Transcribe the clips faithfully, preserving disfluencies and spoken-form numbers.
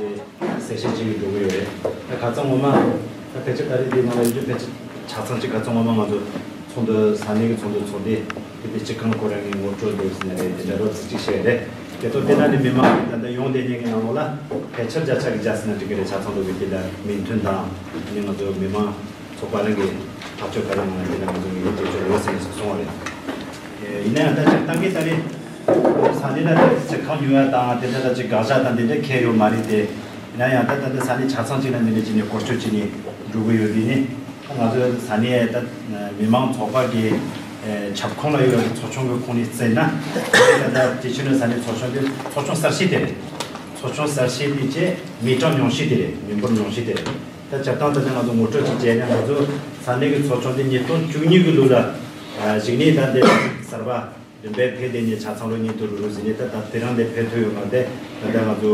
གསལ་བཤད་བྱེད་ཀྱི་འགྲོ་གི་ཡོད་རེད། ད་ཁ་སང་ངོ་མ་ད་ཕལ་ཆེར་ད་རེས་འདི་ནང་ལ་ཡོད་རྒྱུ་ཕལ་ཆེར་ཆ་ཚང་གཅིག་ཁ་སང་ངོ་མ་ང་ཚོ་ཚོགས་འདུ་ས་གནས་ཀྱི་ཚོགས་འདུ་ཚོགས་ཏེ་དེ་དེ་སྤྱི་ཁང་ཁོ་རང་གི་ངོ་སྤྲོད་འདུག་ཟེར་ནས་རེད། དེ་འདྲ་རོབ་ཙམ་གཅིག་བཤད་རེད། དེ་ཚོ་དེ་ནང་ནས་མི་མང་གི་ད་ལྟ་ཡོང་བསྡད་མཁན་གྱི་ནང་ལོགས་ལ་ཕལ་ཆེར་བརྒྱ་ཆ་གི་བརྒྱ་ཟེར་ན་འགྲིག་གི་རེད། ཆ་ཚང་འདུག་གི་དེ་ལ་མིང་ཐོན་དང་ཨ་ནི་ང་ཚོ་མི་མང་ཚོགས་པ་རང་གི་ཐག་གཅོད་ག་རེ་གནང་ན་དེ་ལ་ང་ཚོ་ངེས་ངེས་འགྲེལ་བརྗོད་ཡོད་ཟེར་ནས་གསུངས་པ་རེད། ཡིན་ན་ཡང་ད་སྤྱིར་བཏང་གི་ད་རེས་ས་གནས་ལ་ད་སྤྱི་ཁང་ཉོ་ཡ་དང་དེ་འདྲ་ད་ཅིག་དགག་བྱ་དང་དེ་འདྲ་འཁྱེར་ཡོད་མ་རེད་དེ། ཡིན་ན་ཡང་ད་ད་ལྟ་ས་གནས་ཆ་ཚང་གཅིག་ལ་འདི་འདྲ་བྱས་ནས་བཀོལ་སྤྱོད་བྱས་ནས་འགྲོ་གི་ཡོད་དུས་ནི། ད་ང་ཚོ་ས་གནས་ད་མི་མང་ཚོགས་པ་གི་ཁྱབ་ཁོངས་ལ་ཡོད་པའི་ཚོགས་ཆུང་གི་ཁོངས་ནས་བརྩིས་ན། ད་ལྟ་དེ་ཕྱི་ནས་ས་གནས་ཚོགས་ཆུང་དེ་ཚོགས་ཆུང་གསར་ཤོས་དེ་རེད། ཚོགས་ཆུང་གསར་ཤོས་དེ་བཅས་མི་གྲངས་ཉུང་ཤོས་དེ་རེད། མི་འབོར་ཉུང་ཤོས་དེ་རེད། ད་སྤྱིར་བཏང་ད་ལྟ་ང་ཚོ་ངོ་སྤྲོད་ཅིག་བྱས་ན་ང་ཚོ་ས་གནས་ཀྱི་ཚོགས་ཆུང་དེ་ཉིས་སྟོང་བཅུ་གཉིས་ཀྱི་ལོ་ལ་གཞིགས་ནས་ད་འདི་གསར་པ་རིམ་པས་འཕེལ་བསྡད་ནས་ཆ་ཚང་ལོ་གཉིས་དུ་རུ་རུ་ཟིན་ནས་ད་ད་དེ་རིང་འདི་འཕེལ་ཐུབ་ཡོད་མ་རེད། ད་ལྟ་ང་ཚོ་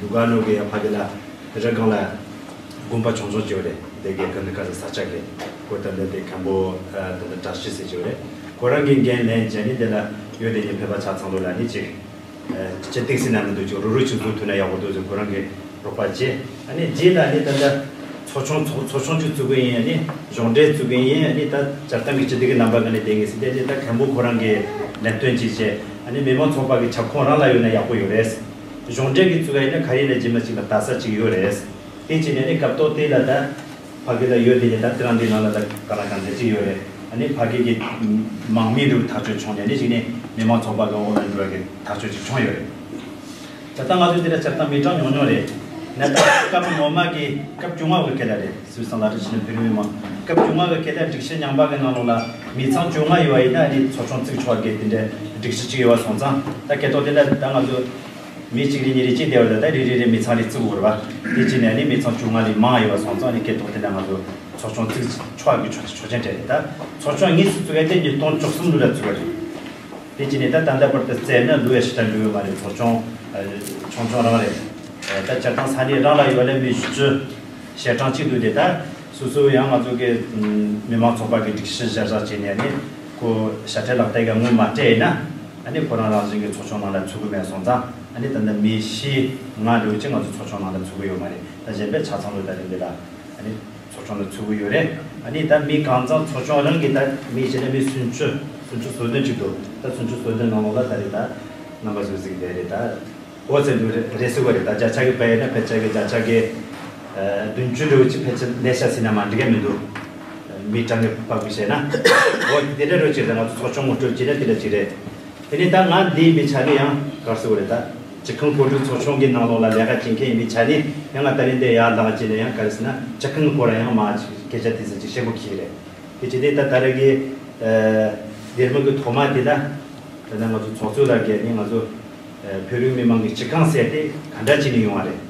ལུ་ག་ནོ་གི་ཕ་གི་ལ་རི་སྒང་ལ་དགོན་པ་ཆུང་ཆུང་ཅིག་ཡོད་རེད། དེ་གའི་ཀ་ནི་ཀ་ས་ས་ཆ་གི་ཁོ་ད་འདི་དེ་མཁན་པོ་ད་ད་བཀྲ་ཤིས་ཟེར་ཅིག་ཡོད་རེད། ཁོ་རང་གི་འགན་ལེན་བྱས་ནས་དེ་ལ་ཡོད་དེ་ནི་ཕེབས་པ་ཆ་ཚང་ལོ་ལ་ནི་ཅིག་སྤྱི་སྟེགས་སུ་ན་མི་འདུག་ཅིག་རུ་རུ་ཅིག་བཟོ་ཐུབ་ན་ཡག་པོ་འདུག་ཟེར་ཁོ་རང་གི་རོགས་པ་བྱས། ཨ་ནི་རྗེས་ལ་ནི་ད་ལྟ་ཚོགས་ཆུང་ཚོགས་ཚོགས་ཆུང་ཅིག་བཙུགས་གི་ཡིན། ཨ་ནི་གཞུང་འབྲེལ་བཙུགས་གི་ཡིན། ཨ་ནི་ད་སྤྱིར་བཏང་གི་སྤྱི་བདེ་གི་རྣམ་པ་ག་ནས་བསྡད་ངེས་ཟེར་དེ་ནི་ད་མཁན་པོ་ཁོ་རང་གི་ལས་དོན་ཅིག་བྱས། ཨ་ནི་མི་མང་ཚོགས་པ་གི་ཁྱབ་ཁོངས་རང་ལ་ཡོད་ན་ཡག་པོ་ཡོད་རེད། གཞུང་འབྲེལ་གི་བཙུགས་ཡ་ཡིན་ན་ག་རེ་ཡིན་ན་ཅིག་ལ་ལྟ་ས་ཅིག་ཡོད་རེད། དེ་བྱས་ནས་ནི་སྐབས་ཐོག་དེ་ལ་ད་ཕ་གི་ལ་ཡོད་དེ་ནི་ད་དེ་རང་དེ་ནང་ལ་ད་ག་ལ་གང་འདྲ་ཅིག་ཡོད་རེད། ཨ་ནི་ཕ་གི་གི་མང་མི་རུ་ཐག་གཅོད་བྱུང་ནས་ནི་གཞིགས་ནས་མི་མང་ཚོགས་པ་གི་འོག་ལ་འགྲོ་བ་གི་ཐག་གཅོད་ཅིག་བྱུང་ཡོད་རེད། ད་ལྟ་ང་ཚོ་དེ་ལ་སྤྱིར་བཏང་མི་གྲངས་ཉུང་ཉུང་རེད། ནས་ད་སྐབས་ངོ་མ་གི་སྐབས་བཅོ་ལྔ་བའི་སྐད་ལ་རེད། སུད་སི་ལ་རེ་ཕྱིན་ན་བོད་རིགས་མི་མང་སྐབས་བཅོ་ལྔ་བའི་སྐད་ལ་སྒྲིག་གཞི་རྙིང་པ་གི་ནང་ལོགས་ལ་མི་ཚང་བཅོ་ལྔ་ཡོད་པ་ཡིན་ན་ཨ་ནི་ཚོགས་ཆུང་བཙུགས་ཆོག་གི་དེ་འདྲའི་སྒྲིག་གཞི་ཅིག་ཡོད་པ་སོང་ཙང་། ད་སྐད་ཐོག་དེ་ལ་ད་ང་ཚོ་མི་གཅིག་རེ་གཉིས་རེ་གཅིག་བསྡད་པ་ལ་ད་རེ་རེ་རེ་མི་ཚང་རེ་བཙུགས་དགོས་རེད་པ། དེ་བྱས་ནས་ནི་མི་ཚང་བཅོ་ལྔ་ལས་མང་ཡོད་པ་སོང་ཙང་ནི་སྐད་ཐོག་དེ་ལ་ང་ཚོ་ཚོགས་ཆུང་བཙུགས་ཆོག་གི་ཆོག་ཆོག་མཆན་སྤྲད་རེད། ད་ཚོགས་ཆུང་དངོས་སུ་བཙུགས་ཡ་དེ་ཉིས་སྟོང་བཅུ་གསུམ་ལོ་ལ་བཙུགས་པ་རེད། དེ་བྱས་ནས་ད་ད་ལྟ་བར་དུ་བཙལ་ན་ལོ་ཡ་ཞེ་དྲག་འགྲོ་ཡོད་མ་རེད། ཚོགས་ཆུང་ཆུང་ཆུང་རང་རེད། ད་སྤྱིར་བཏང་ས་གནས་རང་ལ་ཡོད་ལས་མི་བཞི་བཅུ་ཞེ་གྲངས་གཅིག་འདུག་དེ་ད་སོ་སོ་ཡང་ང་ཚོ་གི་མི་མང་ཚོགས་པ་གི་སྒྲིག་གཞི་གཞིར་བཞག་བྱས་ནས་ནི་ཁོ་ཞབས་ཁྲ་ལག་བསྟར་གྱི་ངོ་མ་སྤྲད་ཡིན་ན་ཨ་ནི་ཁོ་རང་རང་བཞིན་གྱི་ཚོགས་ཆུང་ནང་ལ་ཚུད་གི་མེད་སོང་ཙང་། ཨ་ནི་ད་ལྟ་མི་བཞི་ལྔ་འདྲ་བོ་ཅིག་ང་ཚོ་ཚོགས་ཆུང་ནང་ལ་ཚུད་གི་ཡོད་མ་རེད། ད་གཞན་པའི་ཆ་ཚང་ལོ་ད་རིང་འདི་ལ་ཨ་ནི་ཚོགས་ཆུང་ལ་ཚུད་གི་ཡོད་རེད། ཨ་ནི་ད་མི་གང་ཚང་ཚོགས་ཆུང་རང་གི་ད་མི་བྱས་ན་མི་སུམ་ཅུ་སུམ་ཅུ་སོ་བདུན་ཅིག་འདུག་ད་སུམ་ཅུ་སོ་བདུན་ནང་ལོགས་ལ་ད་རེད། ད་རྣམ་པ་ཚོ་གཟིགས་བསྡད་རེད། ད་འོ་ཚེ་འདུག་རེད་རེད་ཟེར་བ་རེད། ད་བརྒྱ་ཆ་གི་བལ་ཡིན་ན་ཕལ་ཆེར་གི་བརྒྱ་ཆ་གི་བདུན་ཅུ་འདྲ་བོ་ཅིག་ཕལ་ཆེར་ལས་ཤ་ཟིན་ན་མ་འགྲིག་ག་མི་འདུག་མི་གྲངས་ཀྱི་དཔག་པའི་བཤད་ན། འོ་དེ་འདྲ་འདྲ་བོ་ཅིག་རེད། ང་ཚོ་ཚོགས་ཆུང་ངོ་སྤྲོད་བྱས་ན་དེ་འདྲ་ཅིག་རེད། དེ་ནས་ད་ང་འདི་ཡིན་པའི་ཆ་ནས་ཡང་ག་རེ་ཟེར་དགོས་རེད། ད་སྤྱི་ཁང་གོ་སྒྲིག་ཚོགས་ཆུང་གི་ནང་ལོགས་ལ་ལས་ཀ་བྱེད་མཁན་ཡིན་པའི་ཆ་ནས་ཡང་ང་ད་རིང་འདི་ཡར་ལངས་བྱས་ནས་ཡང་ག་རེ་ཟེར་ན་སྤྱི་ཁང་གི་སྐོར་ལ་ཡང་མ་ཅིག་སྐད་ཆ་དེ་ཚོ་ཅིག་བཤད་དགོས་ཀྱི་རེད། དེ་བྱས་ཏེ་ད་ད་རེས་ཀྱི་ལས་རིམ་གྱི་ཐོག་མ་དེ་ལ་ད་ལྟ་ང་ཚོ་ཚོགས་གཙོ་ལགས་ཀྱིས་ནི་ང་ཚོ་བོད་རིགས་མི་མང་གི་སྤྱི་ཁང་ཟེར་དེ་ག་འདྲ་བྱས་ནས་ཡོང་བ་རེད།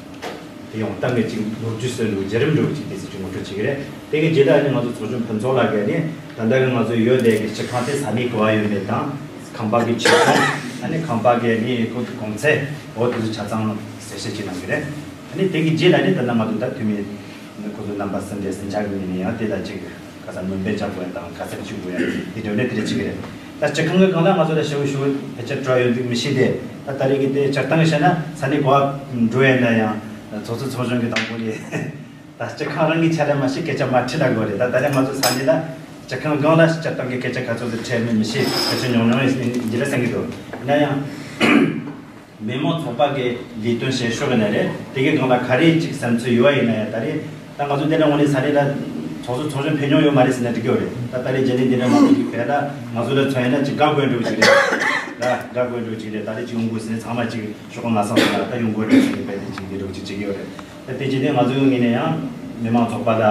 དེ་ཡོང་སྟངས་ཀྱི་ཅིག་ལོ་རྒྱུས་ཟེར་འདུག་བརྒྱུད་རིམ་འདྲ་བོ་ཅིག་དེ་ཚོ་ཅིག་ངོ་སྤྲོད་བྱེད་ཀྱི་རེད། དེ་གི་རྗེས་ལ་ནི་ང་ཚོ་ཚོགས་གཞོན་ཕུན་ཚོགས་ལགས་ཀྱིས་ནི་ད་ལྟ་གི་ང་ཚོ་ཡོད་བསྡད་ཀྱི་སྤྱི་ཁང་དེ་ས་གནས་ག་པར་ཡོད་མེད་དང་། ཁང་པ་གི་ཆེ་ཆུང་། ཨ་ནི་ཁང་པ་གི་ནི་ཁོ་གི་གོང་ཚད། འོ་དེ་ཚོ་ཆ་ཚང་གསལ་བཤད་ཅིག་གནང་གི་རེད། ཨ་ནི་དེ་གི་རྗེས་ལ་ནི་ད་ལྟ་ང་ཚོ་ད་འཐུས་མི་ཁོ་ཚོ་རྣམ་པ་སུ་འདྲ་ཟིན་ཆགས་ཀྱི་ཡིན་ན་ཡང་དེ་ལ་ཅིག་ག་ས་སྣོན་པ་རྒྱག་དགོས་ཡ་དང་ག་ཚད་བྱེད་དགོས་ཡ་དེ་འདྲ་ནི་དེ་འདྲ་བྱེད་ཀྱི་རེད། ད་སྤྱི་ཁང་གི་སྒང་ལ་ང་ཚོ་ལ་ཞེ་པོ་ཞེ་པོ་ཕལ་ཆེར་སྤྲོ་ཡོད་འདུག་མི་ཤེས་ཏེ། ད་ད་རེས་ཀྱི་དེ་སྤྱིར་བཏང་བཤད་ན་ས་གནས་ག་པར་འགྲོ་ཡ་ན་ཡང་ཚོགས་གཙོ་ཚོགས་གཞོན་གྱི་དང་པོ་ལས་ད་སྤྱི་ཁང་རང་གི་ཆ་ལ་མ་ཤེས་སྐད་ཆ་མ་དྲིས་ལ་དགོས་རེད། ད་ད་རེས་ང་ཚོ་ས་གནས་ལ་སྤྱི་ཁང་སྒང་ལ་སྤྱིར་བཏང་གི་སྐད་ཆ་ག་ཚོད་ཙམ་དྲིས་མིན་མི་ཤེས། ཕལ་ཆེར་ཉུང་ཉུང་ཡིན་འདི་ལ་སེང་གི་འདུག་ཡིན་ན་ཡང་། མི་མང་ཚོགས་པ་གི་ལས་དོན་བྱེད་ཕྱོགས་ནས་རེད། དེ་གའི་སྒང་ལ་ག་རེ་ཅིག་བསམ་ཚུལ་ཡོད་པ་ཡིན་ན་ཡང་ད་རེས་ད་ང་ཚོ་འདི་ནས་དངོས་གནས་ས་གནས་ལ་ཚོགས་གཙོ་ཚོགས་གཞོན་ཕེབས་མྱོང་ཡོད་མ་རེད་ཟེར་ན་འགྲིག་གི་ཡོད་རེད། ད་ད་རེས་རྗེས་ནས་འདི་ནས་མང་པོ་ཅིག་ཕེབས་ན་ང་ཚོ་ལ་མཚོན་ཡིན་ན་ཅིག་དགའ་དགོས་འགྲོ་ཅིག་རེད། ད་དགའ་དགོས་འགྲོ་ཅིག་རེད། ད་རེས་ཅིག་ཡོང་དགོས་ཟེར་ནས་ཚང་མ་ཅིག་ཤོག་གུ་ང་སང་ཟེར་ན་ད་ཡོང་དགོས་འགྲོ་ཅིག་རེད། དཔེ་དེ་ཅིག་འདི་འགྲོ་ཅིག་བྱེད་ཀྱི་ཡོད་རེད། ད་དེ་རྗེས་ནས་ང་ཚོའི་ངོས་ནས་ཡང་མི་མང་ཚོགས་པ་ལ་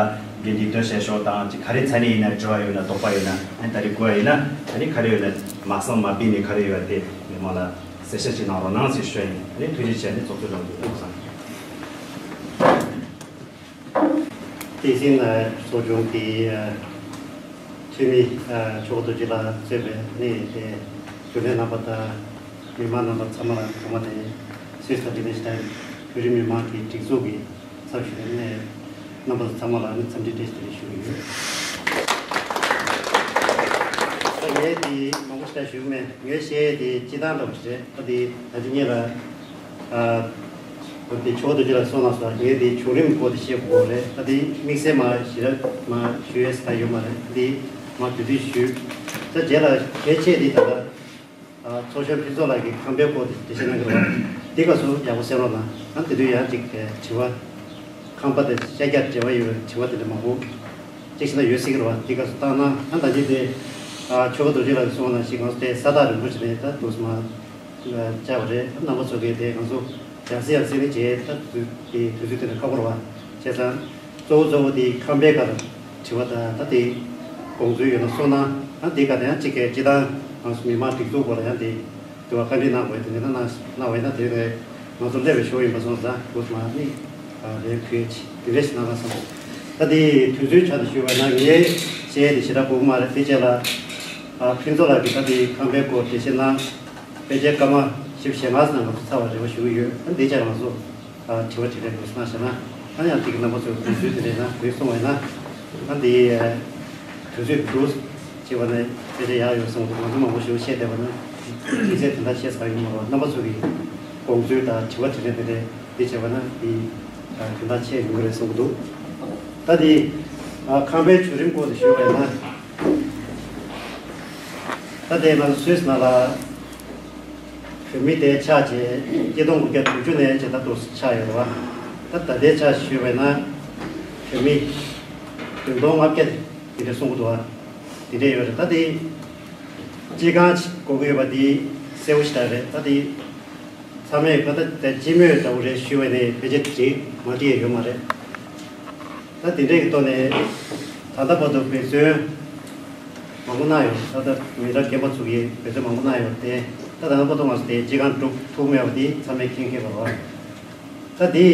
འགན་འདི་དོན་བྱེད་ཕྱོགས་དང་ཅིག་ག་རེ་ཚ་ནས་ཡིན་ན་དྲི་བ་ཡོད་ན་དོགས་པ་ཡོད་ན་ཨ་ནི་ད་རེས་དགོས་པ་ཡིན་ན་ཨ་ནི་ག་རེ་ཡོད་ན་མ་གསང་མ་པས་ནས་ག་རེ་ཡོད་དེ་མི་མང་ལ་གསལ་བཤད་ཅིག་གནང་རོགས་གནང་ཟེར་ཞུ་ཡ་ཡིན། ཨ་ནི་ཐུགས་རྗེ་ཆེ། ཨ་ནི་ཚོགས་གཙོ་ལགས་འདུག་ལགས་སམ། བསྟན་འཛིན་ཚོགས་ཆུང་གི་འཐུས་མི་ཚོགས་གཙོ་ཅིག་ལ་གཙོས་པའི་ནི་དེ་རྒྱུན་ལས་རྣམ་པ་དང་མི་མང་རྣམ་པ་ཚང་མ་ལ་ཐོག་མ་ནས་སུད་སི་དང་ཨིན་ཊར་ནེ་ཤ་ནལ་བོད་རིགས་མི་མང་གི་སྒྲིག་འཛུགས་ཀྱི་ཚབ་ཞུས་ནས་རྣམ་པ་ཚང་མ་ལ་ནི་འཚམས་འདྲི་བཀྲ་ཤིས་བདེ་ལེགས་ཞུ་གི་ཡོད། ད་ངས་དེ་མང་པོ་ཞིག་ཞུ་གི་མེད། ངས་བཤད་ཡས་དེ་སྤྱི་བཏང་འདྲ་བོ་ཞིག་རེད། ད་དེ་ད་ཅི་ཉིད་ལ་ཨ་ དེ་ཆོས་རྡོ་རྗེ་ལ་སོང་ན་སོང་ངས་དེ་བྱུང་རིམ་སྐོར་དེ་བཤད་དགོས་རེད། ད་དེ་དམིགས་བསལ་མ་ཞེ་དྲག་མ་ཞུ་ཡས་ས་ཡོད་མ་རེད། དེ་མ་དུས་དུས་ཞུས། ད་རྗེས་ལ་གལ་ཆེ་དེ་ད་ལྟ་ཚོགས་གཞོན་ཕུན་ཚོགས་ལགས་ཀྱིས་ཁང་པའི་སྐོར་དེ་འགྲེལ་བཤད་གནང་གི་རེད་བ། དེ་ག་ཚོད་ཡག་པོ་གསན་རོགས་གནང་། ཨ་དེ་དུས་ཡང་ཅིག་དྲི་བ་ཁང་པ་དེ་ཤ་རྒྱགས་འབྲེལ་བ་ཡོད་པའི་དྲི་བ་དེ་འདྲ་མང་པོ་ཅིག་ཤེས་ན་ཡོད་སྲིད་ཀྱི་རེད་བ། དེ་ག་ཚོད་བཏང་ན་ཨ་ད་ཅིག་དེ་ཆོས་རྡོ་རྗེ་ལགས་ཀྱིས་གསུངས་པ་ནང་བཞིན་ང་ཚོ་དེ་ས་ཐག་རིང་པོ་ཞིག་ནས་ད་འདུག་སེ་མ། བཅར་བ་རེད། རྣམ་པ་ཚོ་གིས་དེ་ང་ཚོ་ཡང་སེ་ཡང་སེ་ནི་བྱས་ད་དུས་དེ་དུས་ཚོད་དེ་འདྲ་ཁག་པོ་རེད་བ། བྱས་ཙང་གཙོ་བོ་གཙོ་བོ་དེ་ཁང་པའི་ཁར་དྲི་བ་དང་ད་དེ་དགོངས་ཚུལ་ཡོད་ན་གསུངས་ན། ཨ་དེ་ག་དེ་ཡང་གཅིག་གིས་སྤྱི་བཏང་ང་ཚོ་མི་མང་སྒྲིག་འཛུགས་སྐོར་ལ་ཡང་དེ་དུ་བ་བཀའ་འདྲི་གནང་དགོས་དེ་འདྲ་གནང་གནང་བས་ན་དེ་རེད། ང་ཚོ་སླེབས་པའི་ཞོར་ཡིན་པ་སོང་ཙང་འདུག་སེ་མ་ནི་རེད། ཁུལ་དེ་འདྲ་ཞིག་གནང་ན་བསམ། ད་དེ་དུས་ཚོད་ཆ་ནས་ཞུས་པ་ན་ངས་བཤད་དེ་ཞེ་དྲག་དགོས་ཀྱི་མ་རེད། དེ་རྗེས་ལ་ཕུན་ཚོགས་ལགས་ཀྱིས་ད་དེ་ཁང་པའི་སྐོར་འགྲེལ་བཤད་གནང་། དཔེ་ཆའི་སྐར་མ་བཞི་བཅུ་ཞེ་ལྔ་ཙམ་ང་ཚོ་ཚར་བ་རེ་བ་ཞུ་གི་ཡོད། ཨ་འདི་ཆ་ང་ཚོ་ཨ་དྲི་བ་དྲིས་ལན་འགྲོ་སོང་ན་བྱས་ན། ཨ་ཡང་འདི་གི་རྣམ་པ་ཚོས་དགོངས་ཚུལ་དེ་འདྲ་ཡིན་ན་དགོས་གསུངས་པ་ཡིན་ན། ཨ་འདི་དུས་ཚོད་འདུག་ཅེས་པ་ནས་དཔེ་ཆ་ཡག་ཡོད་གསུངས་འདུག་ང་ཚོ་མང་པོ་ཞིག་བཤད་བསྡད་པ་ན་དམིགས་བསལ་དོན་དག་བཤད་ཚར་ཡོད་མ་རེད། རྣམ་པ་ཚོ་གི་དགོངས་ཚུལ་དང་དྲི་བ་དྲིས་ལན་དེ་འདྲ་འདི་བྱས་པ་ན་འདི་དོན་དག་ཆེ་ཡོང་གི་རེད་གསུངས་འདུག་ད་འདི་ཨ་ཁང་པའི་བྱུང་རིམ་སྐོར་དུ་ཞུས་པ་ཡིན་ན། ད་ལྟའི་ང་ཚོ་སུད་སི་ནང་ལ་བོད་མི་དེ་ཆགས་བྱས་ཆིག་སྟོང་དགུ་བརྒྱ་དྲུག་ཅུ་ནས་བྱས་ད་དུ་ཆགས་ཡོད་རེད་བ། ད་ད་ལྟའི་ཆ་ཞུས་པ་ཡིན་ན་བོད་མི་བདུན་སྟོང་ལྔ་བརྒྱ་དེ་འདྲ་གསུང་གི་འདུག་བ། དེ་འདྲ་ཡོད་རེད། ད་དེ་སྤྱི་ཁང་ཞིག་དགོས་ཀྱི་ཡོད་པ་དེ་གསལ་པོ་ཞེ་དྲག་རེད། ད་དེ་ཚང་མས་ཁ་ད་ལྟ་སྤྱི་མོས་འདྲ་བོ་རེད་ཞུས་པ་ནས་ཕལ་ཆེར་འགྲིག་མ་འགྲིག་ཡ་ཡོད་མ་རེད། ད་དེ་འདྲའི་གི་ཐོག་ནས་ད་ལྟ་བར་དུ་འབད་བརྩོན་མང་པོ་གནང་ཡོད། ད་ལྟ་མི་རབས་རྒན་པ་ཚོ་གིས་འབད་བརྩོན་མང་པོ་གནང་ཡོད་དེ། ད་ད་ལྟ་བར་དུ་ང་ཚོ་དེ་སྤྱི་ཁང་སྒྲུབ་ཐུབ་མེད་པ་དེ་ཚང་མས་མཁྱེན་མཁྱེན་པ་རེད། ད་དེ་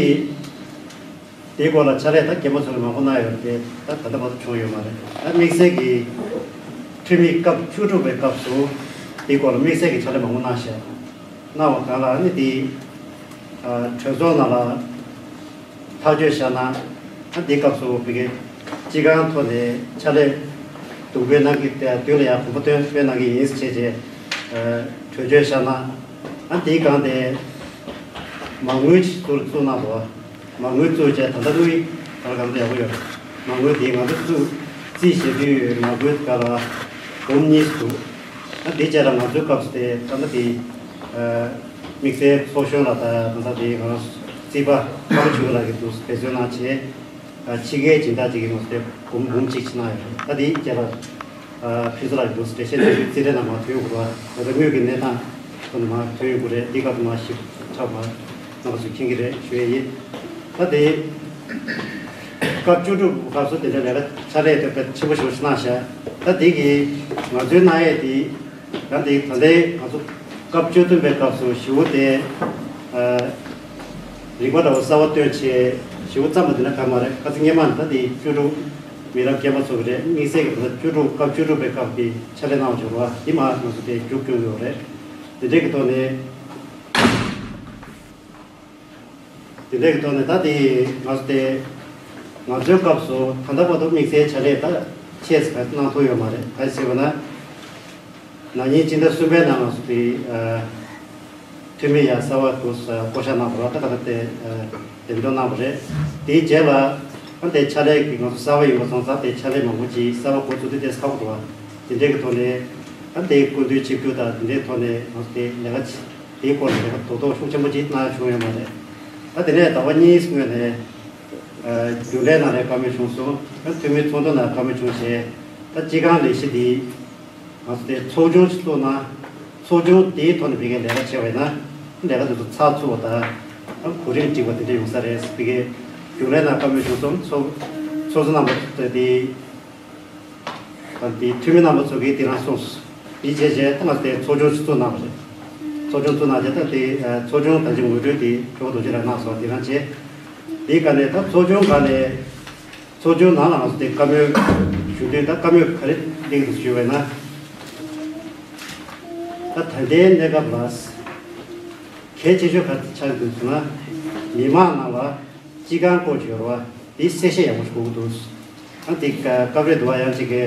དེའི་སྐོར་ལ་ཕྱག་ལས་ད་རྒན་པ་ཚོ་གིས་མང་པོ་གནང་ཡོད་དེ། ད་ད་ལྟ་བར་དུ་བྱུང་ཡོད་མ་རེད། ད་དམིགས་བསལ་གྱི་འཐུས་མི་སྐབས་བཅུ་དྲུག་པའི་སྐབས་སུ་དེའི་སྐོར་ལ་དམིགས་བསལ་གྱི་ཕྱག་ལས་མང་པོ་གནང་ཤག་གནང་བ་གང་ལ་ནི་དེ་གྲོས་ཚོགས་ནང་ལ་ཐག་གཅོད་བཞག་ན། ཨ་འདི་སྐབས་སུ་བི་གའི་སྤྱི་ཁང་ཐོག་ནས་ཕྱག་ལས་དུམ་བུ་གནང་གི་དེ་དུས་ལ་ཡང་གོམ་པ་སྟོན་སྤེལ་གནང་གི་ཡིན་ཟེར་བྱས་རྗེས་གྲོས་ཆོད་བཞག་ན། ཨ་འདིའི་སྒང་དེ་མ་དངུལ་ཅིག་བཙུགས་བཙུགས་གནང་འདུག་བ། མ་དངུལ་བཙུགས་བྱས་ད་ལྟ་དངུལ་ག་རེ་ག་རེ་ཡག་པོ་ཡོད། མ་དངུལ་དེ་ང་ཚོ་བཙུགས་རྩིས་བྱེད་དུས་མ་དངུལ་ག་ལ་འབུམ་གཉིས་སུ་འདུག་ཨ་འདི་བྱས་ལ་ང་ཚོའི་སྐབས་སུ་དེ་ད་ལྟ་དེ། དམིགས་བསལ་ཚོགས་གཞོན་ལ་ད་ད་ལྟ་དེ་ང་རང་རྩིས་པ་ཀརྨ་ཆོས་སྐྱིད་ལགས་ཀྱིས་འདུག་འབད་བརྩོན་གནང་བྱས། ཕྱི་རྒྱལ་སྦྱིན་བདག་ཅིག་གིས་ང་ཚོ་དེ་འབུམ་འབུམ་གཅིག་ཕྱིན་གནང་ཡོད་རེད། ད་དེའི་རྗེས་ལ་ཕུན་ཚོགས་ལགས་ཀྱིས་འདུག་འགྲེལ་བཤད་གནང་རྒྱུ་རྩིས་ཁྲའི་ནང་མར་ཐོན་ཡོང་གི་རེད་བ། ད་ལྟ་དངུལ་གྱི་གནས་སྟངས་ཐོག་ནས་མར་ཐོན་ཡོང་གི་རེད། འདི་སྐབས་སུ་མར་ཞིབ་ཕྲ་མར་རྣམ་པ་ཚོས་མཁྱེན་གྱི་རེད་ཞུ་ཡས་ཡིན། ད་དེ་སྐབས་བཅུ་དྲུག་སྐབས་སུ་དེ་འདྲ་ལས་ཀ་ཕྱག་ལས་དེ་དཔེ་ཆེན་པོ་ཞིག་གནང་ཤག་ད་དེ་གིས་ང་ཚོའི་གནང་ཡས་དེ། ཡང་དེ་ད་ལྟའི་ང་ཚོ་སྐབས་བཅུ་བདུན་པའི་སྐབས་སུ་ཞི་བོ་དེ་རིག་པ་འདྲ་བོ་གསར་བ་བཏོན་བྱས་ཞི་བོ་བརྩམས་པ་དེ་འདྲ་གང་མ་རེད། ཁ་སང་སྔོན་མ་ད་དེ་བཅུ་དྲུག་མི་རབས་རྒན་པ་ཚོ་གི་རེད། དམིགས་བསལ་གྱི་ད་ལྟ་བཅུ་དྲུག་སྐབས་བཅུ་དྲུག་པའི་སྐབས་ཀྱི་ཕྱག་ལས་གནང་བ་བྱུང་བ་འདི་མ་ང་ཚོ་དེ་མཇུག་སྐྱོང་གི་ཡོད་རེད། དེ་འདྲའི་གི་ཐོག་ནས། དེ་འདྲའི་གི་ཐོག་ནས་ད་དེ་ང་ཚོ་དེ་ང་ཚོའི་སྐབས་སུ་ད་ལྟ་བར་དུ་དམིགས་བསལ་བྱ་ལས་ད་ཆེས་ག་གནང་ཐུབ་ཡོད་མ་རེད། ག་རེ་ཟེར་བ་ན། ན་ནིང་སྤྱི་ཟླ་གསུམ་པའི་ནང་ང་ཚོ་དེ་འཐུས་མི་ཡ་གསར་བ་དུ་བསྐོ་བཞག་གནང་བ་རེད། ད་ག་ད་དེ་འདེམས་ཐོན་གནང་བ་རེད། དེའི་རྗེས་ལ་ད་དེ་ཕྱག་ལས་ཀྱི་ང་ཚོ་གསར་བ་ཡིན་པ་སོང་ཙང་དེ་ཕྱག་ལས་མང་པོ་ཅིག་གསར་བ་འགོ་བཙུགས་དུས་དེ་ཁག་པོ་འདུག་བ། དེ་འདྲའི་གི་ཐོག་ནས་ད་དེ་སྐུ་མདུན་ཆིབས་བསྒྱུར་དང་དེ་འདྲའི་ཐོག་ནས་ང་ཚོ་དེ་ལས་ཀ་དེའི་སྐོར་ལ་ལས་ཀ་རྡོག་རྡོག་ཤུགས་ཆེན་པོ་ཅིག་གནང་བྱུང་ཡོད་མ་རེད། ད་དེ་ནས་ཟླ་བ་གཉིས་སྔོན་ནས་རྒྱུན་ལས་ནང་ལས་བཀའ་མོལ་བྱུང་སོང་། ད་འཐུས་མི་ཚོགས་འདུ་ནང་བཀའ་མོལ་བྱུང་བྱས། ད་སྤྱི་ཁང་ལས་གཞི་འདི་ང་ཚོ་དེ་ཚོགས་ཆུང་ཞིག་བཙུགས་ན་ཚོགས་ཆུང་དེའི་ཐོག་ནས་བི་གའི་ལས་ཀ་བྱས་པ་ཡིན་ན་ལས་ཀ་དེ་ཚོ་ཚགས་ཚུད་པ་དང་གོ་རིམ་འགྲིག་པ་དེ་འདྲ་ཡོང་ས་རེད། བི་གའི་རྒྱུན་ལས་ནང་བཀའ་མོལ་བྱུང་སོང་། ཚོགས་ཚོགས་གཙོ་རྣམ་པ་དེ། ད་དེ་འཐུས་མི་རྣམ་པ་ཚོ་གིས་དེ་རང་གསུངས་སོང་། དེ་བྱས་རྗེས་ད་ང་ཚོ་དེ་ཚོགས་ཆུང་ཞིག་བཙུགས་གནང་བ་རེད། ཚོགས་ཆུང་བཙུགས་གནང་རྗེས་ད་དེ་ཚོགས་ཆུང་ད་ཅི་ངོ་སྤྲོད་དེ་གྲོགས་རྡོ་རྗེ་ལགས་གནང་སོང་། དེ་རང་བྱས། དེའི་སྒང་ནས་ད་ཚོགས་ཆུང་སྒང་ནས་ཚོགས་ཆུང་ནང་ལ་ང་ཚོ་དེ་བཀའ་མོལ་ཞུ་དུས་ད་བཀའ་མོལ་ག་རེ་གླེང་འདུག་ཞུས་པ་ཡིན་ན། ད་ད་ལྟའི་གནས་སྐབས་ལ་གལ་ཆེ་ཤོས་ག་རེ་ཆགས་འདུག་ཟེར་ན། མི་མང་ནང་ལ་སྤྱི་ཁང་སྐོར་ཞིག་ཡོད་རེད་བ། དེ་གསལ་བཤད་ཡག་པོ་ཞིག་དགོས་ཀྱི་འདུག་ཨ་དེ་སྐབས་རེ་འདུག་བ། ཡང་ཅིག་གི་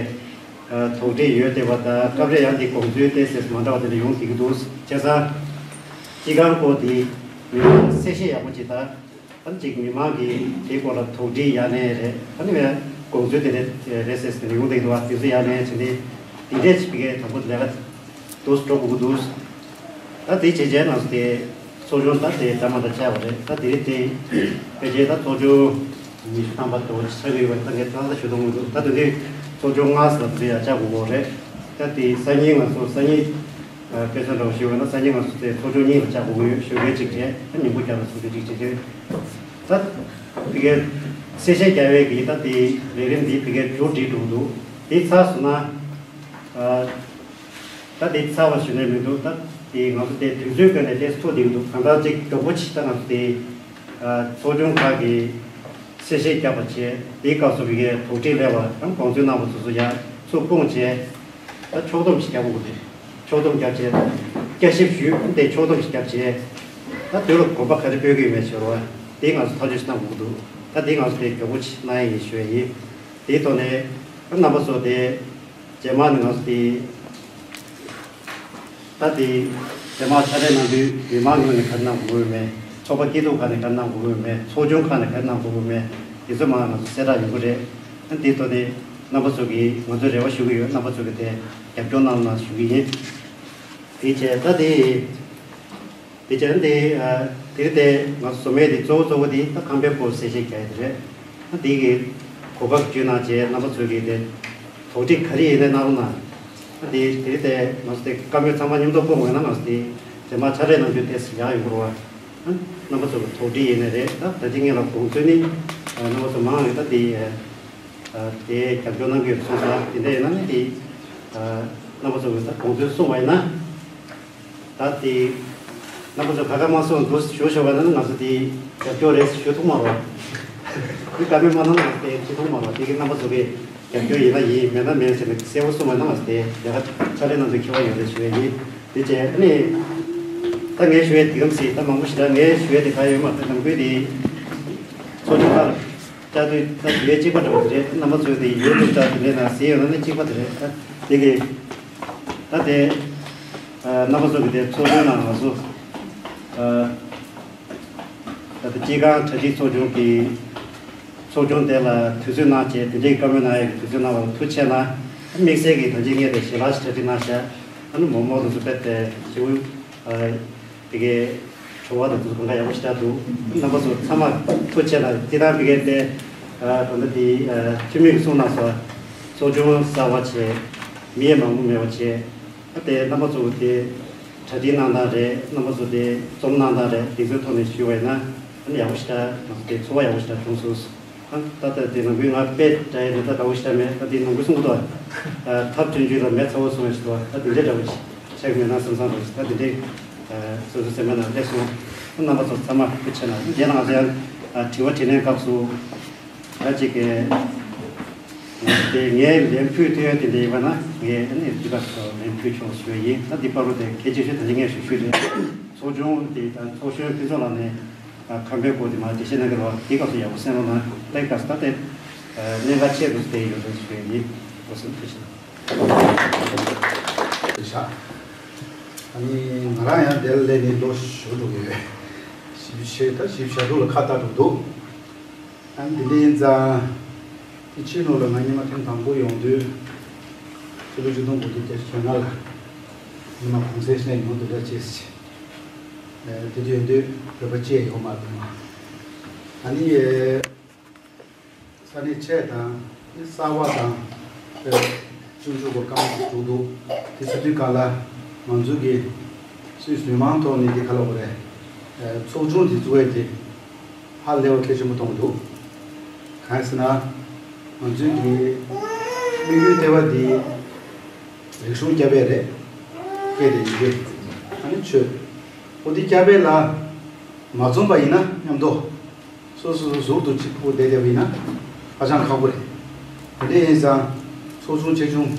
དོགས་འདྲི་ཡོད་བསྡད་པ་དང་། སྐབས་རེ་ཡང་དེ་དགོངས་ཚུལ་ཏོག་ཙམ་མ་འདྲ་བ་དེ་འདྲ་ཡོང་བསྡད་ཀྱི་འདུག་བྱས་ཙང་སྤྱི་ཁང་སྐོར་དེ་ མི་མང་གསལ་བཤད་ཡག་པོ་ཅིག་དང་། ཨ་ནི་ཅིག་མི་མང་གིས་དེའི་སྐོར་ལ་དོགས་འདྲི་ཡར་ལེན་རེད། ཨ་ནི་བས་དགོངས་ཚུལ་དེ་འདྲ་རེད་ཟེར་ཟེར་ནས་ཡོང་བསྡད་འདུག་བ། དེ་ཚོ་ཡར་ལེན་བྱས་ནས་དེ་འདྲས་ཅིག་བི་གའི་དང་པོ་ལས་ཀ་འདུག་འགྲོ་དགོས་ཀྱི་འདུག་ད་དེ་བྱས་རྗེས་ང་ཚོ་དེ་ཚོགས་ཆུང་ད་དེ་འདྲ་མ་འདྲ་བཅར་བ་རེད། ད་དེ་རིང་དེ་ཕལ་ཆེར་ད་ཚོགས་ཆུང་ཉི་ཤུ་ཐམ་པ་དོ་ཆགས་ཀྱི་ཡོད་པ་རེད། ད་ངས་ད་ལྟ་ཞུ་ཐུབ་མི་འདུག་ད་དེ་དུས་ཚོགས་ཆུང་ལྔ་ཙམ་ལ་དེ་ཡར་བཅར་དགོས་ཀྱི་རེད། ད་དེ་སང་ཉིན་ང་ཚོ་སང་ཉིན་དཔེ་མཚོན་འདྲ་བོ་ཞུས་པ་ན་སང་ཉིན་ང་ཚོ་དེ་ཚོགས་ཆུང་གཉིས་ལ་བཅར་དགོས་ཀྱི་ཡོད། ཞོགས་ཀས་གཅིག་བྱས། ད་ཉིན་གུང་རྒྱབ་ལ་ཚོགས་ཆུང་གཅིག་བྱས་དུས་ད་དེ་གའི་གསལ་བཤད་རྒྱག་པའི་གི་ད་དེ་ལས་རིམ་འདི་དེ་གའི་མཇུག་སྒྲིལ་འགྲོ་གི་འདུག་དེ་ཚར་སོང་ན། ད་དེ་ཚར་བ་ཞུ་ནས་མི་འདུག་ད་དེ་ང་ཚོ་དེ་དུས་ཚོད་ཀྱི་ནས་ཏེས་ཐུག་བསྡད་ཀྱི་འདུག་གང་ལྟར་ཅིག་མགྱོགས་པོ་ཅིག་ད་ང་ཚོ་དེ་ཚོགས་ཆུང་ཁག་གི་གསལ་བཤད་རྒྱབ་པ་བྱས། དེའི་སྐབས་སུ་བི་གའི་དོགས་འདྲི་སླེབས་པ་དང་དགོངས་ཚུལ་གནང་བ་སོ་སོ་ཡར་ཚུར་སྤུངས་བྱས། ད་ཕྱོགས་བསྡོམས་ཤིག་རྒྱབ་དགོས་ཀྱི་རེད། ཕྱོགས་བསྡོམས་རྒྱབ་བྱས། བསྐྱར་ཞིབ་ཞུས་དེ་ཕྱོགས་བསྡོམས་ཤིག་རྒྱབ་བྱས། ད་དེ་ལ་གོམ་པ་ག་རེ་སྤོས་ཀྱི་ཡོད་མེད་ཞུ་རོགས། དེ་ང་ཚོ་ཐག་གཅོད་ཞིག་གནང་དགོས་ཀྱི་འདུག་ད་དེ་ང་ཚོ་དེ་མགྱོགས་པོ་ཅིག་གནང་ཡ་ཡིན་ཞུ་ཡ་ཡིན། དེའི་ཐོག་ནས་ད་རྣམ་པ་ཚོ་དེ། རྗེས་མ་ནི་ང་ཚོ་དེ། ད་དེ། རྗེས་མ་ཕྱག་ལས་གནང་དུས་མི་མང་ངོས་ནས་ག་རེ་གནང་དགོས་ཀྱི་ཡོད་མེད། ཚོགས་པ་སྐྱིད་སྡུག་ཁག་ནས་ག་རེ་གནང་དགོས་ཀྱི་ཡོད་མེད། ཚོགས་ཆུང་ཁག་ནས་ག་རེ་གནང་དགོས་ཀྱི་ཡོད་མེད། དེ་ཚོ་མར་ང་ཚོ་གསལ་བསྒྲགས་ཡོང་གི་རེད། ཨ་དེའི་ཐོག་ནས་རྣམ་པ་ཚོ་གིས་ང་ཚོས་རེ་བ་ཞུ་གི་ཡོད། རྣམ་པ་ཚོ་གིས་དེ་རྒྱབ་སྐྱོར་གནང་གནང་ཞུ་གི་ཡིན། དེ་བྱས་ད་དེ། དེ་བྱས་ན་དེ། ཨ། དེ་རིང་དེ་ང་ཚོ་བཟོ་མེད་དེ་གཙོ་བོ་གཙོ་བོ་དེ་ད་ཁམས་པའི་སྐོར་གསལ་བཤད་རྒྱག་ཡ་དེ་རེད། ཨ་དེ་གི་གོ་སྐབས་བརྒྱུད་གནང་བྱས་རྣམ་པ་ཚོ་གིས་དེ་དོགས་འདྲི་ག་རེ་ཡིན་ནའི་གནང་རོགས་གནང་། ཨ་དེ་དེ་རིང་དེ་ང་ཚོ་དེ་བཀའ་མོལ་ཚང་མ་མཉམ་དུ་སྤོ་དགོས་ན་ང་ཚོ་དེ་རྗེས་མ་ཕྱག་ལས་གནང་རྒྱུ་དེ་ཡག་ཡོང་གི་རེད་བ། ཨ་རྣམ་པ་ཚོ་གི་དོགས་འདྲི་ཡིན་ནའི་རེད། ད་ད་ཅི་ངས་ལ་དགོངས་ཚུལ་ནི། ཨ་རྣམ་པ་ཚོ་མང་བས་ད་དེ། ཨ་དེ་རྒྱབ་སྐྱོར་གནང་གི་ཡོད་སོང་ཙང་དེ་འདྲ་ཡིན་ན་ནི་དེ། ཨ་རྣམ་པ་ཚོ་གི་ད་དགོངས་ཚུལ་གསུངས་པ་ཡིན་ན། ད་དེ། རྣམ་པ་ཚོ་ཁ་ཁ་མ་གསུངས་འདུག་ཞུ་ཆོག་པ་ན་ང་ཚོ་དེ་རྒྱབ་སྐྱོར་རེད་ཞུ་ཐུབ་མ་རེད། དེ་བཀའ་མོལ་མ་གནང་ན་ང་ཚོ་དེ་ཞུ་ཐུབ་མ་རེད། དེ་གི་རྣམ་པ་ཚོ་གི་རྒྱབ་སྐྱོར་ཡིན་ན་ཡིན་མེད་ན་མེད་ཟེར་ནས་གསལ་པོ་གསུངས་པ་ན་ང་ཚོ་དེ་ལས་ཀ་ཕྱག་ལས་གནང་དུས་ཁྱད་པར་ཡོད་རེད་ཞུ་ཡ་ཡིན། དེ་བྱས་ཨ་ནི། ད་ངས་ཞུ་ཡ་དེ་གམ་སྲིད་ད་མང་པོ་ཞིག་ད་ངས་ཞུ་ཡ་དེ་ག་ཡོད་མ་རེད། ནམ་རྒྱུན་དེ་ཚོགས་ཆུང་ཁག་བཅར་དུས་ད་ཞུ་ཡ་གཅིག་པ་འདྲ་བོ་རེད། རྣམ་པ་ཚོས་དེ་ཡོད་འདུག་ད་དེ་འདྲའི་ནང་ཟིན་ཡོད་ན་ནི་གཅིག་པ་དེ་རེད། ད་དེ་གི་ད་དེ་རྣམ་པ་ཚོ་གི་དེ་ཚོགས་ཆུང་ནང་ང་ཚོ་ད་ལྟ་སྤྱི་ཁང་གྲ་སྒྲིག་ཚོགས་ཆུང་གི་ཚོགས་ཆུང་དེ་ལ་དུས་ཚོད་གནང་བྱས་དེ་འདྲའི་བཀའ་མོལ་གནང་ཡག་གི་དུས་ཚོད་གནང་བ་ལ་ཐུགས་རྗེ་ཆེ་གནང་། དམིགས་བསལ་གྱིས་ད་ཅི་ངས་དེ་ཞལ་ལག་ཞིག་གྲ་སྒྲིག་གནང་བཞག་ཨ་ནི་མོག་མོག་དེ་ཚོ་དཔེ་དེ་ཞེ་པོ་དེ་གའི་བྲོ་བ་དང་དེ་ཚོ་གང་ག་ཡག་པོ་ཞེ་དྲག་འདུག་རྣམ་པ་ཚོ་ཚང་མ་ཐུགས་རྗེ་ཆེ་གནང་། དེ་དང་དེ་གའི་དེ་ད་ལྟ་དེ་འཐུས་མི་གིས་གསུངས་གནང་སོང་། ཚོགས་ཆུང་གསར་པ་བྱས་མི་ཡང་མང་པོ་མེད་པ་བྱས། ཨ་དེ་རྣམ་པ་ཚོ་དེ་གྲ་སྒྲིག་གནང་སྟངས་རེད། རྣམ་པ་ཚོ་དེ་འཛོམས་གནང་སྟངས་རེད། དེ་ཚོའི་ཐོག་ནས་ཞུས་པ་ཡིན་ན་ཨ་ནི་ཡག་པོ་ཞེ་དྲག་ང་ཚོ་དེ་ཚོར་བ་ཡག་པོ་ཞེ་དྲག་བྱུང་སོང་། ཨ་ད་ལྟ་དེ་ནང་ཁུལ་ང་དཔེ་འདྲ་ཡི་མེད་ད་འདྲ་བོ་ཞེ་དྲག་མེད། ད་དེ་ནང་ཁུལ་གསུང་གི་འདུག་ཨ་ཐབས་སྤྱོད་རྒྱུ་ལ་མེ་ཚ་བོ་སོང་བ་ཞིག་འདུག་ཨ་ད་དེ་འདྲའི་འདྲ་བོ་ཞིག་ཆགས་ཀྱི་མེད་ན་བསམ་བསམ་འདྲ་བོ་ཞིག་ད་དེ་འདྲའི་སོ་སོའི་སེམས་པའི་ནང་སླེབས་སོང་། ཨ་རྣམ་པ་ཚོ་ཚང་མ་ཐུགས་རྗེ་ཆེ་གནང་། རྗེས་ལ་ང་ཚོ་ཡང་དྲི་བ་དྲིས་ལན་སྐབས་སུ། ད་ཅིག་གི་དེ་ངས་ལན་ཕུལ་ཐུབ་ཡ་དེ་འདྲ་ཡིན་པ་ན་ངས་ཨ་ནི་དུས་སྐབས་སུ་ལན་ཕུལ་ཆོག་ཞུ་ཡ་ཡིན། ད་འདི་བར་དུ་དེ་གལ་ཆེ་ཤོས་ད་ཅི་ངས་ཞུ་ཞུས་རེད། ཚོགས་ཆུང་དེ་དང་ཚོགས་གཞོན་ཕུན་ཚོགས་ལགས་ནས་ཁམས་པའི་སྐོར་དེ་མར་འགྲེལ་བཤད་གནང་གི་རེད་བ། དེའི་སྐབས་སུ་ཡག་པོ་གསན་རོགས་གནང་། ད་སྐབས་སུ་ད་དེ་གནད་འགག་ཆེད་དུ་བལྟས་ཡོད་རེད་ཞུ་ཡ་ཡིན། འོ་ཟེར་ཐུགས་རྗེ་ཆེ། ཨ་ནི་ང་རང་ཡང་དེ་ལ་སླེབས་ནས་ལོ་ཞོ་འགྲོ་གི་ཡོད། ཞིབ་ཆེ་ད་ཞིབ་བྱ་དུ་ལ་ཁ་བཏགས་འགྲོ་འདུག་ཨ་ནི་དེ་འདྲ་ཡིན་ཙང་། དེ་ཕྱི་ལོགས་ལ་ང་ཉི་མ་ཐེངས་དང་པོ་ཡོང་དུས་ཕྱི་ལོ་ཆིག་སྟོང་དགུ་བརྒྱ་བརྒྱད་ཅུ་གྱ་ལྔ་ལ་ཉི་མ་གུང་སེང་སླེབས་ཡོང་དུས་འདྲ་བྱས་ཟེར། དེ་དུས་ཡོང་དུས་བོད་པ་གཅིག་ཡོད་མ་རེད་མ། ཨ་ནི། ས་གནས་ཆེ་དང་གསར་པ་དང་ཆུང་ཆུང་གོ་སྐམ་དུ་འདུག་དེ་ཚོ་དུས་ག་ལ་ང་ཚོ་གི་སུད་སི་མི་མང་ཐོག་ནས་དེ་ག་ལ་བ་རེད། ཚོགས་ཆུང་དེ་བཙུགས་ཡས་དེ་ཧ་ལས་པ་གལ་ཆེན་པོ་མཐོང་འདུག་གང་ཡིན་ཟེར་ན་ང་ཚོའི་གི་དམིགས་ཡུལ་ལྟེ་བ་དེ་རིག་གཞུང་བསྐྱར་སྤེལ་རེད། སྐད་དེ་ཡི་གེ་ཨ་ནི་ཆོས་ཨོ་དེ་བསྐྱར་སྤེལ་ལ། མ་འཛོམས་པ་ཡིན་ན་མཉམ་དུ་སོ་སོ་སོ་ཟུར་དུ་གཅིག་པུ་བསྡད་བསྡད་པ་ཡིན་ན་ཧ་ཅང་ཁག་པོ་རེད། དེ་འདྲ་ཡིན་ཙང་ཚོགས་ཆུང་ཆེ་ཆུང་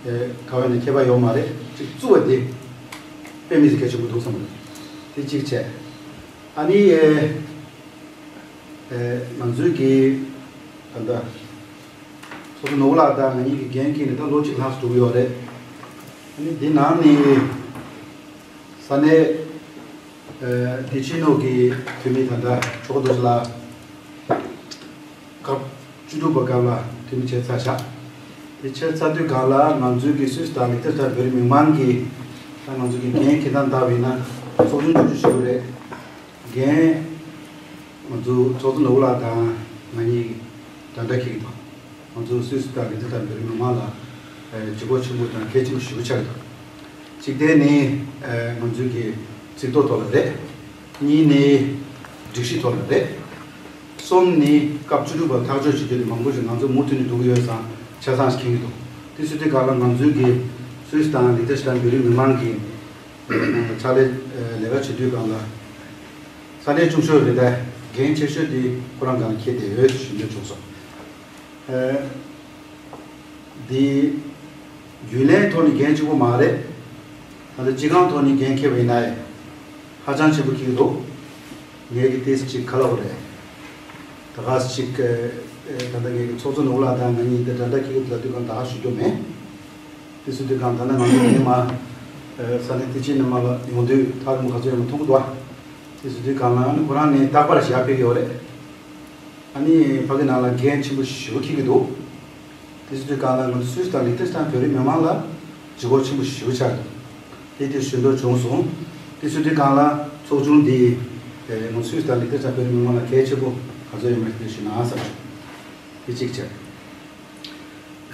ག་བ་ནས་ཁྱད་པར་ཡོད་མ་རེད། གཅིག་བཙུགས་པ་དེ་དཔེ་མི་སྲིད་གལ་ཆེན་པོ་འདུག་བསམ་རེད། དེ་གཅིག་བྱས། ཨ་ནི་ང་ཚོའི་གི་ད་ལྟ་སོ་སོ་ནོར་བུ་ལགས་དང་ང་གཉིས་ཀྱི་འགན་འཁྱེར་ནས་ད་ལོ་གཅིག་ལྷག་ཙམ་འགྲོ་གི་ཡོད་རེད། ཨ་ནི་འདི་ནང་ནས་ས་གནས། ཨ་དེ་ཕྱི་ནང་གི་འཐུས་མི་ད་ལྟ་གྲོགས་རྡོ་རྗེ་ལགས་སྐབས་བཅུ་དྲུག་པ་སྐབས་ལ་འཐུས་མི་བྱས་ཚར་བཞག་དེ་བྱས་ཚར་དུས་སྒང་ལ་ང་ཚོའི་གི་སུད་སི་དང་ལི་ཐི་སི་ཊན་བོད་རིགས་མི་མང་གི་ད་ང་ཚོའི་གི་འགན་འཁྱེར་སྟངས་ལྟ་བ་ཡིན་ན་ཚོགས་ཆུང་བཅུ་བཅུ་ཞུ་གི་རེད། འགན་ང་ཚོ་ཚོགས་གཙོ་ནོར་བུ་ལགས་དང་ང་གཉིས་འདྲ་འདྲ་འཁྱེར་གི་འདུག་ང་ཚོ་སུད་སི་དང་ལི་ཐི་སི་ཊན་བོད་རིགས་མི་མང་ལ་ཨ་ལྗིད་ཁོག་ཆེན་པོ་དང་གལ་ཆེན་པོ་ཞེ་པོ་ཆགས་ཀྱི་འདུག་གཅིག་དེ་ནི་ཨ་ང་ཚོའི་གི་ཚིག་ཐོ་ཐོག་ལ་རེད། གཉིས་ནི་སྒྲིག་གཞི་ཐོག་ལ་རེད། གསུམ་ནི་སྐབས་བཅུ་དྲུག་པ་ཐག་གཅོད་བྱེད་རྒྱུ་དེ་མང་པོ་ཞིག་ང་ཚོ་མུ་མཐུད་ནས་འགྲོ་གི་ཡོད་ཙང་ཆ་ཚང་ཞིག་མཁྱེན་གྱི་འདུག་དེ་སུ་དེ་ག་ལ་ང་ཚོའི་གི་སུད་སི་དང་ལི་ཐི་སི་ཊན་བོད་རིགས་མི་མང་གི་ཕྱག་ལས་ལས་ཀ་བྱེད་དུས་སྒང་ལ་ས་གནས་ཆུང་ཤོས་རེད། ད་འགན་ཆེ་ཤོས་དེ་ཁོ་རང་སྒང་ལ་འཁྱེར་བསྡད་ཡོད་ཞུ་འདོད་བྱུང་སོང་། ཨ་འདི་རྒྱུན་ལས་ཐོག་ནས་འགན་གཅིག་པོ་མ་རེད། ད་ལྟ་སྤྱི་ཁང་ཐོག་ནས་འགན་འཁྱེར་བ་ཡིན་ན་ཡང་ཧ་ཅང་ཆེན་པོ་འཁྱེར་གྱི་འདུག་ངས་ཀྱི་ཏེས་གཅིག་ག་ལ་བ་རེད། ད་ག་གཅིག་ཨ་ད་ལྟ་ངས་ཀྱི་ཚོགས་གཙོ་ནོར་བུ་ལགས་དང་ང་གཉིས་དེ་འདྲ་འདྲ་འཁྱེར་གྱི་འདུག་ལབ་དུས་གང་ད་ག་ཞུ་རྒྱུ་མེད། དེ་ཚོ་དུས་གང་ད་ལྟ་ང་ཚོ་ནས་མ་ས་གནས་དེ་ཅི་ནས་མ་ལ་ཡོང་དུས་ཐག་རིང་པོ་ག་ཚོད་ཡོང་མཐོང་གི་འདུག་དེ་ཚོ་དུས་གང་ལ་ཨ་ནི་ཁོ་རང་ནས་རྟག་པར་ཞབས་ཕེབས་ཡོད་རེད། ཨ་ནི་ཕ་གི་ནང་ལ་འགན་ཆེན་པོ་ཞེ་པོ་འཁྱེར་གྱི་འདུག་དེ་ཚོ་དུས་གང་ལ་ང་ཚོ་སུད་སི་དང་ལི་ཐི་སི་ཐན་བོད་རིགས་མི་མང་ལ་ལྗིད་ཁོག་ཆེན་པོ་ཞེ་པོ་ཆགས་འདུག་དེ་དེ་ཞུ་འདོད་བྱུང་སོང་། དེ་ཚོ་དུས་གང་ལ་ཚོགས་ཆུང་འདི་ང་ཚོ་སུད་སི་དང་ལི་ཐི་སི་ཐན་བོད་རིགས་མི་མང་ལ་གལ་ཆེན་པོ་ག་ཚོད་ཡོད་མེད་དེ་ཞུ་ན་བསམ་བྱུང་། དེ་གཅིག་བྱས།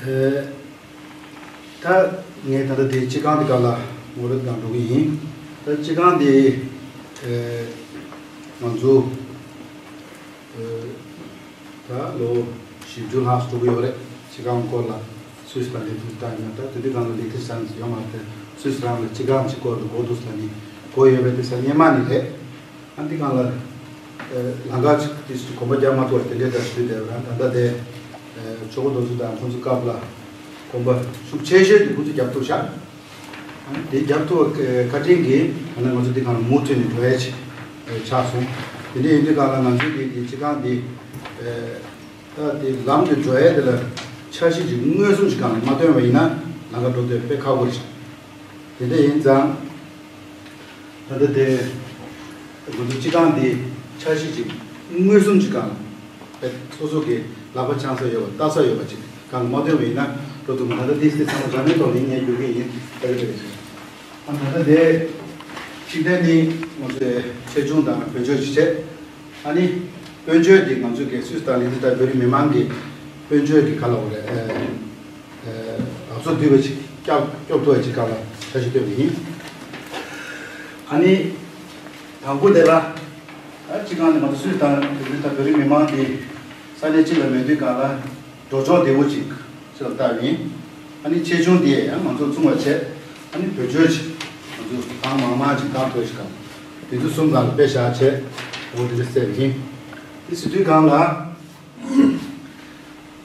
ཨེ། ད་ངས་ད་ལྟ་དེ་སྤྱི་ཁང་དེ་ག་ལ་ངོ་སྤྲོད་དང་འགྲོ་གི་ཡིན། ད་སྤྱི་ཁང་དེ་ཨེ། ང་ཚོ་ཨེ། ད་ལོ་བཞི་བཅུ་ལྷག་འགྲོ་གི་ཡོད་རེད། སྤྱི་ཁང་སྐོར་ལ་སུད་སི་དང་ལི་ཐི་སི་ཐན་ཡིན་ན་ད་དེ་དུས་གང་ལ་ལི་ཐི་སི་ཐན་ཡོད་མ་རེད། སུད་སི་རང་ལ་སྤྱི་ཁང་གཅིག་སྐོར་དུ་འགོ་འདུག་ས་ནི་འགོ་ཡོད་པའི་དེ་ས་སྙན་མ་ནི་རེད། ཨ་འདི་གང་ལ་ལང་ཀ་ཅིག་དེ་ཚོ་གོམ་པ་རྒྱག་མ་ཐུབ་པ་དེ་འདྲའི་འདྲ་ཞིག་དུས་དེ་རང་ད་ལྟ་དེ་ཆོག་པོ་རྡོ་རྗེ་དང་ཁོང་ཚོ་སྐབས་ལ་གོམ་པ་ཤུགས་ཆེ་ཤོས་དེ་ཁོང་ཚོ་རྒྱབ་ཐུབ་ཤག་ཨ་དེ་རྒྱབ་ཐུབ་པ་བཀའ་དྲིན་གྱིས་ད་ནི་ང་ཚོ་འདི་གང་ལ་མུ་མཐུད་ནས་འགྲོ་ཡས་ཆགས་སོང་། དེ་འདྲ་ཡིན་དུས་གང་ལ་ང་ཚོའི་གི་དེ་སྤྱི་ཁང་འདི་ད་དེ་ལམ་དུ་འགྲོ་ཡས་དེ་ལ་འཆར་གཞི་ཅིག་མངོན་སུམ་ཅིག་གང་ལ་མ་སྟོན་པ་ཡིན་ན་ལམ་ཁ་འགྲོ་དུས་དཔེ་ཁག་པོ་རེད། དེ་འདྲ་ཡིན་ཙང་། ད་ལྟ་དེ་ང་ཚོ་སྤྱི་ཁང་འདི་འཆར་གཞི་ཅིག་མངོན་སུམ་ཅིག་གང་ལ་སོ་སོ་གི་ལག་པ་འཆང་ས་ཡོད་པ་ལྟ་ས་ཡོད་པ་ཅིག་གང་ལ་མ་སྟོན་པ་ཡིན་ན་འགྲོ་ཐུབ་མ། ད་ལྟ་དེ་སྲིད་ཚང་མ་འདྲ་མིན་ཐོག་ནས་ངས་བསྒྱུར་གྱི་ཡིན། ད་གི་ད་གི་ཅིག་ཨ་ད་ལྟ་དེ་གཅིག་དེ་ནི་ང་ཚོའི་ཆེ་ཆུང་དང་བེད་སྤྱོད་ཅིག་བྱས། ཨ་ནི་དཔལ་འབྱོར་འདི་ང་ཚོ་གི་སུད་སི་དང་ལི་ཐི་དང་བོད་རིགས་མི་མང་གི་དཔལ་འབྱོར་གྱི་ག་ལ་འོ་རེད། ཨ་ཨ་ལག་འཛོལ་བསྡུས་པ་ཅིག་སྐྱོབ་སྐྱོབ་ཐུབ་པ་ཅིག་ག་ལ་འཆར་གཞི་བཏོན་པ་ཡིན། ཨ་ནི་དང་པོ་དེ་ལ་ཨ་སྤྱི་ཁང་ནས་ང་ཚོ་སུད་སི་དང་ལི་ཐི་དང་བོད་རིགས་མི་མང་གི་ས་གནས་གཅིག་ལ་མེད་དུས་ག་ལ་འགྲོ་ཕྱོགས་བདེ་བོ་ཅིག་ཅིག་ལ་བལྟ་བ་ཡིན། ཨ་ནི་ཆེ་ཆུང་དེ་ཡང་ང་ཚོ་བཙུང་བ་བྱས། ཨ་ནི་བེད་སྤྱོད་ཅིག་ང་ཚོ་གང་མང་མང་ཅིག་བཏང་ཐུབ་ཅིག་གང་དེ་ཚོ་གསུམ་གང་ལ་དཔེ་བཞག་བྱས་འོ་དེ་འདྲ་བསྡད་པ་ཡིན། དེ་ཟེར་དུས་གང་ལ་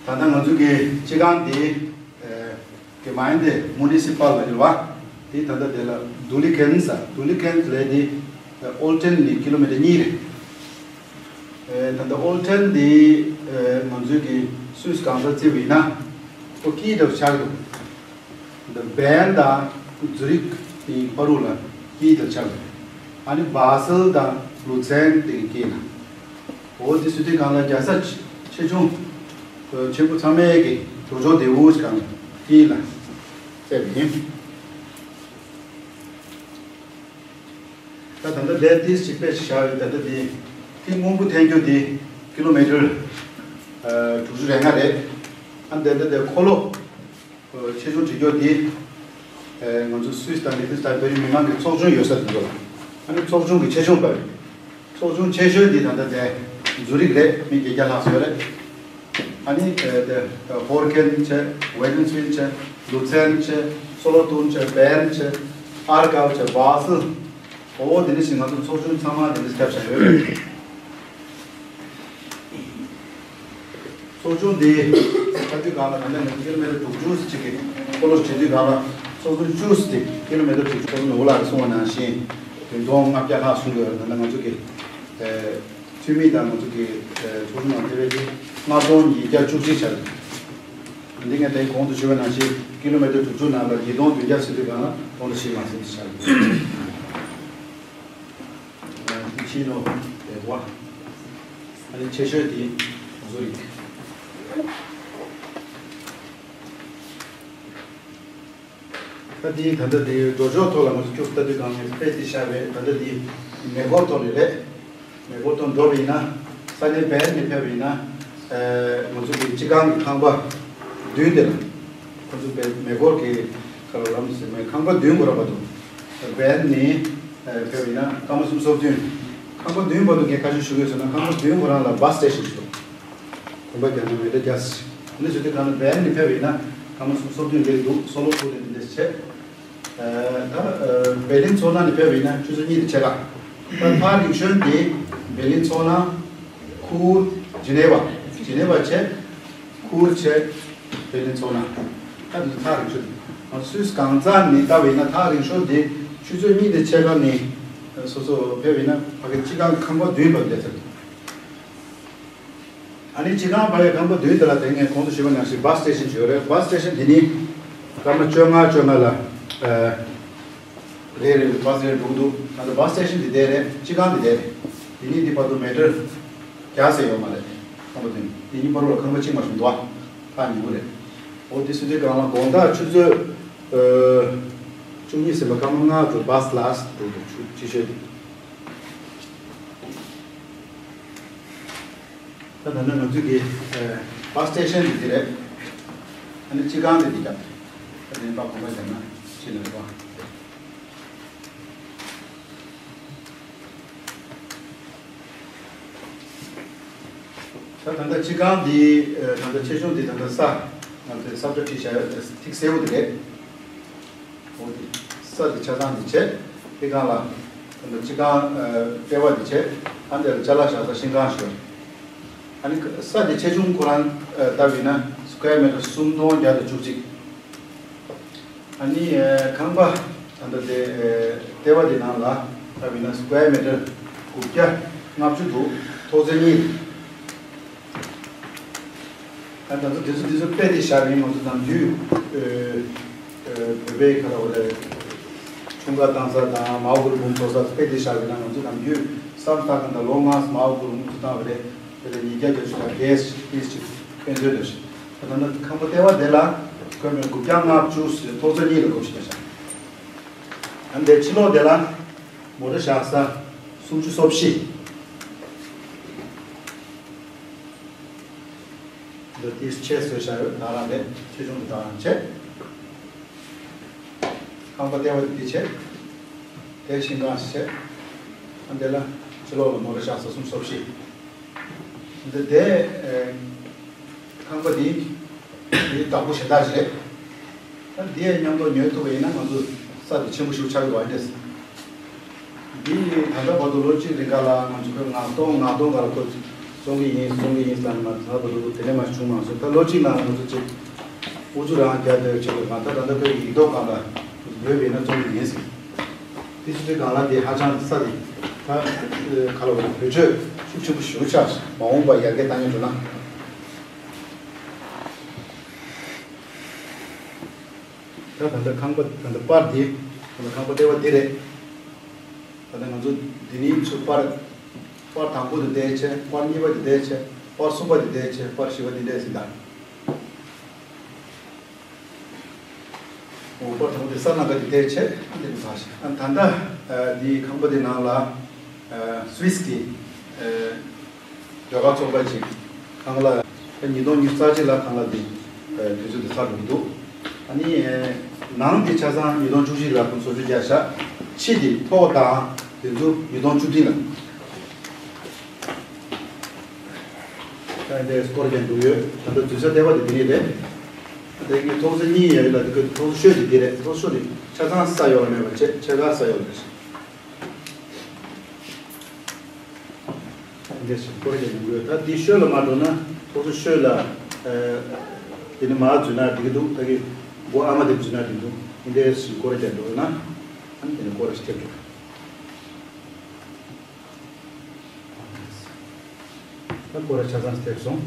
ད་ལྟ་ང་ཚོ་གི་སྤྱི་ཁང་དེ་ཨ་གི་མ་ཡིན་ཏེ་མུ་ནི་སི་པལ་ལ་ཡོད་པ་དེ་ད་ལྟ་དེ་ལ་དུ་ལི་ཁན་ཟེར་དུ་ལི་ཁན་ལས་དེ་ཨོལ་ཊན་ནས་ཀི་ལོ་མི་ཊར་གཉིས་རེད། ཨེ་ད་ལྟ་ཨོལ་ཊན་འདི་ཨེ་ང་ཚོའི་གི་སུད་སི་གང་ས་བརྩིས་པ་ཡིན་ན་ཁོ་དཀྱིལ་དུ་ཆགས་འདུག་ད་བེརན་དང་ཛུ་རིག་གི་བར་དུ་ལ་དཀྱིལ་དུ་ཆགས་འདུག་ཨ་ནི་བཱ་སེལ་དང་ལུ་ཚན་དེ་གི་དཀྱིལ་ན། འོ་དེ་སུ་དེ་གང་ལ་རྒྱལ་ས་ཆེ་ཆུང་ཆེན་པོ་ཚང་མའི་གི་འགྲོ་ཕྱོགས་བདེ་བོ་ཞིག་གང་དཀྱིལ་ལ་བརྩིས་པ་ཡིན། ད་ད་ལྟ་དེ་ཏིས་ཅིག་དཔེ་ཞིག་བཞག་ཡོད། ད་ལྟ་དེ་ཏི་སྔོན་པོ་འཐེན་རྒྱུ་དེ་ཀི་ལོ་མི་ཊར་དྲུག་ཅུ་རེ་ལྔ་རེད། ཨ་འདི་ད་ལྟ་དེ་འཁོར་ལོ་ཆེ་ཆུང་བྲི་རྒྱུ་དེ་ང་ཚོ་སུད་སི་དང་ལི་ཐི་སི་དང་བོད་རིགས་མི་མང་གི་ཚོགས་ཆུང་ཡོད་ས་དེ་ཚོ་ལ་ཨ་ནི་ཚོགས་ཆུང་གི་ཆེ་ཆུང་པ་རེད། ཚོགས་ཆུང་ཆེ་ཤོས་འདི་ད་ལྟ་དེ་ཛུ་རིག་རེད། མི་བརྒྱད་བརྒྱ་ལྷག་ཙམ་ཡོད་རེད། ཨ་ནི་དེ་ཧོར་ཁེན་བྱས། ཝེ་ནིང་ཊོན་བྱས། ལུ་ཚན་བྱས། སོ་ལོ་ཏུན་བྱས། བེརན་བྱས། ཨར་གའོ་བྱས། བཱ་སེལ། འོ་དེ་འདྲ་ཞིག་ང་ཚོ་ཚོགས་ཆུང་ཚང་མ་དེ་འདྲ་ཁྱབ་བཞག་ཡོད་རེད། ཚོགས་ཆུང་འདི་ཁ་ཐུག་སྒང་ལ་ད་ལྟ་ང་ཚོ་ཀི་ལོ་མི་ཊར་དྲུག་ཅུ་ཙམ་ཅིག་གི་འཁོར་ལོ་བྱེད་དུས་སྒང་ལ་ཚོགས་ཆུང་བཅུ་ཙམ་ཅིག་ཀི་ལོ་མི་ཊར་དྲུག་ཅུ་ཚོགས་ཆུང་འོག་ལ་གསུངས་པ་ནང་བཞིན་བདུན་སྟོང་ལྔ་བརྒྱ་ལྷག་གསུང་གི་ཡོད་རེད། ད་ལྟ་ང་ཚོ་གི་འཐུས་མི་དང་ང་ཚོ་གི་ཚོགས་ཆུང་ནང་དེ་བས་ཀྱི་ལྔ་སྟོང་ཉིས་བརྒྱ་བཅུ་གཅིག་ཆགས་རེད། འདི་ངས་དེ་གོང་དུ་ཞུས་པ་ནང་བཞིན་ཀི་ལོ་མི་ཊར་དྲུག་ཅུ་ནང་ལ་ཉིས་སྟོང་བདུན་བརྒྱ་ཟིན་དུས་སྒང་ལ་སྟོང་ཕྲག་བཞི་མ་ཟིན་ཙམ་ཆགས་རེད། ཡིན་ནོ། དེ་བ། ཨ་ནི་ཆེ་ཤོས་དེ་ང་ཚོ་རིག་ད་དེ་ད་ལྟ་དེ་འགྲོ་ཕྱོགས་ཐོག་ལ་ང་ཚོ་ཁྱུག་ལྟ་དུས་གང་ནས་དཔེ་དེ་ཤར་བས། ད་ལྟ་དེ་མེ་འཁོར་ཐོག་ནས་རེད། མེ་འཁོར་ཐོག་འགྲོ་བ་ཡིན་ན། ས་གནས་བན་ནས་ཕེབས་པ་ཡིན་ན། ཨ་ང་ཚོ་གི་སྤྱི་ཁང་གི་ཁང་པ་མདུན་དེ་ལ། ཁོ་ཚོ་བན་མེ་འཁོར་གྱི་ཁ་ལ་ལམ་ཟེར་མེད། ཁང་པ་མདུན་ཁོ་རང་བར་དུ་བན་ནས་ཕེབས་པ་ཡིན་ན་སྐར་མ་སུམ་ཅུ་སོ་བདུན། ཁང་པ་མདུན་བར་དུ་ངས་ཁ་ཤས་ཞུ་གི་ཡོད་ཟེར་ན། ཁང་པ་མདུན་ཁོ་རང་ལ་བྷ་སི་སི་ཊེ་ཤན་ཞིག་འདུག་གོམ་པ་རྒྱག་ན་མེ་ཏོག་རྒྱག་སྲིད། ཨ་ནི་བཟོས་དུས་གང་ལ་བན་ནས་ཕེབས་པ་ཡིན་ན་སྐར་མ་སུམ་ཅུ་སོ་བདུན་སླེབས་འདུག་སོ་ལོ་ཁུག་ནས་འདི་འདྲས་བྱས། ད་བེར་ལིན་མཚོ་ནང་ནས་ཕེབས་པ་ཡིན་ན་ཆུ་ཚོད་གཉིས་དང་ཕྱེད་ཀ་ད་ཐག་རིང་ཤོས་དེ་བེར་ལིན་མཚོ་ནང་། ཁུར། ཇི་ནེ་ཝ། ཇི་ནེ་ཝ་བྱས། ཁུར་བྱས། བེར་ལིན་མཚོ་ནང་། ད་འདི་ཚོ་ཐག་རིང་ཤོས་དེ། སུད་སི་གང་ཙམ་ནས་ལྟ་བ་ཡིན་ན་ཐག་རིང་ཤོས་དེ་ཆུ་ཚོད་གཉིས་དང་ཕྱེད་ཀ་ནས་སོ་སོ་ཕེབས་པ་ཡིན་ན་ཕ་གི་སྤྱི་ཁང་ཁང་པ་མདུན་བར་སླེབས་ཚར་འདུག་ཨ་ནི་སྤྱི་ཁང་བར་ཡ་ཁང་པ་མདུན་དེ་ལ་དེ་ངས་གོང་དུ་ཞུས་པ་ནང་བཞིན་བྷ་སི་སི་ཊེ་ཤན་ཞིག་ཡོད་རེད། བྷ་སི་སི་ཊེ་ཤན་འདི་ནི་སྐར་མ་བཅོ་ལྔ་བཅོ་ལྔ་ལ་ཨ་རེ་རེ་བྷ་སི་རེ་འགྲོ་གི་འདུག་ད་ལྟ་བྷ་སི་སི་ཊེ་ཤན་འདི་བསྡད་རེད། སྤྱི་ཁང་འདི་བསྡད་རེད། འདི་ནི་འདི་བར་དུ་མེ་ཊར་བརྒྱ་ཟེར་ཡོད་མ་རེད། ཁང་པ་མདུན་འདི་གཉིས་བར་དུ་ལ་ཁང་པ་གཅིག་མ་གཏོགས་མི་འདུག་ཨ་ཐག་ཉེ་པོ་རེད། འོ་དེ་སུ་དེ་སྒང་ལ་དགོང་དག་ཆུ་ཚོད་ཨ་བཅུ་གཉིས་ཟིན་པ་སྐར་མ་ལྔ་དུ་བྷ་སི་ལ་སི་ཊི་འགྲོ་འདུག་ཆུ་ཆུ་ཤོད་དེ། ད་ད་ནི་ང་ཚོས་ཀྱི་ཨ་བྷ་སི་སི་ཊེ་ཤན་དེ་འདི་རེད། ཨ་ནི་སྤྱི་ཁང་དེ་འདི་རེད། ད་ནི་པ་གོམ་པ་བརྒྱབ་ན་ཕྱི་ནས་རེད་པ། ད་ད་ལྟ་སྤྱི་ཁང་འདི་ཨ་ད་ལྟ་ཆེ་ཆུང་འདི་ད་ལྟ་ས་ང་ཚོས་ས་བཅད་བྲིས་བཞག་ཡོད། ཐིག་སེར་པོ་དེ་རེད། འོ་དེ། ས་དེ་ཆ་ཚང་དེ་བྱས། དེ་སྒང་ལ། ད་ལྟ་སྤྱི་ཁང་ཨ་ལྟེ་བ་དེ་བྱས། ཨ་འདི་ལ་ཅ་ལག་བཞག་ས་ཤིང་ཁང་ཞིག་ཡོད། ཨ་ནི་ས་དེ་ཆེ་ཆུང་ཁོ་རང་ཨ་ལྟ་བུ་ཡིན་ན་སི་ཀུ་ཝེར་མི་ཊར་སུམ་སྟོང་བརྒྱ་དང་བཅུ་གཅིག་ཨ་ནི་ཨ་ཁང་པ་ད་ལྟ་དེ་ཨ་ལྟེ་བ་དེ་ནང་ལ་ལྟ་བུ་ཡིན་ན་སི་ཀུ་ཝེར་མི་ཊར་དགུ་བརྒྱ་ལྔ་བཅུ་འདུག་ཐོག་བརྩེགས་གཉིས། ད་ང་ཚོ་དེ་ཚོ་དེ་ཚོ་དཔེ་དེ་བཞག་ཡིན། ང་ཚོ་ནམ་རྒྱུན་ཨ་ཨ་བོད་པའི་ཁ་ལ་འོ་རེད། ཆུང་ཀ་བཏང་ས་དང་མའོ་གུ་རུ་བུམ་འཚོགས་ས་དཔེ་དེ་བཞག་ཡིན་ན། ང་ཚོ་ནམ་རྒྱུན་བསམ་བཏང་གི་འདུག་ལོ་ལྔ་མའོ་གུ་རུ་བུམ་འཚོགས་བཏང་བ་རེད། དེ་ལ་ཉིས་བརྒྱ་བརྒྱད་ཅུ་དང་བརྒྱད་ཅིག་ཕན་ཚུན་འདུག་ད་ལྟ་ཁང་པ་ལྟེ་བ་དེ་ལ་ཁོས་མི་དགུ་བརྒྱ་ལྔ་བཅུ་ཟེར་ཐོག་བརྩེགས་གཉིས་ལ་བགོ་བཤའ་བྱ། ཨ་འདི་ཕྱི་ལོགས་དེ་ལ་མོ་ཊ་བཞག་ས་སུམ་ཅུ་སོ་བཞི། འདི་ཏིས་ཆེ་བཟོས་བཞག་ཡོད། ད་རང་རེད། ཆེ་ཆུང་དུ་ད་རང་བྱས། ཁང་པ་ལྟེ་བ་འདི་བྱས། དེ་ཤིང་ཁང་ཞིག་བྱས། ཨ་འདི་ལ་ཕྱི་ལོགས་ལ་མོ་ཊ་བཞག་ས་སུམ་ཅུ་སོ་བཞི། འདི་དེ་ཨེ་ཁང་པ་འདི་འདི་བདག་པོ་གཞན་དག་ཞིག་རེད། ད་འདི་ཡང་མཉམ་དུ་ཉོས་ཐུབ་པ་ཡིན་ན་ང་ཚོ་ས་དེ་ཆེན་པོ་ཞིག་ཆགས་ཀྱི་རེད་པ། ཨ་འདྲས། འདི་ད་ལྟ་བར་དུ་ལོ་གཅིག་རིང་ག་ལ་ང་ཚོ་ཁོས་ངག་སྟོང་ངག་སྟོང་ག་ལ་ཁོ་བཙོང་གི་ཡིན་བཙོང་གི་ཡིན་ཟེར་ནས་མ་ད་བར་དུ་དེ་ནས་མ་བྱུང་མ་སོང་། ད་ལོ་གཅིག་ནང་ང་ཚོ་ཅིག་ཨུ་ཚུགས་རང་རྒྱག་བསྡད་ཆོག་གི་མ། ད་ད་ལྟ་ཁོས་ཡིག་ཐོག་སྒང་ལ་འབོད་པ་ཡིན་ན་བཙོང་གི་ཡིན་ཟེར། དེ་ཚོ་དེ་སྒང་ལ་དེ་ཧ་ཅང་ས་དེ་ད་ག་ལ་བ་བེད་སྤྱོད་ཤུགས་ཆེན་པོ་ཞིག་ཆགས། མ་འོངས་པ་ཡར་རྒྱས་བཏང་ཡོད་འགྲོ་ན། ད་ད་ལྟ་ཁང་པ་ད་ལྟ་པར་འདི་ད་ལྟ་ཁང་པ་ལྟེ་བ་འདི་རེད། ད་ལྟ་ང་ཚོ་འདི་ནས་ཚུར་པར་པར་དང་པོ་དེ་བལྟས་བྱས། པར་གཉིས་པ་དེ་བལྟས་བྱས། པར་གསུམ་པ་དེ་བལྟས་བྱས། པར་བཞི་པ་འདི་འདྲས་ཟིན་ད། འོ་པར་དང་པོ་དེ་ས་ནང་ག་དེ་བལྟས་བྱས། ཨ་འདི་ནས་ཕར་བཞག་ཨ་ད་ལྟ་འདིའི་ཁང་པ་དེ་ནང་ལ་སུད་སི་གི་ཟློས་གར་ཚོགས་པ་ཅིག་ཁང་གླ་ཉིས་སྟོང་ཉི་ཤུ་རྩ་གཅིག་ལ་ཁང་གླ་འདི་དུས་ཚོད་འདི་ཚར་འགྲོ་གི་འདུག་ཨ་ནི་ནང་འདི་ཆ་ཚང་ཉིས་སྟོང་བཅུ་གཅིག་ལ་ཁོང་བཟོ་བཅོས་བརྒྱབ་བཞག་ཕྱི་འདི་ཐོག་དང་དེ་ཚོ་ཉིས་སྟོང་བཅུ་བདུན་ལ། ད་འདི་སྐོར་རྒྱག་འགྲོ་ཡོད། ད་ལྟ་དུས་ཚོད་ལྟེ་བ་འདི་འདི་ནས་རེད། ད་འདི་ཐོག་ས་གཉིས་ཡོད་ལ་འདི་གི་ཐོག་ས་ཤོས་འདི་འདི་རེད། ཐོག་ས་ཤོས་འདི་ཆ་ཚང་ས་ཡོག་ལ་མེད་པ་བྱས་ཕྱེད་ཀ་ས་ཡོག་ལ་རེད། འདི་འདྲ་ཞིག་སྐོར་རྒྱག་ཡོང་གི་ཡོད། ད་འདི་ཤོད་ལ་མ་འགྲོ་ན་ཐོག་ཚོ་ཤོད་ལ་ཨ་དེ་ནི་མར་འཛུལ་ན་འགྲིག་གི་འདུག་ད་གི་སྒོ་ཨ་མ་དེ་འཛུལ་ན་འགྲིག་འདུག་འདི་འདྲ་ཞིག་སྐོར་རྒྱག་འགྲོ་ན་ཨ་ནི་དེ་ནི་སྐོར་ར་ཞིག་ཐེབས་འགྲོ། ད་སྐོར་ར་ཆ་ཚང་ཐེབས་སོང་།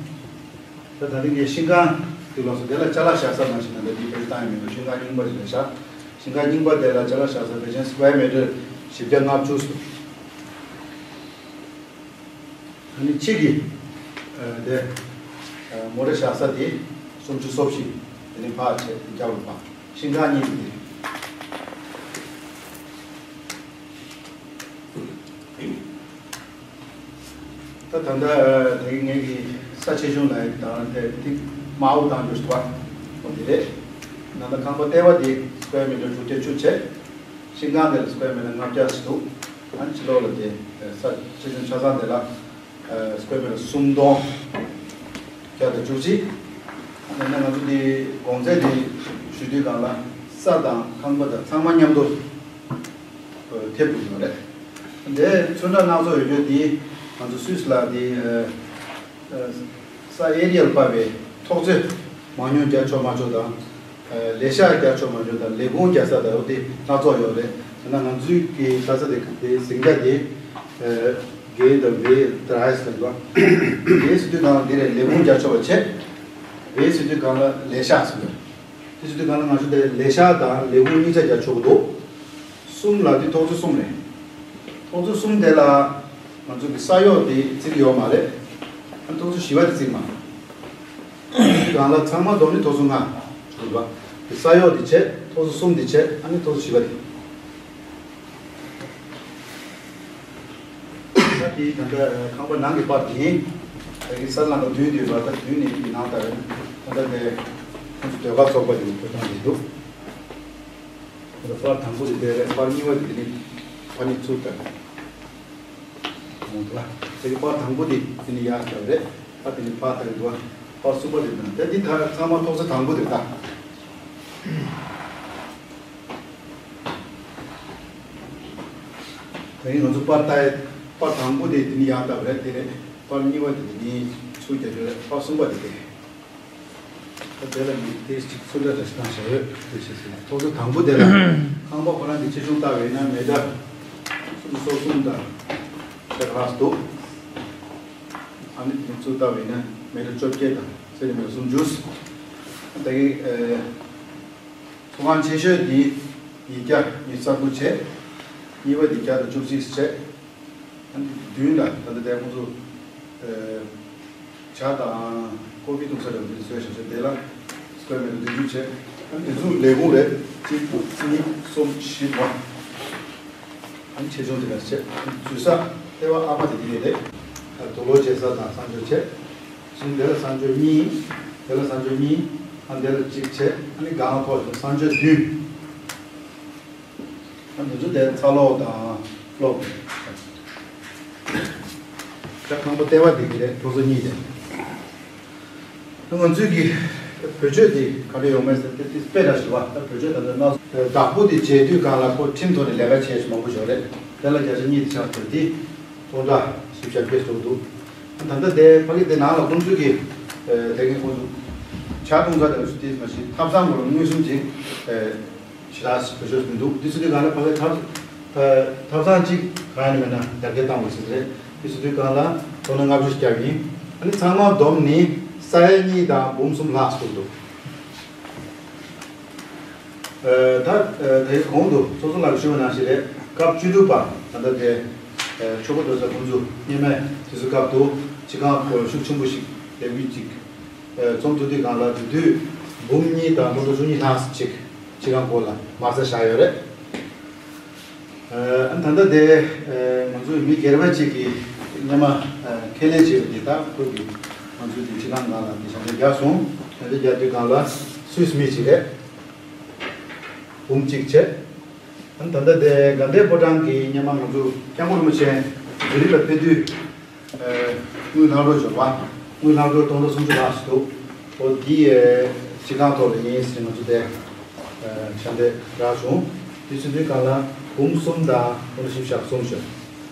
ད་ད་ལྟ་ངས་ཤིང་ཁང་དེ་ལོགས་སུ་དེ་ལ་ཅ་ལག་བཞག་ས་ནང་བཞིན་ད་ལྟ་འདི་བེད་སྤྱོད་བཏང་ཡོད་མེད་འདུག་ཤིང་ཁང་རྙིང་པ་ཞིག་ལ་བཞག་ཤིང་ཁང་རྙིང་པ་དེ་ལ་ཅ་ལག་བཞག་ས་ཕལ་ཆེར་སི་ཀུ་ཝེར་མི་ཊར་བཞི་བརྒྱ་ལྔ་བཅུ་ཙམ། ཨ་ནི་ཕྱི་གི་ཨ་དེ་ཨ་མོ་ཊ་བཞག་ས་དེ་སུམ་ཅུ་སོ་བཞི། དེ་ནི་ཕར་བྱས་རྒྱབ་ལ་ཕར་ཤིང་ཁང་གཉིས་དེ། ད་ད་ལྟ་དེ་ངེད་ཀྱི་ས་ཆེ་ཆུང་ལ་དང་དེ་དེ་མའོ་དང་འདྲ་བ་འོ་དེ་རེད། ད་ལྟ་ཁང་པ་ལྟེ་བ་དེ་སི་ཀོ་ཡར་མི་ཊར་དྲུག་བརྒྱ་བཅུ་བྱས། ཤིང་ཁང་དེ་ལ་སི་ཀོ་ཡར་མི་ཊར་ལྔ་བརྒྱ་ཞིག་འདུག་ཨ་ནི་ཕྱི་ལོགས་ལ་དེ་ས་ཆེ་ཆུང་ཆ་ཚང་དེ་ལ་སི་ཀོ་ཡར་མི་ཊར་སུམ་སྟོང་བརྒྱ་དང་བཅུ་གཅིག་ཨ་ནི་ང་ཚོ་དེ་གོང་ཚད་དེ་ཞུ་དུས་སྒང་ལ་ས་དང་ཁང་པ་དང་ཚང་མ་མཉམ་དུ་ཐེབས་འདུག་ཡོད་རེད། དེ་ཚོན་ཁྲ་སྣ་ཚོགས་ཡོད་རྒྱུ་དེ་ང་ཚོ་སུད་སི་ལ་དེ་ས་ཨེ་རི་ཡར་སྤར་བའི་ཐོག་བརྩེགས་མང་ཉུང་རྒྱག་ཆོག་མ་ཆོག་དང་། ལས་ཤག་རྒྱག་ཆོག་མ་ཆོག་དང་ལས་ཁུངས་རྒྱག་ས་དང་འོ་དེ་སྣ་ཚོགས་ཡོད་རེད། ད་ང་ཚོའི་གི་ས་ཆ་དེ་དེ་ཟིང་ཆ་དེ་གེ་དང་ཝེ་ཏྲ་ཧའེ་སི་ལ་འདུག་ག་གེ་ཟེར་དུས་གང་ལ་དེ་རེད་ལས་ཁུངས་རྒྱག་ཆོག་པ་བྱས། ཝེ་ཟེར་དུས་གང་ལ་ལས་ཤག་ཟེར་འདུག་དེ་ཟེར་དུས་གང་ལ་ང་ཚོ་དེ་ལས་ཤག་དང་ལས་ཁུངས་གཉིས་ཆ་རྒྱག་ཆོག་གི་འདུག་གསུམ་ལ་དེ་ཐོག་བརྩེགས་གསུམ་རེད། ཐོག་བརྩེགས་གསུམ་དེ་ལ་ང་ཚོ་གི་ས་གཡོག་དེ་བརྩི་གི་ཡོད་མ་རེད། ཨ་ཐོག་བརྩེགས་བཞི་པ་དེ་བརྩིས་མ་རེད། དེ་གང་ལ་ཚང་མ་བསྡོམས་ནས་ཐོག་བརྩེགས་ལྔ་བྱུང་འདུག་ག་དེ་ས་གཡོག་དེ་བྱས་ཐོག་བརྩེགས་གསུམ་དེ་བྱས་ཨ་ནི་ཐོག་བརྩེགས་བཞི་པ་དེ། ད་དེ་ད་ལྟ་ཁང་པ་ནང་གི་པར་དེ་ཡིན། ད་གི་ས་ལམ་པ་བདུན་དེ་བ་ད་བདུན་ནས་ཀྱི་ནང་ལྟར་ད་ལྟ་དེ་ཁོང་ཚོ་ཟློས་གར་ཚོགས་པ་དེ་ཕུལ་སྟངས་རེད་འདུག་ད་ལྟ་པར་དང་པོ་དེ་དེ་རེད། པར་གཉིས་པ་དེ་དེ་ནི་ཕ་ནི་ཚུར་ལྟར་འོང་འདུག་ལ། དེ་གི་པར་དང་པོ་དེ་དེ་ནི་ཡར་ལྟར་རེད། ད་དེ་ནི་ཕར་ལྟར་འདུག་བ། པར་གསུམ་པ་དེ་དང་ད་འདི་ད་ཚང་མ་ཐོག་ས་དང་པོ་དེ་ད། ད་ཡིན་ང་ཚོ་པར་ལྟ་ཡ་པར་དང་པོ་དེ་དེ་ནི་ཡར་ལྟ་བ་རེད། དེ་རེད། པར་གཉིས་པ་དེ་དེ་ནི་ཚུར་རྒྱབ་རེད། པར་གསུམ་པ་དེ་དེ། ད་དེ་ལ་མི་དེ་གཅིག་ཚུར་ལ་རེ་སྟངས་བྱ་ཡོད་དེ་བྱེད་ཟིན་ཐོག་ཚོ་དང་པོ་དེ་ལ་ཁང་པ་ཁོ་རང་གི་ཆེ་ཆུང་ལྟ་བས་ན་མེ་ཊར་སུམ་ཅུ་སོ་གསུམ་དང་ཕྱེད་ཀ་ལྷག་འདུག་ཨ་ནི་དེ་ཚུར་ལྟ་བས་ན་མེ་ཊར་བཅོ་བརྒྱད་དང་ཚེ་རིང་མེ་ཊར་སུམ་ཅུ། ད་གི་ཚོགས་ཁང་ཆེ་ཤོས་འདི་ཡིག་བརྒྱ་ཉི་ཤུ་རྩ་དགུ་བྱས། གཉིས་པ་འདི་བརྒྱ་དང་བཅུ་གཅིག་བྱས། ཨ་ནི་བདུན་ལ་ད་ལྟ་དེ་ཁོང་ཚོ་ཇ་དང་ཀོ་ཕི་འཐུང་ས་རེད་འདི་བཟོས་བཞག་བྱས་དེ་ལ་སི་ཀོ་ཡར་མི་ཊར་བདུན་ཅུ་བྱས། ཨ་ནི་དེ་ཚོ་ལས་ཁུངས་རེད། གཅིག་གཉིས་གསུམ་བཞི་ལྔ། ཨ་ནི་ཆེ་ཆུང་དེ་ལ་བྱས། ཨ་ནི་འཛུལ་ས་ལྟེ་བ་ཨ་མ་དེ་དེ་རེད། དུག་ལོག་བྱེད་ས་དང་གསང་སྤྱོད་བྱས། གསུམ་དེ་ལ་གསང་སྤྱོད་གཉིས། དེ་ལ་གསང་སྤྱོད་གཉིས། ཨ་དེ་ལ་གཅིག་བྱས། ཨ་ནི་སྒང་ལ་ཐོག་གསང་སྤྱོད་བདུན། ཨ་འདི་ཚོ་དེ་ཚ་ལོག་དང་གློག་ད་ཁང་པ་ལྟེ་བ་དེ་གི་རེད། ཐོག་ས་གཉིས་དེ། ད་ང་ཚོའི་གི་བེད་སྤྱོད་དེ་ག་འདྲ་ཡོང་མེད་ཟེར་ཏེ་དེ་དཔེ་འདྲ་ཞིག་བ། ད་བེད་སྤྱོད་ད་ལྟ་ན་བདག་པོ་དེ་བྱེད་དུས་སྒང་ལ་ཁོ་ཁྲིམས་ཐོག་ནས་ལས་ཀ་བྱས་ཞིག་མང་པོ་ཞིག་རེད། དེ་ལ་བརྒྱ་ཆ་གཉིས་དེ་ཆགས་ཐུབ་དེ། སྟོང་ཕྲག་བཞི་བརྒྱ་བརྒྱད་སོགས་འདུག་ད་ལྟ་དེ་ཕ་གི་དེ་ནང་ལ་ཁོང་ཚོས་ཀྱི་དེ་གི་ཁོང་ཚོ་ཇ་འཐུང་ས་དང་སུ་དེ་མ་གཞི་ཐབ་ཚང་གོ་ལ་མངོན་སུམ་ཅིག་ཞེ་དྲག་བེད་སྤྱོད་མི་འདུག་དེ་ཚོ་དེ་གང་ལ་ཕ་གི་ཐབ་ཐབ་ཚང་གཅིག་གང་ཡིན་མིན་ན་རྒྱ་སྐད་བཏང་དགོས་ཟེར་རེད། དེ་ཚོ་དེ་གང་ལ་ཐོ་ན་ལྔ་བཅུ་ཞིག་བརྒྱབ་ཡིན། ཨ་ནི་ཚང་མ་བསྡོམས་ནི་ས་ཡ་གཉིས་དང་འབུམ་གསུམ་ལྷག་ཙམ་འདུག་ད་དེའི་གོང་དུ་ཚོགས་གཙོ་ལགས་ཞུས་པ་ནང་བཞིན་རེད། སྐབས་བཅུ་དྲུག་པ་ད་ལྟ་དེ་ཆོས་འཁོར་སྡོད་ས་ཁོང་ཚོ་སྔོན་མའི་དུས་ཚོད་སྐབས་དུ་སྤྱི་ཁང་སྐོར་ཤུགས་ཆེན་པོ་ཞིག་ལས་འགུལ་ཅིག་འཛོམས་ཐུབ་དུས་སྒང་ལ་དེ་དུས་འབུམ་གཉིས་དང་སྟོང་ཕྲག་བཅུ་གཉིས་ལྷག་ཅིག་སྤྱི་ཁང་སྐོར་ལ་མ་རྩ་བཞག་ཡོད་རེད། ཨ་ད་ལྟ་དེ་ང་ཚོའི་མི་སྒེར་པ་ཅིག་གིས་སྔོན་མ་ཁས་ལེན་བྱས་པ་དེ་དག་ཁོས་ཀྱིས་ང་ཚོའི་དེ་སྤྱི་ཁང་ནང་ལ་དེ་ཞབས་འདེགས་བརྒྱབ་སོང་། ཞབས་འདེགས་བརྒྱབ་དུས་སྒང་ལ་སུད་སི་མི་ཅིག་རེད། འབུམ་གཅིག་བྱས། ཨ་ད་ལྟ་དེ་དགའ་ལྡན་ཕོ་བྲང་གི་སྔོན་མ་ང་ཚོ་སྐྱབས་མགོན་རིན་པོ་ཆེ་ཛུ་རིག་ལ་ཕེབས་དུས་དངུལ་ལྷག་འཕྲོ་འབྱོར་བ། དངུལ་ལྷག་འཕྲོ་སྟོང་ཕྲག་སུམ་ཅུ་ལྷག་ཞིག་འདུག་འོ་འདི་སྤྱི་ཁང་ཐོག་ལ་ཡིན་ཟེར་ང་ཚོ་དེ་ཞབས་འདེགས་རག་བྱུང་། དེ་ཚོ་དུས་སྒང་ལ་འབུམ་གསུམ་དང་སྟོང་ཕྲག་བཞི་བཅུ་ཞེ་གསུམ་བྱུང་།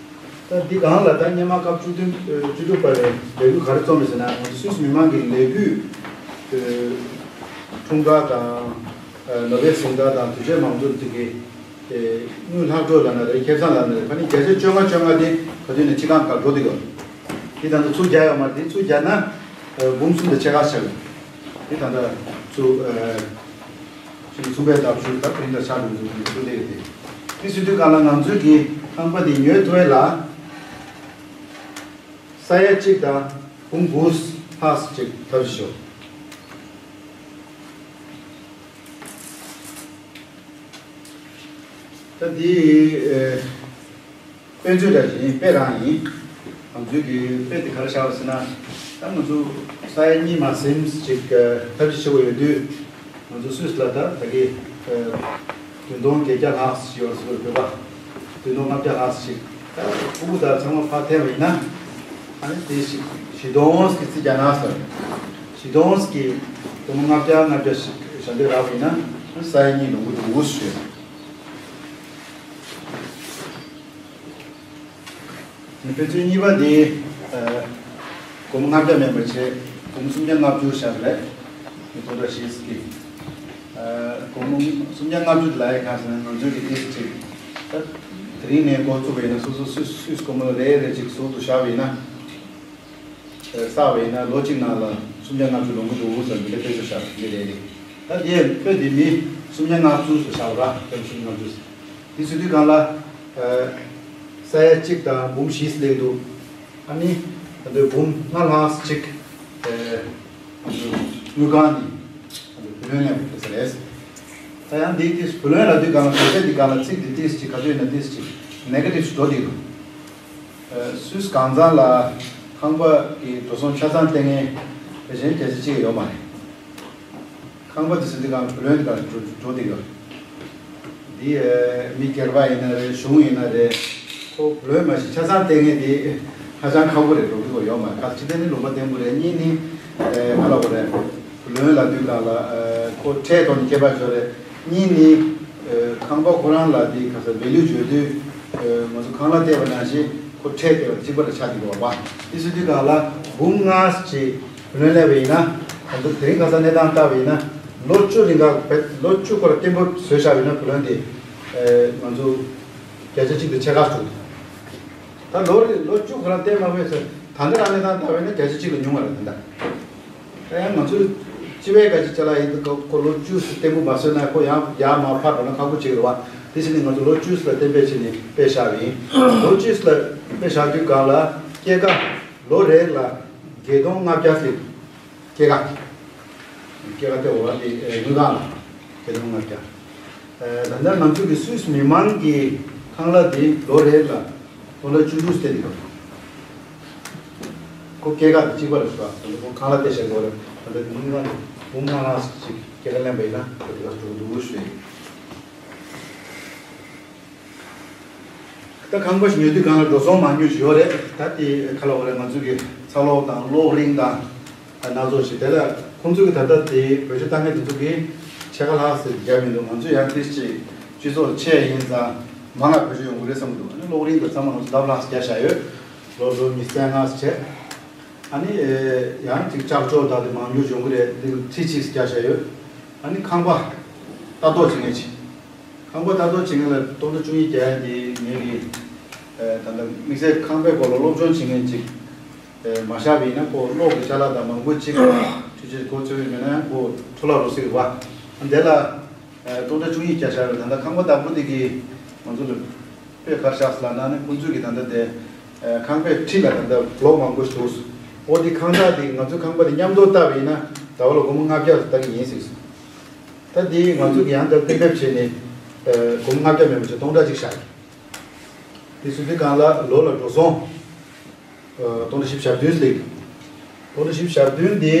ད་འདི་སྒང་ལ་ད་སྔོན་མ་སྐབས་བཅུ་བདུན་བཅུ་དྲུག་པ་ལས་ལས་འགུལ་ག་རེ་རྩོམ་མེད་ཟེར་ན་ང་ཚོ་སུད་སི་མི་མང་གི་ལས་འགུལ་འཁྲུངས་སྐར་དང་ནོ་བེལ་གཟེངས་རྟགས་དང་དུས་ཆེན་མང་ཚོགས་དེ་གི་དངུལ་ལྷག་འཕྲོ་ལབ་ན་རེད། ཁེ་བཟང་ལབ་ན་རེད། ཁ་ནི་བརྒྱ་ཆ་བཅོ་ལྔ་བཅོ་ལྔ་དེ་ག་དུས་ནས་སྤྱི་ཁང་ཁར་འགྲོ་བསྡད་ཡོད། དེ་ད་ལྟ་ཚུར་རྒྱག་ཡོད་མ་རེད། དེ་ཚུར་རྒྱག་ན་འབུམ་གསུམ་དང་ཕྱེད་ཀ་ཆགས་ཡོད། དེ་ད་ལྟ་ཚུར་ཅིག་གསུམ་པའི་ལྡབ་ཞུ་ད་པིན་ད་ཆགས་འགྲོ་འདུག་ཚུར་བསྡད་ཡོད་དེ། དེ་ཚུར་དུས་སྒང་ལ་ང་ཚོས་ཀྱི་ཁང་པ་དེ་ཉོས་ཐུབ་ཡས་ལ། ས་ཡ་གཅིག་དང་འབུམ་དགུ་ལྷག་ཅིག་ཐབས་ཤེས་ཤོག་ད་འདི་ཨེ། དཔེ་མཛོད་འདྲ་ཞིག་ཡིན། དཔེ་རང་ཡིན། ང་ཚོའི་གི་དཔེ་དེ་ག་རེ་བཞག་པ་ཟེར་ན། ད་ང་ཚོ་ས་ཡ་གཉིས་མ་ཟིན་ཅིག་ཐབས་ཤེས་བྱེད་དགོས་ཡོད་དུས། ང་ཚོ་སུད་སི་ལ་ད་ད་གི་བདུན་སྟོང་བརྒྱད་བརྒྱ་ལྷག་ཞིག་ཡོད་ཟེར་བ། བོད་པ་བདུན་སྟོང་ལྔ་བརྒྱ་ལྷག་ཞིག་ད་ཕྲུ་གུ་དང་ཚང་མ་ཕར་འཐེན་པ་ཡིན་ན། ཨ་ནི་དེ་ཞིག་བཞི་སྟོང་གི་རྩིས་རྒྱག་ན་ཟེར། བཞི་སྟོང་གི་སྒོར་མོ་ལྔ་བརྒྱ་ལྔ་བརྒྱ་ཞིག་བཞག་འདོད་རག་པ་ཡིན་ན། ས་ཡ་གཉིས་ལོངས་སྐུ་འདུག་ཞུས། དཔེ་མཛོད་གཉིས་པ་དེ། ཨ། སྒོར་མོ་ལྔ་བརྒྱ་མིན་པ་བྱས། སྒོར་མོ་སུམ་བརྒྱ་ལྔ་བཅུ་བཞག་རེད། མི་སྟོང་ཕྲག་བཞི་ཙམ་གྱིས། ཨ། སྒོར་མོ་སུམ་བརྒྱ་ལྔ་བཅུ་དེ་ལ་ཡ་གང་ཟེར་ན། ང་ཚོའི་གི་ཏིས་ཅིག་ད་དེ་རིང་ནས་འགོ་བཙུགས་པ་ཡིན་ན། སོ་སོ་སུད་སི་སུད་སི་སྒོར་མོ་རེ་རེ་ཅིག་ཟུར་དུ་བཞག་པ་ཡིན་ན། ཨ། བསགས་པ་ཡིན་ན་ལོ་གཅིག་ནང་ལ་སུམ་བརྒྱ་ལྔ་བཅུ་ལོངས་སྐུ་འདུག་ཟེར་ནས་དཔེ་མཛོད་བཞག་མི་རེ་རེ། ད་དེ་ཡང་ཁོས་དེ་མི་སུམ་བརྒྱ་ལྔ་བཅུ་ཟེར་བཞག་ར། ཁོས་སུམ་བརྒྱ་ལྔ་བཅུ་ཟེར། དེ་ཟེར་དུས་སྒང་ལ། ཨ། ས་ཡ་གཅིག་དང་འབུམ་བཞི་སླེབས་འདུག་ཨ་ནི་ད་དུང་འབུམ་ལྔ་ལྷག་ཅིག་ཨ། དངུལ་ཁང་ནས་བུ་ལོན་ལེན་པ་ཕེབས་ས་རེད། ད་ཡང་འདི་ཏིས་བུ་ལོན་ལབ་དུས་སྒང་ལ། གལ་ཏེ་འདི་སྒང་ལ་ཚིག་འདི་ཏིས་ཅིག་ག་ཚོད་ཡིན་ན་ཏིས་ཅིག་ནེ་གེ་ཊིབ་འགྲོ་འདུག་ཨ། སུད་སི་གང་ཚང་ལ་ཁང་པ་གི་འགྲོ་སོང་ཆ་ཚང་སྟེར་མཁན་དེ་བཞིན་བརྒྱ་ཆ་གཅིག་ཡོད་མ་རེད། ཁང་པ་དེ་ཟེར་དུས་སྒང་ལ་བུ་ལོན་དེ་ག་འགྲོ་འགྲོ་འདུག་ཡོད། འདི་ཨ་མི་སྒེར་པ་ཡིན་ན་རེད། གཞུང་ཡིན་ན་རེད། ཁོ་བུ་ལོན་མ་གཞི་ཆ་ཚང་སྟེར་མཁན་དེ་ཧ་ཅང་ཁག་པོ་རེད། འགྲོ་གི་ཡོད་མ་རེད། ག་ཅི་སྟེ་ནི་ལུང་པ་བརྟན་པོ་རེད། གཉིས་ནི་ཨ་ག་ལབ་དགོས་རེད། བུ་ལོན་ལབ་དུས་སྒང་ལ་ཨ་ཁོ་ཁྲལ་ཐོག་ནས་སྐྱེད་པ་ཤོར་རེད། གཉིས་ནི་ཨ་ཁང་པ་ཁོ་རང་ལ་དེ་ག་ས་ཝེ་ལུ་བརྗོད་དུས། ཨ་ང་ཚོ་ཁང་གླ་སྟེར་བ་ནང་བཞིན་ཁོ་ཁྲལ་སྟེར་བ་གཅིག་པ་ལ་ཆགས་འདུག་པ། དེ་ཟེར་དུས་སྒང་ལ་འབུམ་ལྔ་ཅིག་བུ་ལོན་སླེབས་པ་ཡིན་ན། ང་ཚོ་དེ་རིང་ཁ་སང་གནས་སྟངས་བལྟས་པ་ཡིན་ན། ལོ་བཅུ་རིང་ག་བེད་ལོ་བཅུ་ཁོ་ར་བརྟན་པོ་བཟོས་བཞག་པ་ཡིན་ན། བུ་ལོན་དེ་ཨ་ང་ཚོ་བརྒྱ་ཆ་གཅིག་དང་ཕྱེད་ཀ་བྱུང་། ད་ལོ་རེ་ལོ་བཅུ་ཁོ་ར་བརྟན་མ་བས་ཟེར། ད་ལྟ་རང་གནས་སྟངས་བལྟས་པ་ཡིན་ན་བརྒྱ་ཆ་གཅིག་ལས་ཉུང་བ་རེད་ད་ལྟ། ད་ཡང་ང་ཚོས་སྤྱི་པའི་ག་ཅི་ཅ་ལག་ཡིན་ད། ཁོ་ལོ་བཅུ་ཙམ་བརྟན་པོ་མ་བཟོས་ན་ཁོ་ཡང་ཡར་མར་ཕར་འགྲོ་ན་ཁག་པོ་ཅིག་རེད་པ། དེ་བྱས་ནས་ང་ཚོ་ལོ་བཅུ་ཙམ་ལ་གཏན་འབེབས་བྱས་ནས་དཔེ་བཞག་པ་ཡིན། ལོ་བཅུ་ཙམ་ལ་དཔེ་བཞག་དུས་སྒང་ལ་སྐྱེད་ཀ་ལོ་རེ་ལ་བརྒྱད་སྟོང་ལྔ་བརྒྱ་ཙམ། སྐྱེད་ཀ་སྐྱེད་ཀ་སྟེར་བ་དེ་དངུལ་ཁང་ལ་བརྒྱད་སྟོང་ལྔ་བརྒྱ། ད་ལྟ་ང་ཚོ་གི་སུད་སི་མི་མང་གི་ཁང་གླ་དེ་ལོ་རེ་ལ་སྟོང་ཕྲག་བཅུ་དྲུག་སྟེར་གི་འདུག་ཁོ་སྐྱེད་ཀ་དེ་གཅིག་པ་རེད་ཤག་ད་ལྟ་ཁོ་ཁང་གླ་སྟེར་བཞག་གི་ཡོད་རེད། ད་ལྟ་དེ་མི་ལྔ་བུ་ལྔ་ལྷག་ཅིག་སྐྱེད་ཀ་ལེན་པ་ཡིན་ན་ཁོ་དེ་ག་འགྲོ་གི་འདུག་ཞུ་ཡིན། ད་ཁང་པ་ཞིག་ཉོ་དུས་སྒང་ལ་འགྲོ་སོང་མང་ཉུང་ཞིག་ཡོད་རེད། ད་དེ་ག་ལབ་དགོས་རེད། ང་ཚོ་གི་ཚ་གློག་དང་གློག་རིན་དང་། ཨ། སྣ་ཚོགས་ཤིག་དེ་ལ་ཁོང་ཚོ་གི་ད་ལྟ་དེ་བེད་སྤྱོད་བཏང་མཁན་དེ་ཚོ་གིས་ཕྱེད་ཀ་ལྷག་ཙམ་བརྒྱབ་མི་འདུག་ང་ཚོ་ཡང་ཏིས་ཅིག་སྤྱི་ཚོགས་ཆེ་ཡིན་ཙང་མང་ང་བེད་སྤྱོད་ཡོང་གི་རེད་བསམ་གི་འདུག་ཨ་ནི་གློག་རིན་དང་ཚང་མ་ང་ཚོ་ལྡབ་ལྷག་ཙམ་བརྒྱབ་བཞག་ཡོད། ལོ་ལོ་ཉི་ཤུ་རྩ་ལྔ་ཙམ་བྱས། ཨ་ནི་ཡང་ཅིག་ལྕགས་སྒྲོག་དང་དེ་མང་ཉུང་ཡོང་གི་རེད། འདི་ཁྲི་གཅིག་ཙམ་བརྒྱབ་བཞག་ཡོད། ཨ་ནི་ཁང་པ་ལྟ་རྟོག་བྱེད་མཁན་ཅིག་ཁང་པ་ལྟ་རྟོག་བྱེད་མཁན་ལ་སྟོང་ཕྲག་བཅུ་གཉིས་བརྒྱབ་ཡ་དེ་ངེད་ཀྱིས་ཨ་ད་ལྟ་དམིགས་བསལ་ཁང་པའི་སྐོར་ལ་སློབ་སྦྱོང་བྱེད་མཁན་ཅིག་ཨ་མ་བཞག་པ་ཡིན་ན། ཁོ་གློག་གི་ཅ་ལག་དང་མང་པོ་ཅིག་འཕྲུལ་ཆས་གོ་ཆོད་པ་མེད་ན་ཡང་ཁོ་འཕྲོ་བརླག་འགྲོ་སྲིད་པ། ཨ་འདི་ལ་ཨ་སྟོང་ཕྲག་བཅུ་གཉིས་བརྒྱབ་བཞག་རེད། ད་ལྟ་ཁང་པ་བདག་པོ་དེ་གིས་ང་ཚོ་ལ་དཔེ་ག་རེ་བཞག་ཟེར་ལབ་ན། ཨ་ནི་ཁོང་ཚོས་ཀྱིས་ད་ལྟ་དེ་ཨ་ཁང་པའི་འཁྲིས་ལ་ད་ལྟ་བོ་ལོག་མང་པོ་ཞིག་འདུག་འོ་དེ་ཁང་བདག་དེ་ང་ཚོའི་ཁང་པ་དེ་མཉམ་དུ་བལྟས་པ་ཡིན་ན་ཟླ་བ་ལ་སྒོར་མོ་ལྔ་བརྒྱ་ཙམ་ལྟ་གི་ཡིན་ཟེར། ད་འདི་ང་ཚོ་གི་ཡང་ད་གཏན་འབེབས་བྱས་ནས་ཨ་སྒོར་མོ་ལྔ་བརྒྱ་མིན་པ་བྱས་སྟོང་ཕྲག་གཅིག་བཞག་གི། དེ་ཚོ་དེ་སྒང་ལ་ལོ་ལ་འགྲོ་སོང་ཨ་སྟོང་ཕྲག་བཞི་བཅུ་ཞེ་བདུན་སླེབས་འདུག་སྟོང་ཕྲག་བཞི་བཅུ་ཞེ་བདུན་འདི་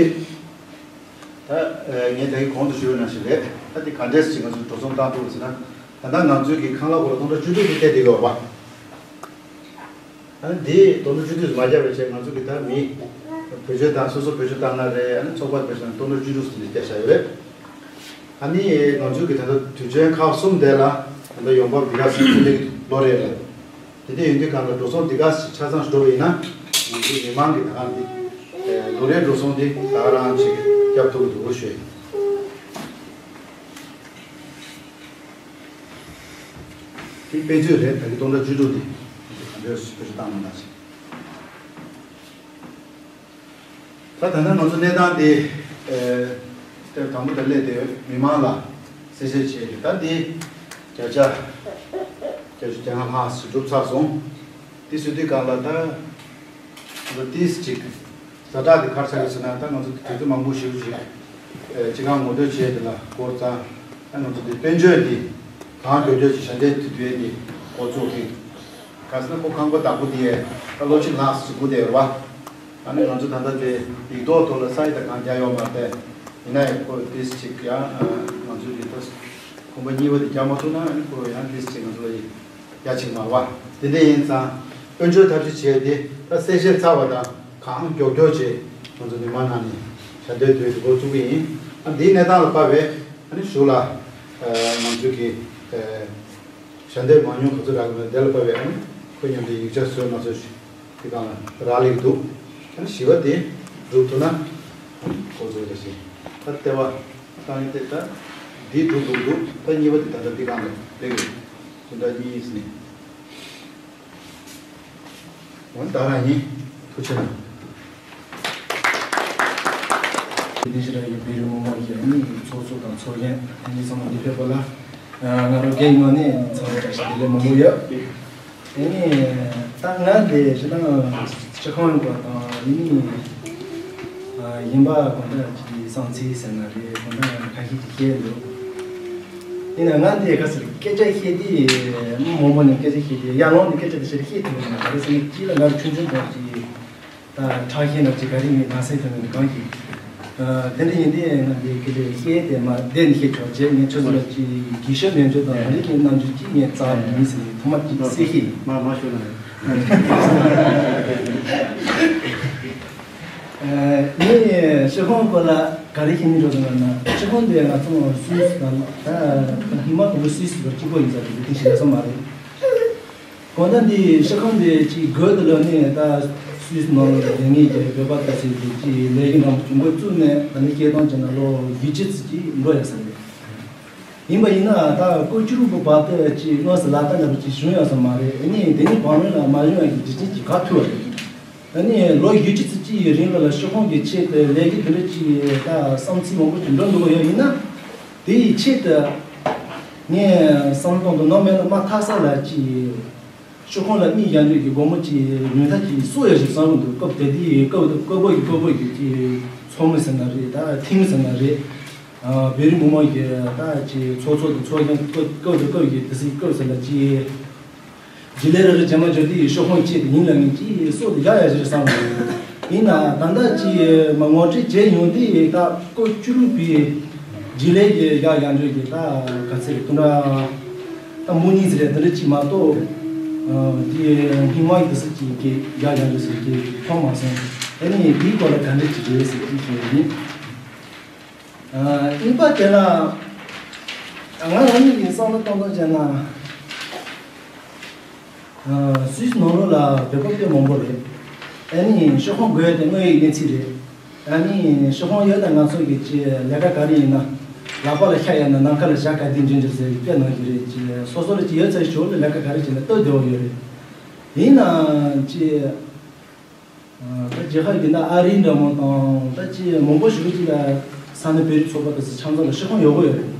ད་ཨ་ངས་ད་གིན་གོང་དུ་ཞུས་པ་ནང་བཞིན་རེད། ད་འདི་ག་འདྲས་ཅིག་ང་ཚོ་འགྲོ་སོང་བཏང་ཐུབ་ཟེར་ན། ད་ལྟ་ང་ཚོའི་གི་ཁང་གླ་སྐོར་ལ་སྟོང་ཕྲག་བཅུ་དྲུག་གི་སྟེང་དེ་ཡོད་པ། ཨ་ནི་འདི་སྟོང་ཕྲག་བཅུ་དྲུག་མ་བརྒྱབ་པ་བྱས། ང་ཚོ་གི་ད་མི་བེད་སྤྱོད་བཏང་། སོ་སོ་བེད་སྤྱོད་བཏང་ན་རེད། ཨ་ནི་ཚོགས་པ་བེད་སྤྱོད་བཏང་། སྟོང་ཕྲག་བཅུ་དྲུག་ཙམ་ཅིག་བརྒྱབ་བཞག་ཡོད་རེད། ཨ་ནི་ང་ཚོ་གི་ད་ལྟ་དུས་ཆེན་ཁག་གསུམ་དེ་ལ་ད་ལྟ་ཡོང་འབབ་འདི་ག་ཙམ་ཅིག་སླེབས་ཀྱི་འདུག་ལོ་རེ་ལ། དེ་འདྲ་ཡིན་དུས་སྒང་ལ་འགྲོ་སོང་འདི་ག་ཙམ་ཅིག་ཆ་ཚང་ཞིག་འགྲོ་བ་ཡིན་ན། ང་ཚོའི་མི་མང་གི་ད་ག་འདི་ལོ་རེའི་འགྲོ་སོང་འདི་ད་ག་རང་ཅིག་བརྒྱབ་ཐུབ་ཀྱི་འདུག་ཞུ་ཡིན། དེ་དཔེ་མཛོད་རེད། ད་གི་སྟོང་ཕྲག་བཅུ་དྲུག་དེ་ག་འདྲ་བེད་སྤྱོད་བཏང་ན་ད་ཅིག་ད་ད་ལྟ་ང་ཚོ་གནས་སྟངས་དེ་ཨ་དེབ་དང་པོ་དེ་སླེབས་ཏེ་མི་མང་ལ་གསལ་བཤད་བྱས་ཏེ། ད་འདི་བརྒྱ་ཆ་བརྒྱད་ཅུ་གྱ་ལྔ་ལྷག་ཙམ་གྲུབ་ཚར་སོང་། དེ་ཟེར་དུས་སྒང་ལ་ད་ ང་ཚོ་ཏིས་ཅིག་ཛ་དྲག་དེ་ག་རེ་ཆགས་ཀྱི་ཟེར་ན། ད་ང་ཚོ་དུས་ཚོད་མང་པོ་ཞིག་ཅིག་ཨེ་སྤྱི་ཁང་ངོ་སྤྲོད་བྱས་དེ་ལ་འགོར་ཙང་། ད་ང་ཚོ་དེ་དཔལ་འབྱོར་དེ་གང་མགྱོགས་མགྱོགས་ཅིག་ཞལ་འདེབས་དུས་དུས་དེ་འགོ་བཙུགས་ཀྱི། ག་ཟེར་ན་ཁོ་ཁང་པ་བདག་པོ་དེ་ད་ལོ་གཅིག་ལྷག་ཙམ་སྒུག་བསྡད་ཡོད་རེད་བ། ཨ་ནི་ང་ཚོ་ད་ལྟ་དེ་ཡིག་ཐོག་ཐོག་ལ་ས་ཡིག་དང་གང་རྒྱག་ཡོད་མ་རེད། ཡིན་ན་ཡང་ཁོ་ཏིས་ཅིག་ཡང་ང་ཚོ་དེ་ད་ཁང་པ་གཉིས་པ་དེ་རྒྱག་མ་ཐུབ་ན། ཨ་ནི་ཁོ་ཡང་ཏིས་ཅིག་ང་ཚོ་ལ་ཡ་ཡ་ཅིག་མ་རེད་བ། དེ་འདྲ་ཡིན་ཙང་དཔལ་འབྱོར་ཐབས་ཤེས་བྱས་ཏེ་ད་གསལ་བཤད་ཚར་བ་དང་གང་མགྱོགས་མགྱོགས་བྱས་ང་ཚོ་མི་མང་ནང་ནས་ཞལ་འདེབས་དུས་འགོ་བཙུགས་ཀྱི་ཡིན། ཨ་འདིའི་གནས་སྟངས་ལ་དཔག་པའི་ཨ་ནི་གཞུག་ལ་ཨ་ང་ཚོ་གི་ཨ་ཞལ་འདེབས་མང་ཉུང་ག་ཚོད་རག་གི་འདུག་དེ་ལ་དཔག་པའི་ཨ་ནི་ཁོ་མཉམ་དུ་ཡིག་ཆ་བཟོས་མ་བཟོས་ཤིག་དེ་གང་ལ་རག་ལས་ཀྱི་འདུག་ཨ་ནི་བཞི་པ་དེ་འགྲུབ་ཐུབ་ན་འགོ་འཛུགས་རེ་ཞིག་ད་ལྟེ་བ་བཏང་ཡོད་དེ། ད་འདི་འགྲུབ་འགྲོ་གི་འདུག་ད་གཉིས་པ་དེ་ད་ལྟ་འདི་གང་ལ་སླེབས་ཡོད། བདུན་ཕྲག་གཉིས་ནས། འོ་ད་རང་ཡིན། ཐུགས་རྗེ་གནང་། དེ་ཕྱིར་ཡིན་པའི་རི་མོ་མ་གི་ཨ་ནི་ཚོགས་གཙོ་དང་ཚོགས་གཞོན་ཨ་ནི་ཚང་མ་འདི་ཕེབས་པ་ལ་ང་རང་སྒེར་ངོས་ནས་ཚང་མ་བཀྲ་ཤིས་བདེ་ལེགས་མང་པོ་ཡོད། ཨ་ནི་ད་ང་འདི་ཞེ་དྲག་སྤྱི་ཁང་ཡིན་པ་དང་ཡིན་ནི་ཡིན་པ་གང་འདྲ་ཅིག་བསམ་ཚུལ་ཟེར་ན་རེད། གང་འདྲ་ཁ་ཤས་ཅིག་བཤད་འདུག་ཡིན་ན་ང་འདི་ག་ཟེར་སྐད་ཆ་བཤད་དུས་མི་མང་པོ་ནས་སྐད་ཆ་བཤད་དུས་ཡར་ལངས་ནས་སྐད་ཆ་དེ་ཞེ་དྲག་བཤད་ཐུབ་མེད། ག་རེ་ཟེར་ན་གཅིག་ལ་ང་ཆུང་ཆུང་དང་ཅིག་ད་ཁྲག་ཤེད་ན་ཅིག་ག་རེ་ཡིན་ན་ཟེར་ཐུབ་མེད། གང་ཞིག་དེ་འདྲ་ཡིན་དུས་ང་འདི་སྐད་ཆ་བཤད་དེ་མ་བསྡད་ནས་བཤད་ཆོག་བྱས། ངས་ཁྱོད་ཚོ་ལ་ཅིག་དགེ་ཞབས་ནན་བརྗོད་དང་ལ་རིགས་ཀྱི་རྣམ་འགྱུར་ཅིག་ངས་རྩ་མིན་ཟེར་ནས་ཐོག་མ་ཅིག་གསལ་བཤད་ཡིན། མ་མ་ཞུ་ན། ངས་སྤྱི་ཁང་སྐོར་ལ་ག་རེ་ཤེས་ནི་འགྲོ་དང་ན། སྤྱི་ཁང་འདི་ང་ཚོ་སུད་སི་དང་ད་སྔོན་མ་དང་པོ་སུད་སི་བར་གཅིག་པོ་ཡིན་ས་རེད། དེ་ཞིག་ཡོད་ས་མ་རེད། གང་ལྟར་འདི་སྤྱི་ཁང་འདི་ཅིག་སྒོ་དེ་ལ་ནི་ད་སུད་སི་ནང་ལ་ལས་ངེས་ཀྱི་བོད་པ་ལྟ་ཚུལ་དེ་ཅིག་ལས་ཀྱི་འདྲ་མོ་ཅིག་འགོ་བཙུགས་ནས་ད་ནི་སྐྱེས་སྟངས་ཅན་ལ་ལོ་བཞི་བཅུ་ཙམ་ཅིག་འགྲོ་ཡ་ས་རེད། ཡིན་པ་ཡིན་ན་ད་སྐོར་བཅུ་དྲུག་པོ་བར་དུ་ཅིག་དངོས་སུ་ལག་བསྟར་འདྲ་པོ་ཅིག་བྱུང་ཡོད་ས་མ་རེད། ཨ་ནི་དེ་ནི་བང་རིམ་ལ་མ་བྱུང་ཡ་གི་རྒྱུ་རྐྱེན་ཅིག་ག་ཐུག་པ་རེད། ཨ་ནི་ལོ་བཞི་བཅུ་ཙམ་ཅིག་གི་རིང་ལ་ལ་སྤྱི་ཁང་གི་ཆེད་དུ་ལས་ཀ་དེ་འདྲ་ཅིག་ད་བསམ་ཚུལ་མང་པོ་ཅིག་འགྲོ་འདུག་ཡོད་ཡིན་ན། དེ་ཡི་ཆེད་དུ་ངས་བསམ་སྟངས་དུ་ནམ་མེད་ན་མ་མཐའ་ས་ལ་ཅིག་སྤྱི་ཁང་ལ་མི་ཡར་འགྲོ་གི་སྒོར་མོ་ཅིག་ཉུང་མཐའ་ཅིག་གསོག་ཡ་ཞིག་བསམ་གི་འདུག་སྐབས་དེ་དུས་སྐབས་དུ་སྐབས་བབ་ཀྱི་སྐབས་བབ་ཀྱི་ཅིག་ཚོགས་མི་ཟེར་ན་རེད། ད་ཐེངས་ཟེར་ན་རེད། བོད་རིགས་མི་མང་གི་ད་ཅིག་ཚོགས་གཙོ་དང་ཚོགས་གཞོན་སྐབས་དུ་སྐབས་ཀྱི་དེ་སྲིད་སྐབས་ཟེར་ན་ཅིག་རྒྱུན་ལས་རེ་རེ་རྗེས་མ་འབྱོར་དུས་སྤྱི་ཁང་ཆེད་དུ་ཡིན་ལ་ངེས་ཀྱིས་སྲོག་དེ་རྒྱག་ཡ་ཞིག་བསམ་གི་ཡོད། ཡིན་ན་ད་ལྟ་ཅིག་མ་ངོ་སྤྲོད་བྱས་ཡོང་དུས་ད་སྐོར་བཅུ་དྲུག་པའི་རྒྱུན་ལས་ཀྱི་རྒྱག་ཡ་འགྲོ་གི་ད་ག་ཚོད་རེད། དུ་འདྲ་ད་མུ་གཉིས་ཟེར་རེད། དེ་འདྲ་ཅིག་མ་གཏོགས་དེ་སྔོན་མ་ཡི་དུས་སུ་ཅིག་གི་རྒྱག་ཡ་འགྲོ་ཟེར་གི་མཐོང་མ་སོང་། ཨ་ནི་དེའི་སྐོར་ལ་ག་འདྲ་ཅིག་རེད་ཟེར་གྱི་ཞུ་ཡ་ཡིན། གཉིས་པ་དེ་ལ་ང་རང་ཉིད་ཀྱི་བསམ་བློ་གཏོང་སྟངས་བྱས་ན། སུད་སི་ནང་ལོགས་ལ་བོད་པ་དཔེ་མང་པོ་རེད། ཨ་ནི་སྤྱི་ཁང་དགོས་དེ་དངོས་ཡོད་གནས་ཚུལ་རེད། ཨ་ནི་སྤྱི་ཁང་ཡོད་ན་ང་ཚོ་གི་ཅི་ལས་ཀ་ག་རེ་ཡིན་ན་ལག་པ་ལ་ཤ་ཡོད་ན་ནམ་མཁའ་ལ་བཞག་ག་དེ་འཇོན་འཇོན་ཟེར་བའི་དཔེ་ནང་བཞིན་རེད། ཅི་སོ་སོ་ལ་ཅི་ཡོད་ཚད་ཞོར་ལ་ལས་ཀ་ག་རེ་བྱས་ན་སྟབས་བདེ་བོ་ཡོད་རེད། ཡིན་ནའང་ཅི། ད་རྒྱལ་ཁབ་ཀྱི་ནང་ཨ་རི་འདྲ་མོ་དང་ད་ཅི་མང་པོ་ཞིག་གི་ལ་ས་གནས་བོད་རིགས་ཚོགས་པ་དང་ཆ་ཚང་ལ་སྤྱི་ཁང་ཡོད་དགོས་ཡོད་རེད།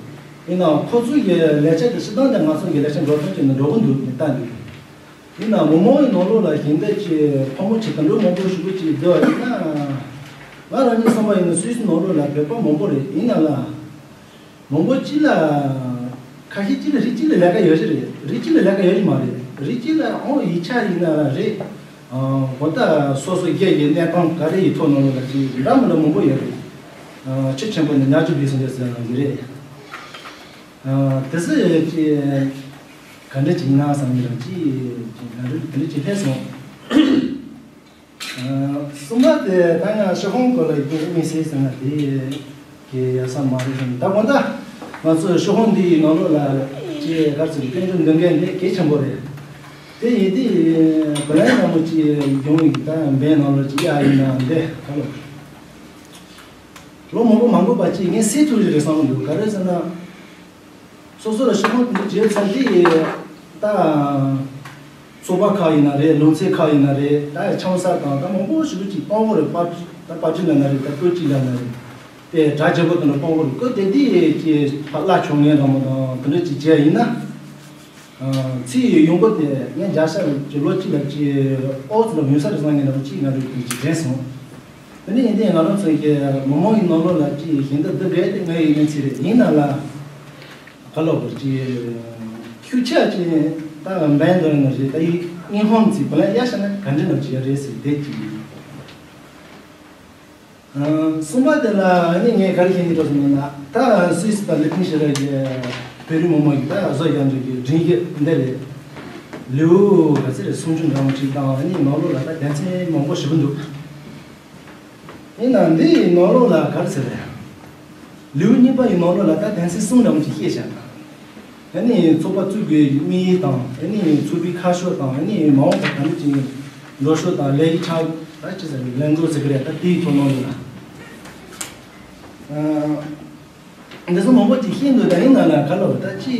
ཡིན་ནའང་ཁོ་ཚོའི་གི་ལས་བྱ་དེ་སྤྱི་བཏང་དེ་ང་ཚོ་གི་ལས་བྱ་འགྲོ་སྟངས་ཀྱི་ནང་འགྲོ་གི་འདུག་ནས་ལྟ་འདུག་ཡིན་ནའང་མི་མང་གི་ནང་ལོགས་ལ་ཞིང་འདེབས་ཀྱི་ཕོ་མོ་ཆེ་དུད་འགྲོ་མང་པོ་ཞིག་གི་ཅིག་བསྡད་པ་ཡིན་ན། ང་རང་ཉིད་བསམ་པ་ཡིན་ན་སུད་སི་ནང་ལོགས་ལ་བོད་པ་མང་པོ་རེད། ཡིན་ན་ལ། མང་པོ་གཅིག་ལ། ཁ་ཤས་གཅིག་ལ་རིགས་གཅིག་ལ་ལས་ཀ་ཡོད་ཀྱི་རེད། རིགས་གཅིག་ལ་ལས་ཀ་ཡོད་ཀྱི་མ་རེད། རིགས་གཅིག་ལ་ཨོ་ཡིག་ཆ་ཡིན་ན་རེད། ཨོ་ད་སོ་སོ་སྒེར་གྱི་གནས་སྟངས་ག་རེ་ཡི་ཐོག་ནང་ལ་ཅིག་འདྲ་མི་འདྲ་མང་པོ་ཡོད་རེད། ཨ་ཆུ་ཆེན་པོ་ནས་ཉ་ཆུ་བིས་སོང་རེད་ཟེར་ཡང་ཡོད་རེད། ཨ་དེ་ཚོ་ཡོད་ཀྱི་ག་འདྲ་ཅིག་ཡིན་ན་བསམ་གྱི་རེད། ཅིག་ག་འདྲ་ག་འདྲ་ཅིག་ཕེབས་སོང་། གསུམ་པ་དེ་ད་ཡང་སྤྱི་ཁང་སྐོར་ལ་ཡིན་མིན་ཟེར་ཟེར་ན་དེ་གི་ཡ་ས་མ་རེད་ཟེར་ན། ད་དགོང་དག་ང་ཚོ་སྤྱི་ཁང་འདིའི་ནང་ལོགས་ལ་ཅེས་གར་ཚུར་དཔལ་འབྱོར་འདོན་མཁན་དེ་གལ་ཆེན་པོ་རེད། དེ་ཡིན་དུས་བུ་ལོན་ནང་མོ་ཅིག་ཡོང་ཡིན། ད་འབེན་ནང་ལོགས་ཅིག་ཡ་ཡིན་ན་འདི་ག་ལོ་ལོ་མང་པོ་མང་པོ་པ་ཅིག་ངས་སེལ་ཐུབ་ཀྱི་རེད་བསམ་གྱི་འདུག་ག་རེ་ཟེར་ན། སོ་སོ་ལ་སྤྱི་ཁང་དེ་འདྲ་བྱས་ཚར་དུས་ད་ཚོགས་པ་ཁག་ཡིན་ན་རེད། ལུང་ཚན་ཁག་ཡིན་ན་རེད། ད་ཆང་ས་དང་ད་མང་པོ་ཞིག་ཅིག་གཏོང་གི་རེད། པར་ད་པར་ཊི་ལབ་ན་རེད། ད་སྐོར་ཅིག་ལབ་ན་རེད། དེ་གྲ་རྒྱས་པོ་དེ་འདྲ་གཏོང་གི་རེད། སྐོར་དེ་དུས་ཀྱི་ཕར་གླ་བྱུང་ངེས་རང་མོ་དང་དེ་འདྲ་ཅིག་བྱས་ཡིན་ན། ཚེ་ཡི་ཡོང་སྒོ་དེ་ངས་བརྒྱ་ཆ་ཀྱི་ལོ་གཅིག་ལ་ཅིག་ཨོ་ཙི་ལ་ཡོད་ས་རེད་བསམ་ངས་ལབ་གཅིག་ང་ཚོ་གི་ཅིག་དྲན་སོང་། དེ་ནས་ཡིན་དེ་ང་རང་ཚོ་གི་མི་མང་གི་ནང་ལོགས་ལ་ཅིག་ཞེ་འདོད་འདི་འདྲས་དེ་ང་ཡི་ཡིན་ཚེ་རེད་ཡིན་ན་ལ། ག་ལོག་གི་ཅིག་ཤུགས་ཆེ་ཅིག་ད་འབན་འདོན་ནི་རེད། ད་ཡིན་ཧོམ་ཅིག་བུ་ལ་ཡ་ཤ་ན་ག་འདྲ་ནང་ཅིག་ཡ་རེད་ཟེར་དེ་ཅིག་གསུམ་པ་དེ་ལ་ནི་ངས་ག་རེ་བཤད་ཀྱི་འདུག་ཟེར་ན། ད་སུད་སི་དང་ལི་ཐིན་ཤི་ར་གི་བོད་རིགས་མི་མང་གི་ད་བཟོ་རྒྱག་འདོད་ཀྱི་དྲིན་གྱི་འདི་རེད། ལེའུ་ག་ཚོད་རེད། སུམ་ཅུ་འདྲ་བོ་ཅིག་དང་ནི་ནང་ལོགས་ལ་ད་དོན་ཚན་མང་པོ་ཞེ་པོ་འདུག་ཡིན་ན་འདི་ཡི་ནང་ལོགས་ལ་ག་རེ་ཟེར་རེད། ལེའུ་གཉིས་པ་ཡི་ནང་ལོགས་ལ་ད་དོན་ཚན་གསུམ་འདྲ་བོ་ཅིག་བཤད་བཞག་ཨ་ནི་ཚོགས་པ་བཙུགས་དགོས་ཡག་གི་དམིགས་ཡུལ་དང་། ཨ་ནི་ཚོགས་པའི་ཁ་ཕྱོགས་དང་། ཨ་ནི་མ་འོངས་པར་ག་འདྲ་ཅིག་འགྲོ་ཕྱོགས་དང་། ལས་ཀྱི་ཆ་ད་ཅི་ཟེར་ལས་འགུལ་ཟེར་གི་རེད། ད་དེའི་ཐོག་ནང་ལ་འདི་ཚོ་མང་པོ་ཅིག་ཤེས་འདུག་ད་ཡིན་ན་ལ་ག་ལོ་ད་ཅི་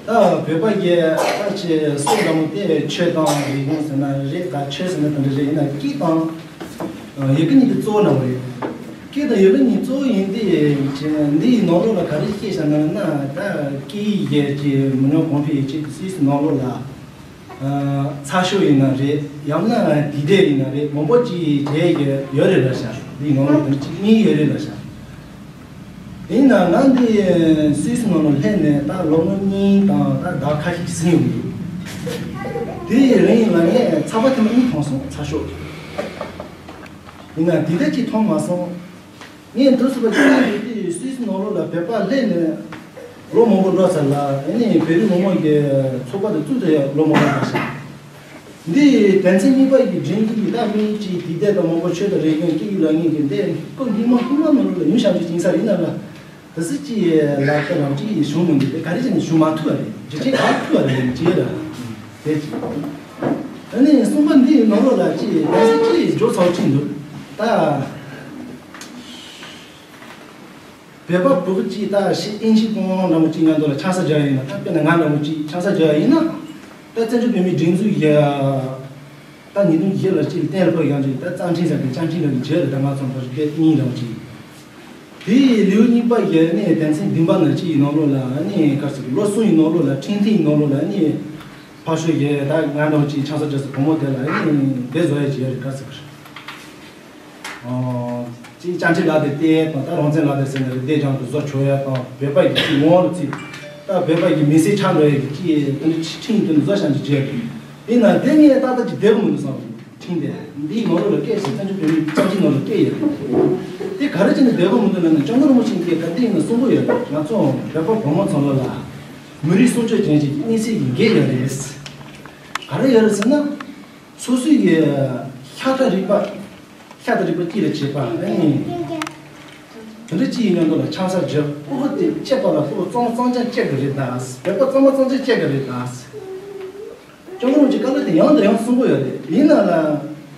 ད་བོད་པ་གི་ད་ཅི་སྲོལ་འདྲ་མོ་དེ་ཆོས་དང་རིག་གཞུང་ཟེར་ན་རེད། ད་ཆོས་ཟེར་ན་དེ་འདྲ་རེད། ཡིན་ན་སྐད་དང་ཡི་གེ་གཉིས་དེ་གཙོ་བོ་འདྲ་བོ་རེད། སྐད་དང་ཡི་གེ་གཉིས་གཙོ་བོ་ཡིན་དུས་ཅི་འདིའི་ནང་ལོགས་ལ་ག་རེ་བཤད་བཞག་ན་ན། ད་སྐད་ཡིག་གི་ཅི་མི་ཉམས་གོང་འཕེལ་ཡི་ཆེད་དུ་སུད་སི་ནང་ལོགས་ལ་ཚགས་ཤོག་ཡིན་ན་རེད། ཡང་ན་དུས་དེབ་ཡིན་ན་རེད། མང་པོ་ཅིག་བྲིས་ཡོད་རེད་ལབ་ཤག་འདིའི་ནང་ལོགས་དེ་གཅིག་གཉིས་ཡོད་རེད་ལབ་ཤག་ཡིན་ན་ང་འདི་སུད་སི་ནང་ལ་སླེབས་ནས་ད་ལོ་ངོ་གཉིས་དང་ད་ཟླ་ཁ་ཤས་ཟིན་ཡོང་གི་འདུག་དེའི་རིང་ལ་ངས་ཚགས་པར་ཐེངས་མ་གཉིས་མཐོང་སོང་། ཚགས་ཤོག་ཡིན་ན་དེ་འདྲ་ཅིག་མཐོང་མ་སོང་། ངས་འདུག་སེ་བ་ཅི་ཡིན་དུས་སུད་སི་ནང་ལོགས་ལ་བོད་པ་སླེབས་ནས་ལོ་མང་པོ་འགྲོ་ཚར་ལ། ཨ་ནི་བོད་རིགས་མི་མང་གི་ཚོགས་པ་དེ་བཙུགས་ཚར་ཡག་ལོ་མང་པོ་འགྲོ་ཚར། འདི་དོན་ཚན་གཉིས་པ་ཡི་དྲིན་གྱིས་ད་མི་གཅིག་དུས་དེབ་དང་མང་པོ་ཆོས་དང་རིག་གཞུང་སྐད་ཡིག་ལ་ངེས་ཀྱི་འདི་ཀོ་འདི་མ་ཧུ་མ་མི་རུ་ལ་ཡུལ་ཤམ་གྱི་ཅིང་ས་ཡིན་ན་ལ། དེ་སྲིད་ཀྱི་ལག་ཁྱེར་རང་གཅིག་ཡིས་བྱུང་མི་འདུག་དེ་ག་རེ་བྱས་ནས་བྱུང་མ་ཐུབ་པ་རེད། རྒྱུ་རྐྱེན་ག་རེ་ཐུབ་པ་རེད་ཅེས་ལ། དེ་ཅི། ཨ་ནི་གསུམ་པ་འདི་ཡི་ནང་ལོགས་ལ་ཅི་དེ་སྲིད་ཀྱི་འཇོག་ཚར་ཅིག་འདུག་ད། བོད་པ་བུ་གཅིག་ད་ཤི་ཨིན་ཇི་ཀོང་འདྲ་མོ་གཅིག་མཉམ་དུ་ལ་ཆང་ས་རྒྱག་ཡིན་ན། ད་དཔེར་ན་ང་འདྲ་མོ་གཅིག་ཆང་ས་རྒྱག་ཡིན་ན། ད་བཙན་བྱོལ་བོད་མིའི་སྒྲིག་འཛུགས་ཡ་ད་ཉིས་སྟོང་བཞི་ལ་གཅིག་གཏན་ལ་ཕབ་ཡང་གཅིག་ད་རྩ་ཁྲིམས་ཟེར་གི་རྩ་ཁྲིམས་ལ་གི་བྱེད་ལ་ད་ང་ཚོ་ཕར་བལྟས་གཉིས་འདྲ་མོ་གཅིག་དེའི་ལེའུ་གཉིས་པ་ཡ་ནས་དོན་ཚན་བདུན་པ་ན་གཅིག་ཡི་ནང་ལོགས་ལ་ཨ་ནི་ག་ཟེར་གི་ལོ་གསུམ་ཡི་ནང་ལོགས་ལ་ཁྲིམས་མཐུན་ཡི་ནང་ལོགས་ལ་ཨ་ནི་ཕར་ཞོག་ཡ་ད་ང་འདྲ་མོ་གཅིག་ཆང་ས་རྒྱག་ས་བུ་མོ་དེ་ལ་ཨ་ནི་དེ་བཟོ་ཡ་བྱེད་ཡ་རེད་ག་ཟེར་གི་རེད། ཅིག་བཅའ་ཁྲིམས་ལག་དེབ་བལྟས་དང་། ད་རང་བཙན་ལག་དེབ་ཟེར་ན་རེད། དེ་རྒྱང་དུ་བཟོ་ཆོག་ཡ་དང་། བོད་པ་ཡི་ཅིག་ངོ་བོ་ལ་ཅིག་ད་བོད་པ་ཡི་མི་སེར་ཆགས་འགྲོ་ཡ་གི་ཅིག་དེ་འདྲ་ཁྲིམས་དེ་འདྲ་བཟོ་བཞག་འདི་བྱས་ཡོད། ཡིན་ན་དེ་ངས་ཏག་ཏག་ཅིག་བསྡད་པ་མི་འདུག་བསམ། ཁྲིམས་དེ་འདིའི་ནང་ལོགས་ལ་བཀལ་ཞིང་བཙན་བྱོལ་བོད་མིའི་རྩ་ཁྲིམས་ནང་ལ་བཀལ་ཡོད་རེད། དེ་ག་རེ་བྱས་ནས་བསྡད་པ་མི་འདུག་ལབ་ན། སྐྱབས་མགོན་རིན་པོ་ཆེ་གིས་ད་དེ་ཡིན་ན་གསུང་གི་ཡོད་རེད། ང་ཚོ་བོད་པ་བུ་མོ་ཚོ་ལ་ལ་མི་རིགས་སྲུང་སྐྱོབ་ཅན་ཞིག་གི་གནས་ཚད་ཀྱི་འགན་ཡོད་རེད། ག་རེ་ཡོད་རེད་ཟེར་ན། སོ་སོའི་གི་ཤ་ཁྲག་རུས་པ། ཤ་དང་རུས་པ་གཅིག་ལ་བྱེད་པ་ཨ་ནི། དེ་འདྲ་གཅིག་ཡིན་མཉམ་དུ་ལ་ཆང་ས་རྒྱག་ཨོ་ཧོ་དེ་བཅད་པ་ལ་ཁོ་གཙང་མ་གཙང་རྐྱང་བཅད་གི་རེད་ད། བོད་པ་གཙང་མ་གཙང་རྐྱང་བཅད་གི་རེད་ད། སྐྱབས་མགོན་རིན་པོ་ཆེ་བཀའ་སློབ་དེ་ཡང་དང་ཡང་གསུང་གི་ཡོད་རེད། ཡིན་ན་ལ་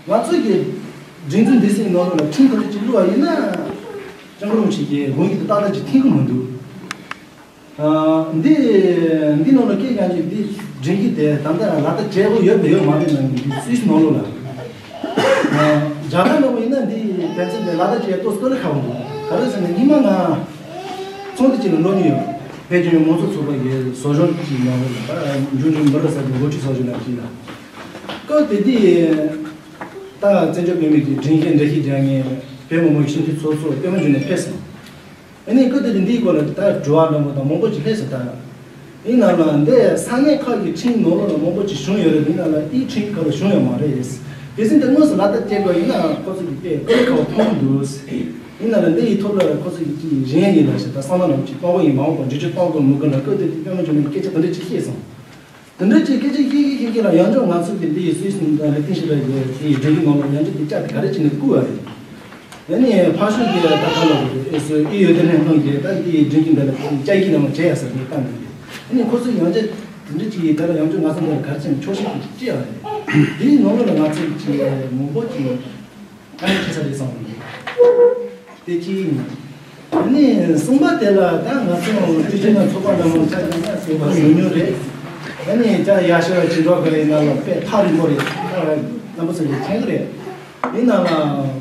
ང་ཚོའི་གི་སྒྲིག་འཛུགས་འདི་སྲིད་ནང་ལོགས་ལ་ཁྲིམས་ག་རེ་ཅིག་བླུགས་པ་ཡིན་ན། སྐྱབས་མགོན་རིན་པོ་ཆེ་གི་དགོངས་ཡིག་དེ་ཏག་ཏག་ཅིག་མཐུན་གི་མི་འདུག་ཨ། འདི་འདི་ནང་ལ་སྐད་ཀྱང་ཅིག་འདི་སྒྲིག་གཞི་དེ་ད་ལྟ་ལག་བསྟར་བྱེད་དགོས་ཡོད་པ་ཡོད་མ་རེད་ན། འདི་སུད་སི་ནང་ལོགས་ལ། ཨ། རྒྱ་གར་ནང་ཡིན་ན་འདི་དོན་ཚན་དེ་ལག་བསྟར་བྱེད་ཏོག་ཙམ་ལ་ཁག་པོ་འདུག་ག་རེ་ཟེར་ན་ཉི་མ་ང་ཚོགས་འདུ་ཅིག་ལ་འགྲོ་མྱོང་ཡོད། བོད་ཀྱི་མང་གཙོ་ཚོགས་པ་ཡི་བཟོ་སྦྱོང་ཅིག་ནང་ལོགས་ལ། ད་འབྱུང་འགྱུར་མི་རབས་གསར་པའི་འགོ་ཁྲིད་ཚོགས་ཆུང་ལ་ཅིག་ལ། སྐབས་དེ་དུས་ད་བཙན་བྱོལ་བོད་མི་གི་སྒྲིག་གཞི་འགྲེལ་བཤད་རྒྱག་མཁན་བོད་མི་མང་སྤྱི་འཐུས་ཚོགས་གཙོ་པད་མ་འབྱུང་གནས་ཕེབས་སོང་། ཨ་ནི་སྐབས་དེ་དུས་འདིའི་སྐོར་ལ་ད་དྲི་བ་འདྲ་མོ་དང་མང་པོ་ཅིག་སླེབས་སོང་ད། ཡིན་ན་ལ་འདི་ས་གནས་ཁག་གི་ཁྲིམས་ནང་ལོགས་ལ་མང་པོ་ཅིག་བྱུང་ཡོད་རེད། ཡིན་ན་ལ་ཨི་ཁྲིམས་ཁག་ལ་བྱུང་ཡོད་མ་རེད། དེ་ཚིག་འདི་དངོས་སུ་ལག་བསྟར་བྱེད་དགོས་ཡིན་ན་ཁོ་ཚོ་གི་དཔེ་དཀའ་ལས་ཁག་པོ་མཐོང་གི་འདུག་ཡིན་ན་ལ་འདི་ཡི་ཐོག་ལ་ཁོ་ཚོ་གི་ཅིག་གཞན་ཡིན་ལ་ཞེ་ད་བསམ་བློ་ནང་ཅིག་གཏོང་གི་ཡིན། མ་འོངས་པར་འགྲེལ་བརྗོད་གཏོང་དགོས་མི་དགོས་ལ་སྐབས་དེ་དུས་པད་མ་འབྱུང་གནས་སྐད་ཆ་དེ་འདྲ་ཅིག་བཤད་སོང་། དེ་འདྲ་ཅིག་སྐད་ཆ་བཤད་ཀྱི་བཤད་ཀྱི་ལ་ཡང་བསྐྱར་ང་ཚོ་གི་འདི་ཡི་སུད་སི་ནང་ལ་ཏིན་ཞི་ར་གི་དེ་ཡི་སྒྲིག་གཞི་ནང་ལ་ཡང་བསྐྱར་དེ་བཅའ་དེ་ག་རེ་བྱས་ནས་བསྐུར་བ་རེད། ཨ་ནི་ཕར་ཕྱོགས་ཀྱི་ད་ག་ལ་ཨེ་སུ་ཨི་ཡོད་དེ་ནས་ཁོང་གིས་ད་འདི་ཡི་སྒྲིག་གཞི་འདི་ལ་བཅའ་ཡིག་ནང་བྱས་ཡ་ཟེར་ནས་བཏང་ནས་རེད། ཨ་ནི་ཁོ་ཚོས་ཡང་བསྐྱར་དེ་འདྲ་ཅིག་ད་ལ་ཡང་བསྐྱར་ང་ཚོ་འདི་ལ་ག་རེ་བྱས་ནས་འཁྱོག་བཤད་ཅིག་བྱས་ཡ་རེད། དེ་ཡི་ནང་ལོགས་ལ་ང་ཚོ་ཅིག་མང་པོ་ཅིག་ཨ་ནི་ཁྱད་མཚར་རེད་བསམ་གི་འདུག་དེ་གཅིག་ཡིན། ཨ་ནི་གསུམ་པ་དེ་ལ་ད་ང་ཚོ་སྤྱི་ཚོགས་ནང་ཚོགས་པ་འདྲ་མང་ཆ་ཚང་ཡང་གསུམ་པ་ཉུང་ཉུང་རེད། ཨ་ནི་ད་ཡར་ཞུ་བ་ཅི་འདྲ་ག་རེ་ཡིན་ན་ལ་དཔེ་ཐག་རིང་པོ་རེད། རྣམ་པ་ཚོ་གིས་མཁྱེན་གི་རེད། ཡིན་ན་ལ་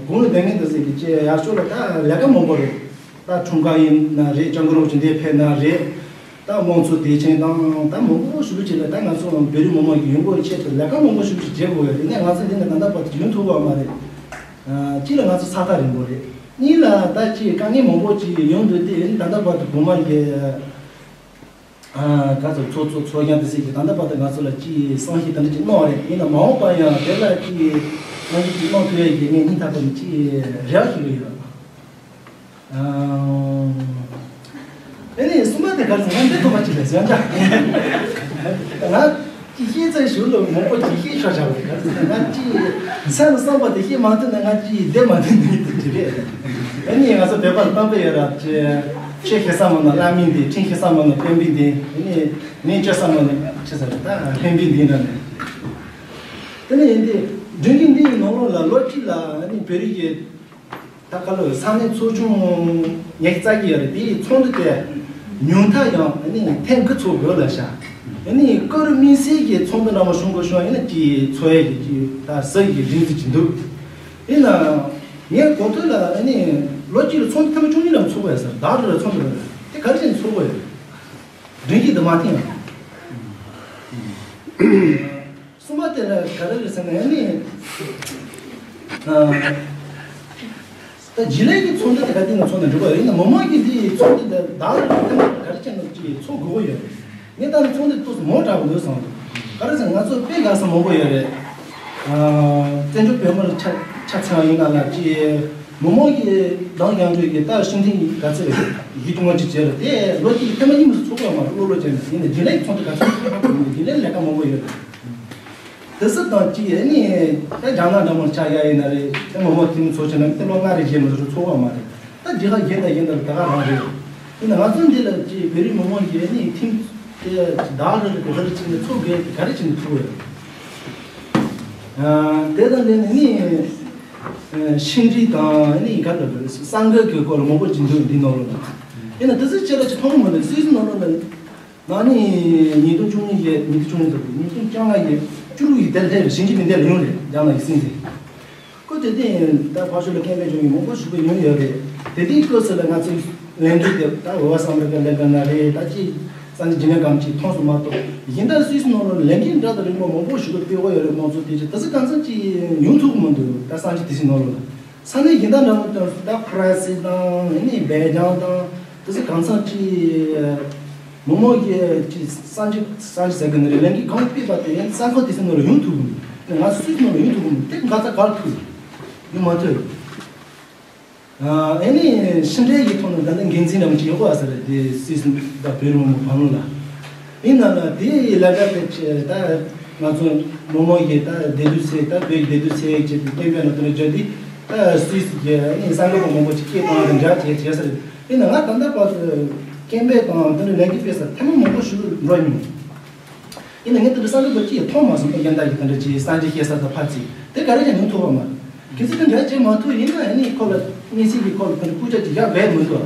གོང་ལ་བསྡད་མཁན་དེ་ཚོ་གིས་ཅེ་ཡར་ཞུ་ལ་ད་ལས་ཀ་མང་པོ་རེད། ད་འཁྲུངས་སྐར་ཡིན་ན་རེད། སྐྱབས་མགོན་རིན་པོ་ཆེ་འདིར་ཕེབས་ན་རེད། ད་དམངས་གཙོ་དད་ཅན་དང་ད་མང་པོ་ཞིག་བྱས་ནས་ད་ང་ཚོ་བོད་རིགས་མི་མང་གི་ཡོང་སྒོའི་ཆེད་དུ་ལས་ཀ་མང་པོ་ཞིག་བྱེད་དགོས་ཡོད་རེད། ནས་ང་ཚོ་འདི་ནས་ད་ལྟ་བར་དུ་ཡོང་ཐུབ་པ་མ་རེད། ཨ། གཅིག་ལ་ང་ཚོ་ས་ཐག་རིང་པོ་རེད། གཉིས་ལ་ད་ཅིག་དཀའ་ངལ་མང་པོ་ཅིག་ཡོང་འདུག་སྟེ་ད་ལྟ་བར་དུ་གོང་མ་གི་ཨ། ག་ཚོད་ཚོ་ཚོ་ཚོ་རྐྱང་དེ་ཟེར་གྱི་ད་ལྟ་བར་དུ་ང་ཚོ་ལ་ཅིག་བསམ་ཤེས་དེ་འདྲ་ཅིག་གནང་བ་རེད། ཡིན་ན་མ་འོངས་པ་ཡང་དེ་ལ་ཅིག་བསམ་ཤེས་ཅིག་གནང་ཐུབ་ཡ་གི་ངས་སྙིང་ཐག་པ་ནས་ཅིག་རེ་བ་ཞུ་གི་ཡོད། ཨ། ཨེ་ནས་གསུམ་པ་དེ་ག་རེ་ཟེར་ན་འདི་ཐོག་མ་ཅིག་ལ་ཟེར་འདྲ། ང་ཅིག་ཤེས་ཚད་ཞུ་ལོ་མང་པོ་ཅིག་ཤེས་ཤོར་བྱ་བ་རེད། ག་རེ་ཟེར་ན་ང་ཅིག་སེམས་ལ་བསམ་པ་དེ་ཤེས་མ་ཐུབ་ན་ང་ཅིག་བསྡད་མ་ཐུབ་ནི་དེ་ཅི་རེད། ཨེ་ནས་ང་ཚོ་བོད་པར་གཏམ་དཔེ་ཡོད་ར། ཆོས་ཤེས་ས་མ་ན་བླ་མའི་འདི། ཁྲིམས་ཤེས་ས་མ་ན་དཔོན་པོའི་འདི། ཨེ་ནས་ནས་སྤྱོད་ས་མ་ན་ཆེ་ས་རེད། ད་ཕན་པའི་འདི་འདྲ་ནས། དེ་ནས་ཡིན་ཏེ་མགྲོན་ཁྱིམ་འདི་ཡི་ནང་ལོགས་ལ་ལོ་གཅིག་ལ་ཨ་ནི་བོད་རིགས་ཀྱི་ད་ག་ལོ་ས་གནས་ཚོགས་ཆུང་ཉི་ཤུ་རྩ་གཅིག་ཡོད་རེད། དེའི་ཚོགས་འདུ་དེ་ཉུང་མཐའ་ཡང་ཨ་ནི་ཐེངས་དགུ་ཚོགས་དགོས་ལབ་ཤག་ཨ་ནི་ཀོ་རུ་དམིགས་བསལ་གྱི་ཚོགས་འདུ་འདྲ་མོ་ཞུ་དགོས་བྱུང་ཡིན་ན་ཅིག་ཚོགས་ཡས་ཀྱི་ཅིག་ད་ཟུར་གྱི་རིགས་ཅིག་འདུག་ཡིན་ན་ངས་གོ་ཐོས་ལ་ཨ་ནི་ལོ་གཅིག་ལ་ཚོགས་འདུ་ཐེངས་མ་བཅུ་གཉིས་ལ་ཚོགས་དགོས་ཡ་ཟེར། ཟླ་རེ་ལ་ཚོགས་འདུ་རེད། དེ་ག་རེ་བྱས་ནས་ཚོགས་དགོས་ཡ་རེད། མགྲོན་ཁྱིམ་དུ་མ་འཐེན་ཡ། གསུམ་པ་དེ་ལ་ག་རེ་རེད་ཟེར་ན་ཡང་ནི། ཨ། ད་རྗེས་ལས་ཀྱི་ཚོགས་འདུ་དེ་ག་དུས་ནས་ཚོགས་ནས་འགྲོ་གི་ཡོད། ཡིན་ན་མི་མང་གིས་འདི་ཚོགས་འདུ་དེ་བདག་རེད་ཐེངས་མ་ག་རེ་བྱས་ནས་ཅིག་ཚོགས་དགོས་ཀྱི་ཡོད་རེད། ངས་ད་ནི་ཚོགས་འདུ་ཏོག་ཙམ་མང་དྲགས་པ་འདུག་བསམ་འདུག་ག་རེ་ཟེར་ན་ང་ཚོ་དཔེ་དགའ་ས་མང་པོ་ཡོད་རེད། ཨ། བཙན་བྱོལ་བོད་མིར་ཆ་ཆ་ཚང་ཡིན་ན་ལ་ཅིག་མི་མང་གིས་འདང་རྒྱག་འགྲོ་གི་ད་ཤིང་ཐིང་གི་ག་ཚོད་རེད། ཡིད་དུ་མ་ཅིག་བྱས་རེད། དེ་ལོ་གཅིག་ཐེངས་མ་གཉིས་མི་ཚོགས་པ་མ་གཏོགས་ལོ་ལོ་བྱས་ནས་ཡིན་ན་རྗེས་ལས་ཀྱི་ཚོགས་འདུ་ག་ཚོད་ཚོགས་པ་རེད། རྗེས་ལས་ལས་ཀ་མང་པོ་ཡོད་རེད། དེ་སྲིད་དང་གཅིག་ཨ་ནི་ད་རྒྱ་ནག་འདྲ་མོར་ཆགས་ཡ་ཡིན་ན་རེད། དེ་མོ་མོ་དེ་མི་ཚོགས་ཆེ་ན་དེ་ལོ་ལྔ་རེ་རྗེས་མི་ཚོགས་ཚོགས་པ་མ་རེད། ད་རྒྱ་གར་གཞན་དང་གཞན་དང་ད་ག་རང་རེད། ཡིན་ན་ང་ཚོ་འདི་ལ་གཅིག་བོད་རིགས་མི་མང་གིས་ཨ་ནི་ཁྲིམས་དེ་བདག་རེད་དེ་ག་རེ་བྱས་ནས་ཚོགས་དགོས་དེ་ག་རེ་བྱས་ནས་ཚོགས་དགོས། ཨ། དེ་དང་འབྲེལ་ནས་ནི་ཤིང་འབྲས་དང་ཨ་ནི་ག་ལ་ས་འགུལ་གྱི་སྐོར་ལ་མང་པོ་ཅིག་འདུག་འདི་ནང་ལོགས་ལ། ཡིན་ན་དེ་ཚོ་ཁྱེད་རང་ཅིག་མཐོང་གི་མ་འདུག་སུད་སི་ནང་ལོགས་ལ། ན་ནིང་ཉིས་སྟོང་བཅུ་གཉིས་ཀྱི་ཉིས་སྟོང་བཅུ་གཉིས་ཚོགས་པའི་ཉིས་སྟོང་བཅོ་ལྔ་ཡི་བཅུ་དྲུག་ཡི་དེ་ལྷེ་རེད། ཞིང་ཆེན་མི་སྡེ་ལ་ཡོང་རེད། རྒྱ་ནག་གི་སྲིད་འཛིན། ཁོ་དེ་དུས་ད་ཕར་ཕྱོགས་ལ་སྐད་འབོད་བྱུང་ཡོད། མང་པོ་ཞིག་པའི་ཡོང་ཡོད་རེད། དེ་དུས་སྐབས་སུ་ལ་ང་ཚོའི་ལས་འགུལ་དེ་ད་འོ་བསམ་རེ་ག་ལས་ག་ན་རེད། ད་ཅི་ས་འདི་ཇི་ནས་གམ་ཅིག་མཐོང་སོང་མ་གཏོགས་ཡིན་ད་སུད་སི་ནང་ལ་ལས་འགུལ་འདྲ་དང་རིང་པོ་མང་པོ་ཞིག་པའི་དཔེ་ཡོད་རེད། དམངས་གཙོ་དེ་ཅི་ད་སི་གང་ཚང་ཅི་ཡོང་ཐུབ་ཀྱི་མི་འདུག་ད་ས་འདི་དེ་སི་ནང་ལ། ས་གནས་གཞན་དག་འདྲ་མོ་དང་ད་ཧྥ་རན་སི་དང་ཨ་ནི་སྦེལ་ཇམ་དང་དེ་ཚོ་གང་ཚང་ཅི་མི་མང་གི་ཅི་ས་འཇིགས་ས་འཇིགས་ཟེར་གི་ནི་རེད། ལན་གི་གང་སྤེལ་བ་དེ་ཡང་ས་ཁོ་དེ་ཚོ་ནང་ལ་ཡོང་ཐུབ་གི་མི་འདུག་ང་ཚོ་སུད་སི་ནང་ལ་ཡོང་ཐུབ་གི་མི་འདུག་དེ་ང་ཚ་གར་ཐུབ་ཡོང་མ་ཐུབ། ཨ་ནི་ཕྱི་འབྲེལ་གྱི་ཐོག་ནས་ད་ནི་འགན་འཛིན་འདྲ་མོ་ཅི་ཡོད་གོ་ཨ་ས་རེད། དེ་སུད་སི་ད་བོད་རིགས་མི་མང་བར་ལ། ཡིན་ན་ལ་དེའི་ལས་ཀ་དེ་ཆེ་ད་ང་ཚོ་མི་མང་གི་ད་བདེ་སྡུག་ཚེ་ད་བོད་ཀྱི་བདེ་སྡུག་ཚེ་ཡིག་ཅེས་པའི་སྐད་འབོད་ནང་དུ་ནས་བརྗོད་དེ་ད་སུད་སི་གི་ཨ་ནི་གསར་འགོད་པ་མང་པོ་ཅིག་སྐད་གཏོང་བ་དང་འདྲ་བྱས་བྱས་ས་རེད། ཡིན་ན་ང་ད་ལྟ་བར་དུ་སྐད་འབོད་དང་དེ་འདྲ་ལས་འགུལ་སྤེལ་ས་ཐེངས་མ་མང་པོ་ཞིག་འགྲོ་མྱོང་། ཡིན་ན་ངས་དེ་འདྲ་གསར་འགོད་པ་ཅིག་མཐོང་མ་སོང་། ད་ཡན་ད་ཡི་དེ་འདྲ་ཅིག་གསར་འགྱུར་བཤད་ས་དང་ཕར་ཅིག་དེ་ག་རེ་ཀྱང་ཡོང་ཐུབ་པ་མ་རེད། གལ་སྲིད་དེ་འདྲ་བྱེད་མ་ཐུབ་ཡིན་ན་ཨ་ནི་ཁོ་ལ་དམིགས་བསལ་གྱི་ཁོ་ལ་དེ་འདྲ་སྐུལ་ལྕག་ཅིག་རྒྱག་འབད་མི་འདུག་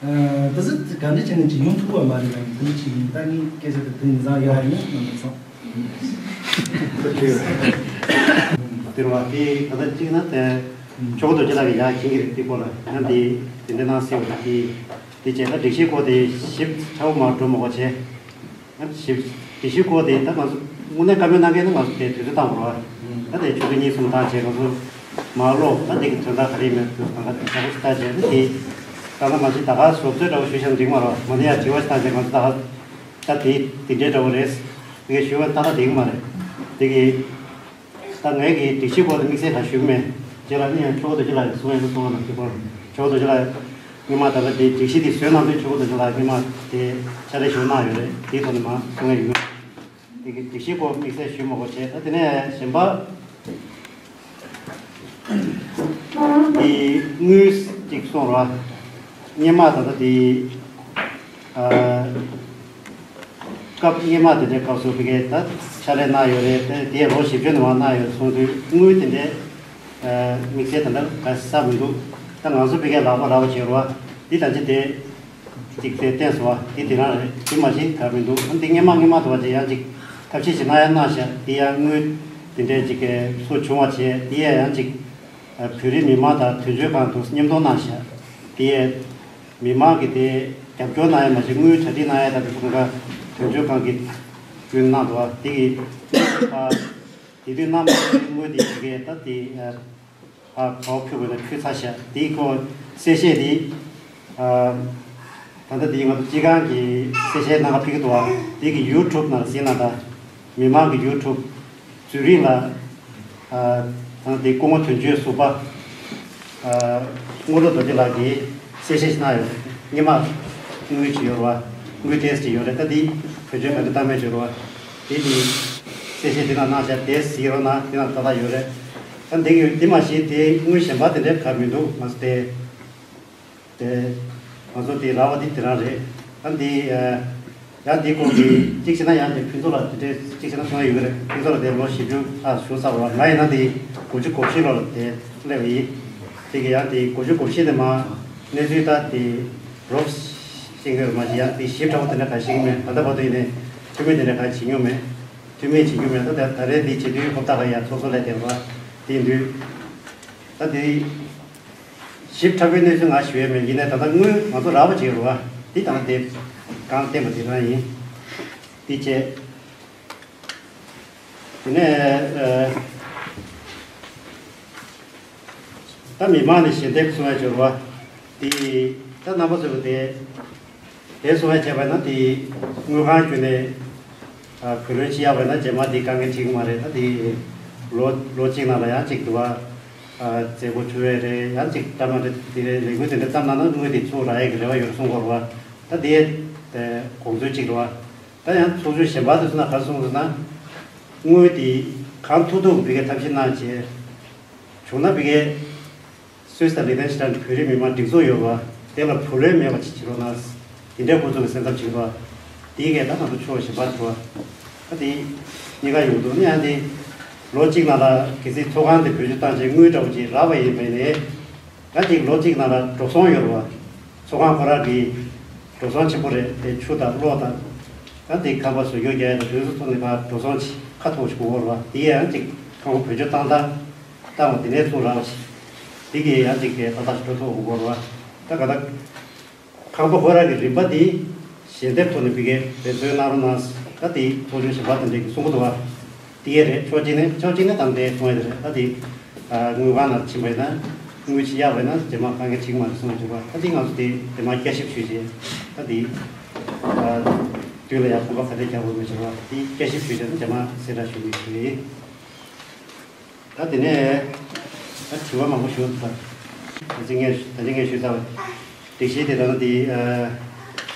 ཨ། དེ་ཚོ་ག་འདྲ་བྱས་ནས་ཅིག་ཡོང་ཐུབ་པ་མ་རེད་ལ། དེ་འདྲ་ཅིག་ཡིན་ད་ངས་སྐད་ཆ་དེ་དེ་ཡིན་ཙང་ཡག་ཡིན་སྣང་མི་སོང་། དེ་རུ་བ་དེ་ད་ལྟ་གཅིག་ན་དེ་ཆོག་ཏུ་ཅི་ལ་གི་ཡག་ཁྱེད་ཀྱི་རིགས་དེ་སྐོར་ལ་ཡང་དེ་དེ་འདྲ་གནང་སྲིད་པ་དེ། དེ་བྱས་ན་སྒྲིག་གཞིའི་སྐོར་དེ་ཞིབ་ཕྲ་བོ་མར་འགྲོ་མ་དགོས་བྱས། ཞིབ་སྒྲིག་གཞིའི་སྐོར་དེ་ད་ང་ཚོ་དངོས་གནས་བཀའ་མོལ་གནང་མཁན་ནི་ང་ཚོ་དེ་དུས་ཚོད་བཏང་དགོས་རེད། ད་དེ་ཆུ་ཚོད་གཉིས་གསུམ་བཏང་བྱས་ང་ཚོ་མར་ཀློག་ད་དེ་གི་དོན་དག་ག་རེ་མེད་དུས་གང་ག་དེ་ཚ་པོ་ཞིག་ལྟ་བྱས་ན་དེ་ད་ང་མ་གཞི་ད་ག་བཟོ་ཚོད་འདྲ་བོ་ཞུས་ཤག་འགྲིག་མ་རེད། མ་ནི་ཡ་དྲི་བ་ཞིག་བཏང་བྱས་ང་ཚོ་ད་ག་ད་དེ་དེ་འདྲའི་འདྲ་བོ་རེད། དེ་གི་ཞུ་བ་ཏག་ཏག་འགྲིག་མ་རེད། དེ་གི་ད་ངས་ཀྱི་སྒྲིག་གཞི་སྐོར་དུ་དམིགས་བསལ་ག་ཞུ་གི་མེད། རྗེས་ལ་ནི་ཡང་ཆོག་རྡོ་རྗེ་ལགས་ཀྱིས་གསུང་ཡག་གསུང་བ་ནང་བཞིན་སྐོར་ཆོག་རྡོ་རྗེ་ལགས་སྔོན་མ་ད་ལྟ་དེ་སྒྲིག་གཞི་དེ་བཟོས་གནང་དུས་ཆོག་རྡོ་རྗེ་ལགས་སྔོན་མ་དེ་ཕྱག་ལས་ཞུ་གནང་ཡོད་རེད། དེའི་ཐོག་ནས་མ་གསུང་ཡག་ཡོད། དེ་གི་སྒྲིག་གཞི་སྐོར་དམིགས་བསལ་ཞུ་མ་དགོས་བྱས། ད་དེ་ནས་གཞན་པ་དེ་དངུལ་གཅིག་གསུང་རོགས། སྔོན་མ་ད་ལྟ་དེ་ཨ། སྐབས་སྔོན་མ་དེ་འདྲའི་སྐབས་སུ་ཕ་གིར་ད་ཕྱག་ལས་གནང་ཡོད་རེད། དེ་དེའི་ལོ་བཞི་བཅུ་ནང་གནང་ཡོད་གསུངས་དུས་དངུལ་དེ་འདྲའི་དམིགས་བསལ་དེ་འདྲ་ག་ས་མི་འདུག་ད་ང་ཚོ་ཕ་གིར་ལག་པ་རག་པ་བྱེད་རོགས། འདི་ད་ཅི་དེ་གཅིག་དེ་བསྟན་སོང་བ་འདི་དེ་རང་རེད། དེ་མ་གཞི་ག་མི་འདུག་འདི་སྔོན་མ་སྔོན་མ་དུ་བ་ཅིག་ཡང་ཅིག་ཐབས་ཤེས་ཅིག་གནང་ཡ་གནང་ཤག་དེ་ཡང་དངུལ་དེ་འདྲའི་ཅིག་གསོ་བྱུང་བ་བྱས། དེ་ཡང་ཡང་ཅིག་བོད་རིགས་མི་མང་དང་དོན་གཅོད་ཁང་དུ་མཉམ་དུ་གནང་ཤག་དེ་ཡང་ མི་མང་གི་དེ་རྒྱབ་སྐྱོར་གནང་ཡ་མ་གཞི་དངུལ་གྲ་སྒྲིག་གནང་ཡ་ད་དེ་ཁོང་ཁ་དོན་གཅོད་ཁང་གི་རྒྱུན་གནང་འདུག་བ་དེ་གི་ཨ་དེ་དུས་གནང་མ་ཐུབ་པའི་དངུལ་དེ་ཡི་གེ་ད་དེ་ཨ་ཨ་གང་ཕུལ་དགོས་ན་ཕུལ་ཚར་ཤག་དེ་ཁོ་གསལ་བཤད་དེ་ཨ་ད་ལྟ་དེ་ང་ཚོ་སྤྱི་ཁང་གི་གསལ་བཤད་གནང་ག་ཕུལ་གི་འདུག་བ་དེ་གི་ཡུ་ཊུབ་ནང་གཟིགས་ན་ད་མི་མང་གི་ཡུ་ཊུབ་རྫུན་རིགས་ལ། ཨ་ད་དེ་སྐུ་ངོ་དོན་གཅོད་ཟུར་པ། ཨ་དངུལ་ལོ་རྡོ་རྗེ་ལགས་ཀྱིས་གསལ་བཤད་ཞིག་གནང་ཡོད་རེད། སྔོན་མ་དངུལ་ཅིག་ཡོད་རེད་བ། དངུལ་ཏེས་ཅིག་ཡོད་རེད། ད་དེ་བེད་སྤྱོད་ག་འདྲ་བཏང་མེད་ཅིག་ཡོད་རེད་བ། དེ་དེ་གསལ་བཤད་དེ་ན་གནང་བྱ་དེ་གཟིགས་རོགས་གནང་། དེ་ན་ཏག་ཏག་ཡོད་རེད། ད་འདི་གི་དེ་མ་གཞི་དེ་དངུལ་གཞན་པ་དེ་འདྲ་ག་མི་འདུག་ང་ཚོ་དེ། དེ་ང་ཚོ་དེ་རག་པ་དེ་དེ་རང་རེད། ད་འདི་ཡང་འདི་སྐོར་གྱི་གཅིག་བྱས་ན་ཡང་དེ་ཕུན་ཚོགས་ལ་དེ་འདྲའི་གཅིག་བྱས་ན་གསུང་ཡ་ཡོད་ཀྱི་རེད། ཕུན་ཚོགས་ལ་དེ་ལོ་བཞི་བཅུ་ལྷག་བཞུགས་ཚར་བ། ང་ཡིན་ན་དེ་དགུ་བཅུ་གོ་བཞི་ལོ་ལ་དེ་སླེབས་པ་ཡིན། དེ་གི་ཡང་དེ་དགུ་བཅུ་གོ་བཞི་ནས་མ་གནས་ཚུལ་ད་དེ་རོབ་ཤེས་ཀྱི་རེད། མ་གཞི་ཡང་དེ་ཞིབ་ཕྲ་བོ་དེ་འདྲ་ག་ཤེས་ཀྱི་མེད། ད་ལྟ་བར་དུ་ཡིན་ནའི་འཐུས་མི་དེ་འདྲ་ག་བྱེད་མྱོང་མེད། འཐུས་མི་བྱེད་རྒྱུ་མེད། ད་ད་ད་རེས་དེ་བྱེད་དུས་ཧོབ་ཏ་ག་ཡ་ཚོགས་གཙོ་ལས་དེ་རེད་བ། དེ་ཡིན་དུས་ད་དེ། ཞིབ་ཕྲ་བའི་གནས་ཚུལ་ང་ཞུ་ཡས་མེད། ཡིན་ནའི་ད་ལྟ་དངུལ་ང་ཚོ་རག་པ་ཅིག་ཡོད་རེད་བ། འདི་དང་དེ་གང་བསྟན་པ་དེ་རང་ཡིན། འདི་བྱས། དེ་ནས་ཨ་ད་མི་མང་ནས་ཞལ་འདེབས་གསུང་ཡ་ཅིག་ཡོད་རེད་བ། འདི་ད་རྣམ་པ་ཚོ་གི་དེ། དེ་སོང་བས་བྱས་པ་ན་དེ་དངུལ་ཁང་བརྒྱུད་ནས་ཨ་བུ་ལོན་ཕྱི་ཡག་པ་ན་རྗེས་མ་དེ་དཀའ་ངལ་འཕྲད་ཀྱི་མ་རེད། ད་དེ་ལོ་ལོ་གཅིག་ནང་ལ་ཡང་གཅིག་འདུག་བ། ཨ་མཛད་སྒོ་བྱུང་བས་རེད། ཡང་གཅིག་བཀྲམ་ན་རེད། དེ་རེད། ལས་འགུལ་དེ་འདྲ་བཏང་ན་ན་དངུལ་དེ་ཚུར་རག་ཡས་ཀྱི་རེ་བ་ཡོད་གསུང་གི་ཡོད་རེད་བ། ད་དེ་དེ་དགོངས་ཚུལ་གཅིག་རེད་བ། ད་ཡང་ཚོགས་ཆུང་གཞན་པ་ཚོས་ན་ག་རེ་གསུངས་འདུག་ན། དངུལ་དེ་གང་ཐུབ་ཐུབ་བི་གའི་ཐབས་ཤེས་གནང་བྱས། བྱུང་ན་བི་གའི། སུད་སི་དང་ལི་ཐན་ཤི་ཐན་བོད་རིགས་མི་མང་སྒྲིག་འཛུགས་ཡོད་པ། དེ་ལ་བུ་ལོན་མེད་པ་ཅིག་བྱེད་རོགས་གནང་། དེ་འདྲའི་འགོ་ཚུགས་ཀྱི་སེམས་འཚབ་བྱེད་རོགས། དེའི་གས་ད་ང་ཚོ་ཕྱོགས་ཞིབ་པ་འགྲོ་བ། ད་དེ་གཉིས་ཀ་ཡོང་འདུག་ནི་ཡང་དེ་ལོ་གཅིག་ནང་ལ་གལ་སྲིད་ཚོགས་ཁང་དེ་བེད་སྤྱོད་བཏང་རྗེས་དངུལ་འདྲ་བོ་ཅིག་རག་པ་ཡིན་པས་ནས། ད་ཅིག་ལོ་གཅིག་ནང་ལ་འགྲོ་སོང་ཡོད་རེད་བ། ཚོགས་ཁང་ཁོ་རང་གི་འགྲོ་སོང་ཆེན་པོ་རེད། དེ་ཆུ་དང་གློག་དང་། ད་དེ་ཁང་པ་བཟོ་རྒྱུ་རྒྱག་ཡ་དང་དེ་ཚོ་ཐོག་ནས་ཕར་འགྲོ་སོང་ཅིག་ཁ་ཐོག་ཅིག་དགོས་རེད་བ། དེ་ཡང་ཅིག་ཁང་པ་བེད་སྤྱོད་བཏང་སྟངས། བཏང་བ་དེ་ནས་ཚུར་རག་པ་ཞིག་དེ་གི་ཡང་ཅིག་གི་ཏག་ཏག་ཞིག་འགྲོ་ཐུབ་དགོས་རེད་བ། ད་ག་ད་ཁང་པ་ཁོ་རང་གི་རིན་པ་དེ་ཞལ་འདེབས་ཐོག་ནས་བི་གའི་འབད་བརྩོན་གནང་རོགས་གནང་། ད་དེ་ཚོགས་ཆུང་གཞན་པ་དེ་འདྲས་ཀྱིས་གསུང་གི་འདུག་བ། དེ་ཡས་རེད། ཕྱོགས་གཅིག་ནས་ཕྱོགས་གཅིག་ནས་དམ་དེ་གསུང་ཡས་དེ་རེད། ད་དེ་དངུལ་ཁང་ནང་ཕྱིན་པ་ཡིན་ན་དངུལ་ཕྱི་ཡག་པ་ཡིན་ན་རྗེས་མ་དཀའ་ངལ་འཕྲད་ཀྱི་མ་རེད་གསུངས་བྱུང་བ། ད་དེ་ང་ཚོ་དེ་རྗེས་མ་བསྐྱར་ཞིབ་ཞུས་རྗེས་ད་དེ་དུས་ལ་ཡང་གོམ་པ་ག་འདྲས་རྒྱག་དགོས་མེད་བྱུང་བ། དེ་བསྐྱར་ཞིབ་ཞུས་རྗེས་ད་རྗེས་མ་གསལ་བསྒྲགས་ཞུ་གི་ཞུ་ཡིན། ད་དེ་ནས་ད་དྲི་བ་མང་པོ་ཞུ་ཐུབ། ད་ཅི་ངས་ད་ཅི་ངས་ཞུས་ཚར་བ། སྒྲིག་གཞི་དེ་ད་ལྟ་དེ་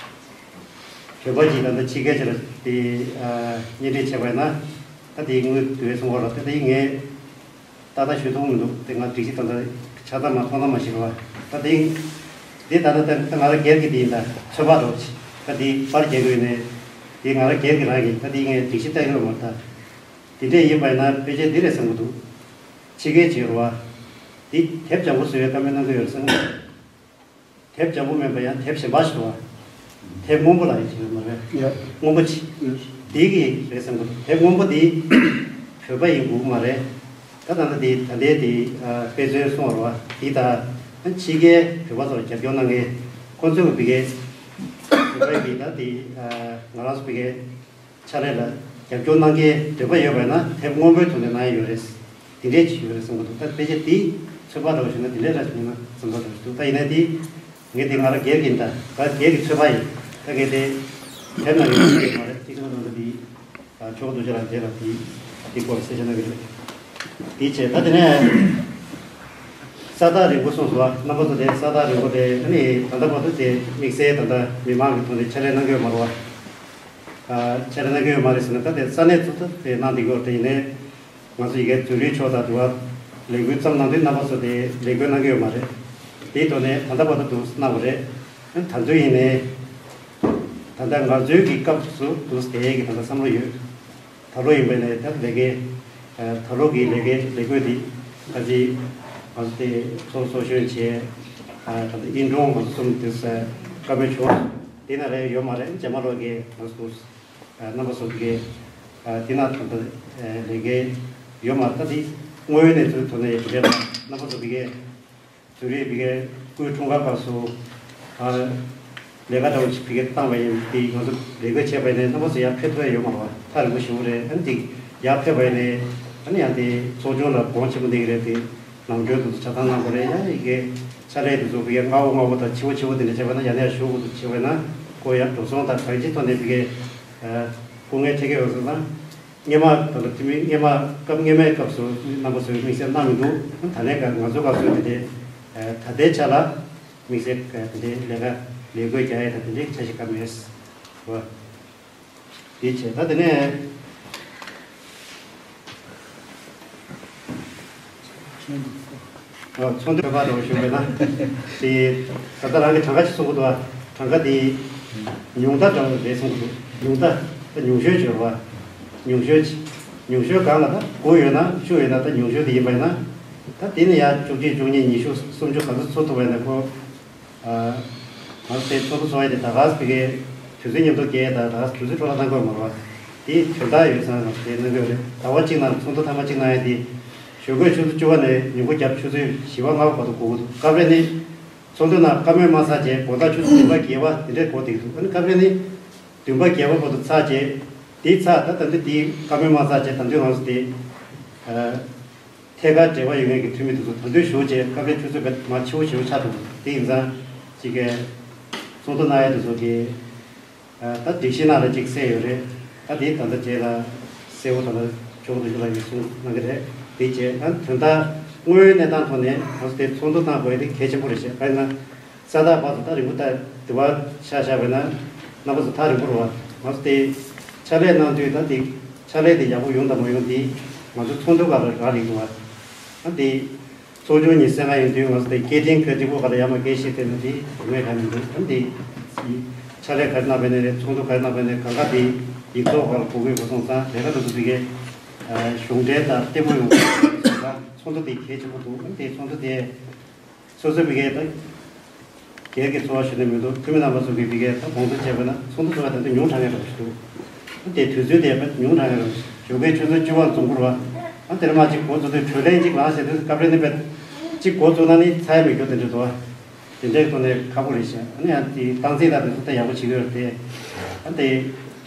བོད་པ་གྱིས་ད་ལྟ་ཕྱི་རྒྱལ་ཆེ་ལ་དེ་གཉེན་སྒྲིག་བྱས་པ་ཡིན་ན་ད་དེ་དངུལ་དུ་བས་སོང་བ་ལ་དེ་ད་ངས་ཏག་ཏག་ཞུ་ཐུབ་མི་འདུག་དེ་ང་སྒྲིག་གཞི་ད་ལྟ་ཆ་ཚང་མ་མཐོང་ཚང་མ་ཞིག་རེད་བ། ད་དེ་དེ་ད་ལྟ་ད་ང་རང་སྒེར་གྱི་དེ་ཡིན། ད་ཚོད་དཔག་འདྲ་བོ་ཅིག་ད་དེ་པར་རྒྱག་གི་ཡོད་ནས་དེ་ང་རང་སྒེར་གྱི་རང་གི་ད་དེ་ངས་སྒྲིག་གཞི་ལྟ་གི་ཡོད་མ་རེད། ད། དེ་འདྲས་ཡིན་པ་ཡིན་ན་དཔེ་ཆ་འདི་རེད་བསམ་གྱི་འདུག་ཕྱི་རྒྱལ་གྱི་རེད་བ། འདི་དེབ་ལྗང་པོ་བཟོ་བའི་བཀའ་མོལ་གནང་གི་ཡོད་རེད་བསམ་གྱི་འདུག་དེབ་ལྗང་པོ་མིན་པ་ཡང་དེབ་གཞན་པ་ཞིག་རེད་བ། དེབ་སྔོན་པོ་ལ་ཡིན་གྱི་ཡོད་མ་རེད། ཡ། སྔོན་པོ་ཅིག་ཡ། འདི་གི་རེད་བསམ་གྱི་འདུག་དེབ་སྔོན་པོ་འདི་བོད་པ་ཡིན་དགོས་མ་རེད། ད་ད་ལྟ་འདི་ད་ལྟའི་འདི་དཔེ་མཛོད་གསུང་བ་རེད་བ། འདི་ད་ཕྱི་རྒྱལ་བོད་པ་ཚོར་རྒྱབ་སྐྱོར་གནང་མཁན་ཁོང་ཚོས་བི་གའི་བོད་པ་ཡིན་པའི་ད་འདི་ང་རང་ཚོ་བི་གའི། ཕྱག་ལས་ལ་རྒྱབ་སྐྱོར་གནང་མཁན་འདོད་པ་ཡོད་པ་ཡིན་ན་དེབ་སྔོན་པོའི་ཐོག་ནས་གནང་ཡ་ཡོད་རེད། དེ་འདྲས་ཅིག་ཡོད་རེད་བསམ་གྱི་འདུག་ད་ཕལ་ཆེར་དེའི་ཚོད་དཔག་འདྲ་བོ་ཞུས་ན་དེ་འདྲས་ར་ཞིག་ཡིན་ན་བསམ་བསམ་འདྲ་བོ་ཞིག་འདུག་ད་ཡིན་ན་དེ་ངས་དེ་ང་རང་སྒེར་གྱི་ཡིན། ད་ང་སྒེར་གྱི་ཚོད་དཔག་ཡིན། ད་ངས་དེ་དེབ་ནང་ཡོད་ཀྱི་མ་རེད། གཅིག་ཐོག་ནང་དུ་དེ་ཆོག་རྡོ་རྗེ་ལགས་དེ་ལ་དེ་དེ་སྐོར་གསལ་བཤད་གནང་གི་རེད། དེ་བྱས་ད་དེ་ནས་ས་ཐག་རིང་པོ་གསུངས་སོང་བ། རྣམ་པ་ཚོ་དེ་ས་ཐག་རིང་པོ་དེ་ཨ་ནི་ད་ལྟ་བར་དུ་དེ་དམིགས་བསལ་ད་ལྟ་མི་མང་གི་ཐོག་ནས་ཕྱག་ལས་གནང་གི་ཡོད་མ་རེད་བ། ཨ་ཕྱག་ལས་གནང་གི་ཡོད་མ་རེད་ཟེར་ན། ད་དེ་ས་གནས་ཚོ་ད་དེ་གནང་བསྡད་ཀྱི་ཡོད་རེད། ཡིན་ནའི་ང་ཚོ་ཡི་གེ་འཛུལ་རིས་ཕྱོགས་དང་དུ་བ་ལས་འགུལ་བརྩམས་གནང་དུས་རྣམ་པ་ཚོ་དེ་ལས་འགུལ་གནང་གི་ཡོད་མ་རེད། དེའི་ཐོག་ནས་ད་ལྟ་བར་དུ་འདུག་གནང་བ་རེད། ཨ་ནི་ད་དུང་ཡིན་ནའི་ད་ལྟ་ང་ཚོའི་གི་སྐབས་སུ་འདུག་དེ་གི་ད་ལྟ་བསམ་བློ་ཡོད། ད་ལོ་ཡིན་པ་ནས་ད་ལས་ཀའི་ད་ལོ་གི་ལས་ཀའི་ལས་བགོས་འདི་ཁ་ཅིག་ང་ཚོ་དེ་ཚོགས་གཙོ་གཞོན་བྱས། ད་ལྟ་ཨིན་ཀྲུང་ང་ཚོ་གསུམ་དེ་བཀའ་མོལ་བྱུང་། དེ་ན་རེ་ཡོད་མ་རེད། རྗེས་མ་ལོ་གི་ང་ཚོ་རྣམ་པ་ཚོ་གི་དེ་ན་ད་ལྟ་ལས་ཀའི་ཡོད་མ་རེད། ད་དེ་དངོས་ཡོད་གནས་ཚུལ་ཐོག་ནས་ཡོད་པ་རེད། རྣམ་པ་ཚོ་གི་བཟོ་རིག་པའི་སྐུའི་འཁྲུངས་སྐར་སྐབས་སུ་ ཨ། ལས་ཀ་འདྲ་བོ་ཞིག་ཕ་གིར་བཏང་བ་ཡིན་དེ་ང་ཚོ་རེ་སྐུལ་བྱས་པ་ཡིན་ནའི་རྣམ་པ་ཚོ་ཡར་ཕེབས་ཐུབ་ཡ་ཡོད་མ་རེད་བ། ཐག་རིང་པོ་ཞེ་པོ་རེད། ཨ་ནི་དེ་ཡར་ཕེབས་པ་ཡིན་ནའི་ཨ་ནི་ཡང་དེ་ཚོགས་ཆུང་ལ་དགོངས་ཆེན་པོ་འདེགས་ཀྱི་རེད། དེ་ནང་ཁྲོལ་དུ་ཆ་ཚང་གནང་དགོས་རེད། ཡང་ཡི་གེ་ཕྱག་ལས་དེ་ཚོ་ཕ་གིར་སྔ་བོ་སྔ་བོ་དང་ཕྱི་བོ་ཕྱི་བོ་དེ་འདྲ་བྱས་པ་ན་ཡང་ནས་ཡར་ཞུ་དགོས་འདུག་བྱས་པ་ན་ཁོ་ཡར་འགྲོ་སོང་དང་གང་ཅིའི་ཐོག་ནས་ཕ་གིར་སྐུ་ངལ་འཕྲད་ཀྱི་ཡོད་སོང་ན། སྔོན་མ་ད་ལྟ་འཐུས་མི་སྔོན་མ་སྐབས་སྔོན་མའི་སྐབས་སུ་རྣམ་པ་ཚོས་དམིགས་བསལ་གནང་མི་འདུག་ད་ལན་ཀ་ང་ཚོའི་སྐབས་སུ་དེ་འདྲའི་ད་ལྟའི་ཆ་ལ་དམིགས་བསལ་དེ་འདྲའི་ལས་ཀ་ལས་བགོས་རྒྱག་ཡས་དང་དེ་འདྲའི་འཆར་གཞི་ཀ་མེད་བ། དེ་བྱས་ད་དེ་ནས་ཚོགས་འདུ་ཁ་པར་འདྲ་བོ་ཞུ་བས་ན། དེ་ད་ལྟ་རང་གི་གྲངས་ཀ་ཞིག་གསུང་གི་འདུག་གྲངས་ཀ་དེ་ཉུང་མཐའ་འདྲ་བོ་རེད་གསུང་གི་འདུག་ཉུང་མཐའ་ད་ཉུང་ཤོས་སྦྱོར་བ། ཉུང་ཤོས་ཉུང་ཤོས་གང་ལ་ད་དགུ་ཡོད་ན་བཅུ་ཡོད་ན་ད་ཉུང་ཤོས་དེ་ཡིན་པ་ཡིན་ན། ད་དེ་ནི་ཡང་བཅུ་གཅིག་བཅུ་གཉིས་ཉི་ཤུ་སུམ་ཅུ་ག་ཚོད་ཚུད་ཐུབ་པ་ཡིན་ན་ཁོ། ང་ཚོ་དེ་ཚོགས་འདུ་ཚོགས་ཡས་དེ་ད་ག་ཟེ་བི་གའི་དུས་ཚོད་མཉམ་དུ་སྐྱེལ་ཡས་དང་ད་ག་ཟེ་དུས་ཚོད་འཕྲོ་བརླག་གཏང་དགོས་མ་རེད་བ། དེ་དོན་དག་ཡོད་ཙང་ང་ཚོ་དེ་གནང་གི་ཡོད་རེད། ཟླ་བ་གཅིག་ནང་ཚོགས་འདུ་མཐའ་མ་གཅིག་གནང་ཡས་དེ་ཞོགས་ཀས་ཆུ་ཚོད་བཅུ་པ་ནས་ཉིན་གུང་རྒྱབ་ཆུ་ཚོད་བཞི་པ་ལྔ་པ་བར་དུ་འགོར་གི་འདུག་སྐབས་རེ་ནི་ཚོགས་འདུ་ནང་བཀའ་མོལ་མ་ཚར་རྗེས་དགོང་དག་ཆུ་ཚོད་བདུན་པ་བརྒྱད་པ་དེ་འདྲས་འགོར་བསྡད་ཀྱི་འདུག་ཨ་ནི་སྐབས་རེ་ནི་བདུན་པ་བརྒྱད་པ་བར་དུ་ཚར་རྗེས་དེའི་ཚར་ད་ད་དུང་དེའི་བཀའ་མོལ་མ་ཚར་རྗེས་ད་དུང་ང་ཚོ་དེ། ཐད་ཀར་འབྲེལ་བ་ཡོད་མཁན་གྱི་འཐུས་མི་དེ་ཚོ་ད་དུང་ཞུགས་རྗེས་སྐབས་རེ་ཆུ་ཚོད་བརྒྱད་མ་ཕྱི་པོ་ཞེ་པོ་ཆགས་འདུག་དེ་ཡིན་ཙང་ཅིག་གི་ཚོགས་འདུ་གནང་ཡས་དེ་ཚོ་གི་ད་སྒྲིག་གཞི་ནང་ལ་ཅིག་གསལ་ཡོད་རེད། ད་དེ་ད་ལྟ་རྗེས་ལ་གསལ་བོ་ད་ལྟ་ཇོ་བོ་རྡོ་རྗེ་ལགས་ཀྱིས་གསུངས་གནང་གི་རེད། དེ་རྗེས་ད་དོན་དག་དངོས་ཡོད་གནས་སྟངས་ཐོག་ནས་ང་ཚོ་དེ་ཚོགས་འདུ་གནང་དགོས་ཡས་དེ་གལ་ཆེན་པོ་རེད་ཤག་ག་ཡིན་ན། ས་ཐག་བར་དུ་ཐག་རིང་པོ་ད་དེ་བ་ཆ་བཞག་པ་ཡིན་ན་རྣམ་པ་ཚོ་ཐག་རིང་པོ་རེད་བ། ང་ཚོ་དེ་ཕྱག་ལས་གནང་དུས་ད་དེ་ཕྱག་ལས་དེ་ཡག་པོ་ཡོང་དང་མ་ཡོང་དེ་ང་ཚོ་ཚོགས་འདུ་སྐབས་ལ་རག་ལས་འདུག་བ། ད་དེ་ཚོགས་ཆུང་ཉི་ཤུ་རྩ་ལྔ་ཡིན་དུས་ང་ཚོ་དེ་སྐད་འཕྲིན་ཁ་ཐིག་པོ་སྐབས་ལ་ཡར་མར་སྐད་བཤད་ཐེབས་ན་དེ་དོན་མེད་ག་མི་འདུག་ད་དེ་ཕྱག་ལས་ག་རེ་གནང་པ་ཡིན་ན་རེད། ཚོགས་འདུ་ག་རེ་གནང་པ་ཡིན་ན་རེད། གང་ག་དེ་ཡིག་ཚོགས་སྐབས་ལ་གོ་དགོས་གོ་སོང་ཙང་ལས་ཀ་དེ་ཚོ་དེ་གའི་གཞུང་འབྲེལ་དང་བརྟན་པོ་ཡོང་དགོས་ཙང་ཚོགས་འདུ་དེ་གལ་ཆེན་པོ་འདུག་ད་དེ་ཚོགས་འདུ་དེ། སོ་སོའི་ཕ་གིའི་ད། སྒེར་གྱི་འཚོ་བ་ཞུ་ནས་མི་འདུག་འཐུས་མི་རྣམ་པ་ཚོ་གིས་ཕ་གིའི་ད་དགོངས་ཚུལ་བྱས་པ་ན་ཚོགས་འདུ་ཚོགས་པ་ད་དུང་ཉུང་དྲགས་ཡོད་འདྲ་པོ་ཞིག་འདུག་ཨ་དེ་དུས་ཚོད་དེ་ཉུང་དྲགས་ཡོད་འདྲ་པོ་ཞིག་ཇོ་ཁའི་ཆུ་ཚོད་བཅུ་པར་འཛོམས་དགོས་རེད་བ། ཨ་དེར་མ་གཅིག་འགོ་བཙུགས་དུས་གྲོས་གླེང་གཅིག་ལངས་བྱས་དུས་སྐབས་རེ་ནི་པས་གཅིག་འགོ་བཙུགས་ན་ནི་ཚར་ཡ་མེད་རྒྱུ་དེ་འདྲ་འདུག་བ། དེ་འདྲའི་ཐོག་ནས་ཁག་པོ་རེད་ཤག་ཨ་ནི་ཡང་དེ་སྟངས་འཛིན་དང་དེ་ཚོ་ད་ཡག་པོ་བྱེད་ཀྱི་ཡོད་རེད་དེ། ཨ་དེ་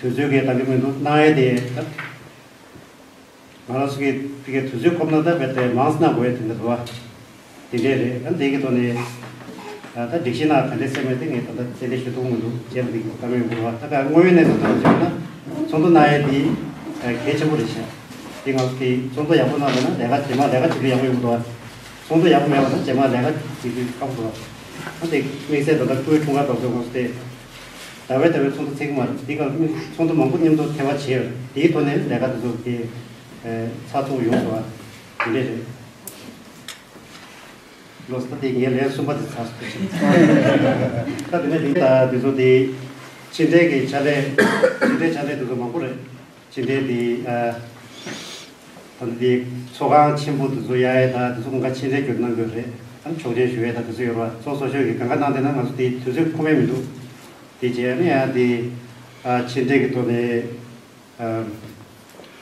དུས་ཚོད་ཀྱི་ད་གི་མི་འདུག་གནང་ཡ་དེ་ད། ང་རང་ཚོ་གི་ཕ་གིའི་དུས་ཚོད་ཁོམ་ན་ད་རྦད་དེ་མང་ཙམ་གནང་དགོས་ཡ་དེ་འདྲ་འདུག་བ། དེ་འདྲས་རེད། ཨ་འདི་གི་ཐོག་ནས་ད་སྒྲིག་གཞི་ནང་ག་འདྲས་གསལ་མེད་དེ་ངས་ད་ལྟ་གསལ་འདེབས་ཞུ་ཐུབ་མི་འདུག་རྗེས་ལ་འདི་གི་བཀའ་མོལ་ཡོང་དགོས་རེད་བ། ད་ག་དངོས་ཡོད་གནས་ཚུལ་ཐོག་ནས་བྱས་ན་ཚོགས་འདུ་གནང་ཡས་འདི་གལ་ཆེན་པོ་རེད་ཤག་འདི་ང་ཚོ་གི་ཚོགས་འདུ་ཡག་པོ་གནང་བ་ན་ལས་ཀ་རྗེས་མ་ལས་ཀ་བྱེད་རྒྱུ་ཡག་པོ་ཡོང་གི་འདུག་བ། ཚོགས་འདུ་ཡག་པོ་མེད་པ་ན་རྗེས་མ་ལས་ཀ་བྱེད་རྒྱུ་ཁག་པོ་འདུག་བ། ཨ་འདི་དམིགས་བསལ་ད་ལྟ་སྐུའི་འཁྲུངས་སྐར་དང་ཚོགས་ཁོངས་སུ་ཏེ། ཟླ་བའི་ཟླ་བའི་ཚོགས་འདུ་ཚིག་མ་རེད། འདི་ག་ཚོགས་འདུ་མང་པོ་མཉམ་དུ་ཐེ་བ་བྱས་ཡོད་རེད། དེའི་ཐོག་ནས་ལས་ཀ་དེ་ཚོ་དེ་ཚགས་ཚུད་ཡོང་སོང་བ་དེ་འདྲས་རེད། ལོ་ས་དེ་ངའི་ལན་གསུམ་པ་དེ་ཚར་སོང་། ད་དེ་ནས་དེ་ད་དེ་ཚོ་དེ་ཕྱི་འབྲེལ་གྱི་ཕྱག་ལས་ཕྱི་འབྲེལ་ཕྱག་ལས་དེ་ཚོ་མང་པོ་རེད། ཕྱི་འབྲེལ་དེ་ཨ། ད་ལྟ་དེ་ཚོགས་ཁང་ཆེན་པོ་དེ་ཚོ་གཡར་ཡས་ད་དེ་ཚོ་གང་ག་ཕྱི་འབྲེལ་བསྒྱུར་གནང་དགོས་རེད། ཨ་ཆོག་མཆན་ཞུ་ཡས་ད་དེ་ཚོ་ཡོད་རེད་བ། ཚོགས་གཙོ་མཆོག་གིས་གང་ག་གནང་བསྡད་ན་ང་ཚོ་དེ་དུས་ཚོད་ཁོམ་ཡས་མི་འདུག་དེ་རྗེས་ནས་ཡང་དེ་ཨ་ཕྱི་འབྲེལ་གྱི་ཐོག་ནས་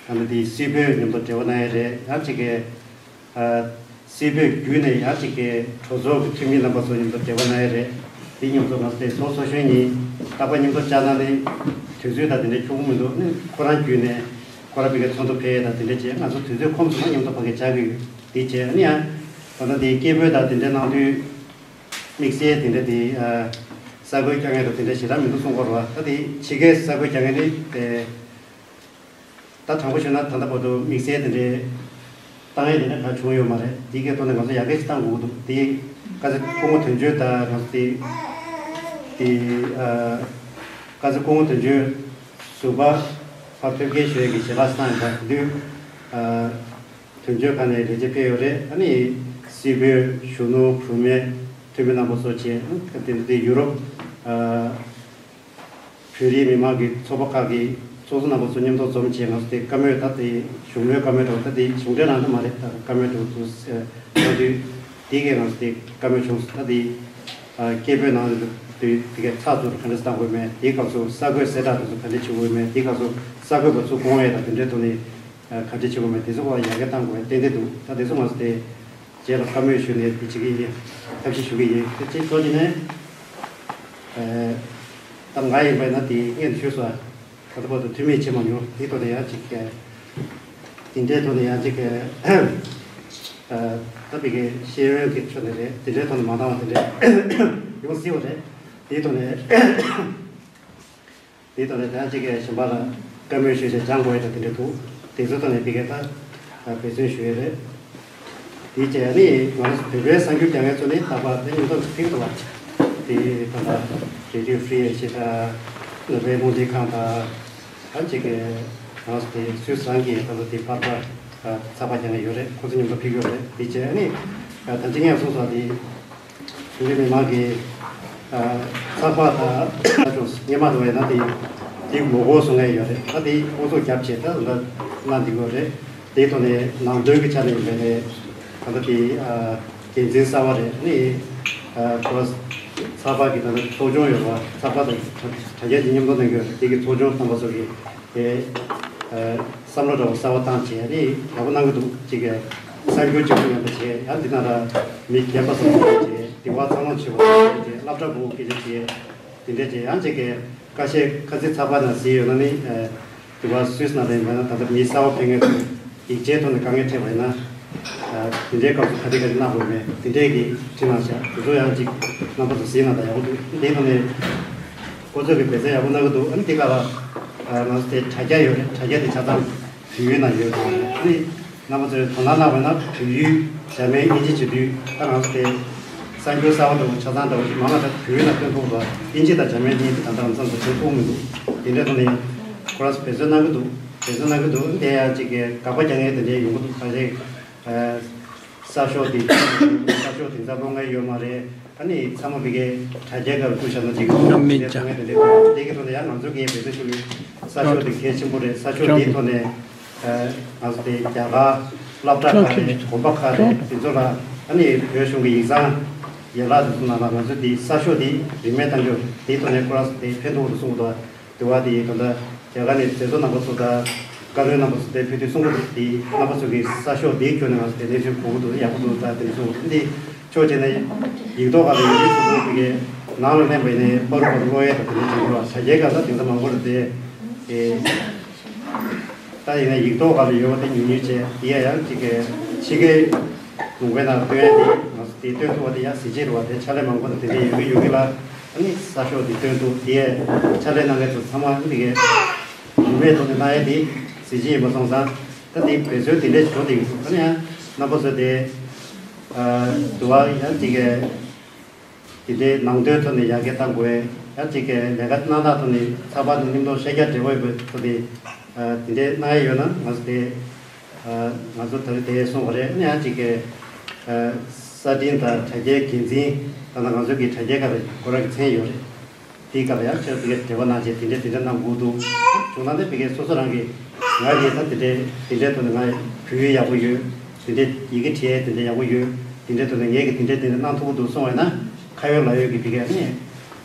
ཨ་ད་ལྟ་དེ་སྲིད་བོད་མཉམ་དུ་འབྲེལ་བ་གནང་ཡས་རེད། ཡང་གཅིག་གི་ཨ་སྲིད་བོད་བརྒྱུད་ནས་ཡང་གཅིག་གི་གྲོས་ཚོགས་ཀྱི་འཐུས་མི་རྣམ་པ་ཚོ་མཉམ་དུ་འབྲེལ་བ་གནང་ཡས་རེད། དེ་མཉམ་དུ་ང་ཚོ་དེ་ཚོགས་གཙོ་མཆོག་གཉིས་རྟག་པར་མཉམ་དུ་བཅར་གནང་ནས་དུས་ཚོད་དང་དེ་འདྲ་འཁྱོལ་གྱི་མི་འདུག་ནི་ཁོ་རང་བརྒྱུད་ནས་ཁོ་རང་ཕ་གིར་ཚོགས་འདུ་ཕེབས་ཡས་དང་དེ་འདྲ་བྱས། ང་ཚོ་དུས་ཚོད་ཁོམ་སོང་ན་མཉམ་དུ་ཕ་གིར་བཅར་གྱི་ཡོད། དེ་བྱས་ཨ་ནི་ཡང་ད་ལྟ་དེ་སྐད་འབོད་དང་དེ་འདྲ་གནང་དུས་དམིགས་བསལ་དེ་འདྲ་དེ་ཨ་གསར་འགོད་རྒྱག་མཁན་དང་དེ་འདྲ་ཞེ་དྲག་མི་འདུག་གསུང་གི་ཡོད་རེད་བ། ད་དེ་ཕྱི་རྒྱལ་གསར་འགོད་རྒྱག་མཁན་ནི་དེ། ད་དྲང་པོ་ཞུས་ན་ད་ལྟ་བར་དུ་དམིགས་བསལ་དེ་འདྲའི་བཏང་ཡས་དེ་འདྲ་གང་བྱུང་ཡོད་མ་རེད། དེ་གའི་ཐོག་ནས་ང་ཚོ་ཡར་རྒྱས་ཅིག་གཏང་དགོས་ཀྱི་འདུག་དེ་བཀའ་སྩལ་སྐུ་ངོ་དོན་གཅོད་དང་ང་ཚོ་དེ་དེ་ཨ་བཀའ་སྩལ་སྐུ་ངོ་དོན་གཅོད་ཟུར་པ་ཕར་ཐོན་སྐྱེལ་ཞུ་ཡས་ཀྱི་ཞལ་ལག་བསགས་ཡིན་པ་དེ་དུས་ཨ་དོན་གཅོད་ཁང་ནས་ལས་བྱེད་ཕེབས་ཡོད་རེད། ཨ་ནི་སྲིད་བོད་གཞོན་ནུ་བུད་མེད་འཐུས་མི་རྣམ་པ་ཚོ་བཅས་དེ་འདྲའི་ཡུ་རོབ་ཨ། བོད་རིགས་མི་མང་གི་ཚོགས་པ་ཁག་གི་ཚོགས་གཙོ་རྣམ་པ་ཚོ་མཉམ་དུ་འཛོམས་བྱས་ང་ཚོ་དེ་བཀའ་མོལ་ད་དེ་བཞུགས་མོལ་བཀའ་མོལ་འདྲ་བོ་ད་དེ་གཞུང་འབྲེལ་ནང་དུ་མ་རེད། ད་བཀའ་མོལ་འདྲ་བོ་ཚོ་གནང་དུས་དེ་གས་ང་ཚོ་དེ་བཀའ་མོལ་བྱུང་སོང་། ད་དེ་སྐད་འབོད་གནང་དུས་དེ་གས་ཚགས་ཚུད་ག་འདྲ་བཏང་དགོས་མེད། དེའི་སྐབས་སུ་གསར་འགོད་གསལ་བསྒྲགས་དེ་ཚོ་ག་འདྲ་བྱེད་དགོས་མེད། དེའི་སྐབས་སུ་གསར་འགོད་པ་ཚོ་དགོངས་ཡས་དང་དེ་འདྲའི་ཐོག་ནས་ག་འདྲ་བྱེད་དགོས་མེད། དེ་ཚོ་ག་ཡར་རྒྱས་གཏང་དགོས་ཏན་ཏན་འདུག་ད་དེ་ཚོ་ང་ཚོ་དེ་རྗེས་ལ་བཀའ་མོལ་ཞུས་ནས་དེ་བྱེད་ཀྱི་ཡིན། ཐབས་ཤེས་ཞུ་གི་ཡིན། དེ་གཅིག་ཐོག་གཅིག་ནས། ད་ང་ཡིན་པས་ན་དེ་སྔོན་དུ་ཞུས་སོང་། ད་ལྟ་བར་དུ་འཐུས་མི་བྱེད་མ་མྱོང་། དེའི་ཐོག་ནས་ཡང་ཅིག་དེ་འདྲའི་ཐོག་ནས་ཡང་ཅིག་ད་བི་གའི་ཤེས་ཡོན་གྱི་ཕྱོགས་ནས་རེད། དེ་འདྲའི་ཐོག་ནས་མ་འདང་བ་དེ་འདྲ་ཡོང་སྲིད་པ་རེད། དེའི་ཐོག་ནས། དེའི་ཐོག་ནས་ད་ཅིག་གིས་གཞན་པ་ལ་བཀའ་མོལ་ཞུས་བྱས་སྦྱང་དགོས་ཡ་དང་དེ་འདྲ་འདུག་དེ་ཚོའི་ཐོག་ནས་བི་གའི་ད་འབད་བརྩོན་ཞུ་ཡས་རེད། དེའི་རྗེས་ནི་ང་རང་ཚོ་བོད་པའི་གསར་འགྱུར་རྒྱག་མཁན་ཚོ་ནི་རྟག་པར་དེ་སྙིང་སྟོབས་ཕིག་ཏུ་བ། དེ་ད་ལྟ་Radio Free Asia དང་ནོར་ཝེ་རླུང་འཕྲིན་ཁང་དང་། ད་ཅིག་གིས་ང་རང་ཚོ་དེ་སུད་སི་རང་གི་ད་ལྟ་དེ་པར་པར་ཚགས་པར་རྒྱག་མཁན་ཡོད་རེད། ཁོ་ཚོ་མཉམ་དུ་ཕིག་ཡོད་རེད། དེའི་རྗེས་ནི་ད་ཅིག་ངས་གསུངས་སོང་དེ། ཆུང་དུས་མི་མང་གི་ཚགས་པར་དང་སྔོན་མ་དུ་བས་ན་དེ་དེ་མོ་གོ་སོང་ངས་ཡོད་རེད། ད་དེ་ཨོ་ཚོགས་རྒྱབ་བྱས་ད་ལ་གནང་འདི་གོ་རེད། དེའི་ཐོག་ནས་ནང་དོན་གྱི་ཆ་ནས་ཡིན་པ་ནས་ད་ལྟ་དེ་འགན་འཛིན་གསར་པ་རེད། ནི་ཁོ་ཚགས་པར་གྱི་ད་ལྟ་ཚོགས་ཆུང་ཡོད་པ། ཚགས་པར་དང་དྲ་རྒྱ་དེ་མཉམ་དུ་གནང་གི་ཡོད་རེད། དེ་གི་ཚོགས་ཆུང་རྣམ་པ་ཚོ་གི་དེ་བསམ་བློ་འདྲ་བོ་གསར་པ་བཏང་བྱས་ནི་ཡག་པོ་གནང་གི་འདུག་ཅིག་གི་གསར་འགྱུར་གཅིག་པུ་ཡང་དུ་བྱས། ཡང་འདི་ན་ར་མི་རྒན་པ་སོགས་བྱས། དེ་བ་ཚང་མ་བྱེད་པ་བྱས། སློབ་གྲྭ་བུ་སྐད་ཆ་བྱས། དེ་འདྲས་བྱས། ཡང་ཅིག་གི་ཁ་ཤས་ཁ་ཚིག་ཚགས་པར་ནང་གཟིགས་ཡོད་ན་ནི་དེ་བ་སུད་སི་ན་རེད་མ་ན་ད་ལྟ་མི་གསར་པ་ཕེབས་མཁན་ཚོ་ཡིག་ཆའི་ཐོག་ནས་དཀའ་ངལ་འཕྲད་པ་ཡིན་ན། དེ་འདྲའི་སྐབས་སུ་ག་དེ་ག་དེ་གནང་དགོས་མེད་དེ་འདྲས་ཀྱི་ཁྲིད་གནང་བྱ་དེ་ཚོ་ཡང་ཅིག་རྣམ་པ་ཚོ་གཟིགས་ན་ད་ཡག་པོ་འདུག་དེའི་ཐོག་ནས། ཁོ་ཚོས་ཀྱི་འབད་བརྩོན་ཡག་པོ་གནང་གི་འདུག་ཨ་ནི་དེ་ག་ལ་ང་ཚོ་དེ་དྲ་རྒྱ་ཡོད་རེད། དྲ་རྒྱ་དེ་ཆ་ཚང་བོད་ཡིག་ནང་ཡོད་རེད། ཨ་ནི་རྣམ་པ་ཚོས་དོ་སྣང་གནང་བ་ན་བོད་ཡིག་འཇར་མན་དབྱིན་ཇི་བྱེད་དུས་ད་ང་ཚོ་དེ་གསར་འགྱུར་གསར་པ་འདྲ་བོ་ཆ་ཚང་འདྲ་བོ་ཞིག་མང་ང་ད་བོད་ཡིག་ནང་སྟོན་ཐུབ་པ། དབྱིན་ཇི་དང་འཇར་མན་གཉིས་དེ་ད་ལྟ་ང་ཚོ་ཚོ་བྱེད་ཐུབ་མི་འདུག་དེ་འདྲ་ཐོག་ནས་ཁོ་རང་ཚོ་འབད་བརྩོན་གནང་གི་འདུག་འབད་བརྩོན་གནང་གི་འདུག་དེ་ཡང་ཅིག་གི་དགག་པ་རྒྱག་མཁན་དེ་འདྲའི་ཡོང་གི་འདུག་ཁ་ཤས། གསར་ཤོག་དེ་གསར་ཤོག་དེང་སང་ཀློག་མཁན་ཡོད་མ་རེད། ཨ་ནི་ཚང་མ་བི་གའི་དྲ་རྒྱའི་སྒང་ལ་བཀོད་བཞག་ན་འགྲིག་གི་འདུག་ཅང་མིན་ཅང་། དེ་གའི་ཐོག་ནས་ཡང་ང་ཚོ་གིས་འབད་བརྩོན་ཞུ་གི། གསར་ཤོག་དེ་གལ་ཆེན་པོ་རེད། གསར་ཤོག་དེའི་ཐོག་ནས་ང་ཚོ་དེ་རྒྱ་གར་སློབ་གྲྭ་ཁག་རེད། དགོན་པ་ཁག་རེད། དེ་ཚོ་ལ་ཨ་ནི་བོད་གཞུང་གི་ཡིག་ཚང་ཡན་ལག་དེ་ཚོ་ནང་ལ་ང་ཚོ་དེ་གསར་ཤོག་དེ་རིན་མེད་གཏང་རྒྱུ་དེའི་ཐོག་ནས་ཁོ་རང་ཚོ་དེ་ཕན་ཐོགས་འདུག་གསུངས་འདུག་དེ་བ་དེ་ད་ལྟ་རྒྱ་གར་ནས་མཛད་གཙོ་རྣམ་པ་ཚོ་དང་བཀའ་བློན་རྣམ་པ་ཚོ་དེ་ཕེབས་དུས་གསུང་གི་འདུག་དེ་རྣམ་པ་ཚོ་གིས་གསར་ཤོག་དེའི་ཁྱོན་ནས་ང་ཚོ་དེ་གནས་ཚུལ་གོ་གི་འདུག་ཡག་པོ་འདུག་ད་དེ་གསུང་གི་འདུག་འདི་ཕྱོགས་གཅིག་ནས་ཡིག་ཐོག་སྒང་ལ་ཡོད་དུས་ཚོ་ཚོ་གི་ནང་ལ་ལེན་པ་ཡིན་ནའི་པར་པར་ཀློག་ཡས་དང་དེ་འདྲ་བྱེད་དགོས་པ། དྲ་རྒྱའི་སྒང་ལ་དེང་སང་མང་པོ་རེད་དེ། ད་ཡིན་ན་ཡིག་ཐོག་སྒང་ལ་ཡོད་པ་དེ་ཉུང་ཉུང་བྱས། དེ་ཡང་ཡང་གཅིག་གི་ཕྱི་རྒྱལ་ལུང་པའི་ནང་སྟོན་ཡ་དེ་ང་ཚོ་དེ་སྟོན་ཐུབ་པ་དེ་ཡང་གཟི་བརྗིད་རེད་བ། དེ་ཕྱག་ལས་མང་པོ་དང་དེ་འདྲ་ཡོད་ཀྱི་ཡོད་ཀྱི་ལ། ཨ་ནི་གསར་ཤོག་དེ་སྟོན་ཐུབ་དེ་ཕྱག་ལས་གནང་མཁན་ཚོ་ཚང་མ་ཨ་ནི་དེ་གའི་རིན་མེད་ཐོག་ནས་གནང་ཡ་དེ་གཟི་བརྗིད་ཡིན་པ་སོང་ཙང་། ད་དེ་འབད་བརྩོན་དེ་འདྲས་འགྲོ་བསྡད་ཀྱི་འདུག་ཨ་ནི་ཡང་རྣམ་པ་ཚོ་དེ་དུ་བ་ཡང་དེ་གའི། དེ་འདྲའི་ནང་དོན་ཐོག་ནས་ཡར་རྒྱས་གཏང་དགོས། ཡང་གཅིག་གི་ལས་ཀ་གནང་སྟངས་ཐོག་ནས་ཚགས་པར་དང་མཉམ་དུ་ཤེས་རྒྱ་འབྲེལ་བ་ཡོད་པའི་ཐོག་ནས་དེ་འདྲའི་གནང་ཡ་ཡོད་ན་ང་ཚོ་དེ་ང་ཚོ་ད་རེས་དེ་གསུངས་པ་རེད། ཨ་ནི་ཡང་གཅིག་གི་གསར་འཕྲིན་དང་དྲ་རྒྱའི་འགན་འཛིན་ད་ལྟ་ང་ཚོ་གི་དྲ་རྒྱའི་སྒང་ལ་ཁོ་རང་གི་མཚན་ཡོད་རེད། དེའི་སྐབས་ལ་ཡང་ཁྱེད་ཚོ་གིས་འབྲེལ་བ་གནང་བྱས་དེ་འདྲ་དེ་འདྲ་གནང་དགོས་འདུག་བྱུང་ན་ནི་བི་གའི་སོ་སོ་རང་གིས་ང་གིས་ད་དེ་འདྲའི་དེ་འདྲའི་ཐོག་ནས་ང་བོད་ཡིག་ཡག་པོ་ཡོད། དེ་འདྲའི་ཡི་གེ་བྲིས་ཡས་དེ་འདྲ་ཡག་པོ་ཡོད། དེ་འདྲའི་ཐོག་ནས་ངས་ཀྱིས་དེ་འདྲའི་དེ་འདྲ་གནང་ཐུབ་ཀྱི་འདུག་གསུངས་པ་ཡིན་ན་ཁ་ཡོད་ལག་ཡོད་ཀྱི་བི་གའི་ནི་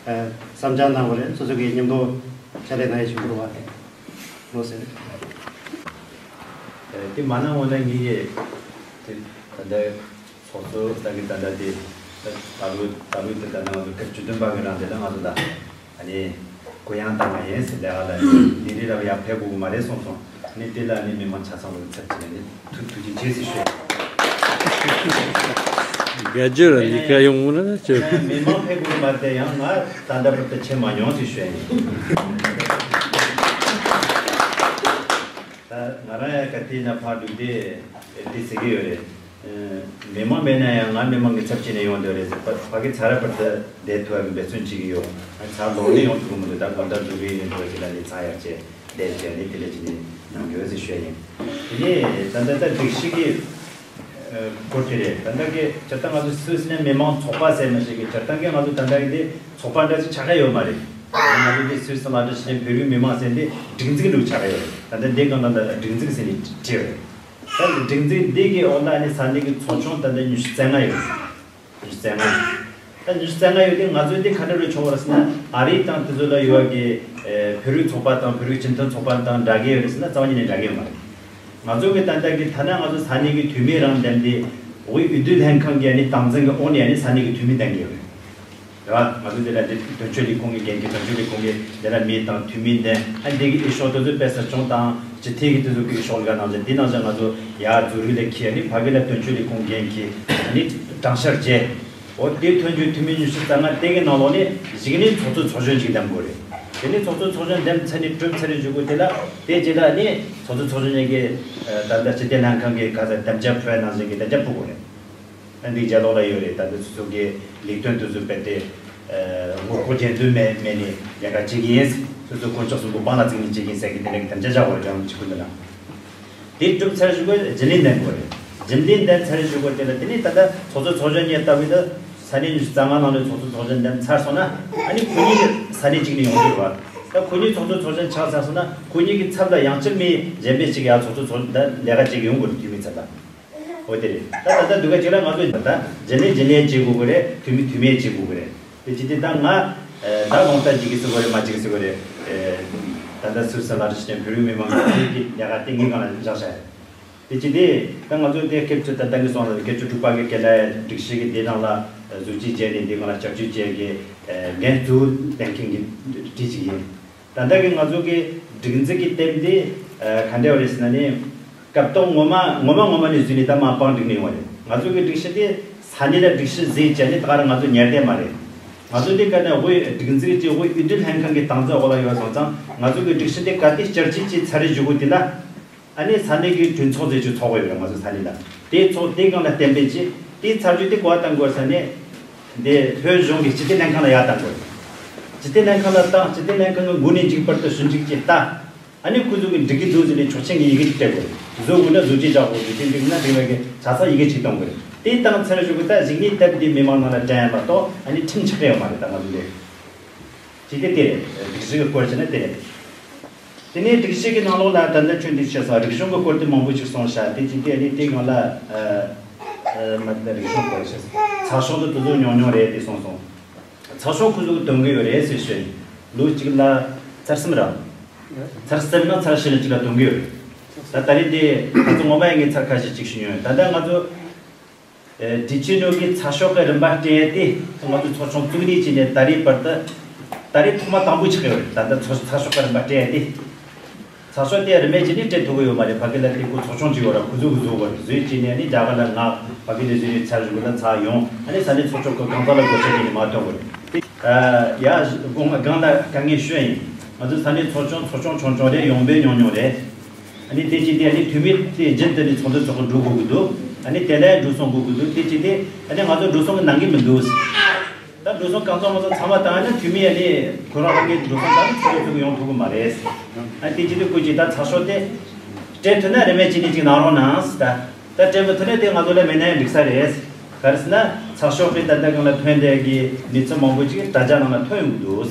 བསམ་འཆར་གནང་བ་རེད། སོ་སོ་གིས་མཉམ་དུ་ཕྱག་ལས་གནང་ཡས་བྱེད་དགོས་རེད་བ། ལོ་ཟེར། དེ་མ་གནང་འོང་ན་ངེད་ཀྱིས་དེ་ད་ལྟ། ཚོགས་གཙོ་ད་གི་ད་ལྟ་དེ་ད་ལོ་ད་ལོ་དེ་ད་ལྟ་ང་ཚོ་སྐབས་བཅུ་བདུན་པ་གི་རང་དེ་ལ་ང་ཚོ་ད་ཨ་ནི་གུ་ཡངས་བཏང་བ་ཡིན་ཟེར་ལས་ཀ་ལ་ལི་རི་རབ་ཡག་ཕེབས་དགོས་ཀྱི་མ་རེད་གསུངས་སོང་། ཨ་ནི་དེ་ལ་ཨ་ནི་མི་མང་ཆ་ཚང་ལ་ཚབ་བྱས་ནས་ཐུགས་ཐུགས་རྗེ་ཆེ་ཟེར་ཞུ། དགའ་སྐྱིད་ར་ལི་ཀ་ཡོང་ངོ་ན་ཅི། མི་མང་ཕེབས་དགོས་ཀྱི་མ་རེད་དེ་ཡང་ང་ད་ལྟ་བར་དུ་ཆེ་མ་མྱོང་ཟེར་ཞུ་ཡ་ཡིན། ད་ང་རང་ཡང་ག་དུས་ན་ཕར་འགྲོ་དུས་དེ་ཟེར་གྱི་ཡོད་རེད། མི་མང་མེད་ན་ཡང་ང་མི་མང་གི་ཚབ་བྱས་ནས་ཡོང་འདོད་རེད་ཟེར། ཕ་ཕ་གི་ཚ་ར་བར་དུ་བསྡད་ཐུབ་པའི་འབད་བརྩོན་བྱེད་ཀྱི་ཡོད། ང་ཚ་ལོག་ནས་ཡོང་ཐུབ་ཀྱི་མི་འདུག་ད་དགོང་དག་འཛུགས་ཀྱི་ཡིན་འདུག་ཅེས་ལ་ནི་ཚ་ཡག་ཅེས་བསྡད་བྱས་ནས་དེ་འདྲ་བྱས་ནས་གནང་དགོས་ཟེར་ཞུ་ཡ་ཡིན། དེ་ནས་ད་ལྟ་ད་སྒྲིག་གཞི་གི་སྐོར་དེ་རེད། ད་ལྟ་གི་སྤྱིར་བཏང་ང་ཚོ་སུད་སི་ནས་མི་མང་ཚོགས་པ་ཟེར་མི་ཞིག་གི་སྤྱིར་བཏང་གི་ང་ཚོ་ད་ལྟ་གི་དེ་ཚོགས་པ་འདྲ་ཅིག་ཆགས་ཀྱི་ཡོད་མ་རེད། ང་ཚོ་དེ་སུད་སི་ལ་འདྲ་ཞིག་ནས་བོད་རིགས་མི་མང་ཟེར་འདི་སྒྲིག་འཛུགས་འདྲ་ཆགས་ཀྱི་ཡོད་རེད། ད་ལྟ་འདི་གང་ལྟར་ད་སྒྲིག་འཛུགས་ཟེར་ནས་བྲིས་ཡོད་རེད། ད་སྒྲིག་འཛུགས་འདི་གི་འོག་ལ་ནི་ས་གནས་ཀྱི་ཚོགས་ཆུང་ད་ལྟ་ཉི་ཤུ་རྩ་ལྔ་ཡོད་རེད། ཉི་ཤུ་རྩ་ལྔ། ད་ཉི་ཤུ་རྩ་ལྔ་ཡོད་དེ་ང་ཚོའི་དེ་ག་འདྲ་རུ་བྱུང་བ་རེད་ཟེར་ན་ཨ་རི་དང་དེ་ཚོ་ལ་ཡོད་པ་གི་ཨེ་བོད་རིགས་ཚོགས་པ་དང་བོད་རིགས་སྤྱི་མཐུན་ཚོགས་པ་དང་འདྲ་གི་ཡོད་རེད་ཟེར་ན་རྩ་བ་ཉིད་ནས་འདྲ་གི་ཡོད་མ་རེད། ང་ཚོ་གི་ད་ལྟ་གི་ཐ་ན་ང་ཚོ་ས་གནས་ཀྱི་འཐུས་མི་རང་འདེམས་ཏེ་འོས་འོས་བསྡུ་ལྷན་ཁང་གི་ཨ་ནི་སྟངས་འཛིན་གྱི་འོག་ནས་ཨ་ནི་ས་གནས་ཀྱི་འཐུས་མི་འདེམས་གི་ཡོད་རེད། རེད་བ། ང་ཚོ་འདི་ལ་འདི་དོན་གཅོད་ལས་ཁུངས་ཀྱི་འགན་འཁྱེར། དོན་གཅོད་ལས་ཁུངས་ཀྱི་འདི་ལ་མི་དང་འཐུས་མི་འདེམས། ཨ་འདི་གི་འོས་ཤོག་དེ་ཚོ་དཔེ་ས་སྐྱོང་དང་སྤྱི་འཐུས་ཀྱི་དེ་ཚོ་གི་འོས་ཤོག་ལ་ནང་བཞིན་འདི་ནང་བཞིན་ང་ཚོ་ཡར་འཛུགས་རུས་ལ་འཁྱེར་ནི་ཕ་གི་ལ་དོན་གཅོད་ལས་ཁུངས་འགན་འཁྱེར་ནི་གྲངས་བཤེར་བྱས། འོ་དེ་ཐོན་རྒྱུ་འཐུས་མི་ཉི་ཤུ་རྩ་ལྔ་དེ་གི་ནང་ལོགས་ནས་གཞིགས་ནས་ཚོགས་གཙོ་ཚོགས་གཞོན་ཅིག་འདེམས་དགོས་རེད། དེ་ནས་ཚོགས་གཙོ་ཚོགས་གཞོན་འདེམས་ཚར་ནས་གྲུབ་ཚར་རེ་བཞུགས་དགོས། དེ་ལ་དེ་རྗེས་ལ་ནི་ཚོགས་གཙོ་ཚོགས་གཞོན་གཉིས་ཀྱི་ད་ལྟ་སྤྱི་བདེ་ལྷན་ཁང་གི་ག་ཚད་དམ་བཅའ་ཕུལ་བ་ནང་བཞིན་གྱི་དམ་བཅའ་ཕུལ་དགོས་རེད། ཨ་འདི་རྒྱ་ལོག་ལ་ཡོད་རེད། ད་ལྟ་སོ་སོ་གི་ལས་དོན་དེ་ཚོ་སྤེལ་ཏེ་ངོ་ལྐོག་རྒྱལ་འཛུལ་མེད་མེད་ནས་ལས་ཀ་བྱེད་ཀྱི་ཡིན། སོ་སོ་དཀོན་མཆོག་གསུམ་པོ་པང་ལ་བརྩིགས་ནས་བྱེད་ཀྱི་ཡིན་ཟེར་གི་དེ་འདྲ་གི་དམ་བཅའ་བཞག་དགོས་རེད། རྒྱལ་ཡོངས་སྤྱི་ཁྱབ་འདི་ལ། དེ་གྲུབ་ཚར་གཞུག་གུ་རྒྱུན་ལས་འདེམས་དགོས་རེད། རྒྱུན་ལས་འདེམས་ཚར་གཞུག་གུ་དེ་ལ་དེ་ནས་ད་ལྟ་ཚོགས་གཙོ་ཚོགས་གཞོན་གཉིས་ལྟ་བུའི་ད་ས་གནས་ཉི་ཤུ་རྩ་ལྔ་ནང་ནས་ཚོགས་གཙོ་ཚོགས་གཞོན་འདེམས་ཚར་སོང་ན། ཨ་ནི་ཁོ་གཉིས་ས་གནས་གཅིག་ནས་ཡོང་རྒྱུ་རེད་བ། ད་ཁོ་གཉིས་ཚོགས་གཙོ་ཚོགས་གཞོན་ཆགས་ཚར་སོང་ན་ཁོ་གཉིས་ཀྱི་ཚབ་ལ་ཡང་བསྐྱར་མི་གཞན་པ་ཞིག་ཡར་ཚོགས་གཙོ་ཚོགས་ད་ལས་ཀ་བྱེད་ཀྱི་ཡོང་དགོས་རེད། འཐུས་མི་ཚབ་ལ། འོ་དེ་རེད། ད་ད་ལྟ་སྡུག་ག་ཅིག་ལ་ང་ཚོ་ད་རྒྱུན་ལས་རྒྱུན་ལས་བྱེད་དགོས་ཀྱི་རེད། འཐུས་མི་འཐུས་མི་བྱེད་དགོས་ཀྱི་རེད། དེ་ཅི་སྟེ་ད་ང་ད་རླུང་རྟ་འཇིག་གི་ཟེར་དགོས་རེད། མ་འཇིག་གི་ཟེར་དགོས་རེད། ད་ལྟ་སུད་སི་ལ་རི་ཤི་ཅན་བོད་རིགས་མི་མང་གི་ཚོགས་ཀྱི་ལས་ཀ་དེ་ངའི་སྒང་ལ་བཞག་བཞག་རེད། དེ་ཅི་སྟེ་ད་ང་ཚོ་དེ་སྐབས་བཅུ་ད་ལྟ་གི་སོང་ལ་སྐབས་བཅུ་དྲུག་པ་གི་སྐད་ལ་སྒྲིག་གཞི་གི་དེ་ནང་ལ་གཟུགས་གཅིག་བྱས་ནས་འདི་སྒང་ལ་སྐྱབས་བཅོལ་བྱས་ཀྱི་འགན་གཙོ་བོ་ལེན་མཁན་གྱི་གྲས་ཅིག་ཡིན། ད་ལྟ་གི་ང་ཚོ་གི་སྒྲིག་འཛུགས་ཀྱི་དེབ་འདི་ག་འདྲ་བ་རེད་ཟེར་ན་ནི། སྐབས་ཐོག་ངོ་མ་ངོ་མ་ངོ་མ་ནས་བཟོས་ནས་ད་མ་པང་བསྒྲིགས་ནས་ཡོང་བ་རེད། ང་ཚོ་གི་སྒྲིག་གཞི་དེ་ས་གནས་ལ་སྒྲིག་གཞི་བཟོས་བྱས་ནས་ད་ག་རང་ང་ཚོ་ཉར་བསྡད་མ་རེད། ང་ཚོ་འདི་ག་ནས་དབུས་སྒྲིག་འཛུགས་ཀྱི་དབུས་འོས་བསྡུ་ལྷན་ཁང་གི་སྟངས་འཛིན་འོག་ལ་ཡོད་སོང་ཙང་། ང་ཚོ་གི་སྒྲིག་གཞི་དེ་ག་དུས་བསྐྱར་བཅོས་བྱས་ཚར་རེ་བཞུགས་གོ་དེ་ལ། ཨ་ནི་ས་གནས་ཀྱི་གྲོས་ཚོགས་ཟེར་རྒྱུ་ཚོགས་ཀྱི་ཡོད་རེད། ང་ཚོ་ས་གནས་ལ་དེ་ཚོགས་དེ་སྒང་ལ་གཏན་འབེབས་བྱས། དེ་ཚར་རྒྱུ་དེ་ག་པར་བཏང་དགོས་ཟེར་ན། འདི་བོད་གཞུང་གི་སྤྱི་བདེ་ལྷན་ཁང་ལ་ཡར་བཏང་དགོས། སྤྱི་བདེ་ལྷན་ཁང་ལ་བཏང་། སྤྱི་བདེ་ལྷན་ཁང་གི་འགོ་ནས་མཇུག་བར་དུ་ཞིབ་འཇུག་བྱས་ལྟ། ཨ་ནི་ཁོ་ཚོ་གི་འགྲིག་གི་འདུག་ཟེར་ནས་ཆོག་མཆན་གྱི་ཡི་གེ་ཅིག་སྤྲད་དགོས། བཟོ་དགོས་ན་བཟོ་བཅོས་རྒྱག་དགོས། བཟོ་བཅོས་འགྲིག་ན་འགྲིག་མེད་ཀྱི་ཆ་ཚང་ཡི་གེ་ཅིག་གཏོང་དགོས། དེ་བཏང་ཚར་གཞུག་གི་ད་གཞུག་ནས་དེབ་འདི་མི་མང་ནང་ལ་སྤྲད་ཡ་མ་གཏོགས་ཨ་ནི་ཁྲིམས་ཆགས་ཡོད་མ་རེད། ད་ང་ཚོ་འདི་ཅི་སྟེ་དེ་རེད། སྒྲིག་གཞི་གི་སྐོར་བྱས་ན་དེ་རེད། དེ་ནས་སྒྲིག་གཞི་གི་ནང་ལོགས་ལ་ད་ལྟ་ཁྱོད་འདི་བཤད་སོང་། རིག་གཞུང་གི་སྐོར་དེ་མང་པོ་ཞིག་གསུངས་ཤག་དེ་ཅི་སྟེ་ཨ་ནི་དེ་སྒང་ལ་ཨ་ཨ་མ་དེ་རིག་གཞུང་སྐོར་བཤད་སོང་། ཚགས་ཤོག་དེ་དེ་ཚོ་ཉུང་ཉུང་རེད་དེ་གསུངས་སོང་། ཚགས་ཤོག་ཁོ་ཚོ་གི་དོན་གི་ཡོད་རེད་ཟེར་ཞུ། ལོ་གཅིག་ལ་ཚར་གསུམ་ར། ཚར་གསུམ་ན་ཚར་བཞི་ལ་གཅིག་ལ་དོན་གི་ཡོད་རེད། ད་ད་རེས་དེ་ང་ཚོ་ངོ་མ་ཡིན་ངས་ཚར་ཁ་ཤས་གཅིག་ཞུ་མྱོང་ཡོད། ད་ལྟ་ང་ཚོ་ཨེ་དྲི་ཆུ་ནོར་གྱི་ཚགས་ཤོག་གི་རིམ་པ་སྤྲད་ཡས་དེ་ང་ཚོ་ཚོགས་ཆུང་བཙུགས་ནས་བྱས་ནས་ད་རེས་བར་དུ། ད་རེས་ཐོག་མ་དང་པོ་ཆགས་ཡོད་རེད། ད་ལྟ་ཚོགས་ཚགས་ཤོག་གི་རིམ་པ་སྤྲད་ཡས་དེ། ཚགས་ཤོག་དེ་རིན་མེད་ཅིག་ནི་སྤྲད་ཐུབ་ཀྱི་ཡོད་མ་རེད། ཕ་གི་ལ་དེ་ཁོ་ཚོགས་ཆུང་ཅིག་ཡོད་ར། ཁོ་ཚོ་གི་བཟོ་དགོས་རེད། བཟོས་བྱས་ནས་ནི་རྒྱ་གར་ལ་མངགས། ཕ་གི་ལ་བཟོས་ནས་ཚར་གཞུག་ལ་ཚར་ཡོང་། ཨ་ནི་ས་གནས་ཚོགས་ཆུང་གི་གང་ཟག་ལ་བགོ་བཤའ་བྱས་ནས་མར་ཐོན་དགོས་རེད། ཨ་ཡ་དགོངས་སྒང་ལ་དཀའ་ངལ་ཤོད་ཡིན། ང་ཚོ་ས་གནས་ཚོགས་ཆུང་ཚོགས་ཆུང་ཆུང་ཆུང་རེད། ཡོང་འབབ་ཉུང་ཉུང་རེད། ཨ་ནི་དེ་ཅི་སྟེ་ཨ་ནི་འཐུས་མི་དེ་རྒྱུན་དུ་ནི་ཚོགས་འདུ་ཚོགས་གི་འགྲོ་དགོས་ཀྱི་འདུག་ཨ་ནི་དེ་ལ་འགྲོ་སོང་དགོས་ཀྱི་འདུག་དེ་ཅི་སྟེ་ཨ་ནི་ང་ཚོ་འགྲོ་སོང་གི་ནང་གི་མི་འདུག་ད་འགྲོ་སོང་གང་ཚང་མ་ཚང་མ་བཏང་ན་འཐུས་མི་ཡ་ནི་ཁོ་རང་རང་གི་འགྲོ་སོང་བཏང་ན་ཚུར་ཚུར་ཡོང་ཐུབ་ཀྱི་མ་རེད། ཨ་དེ་ཅི་སྟེ་སྐུ་མཁྱེན་ད་ཚགས་ཤོག་དེ་སྤྲད་ཐུབ་ན་རིན་མེད་ཅིག་ནས་ཅིག་གནང་རོགས་གནང་ཟེར། ད་ད་སྤྲད་མི་ཐུབ་ན་དེ་ང་ཚོ་ལ་མེད་ན་ཡང་འགྲིག་ས་རེད། ག་རེ་ཟེར་ན་ཚགས་ཤོག་གི་ད་ལྟ་སྒང་ལ་ཐོན་བསྡད་ཀྱི་གནས་ཚུལ་མང་པོ་ཅིག་དྲ་རྒྱ་ནང་ལ་ཐོན་ཡོང་གི་འདུག་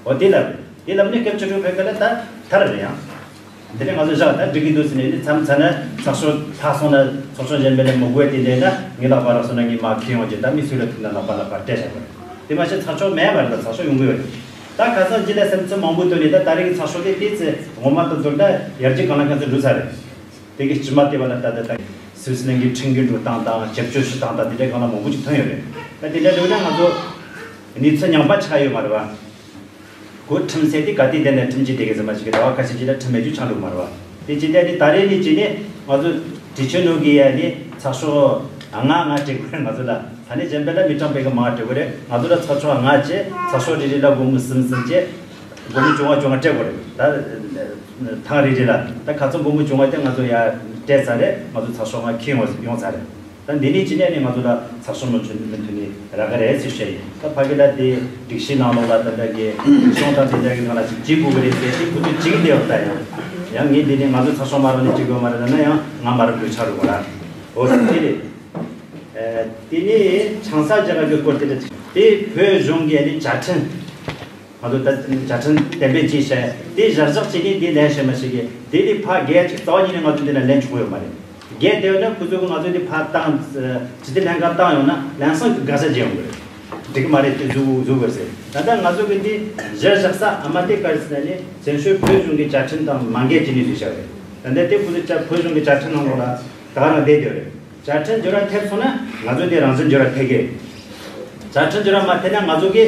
འོ་དེ་ལབ་དེ་ལབ་ནས་སྐབས་བཅུ་དྲུག་ཕེབས་ག་ལ་ད་ཐར་རེད་ཡང་། དེ་ནས་ང་ཚོ་བཞག་ད་འགྲིག་གི་འདུག་ཟེར་ནས་ནི་མཚམས་མཚམས་ན་ཚགས་ཤོག་ལྷག་སོང་ན་ཚོགས་ཆུང་གཞན་པ་ལ་མི་དགོས་དེ་འདྲ་ན་ངའི་ལག་པ་རག་སོང་ན་ངས་མར་འཁྱེར་ཡོང་རྒྱུ། ད་མི་སུ་ལ་ཐུག་ན་ལག་པ་ལག་པ་སྤྲད་བཞག་དགོས་རེད། དེ་མ་ཟད་ཚགས་ཤོག་མེད་པ་རེད། ད་ཚགས་ཤོག་ཡོང་གི་ཡོད་རེད། ད་ཁ་སང་རྗེས་ལ་སེམས་ཚེ་མང་པོ་བཏོན་ནས་ད་ད་རེས་ཀྱི་ཚགས་ཤོག་དེ་ཏོག་ཙམ་ངོ་མ་ལྟ་ཚུལ་ད་ཡར་རྒྱས་གང་ལ་གང་འཚམ་འགྲོ་ཚར་རེད། དེ་གི་སྤྱི་མ་དེ་བ་ལ་ད་ད་ད་སུད་སི་གླིང་གི་ཁྲིམས་ཀྱི་འགྲོ་སྟངས་དང་སྤྱི་སྤྱོད་ཞུ་སྟངས་དང་དེ་འདྲ་གང་ལ་མང་པོ་ཅིག་ཐོན་ཡོད་རེད། ད་དེ་འདྲ་འགྲོ་ན་ང་ཚོ་གནས་ཚུལ་ཉམས་པ་ཆགས་ཡོད་མ་རེད་བ། གོ་ཁྲིམས་ཟེར་དེ་ག་དུས་བསྡད་ན་ཁྲིམས་ཀྱིས་བསྡད་ཀྱི་ཟེར་མ་ཞིག་གི་ཟླ་བ་ཁ་ཤས་ཅིག་ལ་ཁྲིམས་མེད་རྒྱུ་ཆགས་འགྲོ་མ་རེད་བ། དེ་ཅི་འདྲ་ནི་ད་རེས་ནི་ཅི་ནི་ང་ཚོ་དྲི་ཆུ་ནོར་གྱི་ཡ་ནི་ཚགས་ཤོག་ལྔ་ལྔ་སྤྲད་དགོས་རེད། ང་ཚོ་ལ་ས་གནས་གཞན་པ་ལ་མི་གྲངས་དཔེ་གི་མང་བ་སྤྲད་དགོས་རེད། ང་ཚོ་ལ་ཚགས་ཤོག་ལྔ་བྱས། ཚགས་ཤོག་རེ་རེ་ལ་སྒོར་མོ་གསུམ་གསུམ་བྱས། སྒོར་མོ་བཅོ་ལྔ་བཅོ་ལྔ་སྤྲད་དགོས་རེད། ད་ཐེངས་རེ་རེ་ལ་ད་ཁ་ཚོན་སྒོར་མོ་བཅོ་ལྔ་དེ་ང་ཚོ་ཡ་སྤྲད་ཚར་རེད། ང་ཚོ་ཚགས་ཤོག་ལྔ་འཁྱེར་ཡོང་ཡོང་ཚར་རེད། ད་འདི་ནས་ཅི་ནས་ནི་ང་ཚོ་ལ་ཚགས་ཤོག་མི་ཐོན་མི་ཐོན་ནི་རག་གི་རེད་ཟེར་བཤད་ཡིན། ད་ཕ་གི་ལ་དེ་སྒྲིག་གཞི་ནང་ལོགས་ལ་ད་ལྟ་གི་རིག་གཞུང་དང་དེ་འདྲ་གི་ནང་ལ་ཅིག་བྱེད་དགོས་གི་རེད་ཟེར་དེ་ཁོ་ཚོས་བྱེད་ཀྱི་འདུག་ད་ཡང་ཡང་ངས་འདི་ནས་ང་ཚོ་ཚགས་ཤོག་མ་རག་ནས་བྱེད་དགོས་མ་རེད་ལབ་ན་ཡང་ང་མ་རག་དགོས་ཆགས་རུང་བ་ར། འོ་དེ་རེད། དེ་ནས་ཆང་ས་རྒྱག་གི་སྐོར་དེ་རེད། དེ་བོད་གཞུང་གི་ནི་བཅའ་ཁྲིམས། ང་ཚོ་ད་བཅའ་ཁྲིམས་གཏན་འབེབས་བྱས་བཞག་དེ་གཞིར་བཞག་བྱས་ནས་དེ་ལན་བྱས་མ་ཤེས་གི་དེ་ལས་ཕ་སྒེར་གཅིག་རྩ་བ་ཉིད་ནས་ང་ཚོ་འདི་ལ་ལན་ཆོག་ཡོད་མ་རེད། སྒེར་དེ་ཡོད་ན་ཁོ་ཚོ་གི་ང་ཚོ་འདི་ཕ་བཏང་སྤྱི་བདེ་ལྷན་ཁང་བཏང་ཡོང་ན་ལན་སང་གི་དགག་བྱ་བྱེད་ཡོང་གི་རེད། འགྲིག་གི་མ་རེད། དེ་བཟོ་དགོས་བཟོ་དགོས་ཟེར། ད་ལྟ་ང་ཚོ་གི་འདི་གཞིར་བཞག་ས་ཨ་མ་དེ་ག་རེ་ཟེར་ན་ནི་བཙན་བྱོལ་བོད་གཞུང་གི་བཅའ་ཁྲིམས་དང་མ་འགལ་གྱི་གནས་ཚུལ་བྱ་རེད། ད་ལྟ་དེ་ཁོ་ཚོ་བཅའ་བོད་གཞུང་གི་བཅའ་ཁྲིམས་ནང་ལོགས་ལ་ད་ག་རང་བསྡད་ཡོད་རེད། བཅའ་ཁྲིམས་འགྱུར་བ་ཐེབས་སོང་ན་ང་ཚོ་དེ་རང་བཞིན་འགྱུར་བ་ཐེབས་ཀྱི་རེད། བཅའ་ཁྲིམས་ཀྱི་ར་མ་དེ་ན་ང་ཚོ་གི་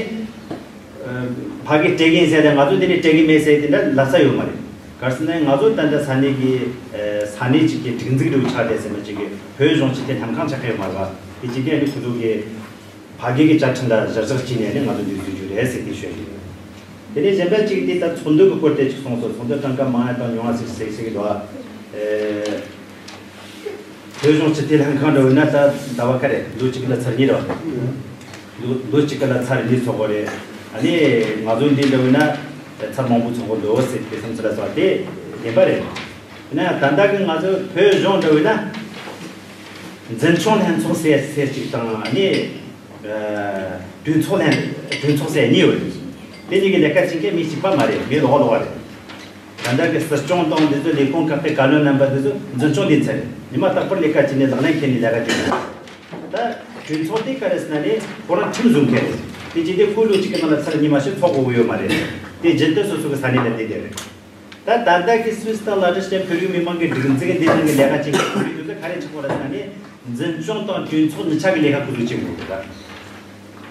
ཕ་གི་སྤྲད་གི་ཡིན་ཟེར་ཏེ་ང་ཚོ་འདི་ནས་སྤྲད་གི་མེད་ཟེར་དེ་འདྲ་ལབ་ས་ཡོད་མ་རེད། ག་རེ་ཟེར་ན་ང་ཚོ་ད་ལྟ་ས་གནས་ཀྱི་ས་གནས་གཅིག་གི་སྒྲིག་འཛུགས་འདྲ་བོ་ཆགས་བསྡད་ཟེར་ན་གཅིག་གི་བོད་གཞུང་གཅིག་དེ་ལྷན་ཁང་ཆགས་ཀྱི་ཡོད་མ་རེད་པ། དེ་གཅིག་གི་ཨ་ནི་ཁོ་ཚོ་གི་ཕ་གི་གི་བཅའ་ཁྲིམས་ལ་གཞིར་བཞག་བྱས་ནས་ནི་ང་ཚོ་འདི་བཟོ་རྒྱུ་རེད་ཟེར་དེ་ཤོད་ཀྱི་ཡོད། དེ་ནས་གཞན་པ་གཅིག་དེ་ད་ཚོགས་འདུ་གི་སྐོར་དེ་གཅིག་གསུངས་སོང་། ཚོགས་འདུ་གྲངས་ཀ་མང་ཡ་དང་ཉུང་བ་ཟེར་ཟེར་ཟེར་གི་འདུག་ཨ། བོད་གཞུང་སྤྱི་འཐུས་ལྷན་ཁང་འདྲ་བོ་ཡིན་ན་ད་ཟླ་བ་ཁ་རེ་ལོ་གཅིག་ལ་ཚར་གཉིས་རེད་བ། ལོ་ལོ་གཅིག་ལ་ཚར་གཉིས་ཚོགས་པ་རེད། ཨ་ནི་ང་ཚོ་འདི་འདྲ་བོ་ཡིན་ན་ཚར་མང་པོ་ཚོགས་པ་འདུག་ཟེར་དེ་བསམ་ཚུལ་ལ་སོགས་དེ་བདེན་པ་རེད། ཡིན་ན་ད་ལྟ་གི་ང་ཚོ་བོད་གཞུང་འདྲ་བོ་ཡིན་ན་འཛིན་སྐྱོང་ལྷན་ཚོགས་ཟེར་ཟེར་གཅིག་དང་ཨ་ནི་གྲོས་ཚོགས་ལྷན་གྲོས་ཚོགས་ཟེར་གཉིས་ཡོད་རེད། དེ་གཉིས་ཀྱི་ལས་ཀ་བྱེད་མཁན་མི་གཅིག་པ་མ་རེད། མི་ལོགས་ལོགས་རེད། ད་ལྟ་གི་སྲིད་སྐྱོང་དང་འདི་ཚོ་ལས་ཁུངས་ཁག་གི་བཀའ་བློན་རྣམ་པ་འདི་ཚོ་འཛིན་སྐྱོང་འདི་ཚར་རེད། ཉི་མ་རྟག་པར་ལས་ཀ་བྱས་ནས་ལག་ལེན་འཁྱེར་ནས་ལས་ཀ་བྱེད་དགོས། ད་གྲོས་ཚོགས་དེ་ག་རེ་ཟེར་ན་ནི་ཁོ་རང་ཁྲིམས་བཟོ་མཁན་རེད། དེ་བྱས་ཏེ་ཁོ་ལོ་གཅིག་གི་ནང་ལ་ཚར་གཉིས་མ་གཏོགས་ཚོགས་དགོས་ཀྱི་ཡོད་མ་རེད། དེ་རྒྱུན་དུ་སོ་སོ་གི་ས་གནས་ལ་བསྡད་བསྡད་རེད། ད་ད་ལྟ་གི་སུད་སི་དང་ལ་ཏི་ཤི་ཐན་བོད་རིགས་མི་མང་གི་སྒྲིག་འཛུགས་འདི་ནང་གི་ལས་ཀ་བྱེད་མཁན་བོད་རིགས་དེ་ཚོ་ག་རེ་ཆགས་པ་རེད་ཟེར་ན་ནི་འཛིན་སྐྱོང་དང་གྲོས་ཚོགས་གཉིས་ཆ་གི་ལས་ཀ་ཁོ་ཚོས་བྱེད་དགོས་རེད་ད།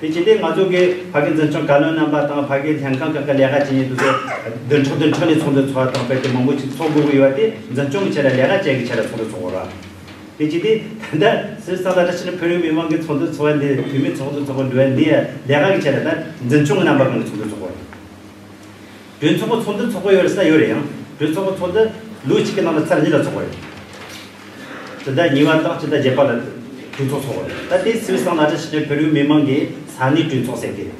དེ་བྱས་ཏེ་ང་ཚོ་གི་ཕ་གི་འཛིན་སྐྱོང་བཀའ་བློན་རྣམ་པ་དང་ཕ་གི་ལྷན་ཁང་ཁག་གི་ལས་ཀ་བྱེད་མཁན་དེ་ཚོ་བདུན་ཕྲག་བདུན་ཕྲག་ནས་ཚོགས་འདུ་ཚོགས་པ་དང་དཔེ་དེ་མང་པོ་ཅིག་ཚོགས་དགོས་ཀྱི་ཡོད་པ་དེ་འཛིན་སྐྱོང་གི་ཆེད་ལ་ལས་ཀ་བྱེད་ཀྱི་ཆེད་ལ་ཚོགས་འདུ་ཚོགས་དགོས་ར། དེ་བྱས་ཏེ་ད་ལྟ་སུད་སི་དང་ལ་ཏི་ཤི་ཐན་བོད་རིགས་མི་མང་གི་ཚོགས་འདུ་ཚོགས་པ་འདི་འཐུས་མི་ཚོགས་འདུ་ཚོགས་པ་འགྲོ་བ་འདི་ལས་ཀ་གི་ཆེད་ལ་ད་འཛིན་སྐྱོང་གི་རྣམ་པ་གང་གི་ཚོགས་འདུ་ཚོགས་པ་རེད། གྲོས་ཚོགས་ཀྱི་ཚོགས་འདུ་ཚོགས་པ་ཡོད་རེད་ཟེར་ན་ཡོད་རེད། ཡང་གྲོས་ཚོགས་ཀྱི་ཚོགས་འདུ་ལོ་གཅིག་གི་ནང་ལ་ཚར་གཉིས་ལ་ཚོགས་པ་རེད། སྤྱི་ཟླ་གཉིས་པ་དང་སྤྱི་ཟླ་བརྒྱད་པ་ལ་གྲོས་ཚོགས་ཚོགས་པ་རེད། ད་དེ་སུད་སི་དང་ལ་ཏི་ཤི་ཐན་བོད་རིགས་མི་མང་གི་ས་གནས་གྲོས་ཚོགས་ཟེར་གི་རེད།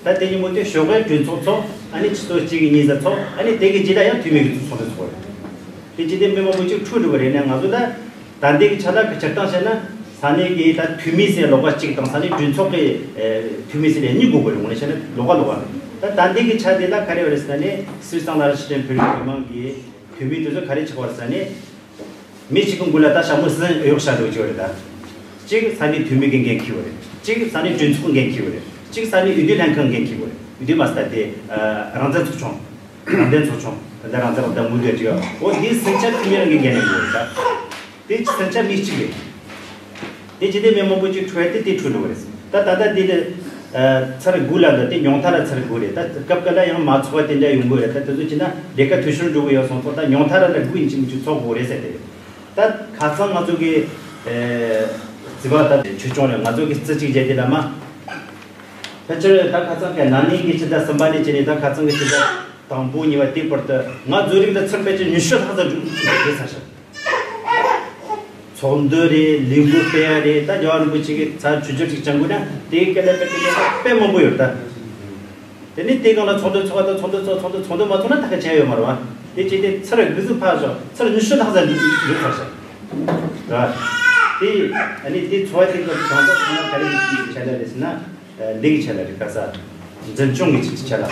ད་དེ་ཉིན་མོ་དེ་ཞོགས་ཀའི་གྲོས་ཚོགས་ཚོགས། ཨ་ནི་ཆུ་ཚོད་གཅིག་གི་གཉིས་ཙམ་ཚོགས། ཨ་ནི་དེ་གི་རྗེས་ལ་ཡང་འཐུས་མི་གི་ཚོགས་འདུ་ཚོགས་རེད། དེ་བྱས་ཏེ་མི་མང་པོ་ཅིག་འཁྲུག་འགྲོ་བ་རེད་ན་ང་ཚོ་ད། ད་ལྟའི་གི་ཆ་ལ་གི་སྤྱིར་བཏང་བཤད་ན་ས་གནས་ཀྱི་ད་འཐུས་མི་ཟེར་ལོགས་ཀ་གཅིག་དང་ས་གནས་གྲོས་ཚོགས་ཀྱི་ཨེ་འཐུས་མི་ཟེར་ནས་གཉིས་དགོས་པ་རེད། དངོས་གནས་བཤད་ན་ལོགས་ཀ་ལོགས་ཀ་རེད། ད་ད་ལྟའི་གི་ཆ་དེ་ལ་ག་རེ་ཡོད་རེད་ཟེར་ན་ནི་སུད་སི་དང་ལ་ཏི་ཤི་ཐན་བོད་རིགས་མི་མང་གི་འཐུས་མི་དེ་ཚོ་ག་རེ་ཆགས་པ་རེད་ཟེར་ན་ནི། མི་གཅིག་གི་མགོ་ལ་ད་ཞྭ་མོ་གསུམ་གཡོགས་བཞག་འགྲོ་གི་ཡོད་རེད་ད། གཅིག་ས་གནས་འཐུས་མི་གི་འགན་འཁྱེར་བ་རེད། གཅིག་ས་གནས་གྲོས་ཚོགས་འགན་འཁྱེར་བ་རེད། གཅིག་ས་གནས་འོས་བསྡུ་ལྷན་ཁང་འགན་འཁྱེར་བ་རེད། འོས་བསྡུ་མ་ཟད་དེ་རང་བཙན་ཚོགས་ཆུང་། རང་བདེན་ཚོགས་ཆུང་། ད་ལྟ་རང་བཙན་རང་བདེན་དངུལ་འདོན་བྱེད་ཡོད། འོ་འདི་སེམས་ཆ་འཐུས་མི་རང་གི་འགན་ལེན་དགོས་རེད་ད། དེ་སེམས་ཆ་མི་གཅིག་རེད། དེ་ཇི་སྟེ་མི་མང་པོ་ཅིག་འཁྲུག་ཡ་དེ་དེ་འཁྲུག་འགྲོ་བ་རེད། ད་ད་ལྟ་འདི་ལ་ཚར་དགུ་ལ་འདི་དེ་ཉུང་མཐའ་ལ་ཚར་དགུ་རེད། ད་སྐབས་འགའ་ལ་ཡང་མ་ཚོགས་པ་དེ་འདྲ་ཡོང་གི་རེད། ད་དེ་ཚོ་ཅི་ན་ལས་ཀ་འཐུས་ཤོར་འགྲོ་གི་ཡོད་སོང་ཚོགས་ད་ཉུང་མཐའ་ལ་ད་དགུ་ཡིན་གཅིག་མིན་གཅིག་ཚོགས་དགོས་རེད་ཟེར་ཏེ། ད་ཁ་སང་ང་ཚོ་གི་ཨེ་རྩིས་པ་ད་ཆོས་སྐྱོང་རེད། ང་ཚོ་གི་རྩིས་གཅིག་བྱས་དེ་ལ་མ་ཕལ་ཆེར་ད་ཁ་སང་གི་ན་ནིང་གི་ཕྱི་ཟླ་གསུམ་པ་ནས་བྱས་ནས་ད་ཁ་སང་གི་ཕྱི་ཟླ་དང་པོ་གཉིས་པ་དེའི་བར་དུ་ང་བཟོ་རིག་ལ་ཚུར་ཕལ་ཆེར་ཉི་ཤུ་ལྷག་ཙམ་འགྲོ་ཚར་ཤག་ཚོགས་འདུ་རེད། ལས་འགུལ་སྤེལ་ཡ་རེད། ད་རྒྱལ་བ་རིན་པོ་ཆེ་གི་ཚར་ཆུ་ཚོད་ཅིག་བཅར་དགོས་ན་དེའི་སྐད་ལ་དཔེ་དེ་དཔེ་མང་པོ་ཡོད་ད། དེ་ནས་དེ་སྒང་ལ་ཚོགས་འདུ་ཚོགས་པ་དང་ཚོགས་འདུ་ཚོགས་ཚོགས་འདུ་ཚོགས་འདུ་མ་ཚོགས་ན་ད་ག་བྱས་ཡོད་མ་རེད་བ། དེ་བྱས་ཏེ་ཚར་དགུ་ཚོད་ཕར་ཞོག་ཚར་ཉི་ཤུ་ལྷག་ཙམ་འགྲོ་ཚར་ཤག་རེད་བ། དེ་ཨ་ནི་དེ་ཚོགས་པ་དེ་གི་གང་ཟག་ཚང་མ་ག་རེ་བྱས་ལ་རེད་ཟེར་ན། ལས་ཀྱི་ཆ་ལ་རེད། ག་ས་འཛིན་སྐྱོང་གི་ཆ་ལ། ད་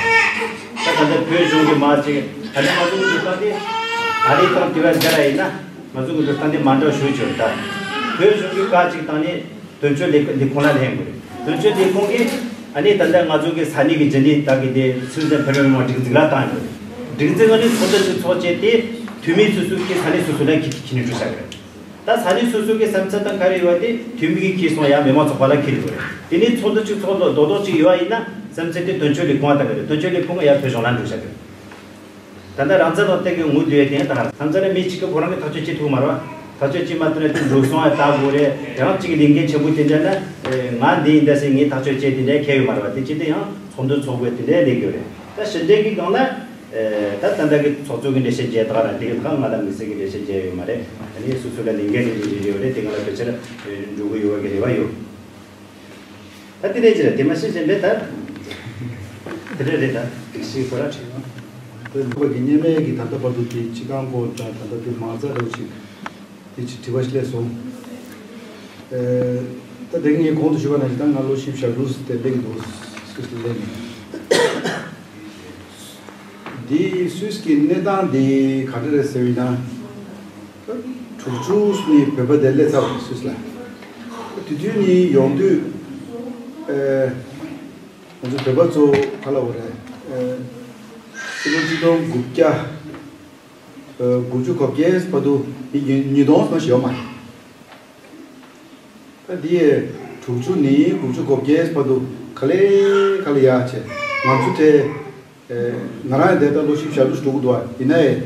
ད་ལྟ་བོད་གཞུང་གི་མ་ཅིག་ད་ལྟ་ང་ཚོ་གི་འགྲོ་སྟངས་དེ་ཨ་རི་དང་དེ་བ་འདི་ར་ཡིན་ན་ང་ཚོ་གི་འགྲོ་སྟངས་དེ་མ་འདྲ་ཞུ་ཆོག་ད་བོད་གཞུང་གི་བཀའ་ཅིག་བཏང་ནས་དོན་གཅོད་ལས་ལས་ཁུངས་ལ་ལེན་དགོས་རེད། དོན་གཅོད་ལས་ཁུངས་ཀྱིས་ཨ་ནི་ད་ལྟ་ང་ཚོ་གི་ས་གནས་ཀྱི་རྒྱུན་ལས་དག་གི་དེ་སུད་སི་བོད་རིགས་མི་མང་སྒྲིག་འཛུགས་ལ་བཏང་ཡོད་རེད། སྒྲིག་འཛུགས་ཨ་ནི་ཚོགས་འདུ་ཅིག་ཚོགས་བྱས་ཏེ་འཐུས་མི་སོ་སོ་གི་ས་གནས་སོ་སོ་ལ་ཁྱེར་ཁྱེར་ནས་འགྲོ་བྱ་གི་རེད། ད་ས་གནས་སོ་སོ་གི་བསམ་ཚུལ་དང་ག་རེ་ཡོད་པ་དེ་འཐུས་མི་གིས་ཁྱེར་སོང་ཡ་མི་མང་ཚོགས་པ་ལ་ཁྱེར་དགོས་རེད། དེ་ནས་ཚོགས་འདུ་གཅིག་ཚོགས་འདུ་རྡོག་རྡོག་གཅིག་ཡོད་པ་ཡིན་ན་བསམ་ཚུལ་དེ་དོན་གཅོད་ལས་ཁུངས་ལ་བཏང་གི་རེད། དོན་གཅོད་ལས་ཁུངས་ཡ་བོད་གཞུང་ལ་འགྲོ་བྱ་གི་རེད། ད་ལྟ་རང་བཙན་དང་བསྟན་གི་ངོ་བསྡུ་ཡ་དེ་ཡང་ད་བསམ་ཚུལ་ལ་མི་གཅིག་གིས་ཁོ་རང་གི་ཐག་གཅོད་བྱེད་ཐུབ་མ་རེད་བ། ཐག་གཅོད་བྱེད་མ་ཐུབ་ན་དེ་འགྲོ་སོང་ཡ་ལྟ་དགོས་རེད། ཡང་གཅིག་གི་ལས་འགན་ཆེན་པོ་དེ་འདྲ་ན་ང་འདི་ཡིན་ད་ཟེར་ངས་ཐག་གཅོད་བྱེད་དེ་འདྲ་ཁྱད་ཡོད་མ་རེད་བ། དེ་ཅི་སྟེ་ཡང་ཚོགས་འདུ་ཚོགས་དགོས་དེ་འདྲ་ལས་དགོས་རེད། ད་ཕྱི་འབྲེལ་གི་སྒང་ལ། ད་ད་ལྟ་གི་ཚོགས་གཙོ་གི་འགྲེལ་བཤད་བརྒྱབ་ད་ར་དེ་གི་ལྷག་ང་ལ་མི་སེར་གི་འགྲེལ་བཤད་བརྒྱབ་ཡོད་མ་རེད། ཨ་ནི་སོ་སོ་ལ་ལས་འགན་རེ་རེ་ཡོད་རེད། དེ་ག་ལ་ཕལ་ཆེར་འགྲོ་གི་ཡོད་པ་གི་རེ་བ་ཡོད། ད་དེ་རེད་ཅི་རེད་དེ་མ་ཤེས་ཅན་རེད་ད། དེ་རེད་རེད་ད། དེ་ཤེས་ཁོ་ར་བྲིས་ཡོད། དེ་ནུས་པ་གི་གཉེར་མེད་ཀྱི་ད་ལྟ་བར་དུ་དེ་སྤྱི་ཁང་སྐོར་དང་ད་ལྟ་དེ་མ་རྩ་རེད་ཅིག་དེ་ཅི་དྲི་བ་ཞིག་སླེབས་སོང་། ཨེ། ད་དེ་ངས་གོང་དུ་ཞུས་པ་ནང་བཞིན་ད་ང་ལོ་བཞི་བཅུ་ཞེ་དྲུག་ཙམ་སླེབས་འདུག་སུད་སི་སླེབས་ནས། འདི་སུད་སི་གི་གནས་སྟངས་འདི་ག་འདྲ་རེད་ཟེར་བ་ཡིན་ན། དྲུག་ཅུ་ནས་བོད་པ་དེ་སླེབས་ཚར་བ་རེད་སུད་སི་ལ། དེ་དུས་ནས་ཡོང་དུས། ཨེ། ང་ཚོ་བོད་པ་ཚོ་ག་ལ་འོ་རེད། ཨེ། ཕྱི་ལོ་ཆིག་སྟོང་དགུ་བརྒྱ། དགུ་བཅུ་གོ་བརྒྱད་བར་དུ་ཉིས་ཉིས་སྟོང་ཙམ་ཞིག་ཡོད་མ་རེད། ད་འདི་ དྲུག་ཅུ་ནས་དགུ་བཅུ་གོ་བརྒྱད་བར་དུ་ག་ལེ་ག་ལེ་ཡག་བྱས། ང་ཚོ་དེ་ཨེ་ང་རང་ཡང་དེ་ལྟར་ལོ་བཞི་བཅུ་ཞེ་དྲུག་འགྲོ་གི་འདུག་བ། ཡིན་ན་ཡང་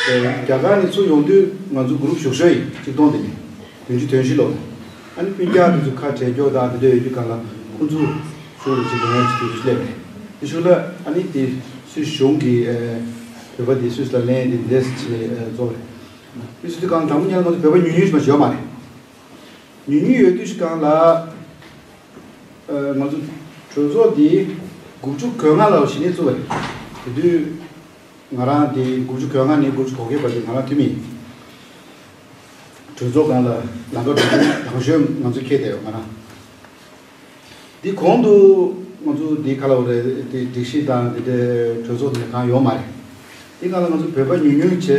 ཨེ་རྒྱ་གར་ནས་ཚུར་ཡོང་དུས་ང་ཚོ་གུ་རུབ་ཞུགས་ཤོས་ཡིན། གཅིག་སྟོང་དེ་ནས་བདུན་ཅུ་དོན་བཞི་ལོ་ལ། ཨ་ནི་སྤུན་ཀྱག་དེ་ཚོ་ཁ་བྲལ་རྒྱུ་དང་དེ་འདྲ་ཡོད་དུས་སྒང་ལ་ཁོང་ཚོ་ཤུགས་ལ་ཅིག་ལོ་ཡང་ཅིག་དུས་སུ་སླེབས་རེད། དེ་ཤུགས་ལ་ཨ་ནི་དེ་སུད་གཞུང་གི་ཨེ་བོད་པ་དེ་སུད་ལ་ལེན་དེ་འདྲས་བྱས་ཨེ་རྫོགས་རེད། དེ་སུད་དུས་སྒང་དྲང་པོ་ཉན་ལ་ང་ཚོ་བོད་པ་ཉུང་ཉུང་ཞིག་མ་ཞིག་ཡོད་མ་རེད། ཉུང་ཉུང་ཡོད་དུས་ཤིག་སྒང་ལ། ཨ་ང་ཚོ་གྲོས་ཚོགས་འདི་དགུ་བཅུ་གོ་ལྔ་ལ་གཞི་ནས་བཙུགས་པ་རེད། དེ་དུས་ང་རང་དེ་དགུ་བཅུ་གོ་ལྔ་ནས་དགུ་བཅུ་གོ་བརྒྱད་བར་དུ་ང་རང་འཐུས་མི་ཡིན། གྲོས་ཚོགས་སྒང་ལ་ལམ་ཁ་གྲོས་ཆོད་དང་ཤོས་ང་ཚོ་འཁྱེར་བསྡད་ཡོད་ང་རང་། འདི་གོང་དུ་ང་ཚོ་འདི་ག་ལ་བ་རེད་དེ་སྒྲིག་གཞི་དང་དེ་འདྲའི་གྲོས་ཚོགས་དེ་གང་ཡོད་མ་རེད། དེ་སྒང་ལ་ང་ཚོ་བོད་པ་ཉུང་ཉུང་བྱས།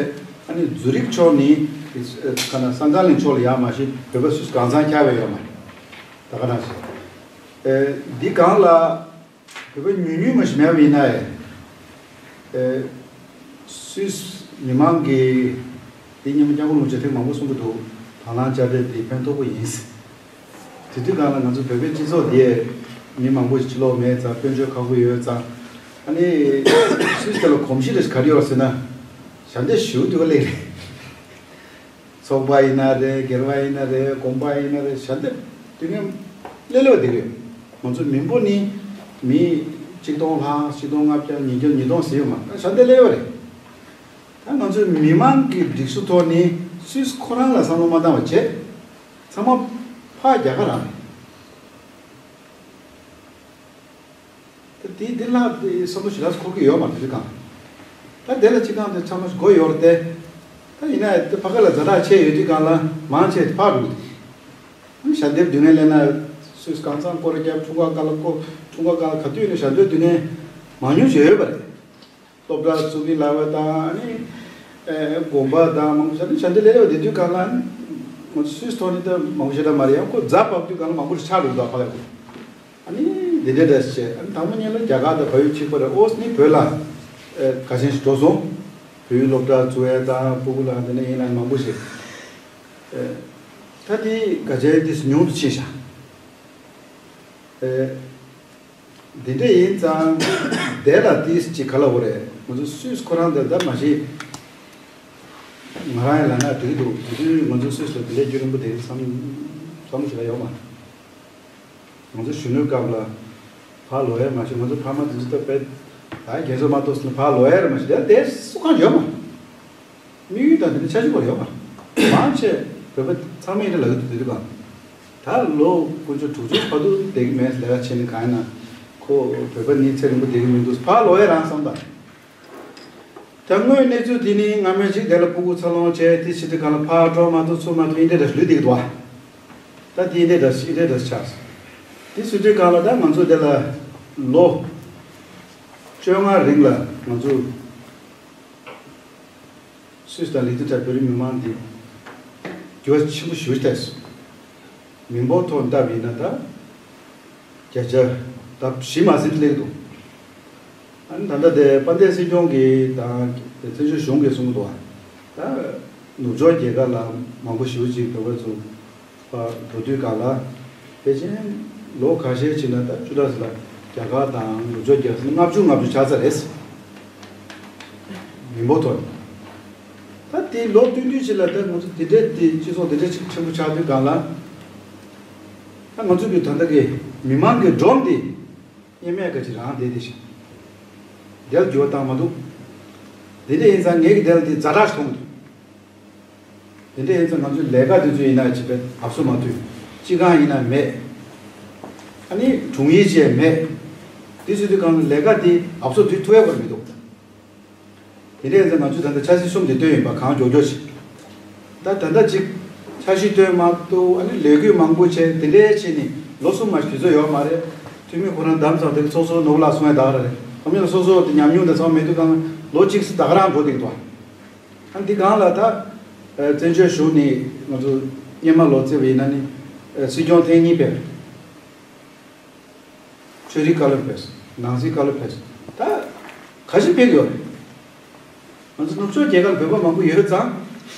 ཨ་ནི་ཛུ་རིག་ཕྱོགས་ནས་ག་ན་སང་ཀ་ལིན་ཕྱོགས་ལ་ཡར་མ་ཤེས་བོད་པ་སུད་གང་ཚང་འཁྱར་བས་ཡོད་མ་རེད། ད་ག་ནང་བཞིན། ཨེ་འདི་སྒང་ལ་བོད་པ་ཉུང་ཉུང་མ་ཞིག་མེད་པ་ཡིན་ན་ཨེ། ཨེ་སུད་མི་མང་གིས་འདི་སྔོན་མ་སྐྱབས་མགོན་རིན་པོ་ཆེས་ཐེངས་མང་པོ་གསུང་གི་འདུག་དང་བླངས་དཔྱ་ཁྲལ་འདི་ཕན་ཐོགས་པོ་ཡིན། དེ་དུས་སྒང་ལ་ང་ཚོ་བོད་པའི་སྤྱི་ཚོགས་འདིའི་མི་མང་པོ་ཞིག་ཕྱི་ལོགས་མེད་ཙང་དཔལ་འབྱོར་ཁག་པོ་ཡོད་ཙང་། ཨ་ནི་སུད་སི་དེ་ལ་གོམས་གཤིས་རེ་ག་རེ་ཡོད་ཟེར་ན། ཞབས་འདེགས་ཞུ་འདུག་ལེ་རེད། ཚོགས་པ་ཡིན་ན་རེད། སྒེར་པ་ཡིན་ན་རེད། དགོན་པ་ཡིན་ན་རེད། ཞབས་འདེགས་དུས་ངན་སླེབས་སླེབས་བསྡད་ཀྱི་ཡོད། ང་ཚོ་མི་འབོར་ནི་མི་གཅིག་སྟོང་ལྷག་གཅིག་སྟོང་ལྔ་བརྒྱ་ཉིས་བརྒྱ་ཉིས་སྟོང་ཟེར་ཡོད་མ་རེད། ཞབས་འདེགས་སླེབས་སླེབས་རེད། ད་ང་ཚོའི་མི་མང་གི་སྒྲིག་སྲོལ་ཐོག་ནི་སུད་སི་ཁོ་རང་ལ་བསམ་བློ་མ་བཏང་བ་བྱས། ཚང་མ་ཕར་རྒྱ་གར་རང་རེད། ད་དེ་འདི་ལ་དེ་བསམ་བློ་ཞེ་དྲག་འཁོར་གྱི་ཡོད་མ་རེད་དེ་གང་། ད་དེ་ལ་སྤྱི་བཏང་དེ་ཚང་མ་ཞིག་དགོས་ཡོད་རེད་དེ། ད་ཡིན་ན་དེ་ཕ་ག་ལ་ཛ་དྲག་ཆེ་ཡོད་དུས་སྒང་ལ་མང་ཆེ་དེ་ཕར་འགྲོ་གི་འདུག་ཞབས་འདེགས་དུས་ངན་སླེབས་ན་སུད་སི་གང་ཚང་སྐོར་རྒྱབ། འཁྲུངས་སྐར་སྐབས་ལ་སྐོར། འཁྲུངས་སྐར་སྐབས་ལ་ག་དུས་ཡིན་ན་ཞབས་འདེགས་དུས་ངན་མང་ཉུང་ཞིག་ཡོད་པ་རེད། སློབ་གྲྭ་བཙུགས་ཀྱི་ལབ་པ་དང་ཨ་ནི། ཨེ་དགོན་པ་དང་མང་པོ་ཞིག་ཨ་ནི་ཞབས་འདེགས་སླེབས་སླེབས་དེ་དུས་སྒང་ལ་ཨ་ནི། ང་ཚོ་སུད་སི་ཐོག་ནས་ད་མང་པོ་ཞིག་ད་མ་རེད། ཡང་ཁོ་ཛ་བབས་དུས་སྒང་ལ་མང་པོ་ཞིག་ཆགས་འགྲོ་གི་འདུག་ཕ་ག་ལ། ཨ་ནི་འདི་འདྲ་འདྲ་བྱས། ཨ་ནི་དང་པོ་ཉིད་ལ་རྒྱ་གར་དང་བལ་ཡུལ་གཅིག་པ་རེད། ཨོ་སི་ནི་བོད་ལ་ཨེ་ག་ཅན་ཞིག་འགྲོ་སོང་། བོད་ཡིག་སློབ་གྲྭ་བཙུགས་ཡས་དང་སྤུ་གུ་ལ་འདི་འདྲ་ཡིན་ལ་མང་པོ་ཞིག་ཨེ་ད་དེ་ག་ཅན་དེ་ཉུང་དུ་ཕྱིན་ཤག་ཨེ་འདི་འདྲ་ཡིན་ཙང་དེ་ལ་ཏིས་ཅིག་ག་ལ་འོ་རེད། ང་ཚོ་སུད་སི་ཁོ་རང་དེ་ད་མ་གཞི་ང་རང་ཡང་ལབ་ན་འགྲིག་འདུག་དེ་དུས་ང་ཚོ་སུད་སི་ལ་དེ་འདྲའི་རྒྱུན་རིང་པོ་དེ་བསམ་བསམ་བློ་ཞིག་ལ་ཡོད་མ་རེད། ང་ཚོ་གཞོན་ནུའི་སྐབས་ལ་ཕར་ལོག་ཡས་མ་བྱུང་། ང་ཚོ་ཕ་མ་དེ་ཚོ་ད་དཔེ་ད་རྒན་གསོ་མ་གཏོགས་ཟེར་ནས་ཕར་ལོག་ཡས་རེད་མ་གཞི་དེ་དེ་སུ་གང་ཡོད་མ་རེད། དམིགས་ཡུལ་དང་དེ་འདྲ་འཆར་གཞི་བར་ཡོད་མ་རེད། མང་ཆེ་བོད་པ་ཚང་མ་ཡིན་ན་ལབ་ཀྱི་འདུག་དེ་དུས་གང་། ད་ལོ་དཀོན་མཆོག་དྲུག་ཅུ་བར་དུ་བསྡད་ཀྱི་མེད་ལས་ཀ་བྱས་ནས་གང་ཡིན་ན་ཁོ་བོད་པ་ནི་ཚེ་རིང་པོ་བསྡད་ཀྱི་མི་འདུག་ཕར་ལོག་ཡས་རང་བསམ་པ། ད་དངོས་གནས་ཚུལ་འདི་ནི་སྔ་མོའི་ཞིག་དེ་ལ་སྤུ་གུ་འཚར་ལོངས་བྱས་དེ་ཕྱི་དྲོ་གང་ལ་ཕར་འགྲོ་མ་ཐུབ་ཚུར་མ་ཐུབ་ཨིན་འདྲ་འདྲ་ལུས་བསྡད་ཀྱི་འདུག་ད་དེ་ཨིན་འདྲ་འདྲ་ཨིན་འདྲ་འདྲ་ཆགས་སོང་། དེ་སུ་དྲི་གང་ལ་ད་ང་ཚོ་དེ་ལ་ལོ་བཅོ་ལྔ་རིང་ལ་ང་ཚོ་སུད་སི་དང་ལིག་ཏེན་ཊེན་བོད་རིགས་མི་མང་འདི་འགྱུར་བ་ཆེན་པོ་ཞེ་པོ་ཅིག་ཐེབས་སོང་། མི་འབོར་ཐོག་བལྟས་པ་ཡིན་ན་ད་བརྒྱ་ཆ་ལྡབ་བཞི་མ་ཟིན་སླེབས་འདུག་ཨ་ནི་ད་ལྟ་དེ་དཔལ་ལྡན་སྲིད་སྐྱོང་གིས་དང་བཙན་བྱོལ་གཞུང་གིས་གསུངས་འདུག་ད་ནུབ་ཕྱོགས་རྒྱལ་ཁབ་ལ་མང་པོ་ཞེ་པོ་ཅིག་བོད་པ་ཚོ་ཕར་འགྲོ་དུས་སྒང་ལ་ཕལ་ཆེར་ལོ་ཁ་ཤས་ཕྱིན་ན་ད་བཅུ་ཕྲག་ཟིན་ལ་རྒྱ་གར་དང་ནུབ་ཕྱོགས་རྒྱལ་ཁབ་ལྔ་བཅུ་ལྔ་བཅུ་ཆགས་ཚར་རེད། མི་འབོར་ཐོག་ནས། ད་དེ་ལོ་བསྟུད་བསྟུད་ཅིག་ལ་ད་ང་ཚོ་དེ་འདྲའི་དེ་སྤྱི་ཚོགས་དེ་འདྲའི་ཅིག་ཆེན་པོ་ཆགས་དུས་སྒང་ལ། ད་ང་ཚོ་གི་ད་ལྟ་གི་མི་མང་གི་སྒྲོམ་དེ་སྔོན་མའི་ག་ཅིག་རང་བསྡད་དེ་ཞིག་དེར་འགྱུར་བ་བཏང་མ་འདུག་དེ་འདྲ་ཡིན་ཙང་ངེད་ཀྱི་དེ་ལ་དེ་ཛ་དྲག་ཞིག་མཐོང་གི་འདུག་དེ་འདྲ་ཡིན་ཙང་ང་ཚོའི་ལས་ཀ་དེ་ཚོ་ཡིན་ན་ཅིག་པའི་ཨབ་སོ་མ་ཐུབ། སྤྱི་ཁང་ཡིན་ན་མེད། ཨ་ནི་དྲུང་ཡིག་བཅས་མེད། དེ་ཚོ་དུས་སྒང་ལ་ལས་ཀ་དེ་ཨབ་སོ་དུས་ཐུབ་ཡག་པར་མི་འདུག་དེ་འདྲ་ཡིན་ཙང་ང་ཚོས་ད་ལྟ་འཆར་གཞི་གསུམ་དེ་བཏོན་ཡིན་པ་གང་མགྱོགས་མགྱོགས་ཤིག་ད་ད་ལྟ་ཅིག་འཆར་གཞི་བཏོན་མ་ཐུབ། ཨ་ནི་ལས་འགུལ་མང་པོ་བྱས་དེ་འདྲའི་བྱས་ནས་ལོ་གསུམ་མ་ཞིག་དུས་ཚོད་ཡོད་མ་རེད། འཐུས་མི་ཁོ་རང་བདམས་ཚར་དེ་ཚོགས་གཙོ་ནོར་བུ་ལགས་གསུང་ཡ་ད་ག་རང་རེད། ཁོ་མི་ལ་སོ་སོ་དེ་ཉམས་མྱོང་དང་ཚང་མ་མེད་དུས་སྒང་ལོ་གཅིག་ཙམ་ད་ག་རང་འགྲོ་བསྡད་འདུག་ཨ་འདི་སྒང་ལ་ད་བཙན་བྱོལ་གཞུང་ནས་ང་ཚོ་སྔོན་མ་ལོ་བརྩིས་པ་ཡིན་ན་ནི་སྲིད་སྐྱོང་ཐེངས་གཉིས་ཕེབས། ཆོས་རིག་བཀའ་སློབ་ཕེབས། ནང་སྲིད་བཀའ་སློབ་ཕེབས། ད་ག་ཞིག་ཕེབས་ཡོད་རེད། ང་ཚོ་ནུབ་ཕྱོགས་རྒྱལ་ཁབ་བོད་པ་མང་པོ་ཡོད་ཙང་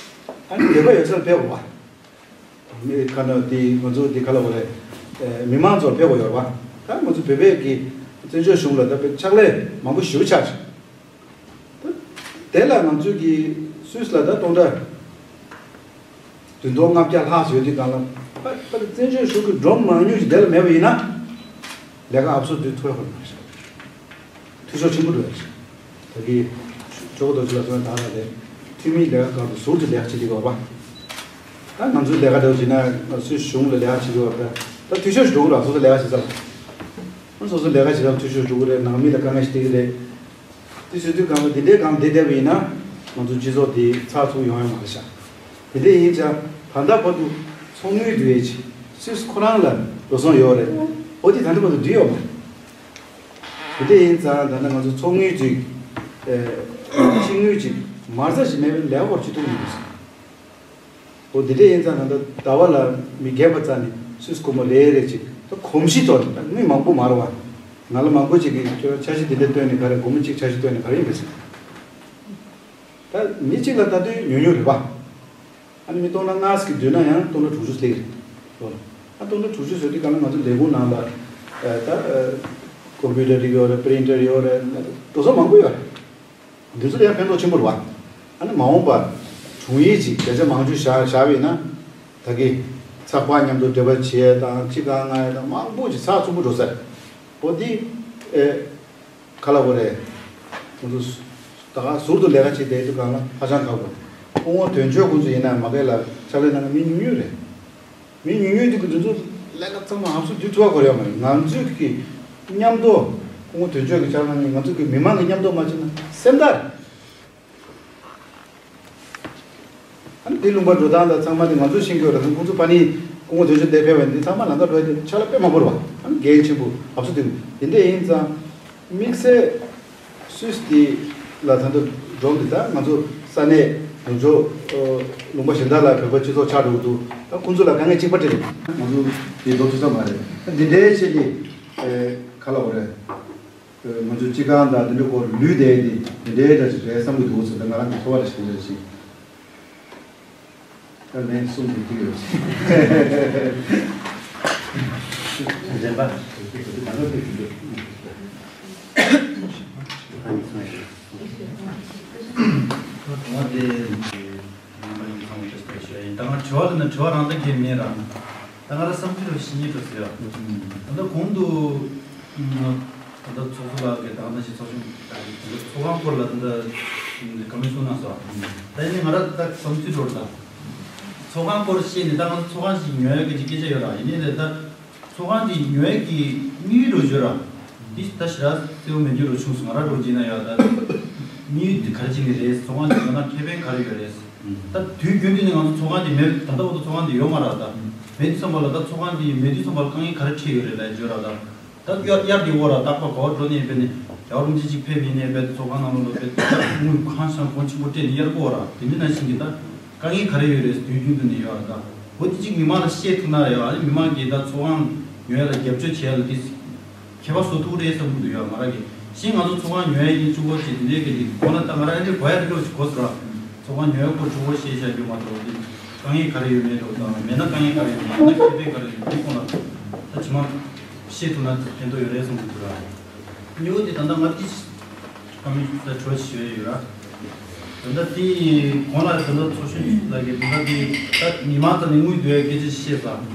ཨ་ནི་བོད་པ་ཡོད་སར་ཕེབས་འོ་བ། མི་ཁ་ན་དེ་ང་ཚོ་དེ་ག་ལ་འོ་རེད། མི་མང་ཚོར་ཕེབས་དགོས་ཡོད་རེད་པ། ད་ང་ཚོ་བོད་པའི་གི་བཙན་བྱོལ་གཞུང་ལ་ད་དཔེ་ཕྱག་ལས་མང་པོ་ཞེ་པོ་ཆགས་ཤག་ད་དེ་ལ་ང་ཚོས་ཀྱི་སུད་སི་ལ་ད་སྟོང་ཕྲག་བདུན་སྟོང་ལྔ་བརྒྱ་ལྷག་ཡོད་དུས་སྒང་ལ། ད་ད་བཙན་བྱོལ་གཞུང་གི་སྒྲོམ་མང་ཉུང་ཞིག་དེ་ལ་མེད་པ་ཡིན་ན། ལས་ཀ་ཨབ་སོར་དུ་ཐུག་ཡོད་མ་རེད། འཐུས་ཤོར་ཆེན་པོ་འགྲོ་ཡོད་རེད། ད་གི་ཇོ་བོ་རྡོ་རྗེ་ལགས་ཚོ་ད་ལ་ལས་འཐུས་མིའི་ལས་ཀ་སྒང་དུ་ཟུར་དུ་ལས་ཀ་བྱེད་ཀྱི་ཡོད་པ། ད་ང་ཚོའི་ལས་ཀ་འདྲ་བོ་བྱེད་ན་སུད་སི་གཞུང་ལ་ལས་ཀ་བྱེད་ཀྱི་ཡོད་པ། ད་འཐུས་ཤོར་ཞིག་འགྲོ་གི་རེད། སོ་སོ་ལས་ཀ་བྱེད་ས་ལ། སོ་སོ་ལས་ཀ་བྱེད་སྟངས་འཐུས་ཤོར་འགྲོ་གི་རེད། ནང་མི་ལ་དཀའ་ངལ་ཞིག་སྟེར་གི་རེད། དེ་བྱེད་དུས་སྒང་ལ་འདི་འདྲའི་སྒང་བསྡད་བསྡད་པ་ཡིན་ན། ང་ཚོ་སྤྱི་ཚོགས་འདི་ཚགས་ཚུད་ཡོང་ཡ་མ་རེད་ཤག་དེ་འདྲ་ཡིན་ཙང་ད་ལྟ་བར་དུ་ཚོགས་དངུལ་བསྡུ་ཡས་ཅིག་སུད་སི་ཁོ་རང་ལ་འགྲོ་སོང་ཡོད་རེད། འོ་དེ་ད་ལྟ་བར་དུ་བསྡུས་ཡོད་མ་རེད། དེ་འདྲ་ཡིན་ཙང་ད་ལྟ་ང་ཚོ་ཚོགས་དངུལ་ཅིག་ཨེ་ཕྱི་དངུལ་ཅིག་མ་རྩ་ཞིག་མེད་པའི་ལས་ཀ་སྐོར་ཅིག་ཐུག་མི་འདུག་འོ་དེ་འདྲ་ཡིན་ཙང་ད་ལྟ་ཟླ་བ་ལ་མི་བརྒྱད་པ་རྩ་ནས་སུད་སི་སྒོར་མོ་རེ་རེ་ཅིག་ད་གོམས་གཤིས་ཐོག་ནས། ད་དངུལ་མང་པོ་མ་རེད་པ། ང་ལ་མང་པོ་ཅིག་གིས་ཁྱོད་འཆར་གཞི་འདི་འདྲ་བཏོན་ནས་ག་རེ། སྒོར་མོ་གཅིག་འཆར་གཞི་བཏོན་ནས་ག་རེ་ཡིན་པས་ཟེར། ད་མི་གཅིག་ལ་ལྟ་དུས་ཉུང་ཉུང་རེད་པ། ཨ་ནི་མི་སྟོང་ཕྲག་ལྔ་ཙམ་གྱིས་བསྡུས་ན་ཡང་སྟོང་ཕྲག་དྲུག་ཅུ་སླེབས་རེད། ཨ་སྟོང་ཕྲག་དྲུག་ཅུ་ཟེར་དུས་གང་ལ་ང་ཚོ་ལས་ཁུངས་ནང་ལ་ད་ཀོམ་པུ་ཊར་རིགས་ཡོད་རེད། པི་རིན་ཊར་ཡོད་རེད། འགྲོ་སོང་མང་པོ་ཡོད་རེད། འདི་ཚོ་ལ་ཡང་ཕན་ཐོགས་ཆེན་པོ་རེད་པ། ཨ་ནི་མ་འོངས་པར་དྲུང་ཡིག་ཅིག་བརྒྱ་ཆ་མང་ཤོས་བཞག་བཞག་པ་ཡིན་ན། ད་གི་ཚགས་པར་མཉམ་དུ་འབྲེལ་བ་བྱེད་ཡས་དང་། གཅིག་སྒང་མངགས་ཡས་དང་། མང་པོ་ཅིག་ཚགས་ཚུད་པོ་འགྲོ་ས་རེད། འོ་འདི་ཨེ་ག་ལབ་དགོས་རེད། ཁོང་ཚོ་ད་ག་ཟུར་དུ་ལས་ཀ་བྱེད་བསྡད་དུས་སྒང་ལ་ཧ་ཅང་ཁག་པོ། སྐུ་ངོ་དོན་གཅོད་ཁོང་ཚོ་ཡིན་ན་མ་གི་ལ་ཕྱག་ལས་གནང་མཁན་མི་ཉུང་ཉུང་རེད། མི་ཉུང་ཉུང་དེ་གི་དེ་ཚོ་ལས་ཀ་ཚང་མ་ཨབ་སོར་བསྡུ་ཐུབ་པ་དགོས་ཡོད་མ་རེད། ང་ཚོས་ཀྱི་མཉམ་དུ་སྐུ་ངོ་དོན་གཅོད་ཀྱི་ཕྱག་ལས་གནང་མཁན་ང་ཚོ་གི་མི་མང་གི་མཉམ་དུ་མ་བྱས་ན་སེམས་ཐག་རེད། ཨ་ནི་དེ་ལུང་པ་འགྲོ་སྟངས་དང་ཚང་མ་དེ་ང་ཚོས་ཤེས་དགོས་རེད། ཁོང་ཚོ་ཕ་ནི་སྐུ་ངོ་དོན་གཅོད་དེ་ཕེབས་པ་ཡིན་དུས་ཚང་མ་ལམ་ཁ་འགྲོ་ཡ་དེ་ཕྱག་ལས་དཔེ་མང་པོ་རེད་པ། ཨ་ནི་འགན་ཆེན་པོ་ཨབ་སོར་དེ་དེ་འདྲ་ཡིན་ཙང་། དམིགས་བསལ་སུད་སི་དེ་ལ་ད་ལྟ་སྒྲོམ་འདི་ད་ང་ཚོ་ས་གནས་ནུབ་ཕྱོགས་ལུང་པ་གཞན་དག་ལ་བོད་པ་སྤྱི་ཚོགས་ཆགས་འགྲོ་གི་འདུག་ད་ཁོང་ཚོ་ལ་དཀའ་ངལ་གཅིག་པ་དེ་རེད། ང་ཚོ་དེ་རྡོ་ཐུག་ས་མ་རེད། ད་འདི་འདྲའི་ཆེད་དུ་ག་ལབ་དགོས་རེད། ང་ཚོ་སྤྱི་ཁང་དང་དེ་འདྲའི་སྐོར་ལུས་བསྡད་དེ་འདི་འདྲའི་འདྲ་ཞིག་རེད་བསམ་གྱི་འདུག་ཟེར། ད་ང་རང་གི་ཚོར་བ་འདྲ་ཞིག་འདྲ་ཞིག་ད་ལན་གསུམ་དེ་ཐིག་ཡོད། གཞན་པ། ད་ང་དེ་ད་ང་དྲི་བ་ལ་ན་དྲི་བ་རང་ད་གས་མེད་ར། ད་ང་ར་བསམ་ཚུལ་ར་ཤི་ཉེ་འགྲོ་ཟེར་ཡ། ད་ལྟ་གོང་དུ། ད་ལྟ་ཚོགས་གཙོ་ལགས་ཀྱིས་ད་ནང་བཞིན་ཚོགས་ཆུང་ད་ལྟ་ཚོགས་ཁང་སྐོར་ལ་ད་ལྟ་བཀའ་མོལ་གསུངས་གནང་སོང་། ད་ཡིན་ནའི་ང་རང་ད་བསམ་ཚུལ་འདྲ་བོ་རེད། ད་ཚོགས་ཁང་སྐོར་བཤད་ནས་ད་ང་ཚོ་ཚོགས་ཁང་ཞིག་ཉོ་ཡག་གི་ཅིག་སྐད་ཆ་ཡོད་ར། ཡིན་ནའི་ད་ཚོགས་ཁང་དེ་ཉོ་ཡག་གི་དམིགས་ཡུལ་འདྲ་བོ་ཡོད་ར། འདི་ད་ཞེ་དྲག་གསལ་པོ་མེད་རྒྱུ་འདྲ་བོ་བྱུང་སོང་། ང་རང་འདྲ་བོ་བྱས་ན་ཡ། ད་དམིགས་ཡུལ་དེ་ག་རེ་བྱེད་ཀྱི་རེད། ཚོགས་ཁང་དེ་ཉོ་ན་ཁེ་ཕན་ག་རེ་ཡོད་རེད། ད་དུས་རྒྱུན་དུ་ནས་ང་ཚོ་ཚོགས་ཁང་དེ་མེད། ད་ལྟ་བར་དུ་ཚོགས་ཁང་དེ་ཡོད་མ་རེད། ད་མེད་དུས་ཙམ་པ་ལ། ད་ཚོགས་ཁང་དེ་མེད་དུས་ཙམ་པ་ལ་དཀའ་ངལ་ག་རེ་འཕྲད་ཡོད་རེད་ལབ་བརྗོད་ར། ད་ད་དབྱར་དབྱར་དེ་འོག་ར་རྟག་པར་ག་པར་འགྲོ་ནས་ཡིན་པས་ནས། རྒྱལ་བ་རིན་པོ་ཆེ་གཅིག་ཕེབས་ཡིན་ནས་དཔེ་ཚོགས་ཁང་ནང་ལོགས་ལ་དཔེ་དངུལ་གང་ཤང་གོང་ཆེན་པོ་སྤྲད་ནས་གཡར་པོ་ར། དེ་འདྲ་ནང་བཞིན་གྱི་ད་དཀའ་ངལ་ག་རེ་ཡོད་རེད། དུས་རྒྱུན་དུ་ནས་ཡོད་ར། ད་འོ་དེ་གཅིག་མི་མང་ལ་བཤད་ཐུབ་ན་ཡ། ཨ་ནི་མི་མང་གིས་ད་ཚོགས་ཁང་ཉོ་ཡ་ལ་རྒྱབ་སྐྱོར་བྱེད་ཡ་ལ་དེ་ཁྱད་པར་བཟོ་ཐུབ་རེད་བསམ་གྱི་འདུག་ཡ། ང་རང་གིས་གཞན་ང་ཚོ་ཚོགས་ཁང་ཉོ་ཡ་ཡིན་གཅིག་པོ་བྱས་དེ་འདྲའི་གི་དེ་གོ་ན། ད་ང་རང་ཨ་འདྲའི་གོ་ཡ་དེ་འདྲ་ཞིག་གོ་སོང་ར། ཚོགས་ཁང་ཉོ་ཡ་སྐོར་གཅིག་པོ་བཤད་བཤད་རྒྱུ་མ་གཏོགས། དེ་དཀའ་ངལ་ག་རེ་ཡོད་མེད་འདྲ་བོ་དང་། མེད་ན་དཀའ་ངལ་ག་རེ་ཡོད། ཡོད་ན་ཁེ་ཕན་ག་རེ་ཡོད་མེད་སྐོར་ལ་ད་ཇི་མ་བཤད་ཐུབ་ན་ཕན་ཐོགས་ཡོད་རེད་བསམ་གྱི་འདུག་ར། གཉིས་པ་དེ་ད་ལྟ་ང་དེ་བཀའ་མོལ་ད་དྲི་བ་ཞིག་ཞུ་ཡ་ཡོད་ར། ད་ལྟ་དེ་གོང་ལ་ད་ལྟ་ཚོགས་གཞོན་ལགས་ཀྱིས་ད་ལྟ་དེ་ད་མི་མང་ཚོ་ནས་དངུལ་བསྡུ་ཡ་སྐད་ཆ་ཞིག་བཤད་ཙང་།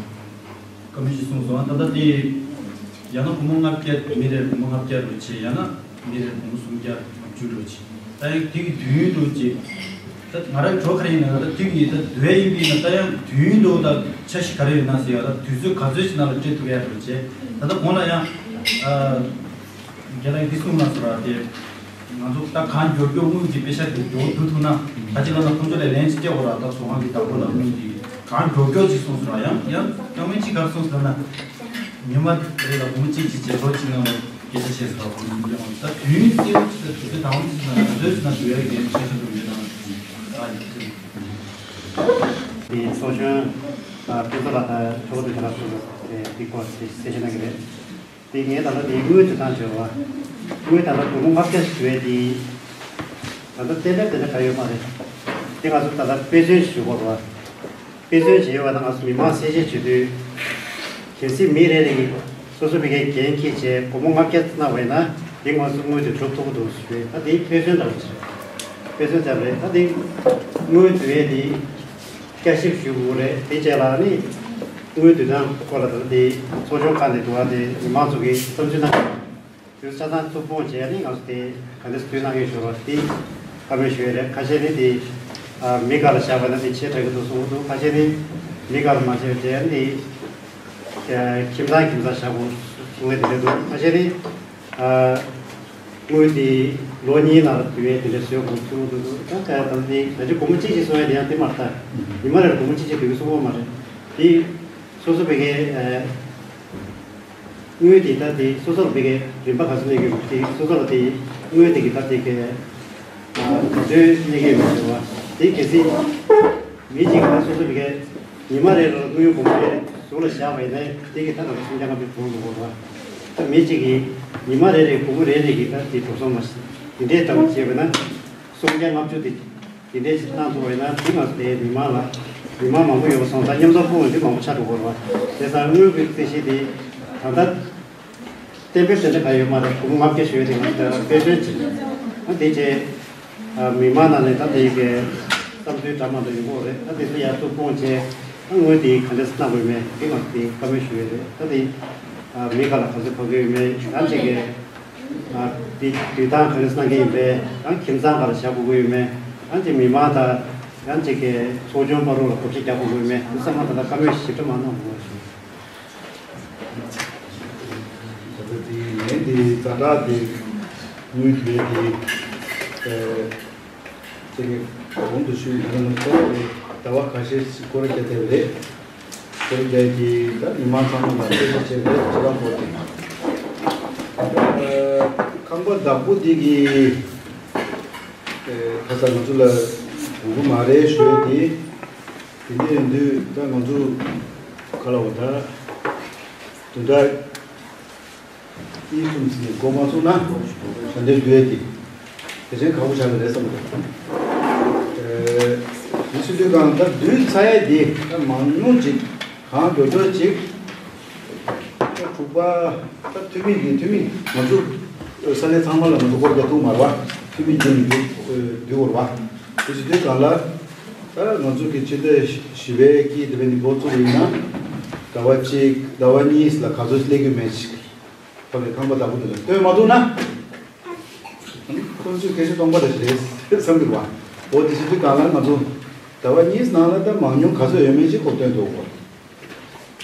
བཀའ་མོལ་ཞིག་གསུངས་སོང་། ད་ལྟ་དེ་ཡང་ན་སྒོར་མོ་ལྔ་བརྒྱ། མི་རེར་སྒོར་མོ་ལྔ་བརྒྱ་རུ་བྱས། ཡང་ན་མི་རེར་སྒོར་མོ་སུམ་བརྒྱ་ལྔ་བཅུ་རུ་བྱས། ད་ཡང་དེ་གི་དུས་ཡུན་རུ་བྱས། ད་ང་རང་གྲོ་ག་རེ་ཡིན་ན། ད་དེ་གི་ད་བསྡུ་ཡ་ཡིན་པ་ཡིན་ན། ད་ཡང་དུས་ཡུན་རུ་ད་འཆར་གཞི་ག་རེ་ཡོད་ན་ཟེར་ཡ། ད་དུས་ཚོད་ག་ཚོད་ཅིག་ནང་ལ་སྤྲད་ཐུབ་ཡ་རུ་བྱས། ད་ལྟ་གོང་ལ་ཡང་ཨ། རྒན་ལགས་འདི་གསུངས་གནང་སོང་ར། དེ་ང་ཚོ་ད་གང་མགྱོགས་མགྱོགས་དངུལ་གྱི་པེ་ཤ་དེ་མགྱོགས་བསྡུ་ཐུབ་ན། ད་ཅི་ལ་ན་ཁོང་ཚོ་ལ་ལན་ཅིག་སྤྲད་དགོས་ར། ད་ཚོགས་ཁང་གི་བདག་པོ་ལ་དངུལ་དེ་གང་མགྱོགས་མགྱོགས་ཅིག་གསུངས་སོང་ར། ཡང་ཡང་ཡང་མིན་ཅིག་ག་རེ་གསུངས་སོང་ལབ་ན། ཉི་མ་རེ་ལ་སྒོར་མོ་གཅིག་གཅིག་བྱས་ལོ་གཅིག་ནང་ལ་སྐད་ཆ་བཤད་སོང་ར། ཁོང་ཚོ་ཡང་ད་དུས་ཡུན་གསལ་པོ་ཅིག་དང་དུས་ཚོད་དང་པོ་ཅིག་ནང་ལ་ག་ཚོད་ཅིག་ནང་བསྡུ་ཡ་གི་འཆར་གཞི་འདུག་མེད་དང་། ཨ་ཡིན། དེ་ཚོགས་གཞོན་ཨ་ཕུན་ཚོགས་ལགས་དང་ཇོ་བོ་རྡོ་རྗེ་ལགས་སུ་དེ་འདི་སྐོར་དེ་གསལ་བཤད་གནང་གི་རེད། དེ་ངས་ད་ལྟ་དེ་དངུལ་དེ་དང་འབྲེལ་བ། དངུལ་ད་ལྟ་སྒོར་མོ་ལྔ་བརྒྱ་ཞིག་བསྡུ་ཡས་དེ། ད་ལྟ་གཏན་འབེབས་དེ་འདྲ་ག་ཡོད་མ་རེད། དེ་ང་ཚོ་ད་ལྟ་དཔེ་མཚོན་ཞིག་ཞུ་དགོས་རེད་བ། དཔེ་མཚོན་ཞིག་ཡོད་པ་ན་ང་ཚོ་མི་མང་གསལ་བཤད་བྱེད་དུས། གལ་སྲིད་མི་རེ་རེ་གིས་སོ་སོ་བི་གའི་འགན་འཁྱེར་བྱས་སྒོར་མོ་ལྔ་བརྒྱ་གནང་བ་ཡིན་ན་དེ་ང་ཚོ་དངུལ་དེ་གྲུབ་ཐུབ་ཀྱི་འདུག་ཞུས། ད་དེ་དཔེ་མཚོན་འདྲ་བོ་ཞིག་རེད། དཔེ་མཚོན་ཙམ་རེད། ད་དེ་དངུལ་བསྡུ་ཡས་དེ་བསྐྱར་ཞིབ་ཞུ་དགོས་རེད། དེ་རྗེས་ལ་ནི་དངུལ་བསྡུ་སྟངས་སྐོར་ལ་ད་དེ་ཚོགས་ཆུང་ཁག་ནས་འདུག་བ། དེ་མི་མང་ཚོ་གིས་བསམ་ཚུལ་གནང་། དུས་ཆ་ཚང་ཐུགས་ཕམ་བྱས་ནས་ང་ཚོ་དེ་ག་འདྲ་སེ་བསྡུ་གནང་གི་ཡོད་ཞུ་བ་དེ་བཀའ་མོལ་ཞུ་ཡས་རེད། ཁ་ཤས་ནི་དེ་ཨ་མི་སྒེར་ལ་བཞག་པ་ན་དེ་ཆེ་དྲགས་ཀྱི་འདུག་གསུང་གི་འདུག་ཁ་ཤས་ནི་མི་སྒེར་ལ་མ་བྱས་པ་བྱས་ནི་ཁྱིམ་ཚང་ཁྱིམ་ཚང་བཞག་དགོས་གསུང་ཡས་དེ་འདྲ་འདུག་ཁ་ཤས་ནི་ཨ་དངུལ་དེ་ལོ་གཉིས་ནང་ལ་བསྡུ་ཡས་དེ་འདྲ་བཟོས་དགོས་གསུང་གི་འདུག་ད་ད་ལྟ་དེ་ང་ཚོ་སྒོར་མོ་གཅིག་གཅིག་གསུང་ཡས་དེ་ཡང་དེ་མ་རེད། ད་ཉི་མ་རེར་སྒོར་མོ་གཅིག་གཅིག་བསྡུ་གི་གསུང་གི་མ་རེད། དེ་སོ་སོ་བི་གའི་ཨ། དངུལ་དེ་ད་དེ་སོ་སོར་བི་གའི་རིན་པ་ག་ཚོད་གནས་ཀྱི་ཡོད་དེ་སོ་སོར་དེ་དངུལ་དེ་གི་ད་དེ་གའི་ག་ཚོད་གནས་ཀྱི་ཡོད་ཟེར་བ་དེ་གལ་སྲིད་མི་གཅིག་གིས་སོ་སོ་བི་གའི་ཉི་མ་རེ་ལ་དངུལ་སྒོར་མོ་རེ་ཟུར་ལ་བཞག་པ་ཡིན་ན་དེ་གི་ད་ག་ཚོད་སུམ་བརྒྱ་ལྔ་བཅུ་གྲོན་དགོས་རེད་བ། ད་མི་གཅིག་གིས་ཉི་མ་རེ་རེ་སྒོར་མོ་རེ་རེ་གི་ད་དེ་འགྲོ་སོང་མ་དེ་འདྲས་ལྟ་བུ་བྱས་པ་ན་སུམ་བརྒྱ་ལྔ་བཅུ་དེ། དེ་འདྲའི་ཞིག་གནང་ཐུབ་པ་ཡིན་ན་དེ་ང་ཚོ་དེའི་མི་མང་ལ་མི་མང་མང་པོ་ཡོད་པ་སོང་ཙང་མཉམ་འཛོམས་སྤོང་བའི་དེ་མང་པོ་ཆགས་འགྲོ་གི་རེད་བ། བྱས་ཙང་དངུལ་གྱི་རྩིས་གཞི་དེ་ད་ལྟ་གཏན་འབེབས་དེ་འདྲ་གང་ཡོད་མ་རེད། སྒོར་མོ་ལྔ་བརྒྱ་ཞུ་ཡས་དེ་ང་ཚོ་དེ་ལ་དཔེ་མཚོན་ཅིག་ཨ་དེ་རྗེས་མི་མང་ནང་ནས་ད་དེ་གའི་བསམ་ཚུལ་འདྲ་མ་འདྲ་ཡོང་གི་རེད། ད་དེ་ཚོ་ཡར་ཚུར་སྤུངས་བྱས་ཨ་དངུལ་དེ་ག་འདྲ་སེ་གནང་དགོས་མེད་དེ་ང་ཚོ་དེ་བཀའ་མོལ་ཞུ་ཡས་རེད། ད་དེ་མི་ག་ལ་ག་ཚོད་ཕོག་གི་ཡོད་མེད་ད་ཅིག་གི་ཨ་དེ་དུས་ཐང་ག་རེ་གནང་གི་ཡིན་པས་ཡང་ཁྱིམ་ཚང་ག་ལ་བཞག་དགོས་ཀྱི་ཡོད་མེད་ཡང་ཅིག་མི་མང་དང་ཡང་ཅིག་གི་ཚོགས་ཆུང་བར་ལ་གོ་སྒྲིག་རྒྱག་དགོས་ཀྱི་ཡོད་མེད་དེ་ཚང་མ་ད་ལྟ་བཀའ་མོལ་ཞིབ་ཕྲ་མ་གནང་དགོས་ཞུ། ད་ལྟ་དེ་ངས་དེ་ཛ་དྲག་དེ་དངུལ་དེ་དེ་ཨ་དེ་གི་གོང་དུ་ཞུས་ཡོད་ན་ཚོགས་དེ་ཟླ་བ་ཁ་ཤས་ཤིག་སྐོར་རྒྱག་དེ་རེད། སྐོར་རྒྱག་གི་ད་མི་མང་ཚང་མ་ལ་སྐད་ཆ་བྱས་རེད་ཅེས་རང་གོ་དེ། ཨ་ཁང་པ་བདག་པོ་དེ་གི་ཨ་ཁ་ས་ང་ཚོ་ལ་དགོས་ཀྱི་མ་རེད་ཞུ་ཡས་དེ། དེ་འདྲ་ཡིན་དུས་ད་ང་ཚོ་ག་ལ་བ་ད་དོན་དག་གཉིས་གསུམ་ཞིག་གོ་མ་སོང་ན་ཞལ་འདེབས་བསྡུ་ཡས་དེ་གལ་ཆེན་ཁག་པོ་ཆགས་ཀྱི་རེད་བསམ་གྱི་འདུག་ཨེ། དེ་སྲིད་དུས་གང་ལྟར་བསྡུས་ཚར་ཡས་དེ་ད་མང་ཉུང་ཅིག་གང་མགྱོགས་མགྱོགས་ཅིག་ད་དྲུག་པ་ད་འཐུས་མི་གི་འཐུས་མི་ང་ཚོ་ས་གནས་ཚང་མ་ལ་ང་ཚོ་སྐོར་རྒྱག་ཐུབ་མ་རེད་བ། འཐུས་མི་བརྒྱུད་ནས་བསྡུ་བསྡུ་དགོས་རེད་བ། དེ་སྲིད་དུས་གང་ལ་ད་ང་ཚོ་གི་སྤྱི་ཟླ་བཞི་པའི་དཀྱིལ་དེ་བས་ནི་འགོ་བཙུགས་ཡིན་ན་ཟླ་བ་གཅིག་ཟླ་བ་གཉིས་ལ་ག་ཚོད་སླེབས་ཀྱི་མེད་ཅིག་ཕ་གི་ཁང་པ་བདག་པོ་དེ་ལ་སྟོན་མ་ཐུབ་ན། ཁོང་ཚོས་སྐད་ཆ་སྟོང་པ་རེ་རེད་བསམ་གྱི་རེད་བ། འོ་དེ་བྱེད་དུས་གང་ལ་ང་ཚོ་ཟླ་བ་གཉིས་ནང་ལ་ད་མང་ཉུང་ག་ཚོད་ཡོད་མེད་ཅིག་ཁོ་སྟོན་ཐུབ་དགོས།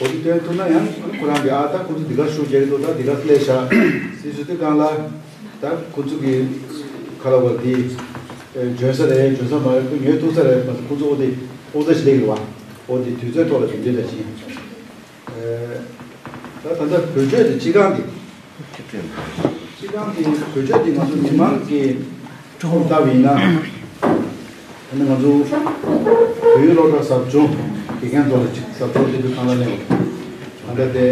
འོ་དེ་སྟོན་ཐུབ་ན་ཡང་ཁོ་རང་གིས་ཨ་ད་ཁོང་ཚོ་འདི་ག་ཤུགས་རྒྱག་གི་འདུག་ད་འདི་ག་སླེབས་བཞག་ཟེར་བྱེད་དུས་གང་ལ་ད་ཁོང་ཚོ་གི་ཁ་ལ་བ་དེ་འཇོན་ས་རེད་འཇོན་ས་མ་རེད་ཁོ་ཉོས་ཐུབ་ས་རེད་མ་གཏོགས་ཁོང་ཚོ་འོ་དེ་ཨོ་ཙ་ཞིག་སླེབས་ཀྱི་རེད་བ། འོ་དེ་དུས་ཚོད་ཐོག་ལ་དེ་འདྲ་ཞིག་ད་ད་ལྟ་བེད་སྤྱོད་དེ་སྤྱི་ཁང་དེ། སྤྱི་ཁང་དེ་བེད་སྤྱོད་དེ་ང་ཚོ་མི་མང་གི་ཐོག་ལྟ་བ་ཡིན་ན། ད་ནི་ང་ཚོ་བོད་ཡིག་སློབ་གྲྭ་ཟབ་སྦྱོང་དགེ་རྒན་ཚོ་ལ་ཅིག་ཟབ་སྦྱོང་སླེབས་དུས་ཁང་གླ་ལེན་པ་ད་ལྟ་དེ་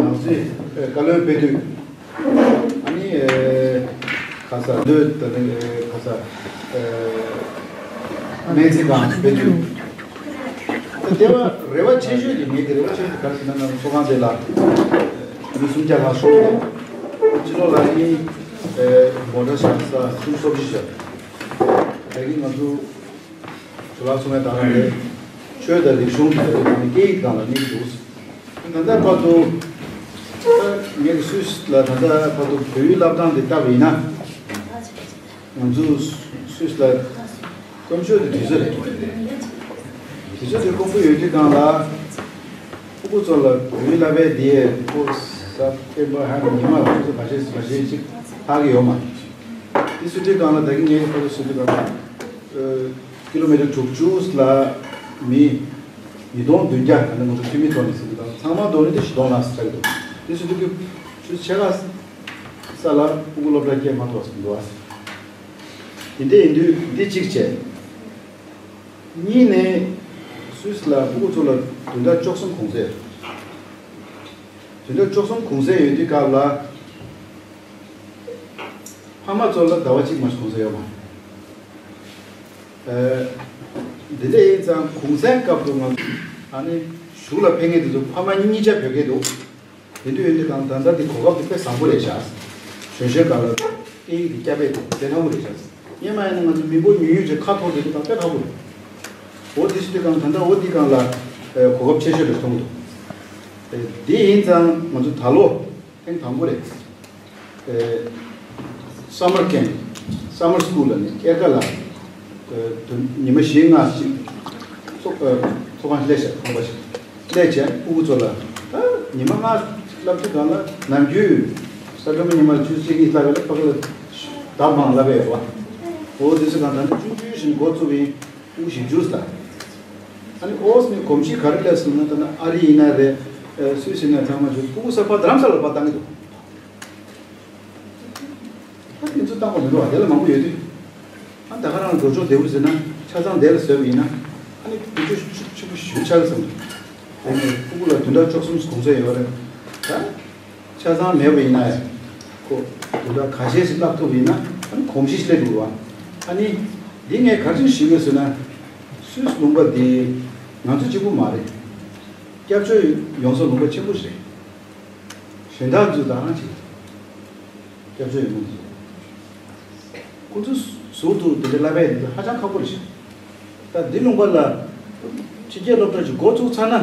ནང་སྲིད་བཀའ་བློན་སྤེལ་དུས། ཨ་ནི་ཨེ་ཁ་ས་འདོད་ད་ནི་ཨེ་ཁ་ས་ཨེ་སྨན་རྩིས་ཁང་སྤེལ་དུས། ད་དེ་བ་རེ་བ་ཆེ་ཤོས་དེ་ངེད་ཀྱི་རེ་བ་ཆེ་ཤོས་དེ་ག་རེ་ཟེར་ན་ནང་ཚོགས་ཁང་དེ་ལ་ཨེ་མི་སུམ་བརྒྱ་ལྷག་ཤོག་དེ་སྤྱི་ཚོགས་ལ་ནི་ཨེ་མོ་ཊ་བཞག་ས་སུམ་སོ་བཞི་བཞག་ད་གིན་ང་ཚོ། ཇོ་ལགས་གསུང་བའི་དང་རང་རེད། ཆོས་དང་རིག་གཞུང་དང་རིག་གནས་སྐད་ཡིག་སྒང་ལ་གནས་ཀྱི་འདུག་ད་ལྟ་བར་དུ་ད་ངས་སུད་སི་ལ་ད་ལྟ་བར་དུ་བོད་ཡིག་བསླབ་སྟངས་དེ་བལྟས་པ་ཡིན་ན། ང་ཚོ་སུད་སི་ལ་གཏམ་བརྗོད་དེ་དུས་ཚོད་རེད། དུས་ཚོད་དེ་ཁོམ་པ་ཡོད་དུས་སྒང་ལ། ཕྲུ་གུ་ཚོ་ལ་བོད་ཡིག་བསླབ་པའི་དེ་ཁོ་ས་སྟོན་པ་ཧ་ནི་ཉི་མ་ཁོ་ཚོ་ག་ཤེས་ག་ཤེས་ཅིག་ཧ་གི་ཡོད་མ་རེད། དེ་སུད་སི་སྒང་ལ་ད་གིན་ངས་ཁོ་ཚོ་སུད་སི་སྒང་ལ། ཀི་ལོ་མི་ཊར་དྲུག་ཅུ་ལ་མི་ཉིས་སྟོང་བདུན་བརྒྱ་ད་ནི་ང་ཚོ་འཐུས་མི་ཐོག་ནས་ཟིན་གྱི་འདུག་ཚང་མ་བསྡོམས་ནས་དེ་བཞི་སྟོང་ལྷག་ཙམ་ཆགས་ཀྱི་འདུག་དེ་སུད་སི་གི་ཆུ་ཕྱེད་ཀ་ས་ལ་ཕྲུ་གུ་སློབ་གྲྭ་སྐྱེལ་མ་ཐུབ་ཟིན་འདུག་དེ་འདྲ་ཡིན་དུས་འདི་གཅིག་བྱས། གཉིས་ནས་སུད་སི་ལ་ཕྲུ་གུ་ཚོ་ལ་བདུན་ཕྲག་བཅུ་གསུམ་གུང་སེང་། བདུན་ཕྲག་བཅུ་གསུམ་གུང་སེང་ཡོད་དུས་སྐབས་ལ། ཕ་མ་ཚོ་ལ་ཟླ་བ་གཅིག་མ་གཏོགས་གུང་སེང་ཡོད་མ་རེད། ཨ། འདི་འདྲ་ཡིན་ཙང་གུང་སེང་སྐབས་སུ་ང་ཚོ་ཨ་ནི་ གཞུང་ལ་ཕེབས་མཁན་དེ་ཚོ་ཕ་མ་གཉིས་ཆ་བོད་སྐད་འདུག་དེ་དུས་ཡོད་དུས་གང་ད་ལྟ་དེ་གོ་སྐབས་དེ་དཔེ་བཟང་པོ་རེད་ཤག་གཞོན་གཞོན་སྒང་ལ་སྐད་ཡིག་དེ་བསྐྱར་སྦས་དེ་དཔེ་སླ་པོ་རེད་ཤག་སྔོན་མ་ཡིན་ན་ང་ཚོ་མི་འབོར་ཉུང་ཉུང་ཅིག་ཁ་ཐོར་དེ་དུས་གང་དཔེ་ཁག་པོ་རེད། འོ་དེ་བྱེད་དུས་གང་ད་ལྟ་འོ་དེ་གང་ལ་གོ་སྐབས་ཆེ་ཤོས་རེད་མཐོང་འདུག་དེ་ཡིན་ཙང་ང་ཚོ་ད་ལོ་ཐེངས་དང་པོ་རེད། ཨེ། སམ་མར་ཀེམ། སམ་མར་སི་ཀུལ་ལ་ནི་དབྱར་ཁ་ལ། ཨེ། དུ་ཉི་མ་བཞི་ལྔ་ཞིག་ཚོགས་ཨེ། ཚོགས་ཁང་ལས་བྱེད་ཁང་པ་ཞིག་ལས་བྱེད་ཕྲུ་གུ་ཚོ་ལ་ད་ཉི་མ་ལྔ་བསླབ་དུས་གང་ལ་ནམ་རྒྱུན་ས་སྒྲོལ་མ་ཉི་མ་ཆུ་ཚོད་གཅིག་གཉིས་བསླབ་ཡོད་ལ་ཕ་གི་ལ་ཟླ་མང་བསླབ་ཡོད་པ། འོ་དེ་ཚོ་གང་ད་ནི་ཆུང་ཆུང་ཞིག་འགོ་བཙུགས་པའི་ཕྲུ་གུ་ཞིག་འཇུས་ལ། ཨ་ནི་ཨོ་སི་ནི་གོམས་གཤིས་ག་རེ་སླེབས་སོང་ན་ད་ནི་ཨ་རི་ཡིན་ན་རེད། ཨེ། སུད་སི་ཡིན་ན་ཚང་མ་ཆུ་ཕྲུ་གུ་གསར་པ་རྡ་རམ་ས་ལ་ཕར་བཏང་གི་འདུག་ཨ་དེ་ཚོ་བཏང་བ་མི་འགྲོ་བ་དེ་ལ་མང་པོ་ཡོད་དུས། ཨ་ད་ག་རང་འགྲོ་ཕྱོགས་བདེ་པོ་ཟེར་ན་ཆ་ཚང་དེ་ལ་བཟོས་པ་ཡིན་ན་ཨ་ནི་དེ་ཚོ་ཕྲུ་གུ་ཞུ་ཆགས་སོང་། དེ་ནས་ཕྲུ་གུ་ལ་བདུན་ཕྲག་བཅུ་གསུམ་གོང་ཚད་ཡོད་རེད། ད་ཆ་ཚང་མེད་པ་ཡིན་ན་ཡང་ཁོ་བདུན་ཕྲག་ཁ་ཤས་ཤིག་བསླབ་ཐུབ་པ་ཡིན་ན་ཨ་ནི་གོམས་གཤིས་ཤིག་སླེབས་འགྲོ་བ། ཨ་ནི་འདི་ངས་ག་རེ་ཞུ་དགོས་ཟེར་ན། སུད་སི་ལུང་པ་འདི་ང་ཚོ་གཅིག་པུ་མ་རེད། སྐྱབས་བཅོལ་ཡོང་ས་ལུང་པ་ཆེན་པོ་ཞིག་རེད། གཞན་དག་ཚོས་ད་རང་ཅིག་སྐྱབས་བཅོལ་ཡོང་མཁན་ཚོ་ཁོ་ཚོ་ཟུར་དུ་དེ་འདྲའི་བསླབ་པ་ཡིན་ན་ཧ་ཅང་ཁག་པོ་རེད་ཤག་ད་འདི་ལུང་པ་ལ་ཕྱི་རྒྱལ་སློབ་གྲྭ་ཅིག་འགོ་བཙུགས་ཚར་ན་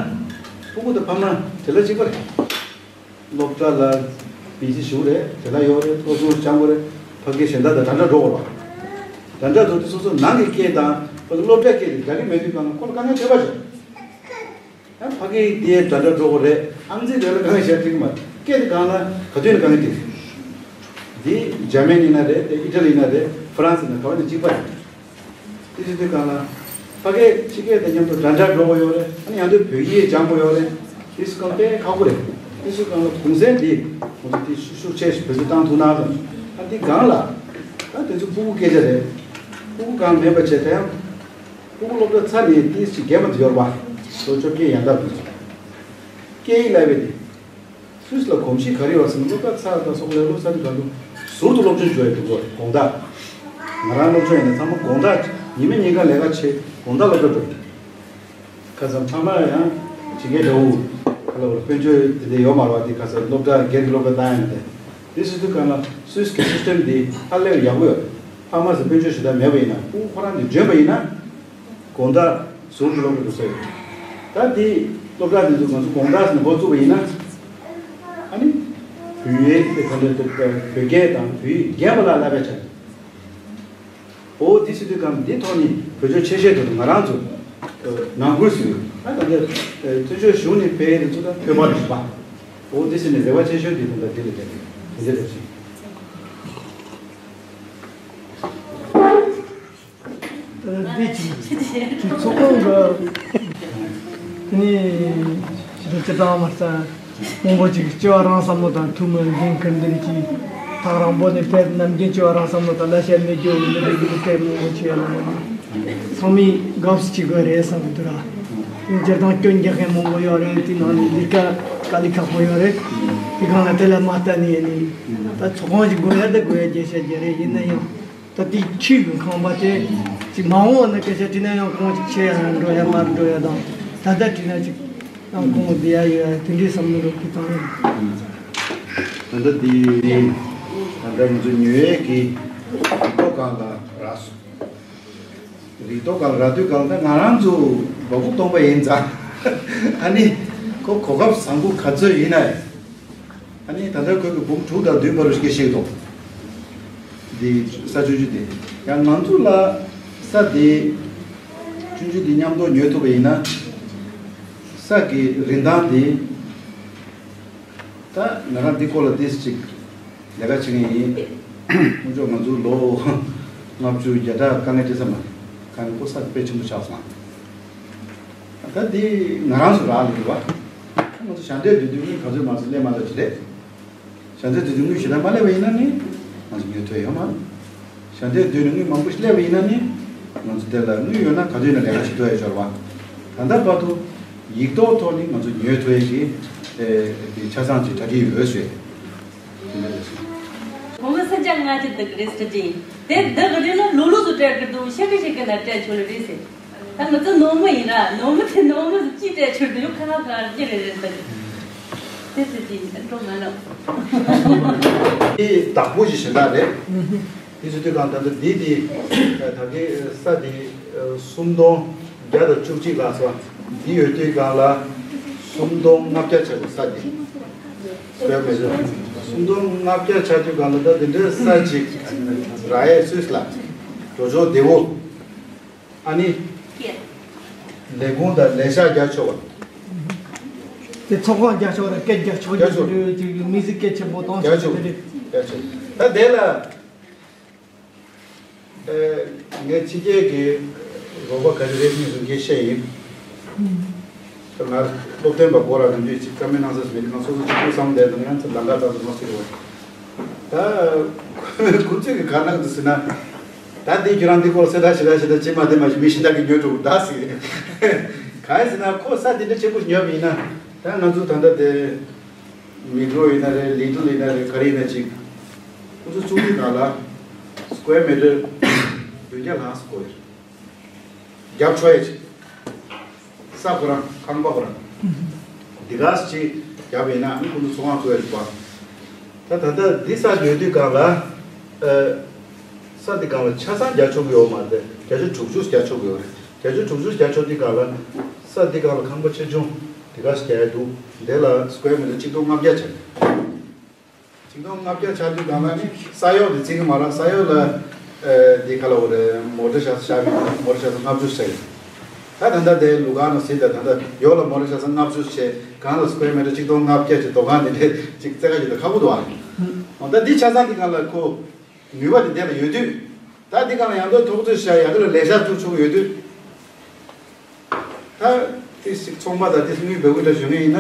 ཕྲུ་གུ་དང་ཕ་མ་དེ་ལ་གཅིག་པ་རེད། སློབ་གྲྭ་ལ་བི་ཟི་ཞུ་རེད། དེ་ལ་ཡོད་རེད། ཐོག་ཚུར་སྤྱང་པོ་རེད། ཕ་གི་གཞན་དག་དང་འདྲ་འདྲ་འགྲོ་དགོས་པ། འདྲ་འདྲ་འགྲོ་དུས་སོ་སོ་ནང་གི་སྐད་དང་ཕ་གི་སློབ་གྲྭའི་སྐད་དེ་འདྲ་གི་མེད་དུས་གང་ལ་ཁོ་ལ་དཀའ་ངལ་འཕྲད་པ་ཞིག་ཡང་ཕ་གི་དེ་འདྲ་འདྲ་འགྲོ་དགོས་རེད། ཨང་རྩིས་དེ་ལ་དཀའ་ངལ་ཞིག་འཕྲད་ཀྱི་མ་རེད། སྐད་དེ་གང་ལ་ག་དུས་ནས་དཀའ་ངལ་འཕྲད། འདི་འཇར་མན་ཡིན་ན་རེད། དེ་ཨི་ཊ་ལི་ཡིན་ན་རེད། ཧྥ་རན་སི་ཡིན་ན་ག་བ་ནས་གཅིག་པ་རེད། དེ་དུས་དུས་གང་ལ། ཕ་སྐད་ཕྱི་སྐད་དང་མཉམ་དུ་འདྲ་འདྲ་འགྲོ་གི་ཡོད་རེད། ཨ་ནི་ཡང་དུས་བོད་ཡིག་སྦྱང་དགོས་ཡོད་རེད། དེ་སུ་གང་དཔེ་ཁག་པོ་རེད། དེ་སུ་གང་ལ་གུང་སེང་འདི་ང་ཚོ་དེ་ཤུགས་ཤུགས་ཆེ་ཞིག་བེད་སྤྱོད་བཏང་ཐུབ་ན་དང་། ཨ་འདི་གང་ལ། ད་དེ་ཚོ་ཕྲུ་གུ་སྐད་ཆ་རེད། ཕྲུ་གུ་གང་མེད་པ་བྱས་ད་ཡང་། ཕྲུ་གུ་སློབ་གྲྭ་ཚར་ནས་དེ་ཞིག་རྒན་པ་དེ་ཡོད་རེད་པ། ལོ་བཅོ་བརྒྱད་ཡན་འདབ་དེ་ཚོ། སྐད་ཡིག་བསླབ་པའི་དེ། སུད་སི་ལ་གོམས་གཤིས་ག་རེ་ཡོད་ཟེར་ན་སློབ་གྲྭ་ཚར་དང་སོག་ལས་སློབ་ས་དེ་ག་འདུག་ཟུར་དུ་སློབ་སྦྱོང་བྱོས་འདུག་གོ། དགོང་དག་ང་རང་སློབ་སྦྱོང་ཡིན་ན་ཚང་མ་དགོང་དག་ཉི་མ་ཉིན་གང་ལས་ཀ་བྱེད་དགོང་དག་སློབ་གྲྭ་འགྲོ། ཁ་སང་ཕ་མ་ཡང་ཇི་སྐད་འདྲ་བོ་ཁ་ལ་བར་དཔལ་འབྱོར་དེ་འདྲ་ཡོད་མ་རེད་པ། དེ་ཁ་སང་སློབ་གྲྭ་སྒེར་གྱི་སློབ་གྲྭ་བཏང་ཡང་དེ་དེ་སུད་སི་གང་ལ་སུད་སི་གི་སི་སི་ཊེམ་དེ་ཧ་ལས་པ་ཡག་པོ་ཡོད། ཕ་མ་ཚོ་དཔལ་འབྱོར་ཞེ་དྲག་མེད་པ་ཡིན་ན་ཕྲུ་གུ་ཁོ་རང་གིས་འཇོན་པ་ཡིན་ན། དགོང་དག་ཟུར་དུ་སློབ་གྲྭ་དུ་སོང་ཡོད། ད་དེ་སློབ་གྲྭ་དེ་ཚོ་ང་ཚོ་དགོང་དག་ནས་འགོ་བཙུགས་པ་ཡིན་ན། ཨ་ནི། བོད་ཡིག་དེ་ག་འདྲ་དེ་བོད་སྐད་དང་བོད་ཡིག་རྒན་པ་ལ་བསླབ་པའི་ཆ། འོ་དེ་སྲིད་དུས་གང་འདི་ཐོག་ནས་བོད་ཆོས་ཆེ་ཤོས་དེ་ང་རང་ཚོ་ནང་ཁུལ་སུ་ཡོད། ཨ་ད་འདི་བཙན་བྱོལ་གཞུང་ནས་སྤེལ་དེ་ཚོ་ད་ཐོས་པ་རེད་པ། འོ་དེ་སྲིད་ནས་རེ་བ་ཆེ་ཤོས་དེ་ད་འདི་ལ་བྱས་ཏེ་དེ་འདྲ་རེད་ཅིང་། ད་འདི་ཅིག་ཅིག་ཚོགས་ཁང་གི་ནི་ཞིག་ཅི་དང་མ་རྩ་མང་པོ་ཅིག་སྐྱེ་བ་རང་བསམ་བློ་དང་ཐུགས་སྨོན་འདུན་ཁུར་འདུན་གྱིས་ཐག་རིང་པོ་ནས་ཕེབས། ནམ་རྒྱུན་སྐྱེ་བ་རང་བསམ་བློ་དང་ལ་ཤ་མི་རྒྱུ་འདི་འདྲ་གི་ཕེབས་མང་པོ་ཆེ་ཡོད་ལ། ཚང་མས་དགའ་བསུ་བྱེད་དགོས་རེད་བསམ་གི་འདུག་ར། སྤྱིར་བཏང་སྐྱོན་རྒྱག་མཁན་མང་པོ་ཡོད་རེད། དེ་ནང་ནས་ལས་ཀ་དཀའ་ལས་ཁག་པོ་ཡོད་རེད། དེ་སྒང་ལ་དེ་ལ་མ་ལྟ་ནས་ནི་ད་ཚོགས་ཁང་ཞིག་དགོས་ཡ་ད་དགོས་ཡ་བརྗོད་བྱ་བརྗོད་རེད། ཡིན་ན་ཡང་། ད་དེའི་ཆོས་ཀྱི་ཁང་པ་དེ་ཅིག་མ་འོངས་ན་སྐད་ཆ་དྲིས་ན་ཡང་གོང་ཅིག་ཆེ་ཡང་འགྲོ་ཡ་མར་འགྲོ་ཡ་དང་། ད་ལྟ་དྲིས་ན་ཅིག་ཡང་གོང་བསྡད་ཡ་ཡོད་ཡ་དེ་འདྲའི་བསམ་བློ་རུ་ཁུ་བཏང་ཡོད། ད་ལྟ་དེ་ད་ལྟ་ང་ཚོ་ཉོ་ཡས་ཀྱི་རིགས་ཐོག་སྒང་ལ་རག་སོང་། རིགས་ཐོག་སྒང་ལ་རག་དུས་སྒང་ལ་ང་རང་ཚོ་འབའ་ཁུག་སྟོང་པ་ཡིན་ཙང་ཨ་ནི་ཁོ་གོ་སྐབས་བཟང་པོ་ག་ཚོད་ཡིན་ན་ཡང་། ཨ་ནི་ད་ལྟ་ཁོས་ཀྱི་འབུམ་དྲུག་དང་བདུན་བར་དུ་སྐད་བཤད་འདུག་འདི་ས་ཆུང་ཆུང་དེ། ཡང་ང་ཚོ་ལ་ས་དེ་ཆུང་ཆུང་དེ་མཉམ་དུ་ཉོས་ཐུབ་པ་ཡིན་ན། ས་གི་རིན་ཐང་དེ་ད་ང་རང་འདི་སྐོར་ལ་ཏོག་ཙམ་ཅིག་ལས་ཀ་བྱེད་མཁན་ཡིན། དཀོན་མཆོག་ང་ཚོ་ལོ་ལྔ་བཅུ་བརྒྱ་ཕྲག་དཀའ་ངལ་འཕྲད་ས་མ་རེད། གང་ནས་ཁོ་ས་དེ་དཔེ་ཆེན་པོ་ཆགས་སོང་། ད་འདི་ང་རང་ཚོ་རག་ལས་རེད་བ། ང་ཚོ་ཞལ་འདེབས་བསྡུ་དུས་དངུལ་ག་ཚོད་མ་ཚོད་སླེབས་མ་ཐུབ་ཅི་རེད། ཞལ་འདེབས་བསྡུ་དུས་དངུལ་ཞེ་དྲག་མ་སླེབས་པ་ཡིན་ན་ནི་ང་ཚོ་ཉོ་ཐུབ་ཡོད་མ་རེད། ཞལ་འདེབས་བསྡུ་ནས་དངུལ་མང་པོ་ཞིག་སླེབས་པ་ཡིན་ན་ནི་ང་ཚོ་དེ་ལ་དངུལ་ཡོད་ན་ག་དུས་ཡིན་ན་ལས་ཀ་བྱེད་ཐུབ་ཡོད་ཤོར་བ། ད་ལྟ་བར་དུ་ཡིག་ཐོག་ཐོག་ནས་ང་ཚོ་ཉོ་ཐུབ་ཡས་ཀྱི་དེ་ཆ་ཚང་ཅིག་གྲ་སྒྲིག་ཡོད་ཞུ་ཡས་དེ་འདྲ་རེད་ཟེར། ཁོང་གི་ས་ཆ་ལྔ་བཅུ་དག་རེད་ཟེར་གྱི་ཡིན། དེ་དག་རེད་ན་ལོ་ལོ་སུ་སྤྲད་གི་འདུག་ཤ་གི་ཤ་གི་ན་སྤྲད་ཆོག་ལེ་རེད་ཟེར། ད་ང་ཚོ་ནོར་མ་ཡིན་ན་ནོར་མ་དེ་ནོར་མ་ཅི་སྤྲད་ཆོག་འདུག་ཁ་ཁ་ཁ་ཅི་རེད་རེད་ད། དེ་ཚོ་ཅི་འགྲོ་མ་ནོར། དེ་བདག་པོ་ཞིག་གཞན་དག་རེད། དེ་ཚོ་དུས་གང་ད་ལྟ་འདི་དེ་ད་གའི་ས་དེ་སུམ་སྟོང་བརྒྱ་དང་བཅུ་གཅིག་ལ་སོ། འདི་ཡོད་དུས་གང་ལ་སུམ་སྟོང་ལྔ་བརྒྱ་ཆགས་པའི་ས་དེ། སུམ་སྟོང་ལྔ་བརྒྱ་ཆགས་དུས་གང་ལ་ད་དེ་འདྲའི་ས་ཅིག་ར་ཡས་སུས་ལ་འགྲོ་ཆོག་བདེ་བོ། ཨ་ནི། ལས་ཁུངས་དང་ལས་ཤག་རྒྱག་ཆོག་པ། དེ་ཚོགས་ཁང་རྒྱག་ཆོག་ར་སྐད་རྒྱག་ཆོག་རྒྱག་ཆོག་ཅིག་མི་ཟིག་སྐད་ཆེན་པོ་གཏོང་རྒྱག་ཆོག་ཆོག་རེད། རྒྱག་ཆོག་ད་དེ་ལ། ཨེ། ངས་ཕྱི་རྒྱལ་གྱི་རོགས་པ་ག་རེ་རེད་གཉིས་སུ་འགན་བཤད་ཡིན། ད་ང་སློབ་སྟོན་པ་སྐོར་ར་ནམ་རྒྱུན་ཅིག་བཀའ་མོལ་གནང་ས་སུ་མེད་དུས་གང་སོ་སོ་ཅིག་ཐུགས་བསམ་བསྡད་དང་ཡང་ཚེ་ལམ་ཁ་ཙམ་དུ་མ་སུ་རེད་བ། ད་ཁོ་ཚོས་གི་ག་གནང་འདུག་ཟེར་ན། ད་འདི་ཁྱོད་རང་འདི་སྐོར་གསལ་བསྒྲགས་ཞེ་དྲག་ཞེ་དྲག་བྱེད་མ་བདེ་མ་ཞིག་མི་གཞན་དག་གིས་ཉོ་འགྲོ་གི་ད་ཟེར། གང་ཡིན་ཟེར་ན་ཁོ་ས་འདི་འདྲ་ཆེན་པོ་ཞིག་ཉོས་པ་ཡིན་ན། ད་ང་ཚོ་ད་ལྟ་དེ་མི་ཀྲོ་ཡིན་ན་རེད་ལི་ཏལ་ཡིན་ན་རེད་ག་རེ་ཡིན་ན་ཅིག་ཁོ་ཚོ་བཙུགས་དུས་གང་ལ་སི་ཀོ་ཡར་མི་ཊར་བདུན་བརྒྱ་ལྷག་ཙམ་དགོས་ཡོད་རེད། རྒྱབ་ཆོག་ཡ་ཅིག་ས་ཁོ་རང་ཁང་པ་ཁོ་རང་། འདི་ག་ཅིག་རྒྱབ་ཡིན་ན་ཨ་ནི་ཁོང་ཚོ་ཚོང་ཁང་བཙུགས་ཡ་རེད་པ། ད་ད་ལྟ་འདི་ས་ཉོ་དུས་སྒང་ལ། ཨ། ས་འདི་སྒང་ལ་ཆ་ཚང་རྒྱག་ཆོག་གི་ཡོད་མ་རེད། བརྒྱ་ཆ་དྲུག་ཅུ་རྒྱག་ཆོག་གི་ཡོད་རེད། བརྒྱ་ཆ་དྲུག་ཅུ་རྒྱག་ཆོག་དུས་སྒང་ལ། ས་འདི་སྒང་ལ་ཁང་པ་ཆེ་ཆུང་འདི་ག་ཞིག་རྒྱག་ཡ་འདུག་འདི་ལ་སི་ཀོ་ཡར་མི་ཊར་གཅིག་སྟོང་ལྔ་བརྒྱ་ཆགས། གཅིག་སྟོང་ལྔ་བརྒྱ་ཆགས་དུས་སྒང་ལ་ནི་ས་གཡོག་དེ་བརྩི་གི་མ་རེད། ས་གཡོག་ལ། ཨ། དེ་ག་ལ་འོ་རེད། མོ་ཊ་བཞག་ས་བཞག་གི་མོ་ཊ་བཞག་ས་ལྔ་བཅུ་ཆགས་ཡོད། ད་ད་ལྟ་དེ་ལུ་ག་ནང་ཟིན་ད་ད་ལྟ་གཡོག་ལ་མོ་ཊ་བཞག་ས་ལྔ་བཅུ་བྱས་གང་ལ་སི་ཀོ་ཡར་མི་ཊར་གཅིག་སྟོང་ལྔ་བརྒྱ་བྱས་དོ་གང་དེ་འདྲས་ཅིག་བཙལ་ག་ཡོད་ད་ཁག་པོ་འདུག་ཨ། འོ་ད་འདི་ཆ་ཚང་དེ་གང་ལ་ཁོ་ནུས་པ་དེ་དེ་ལ་ཡོད་དུས། ད་འདི་གང་ལ་ཡང་དོ་ཐོག་ཚོད་བཞག་ཡ་དེ་ལ་ལས་ཤག་བཙུགས་ཆོག་ཡོད་དུས། ད་ཏིས་ཅིག་ཚོང་པ་དང་ཏིས་དངུལ་འབེལ་གོ་འདྲ་ཞུ་ངེས་ཡིན་ན།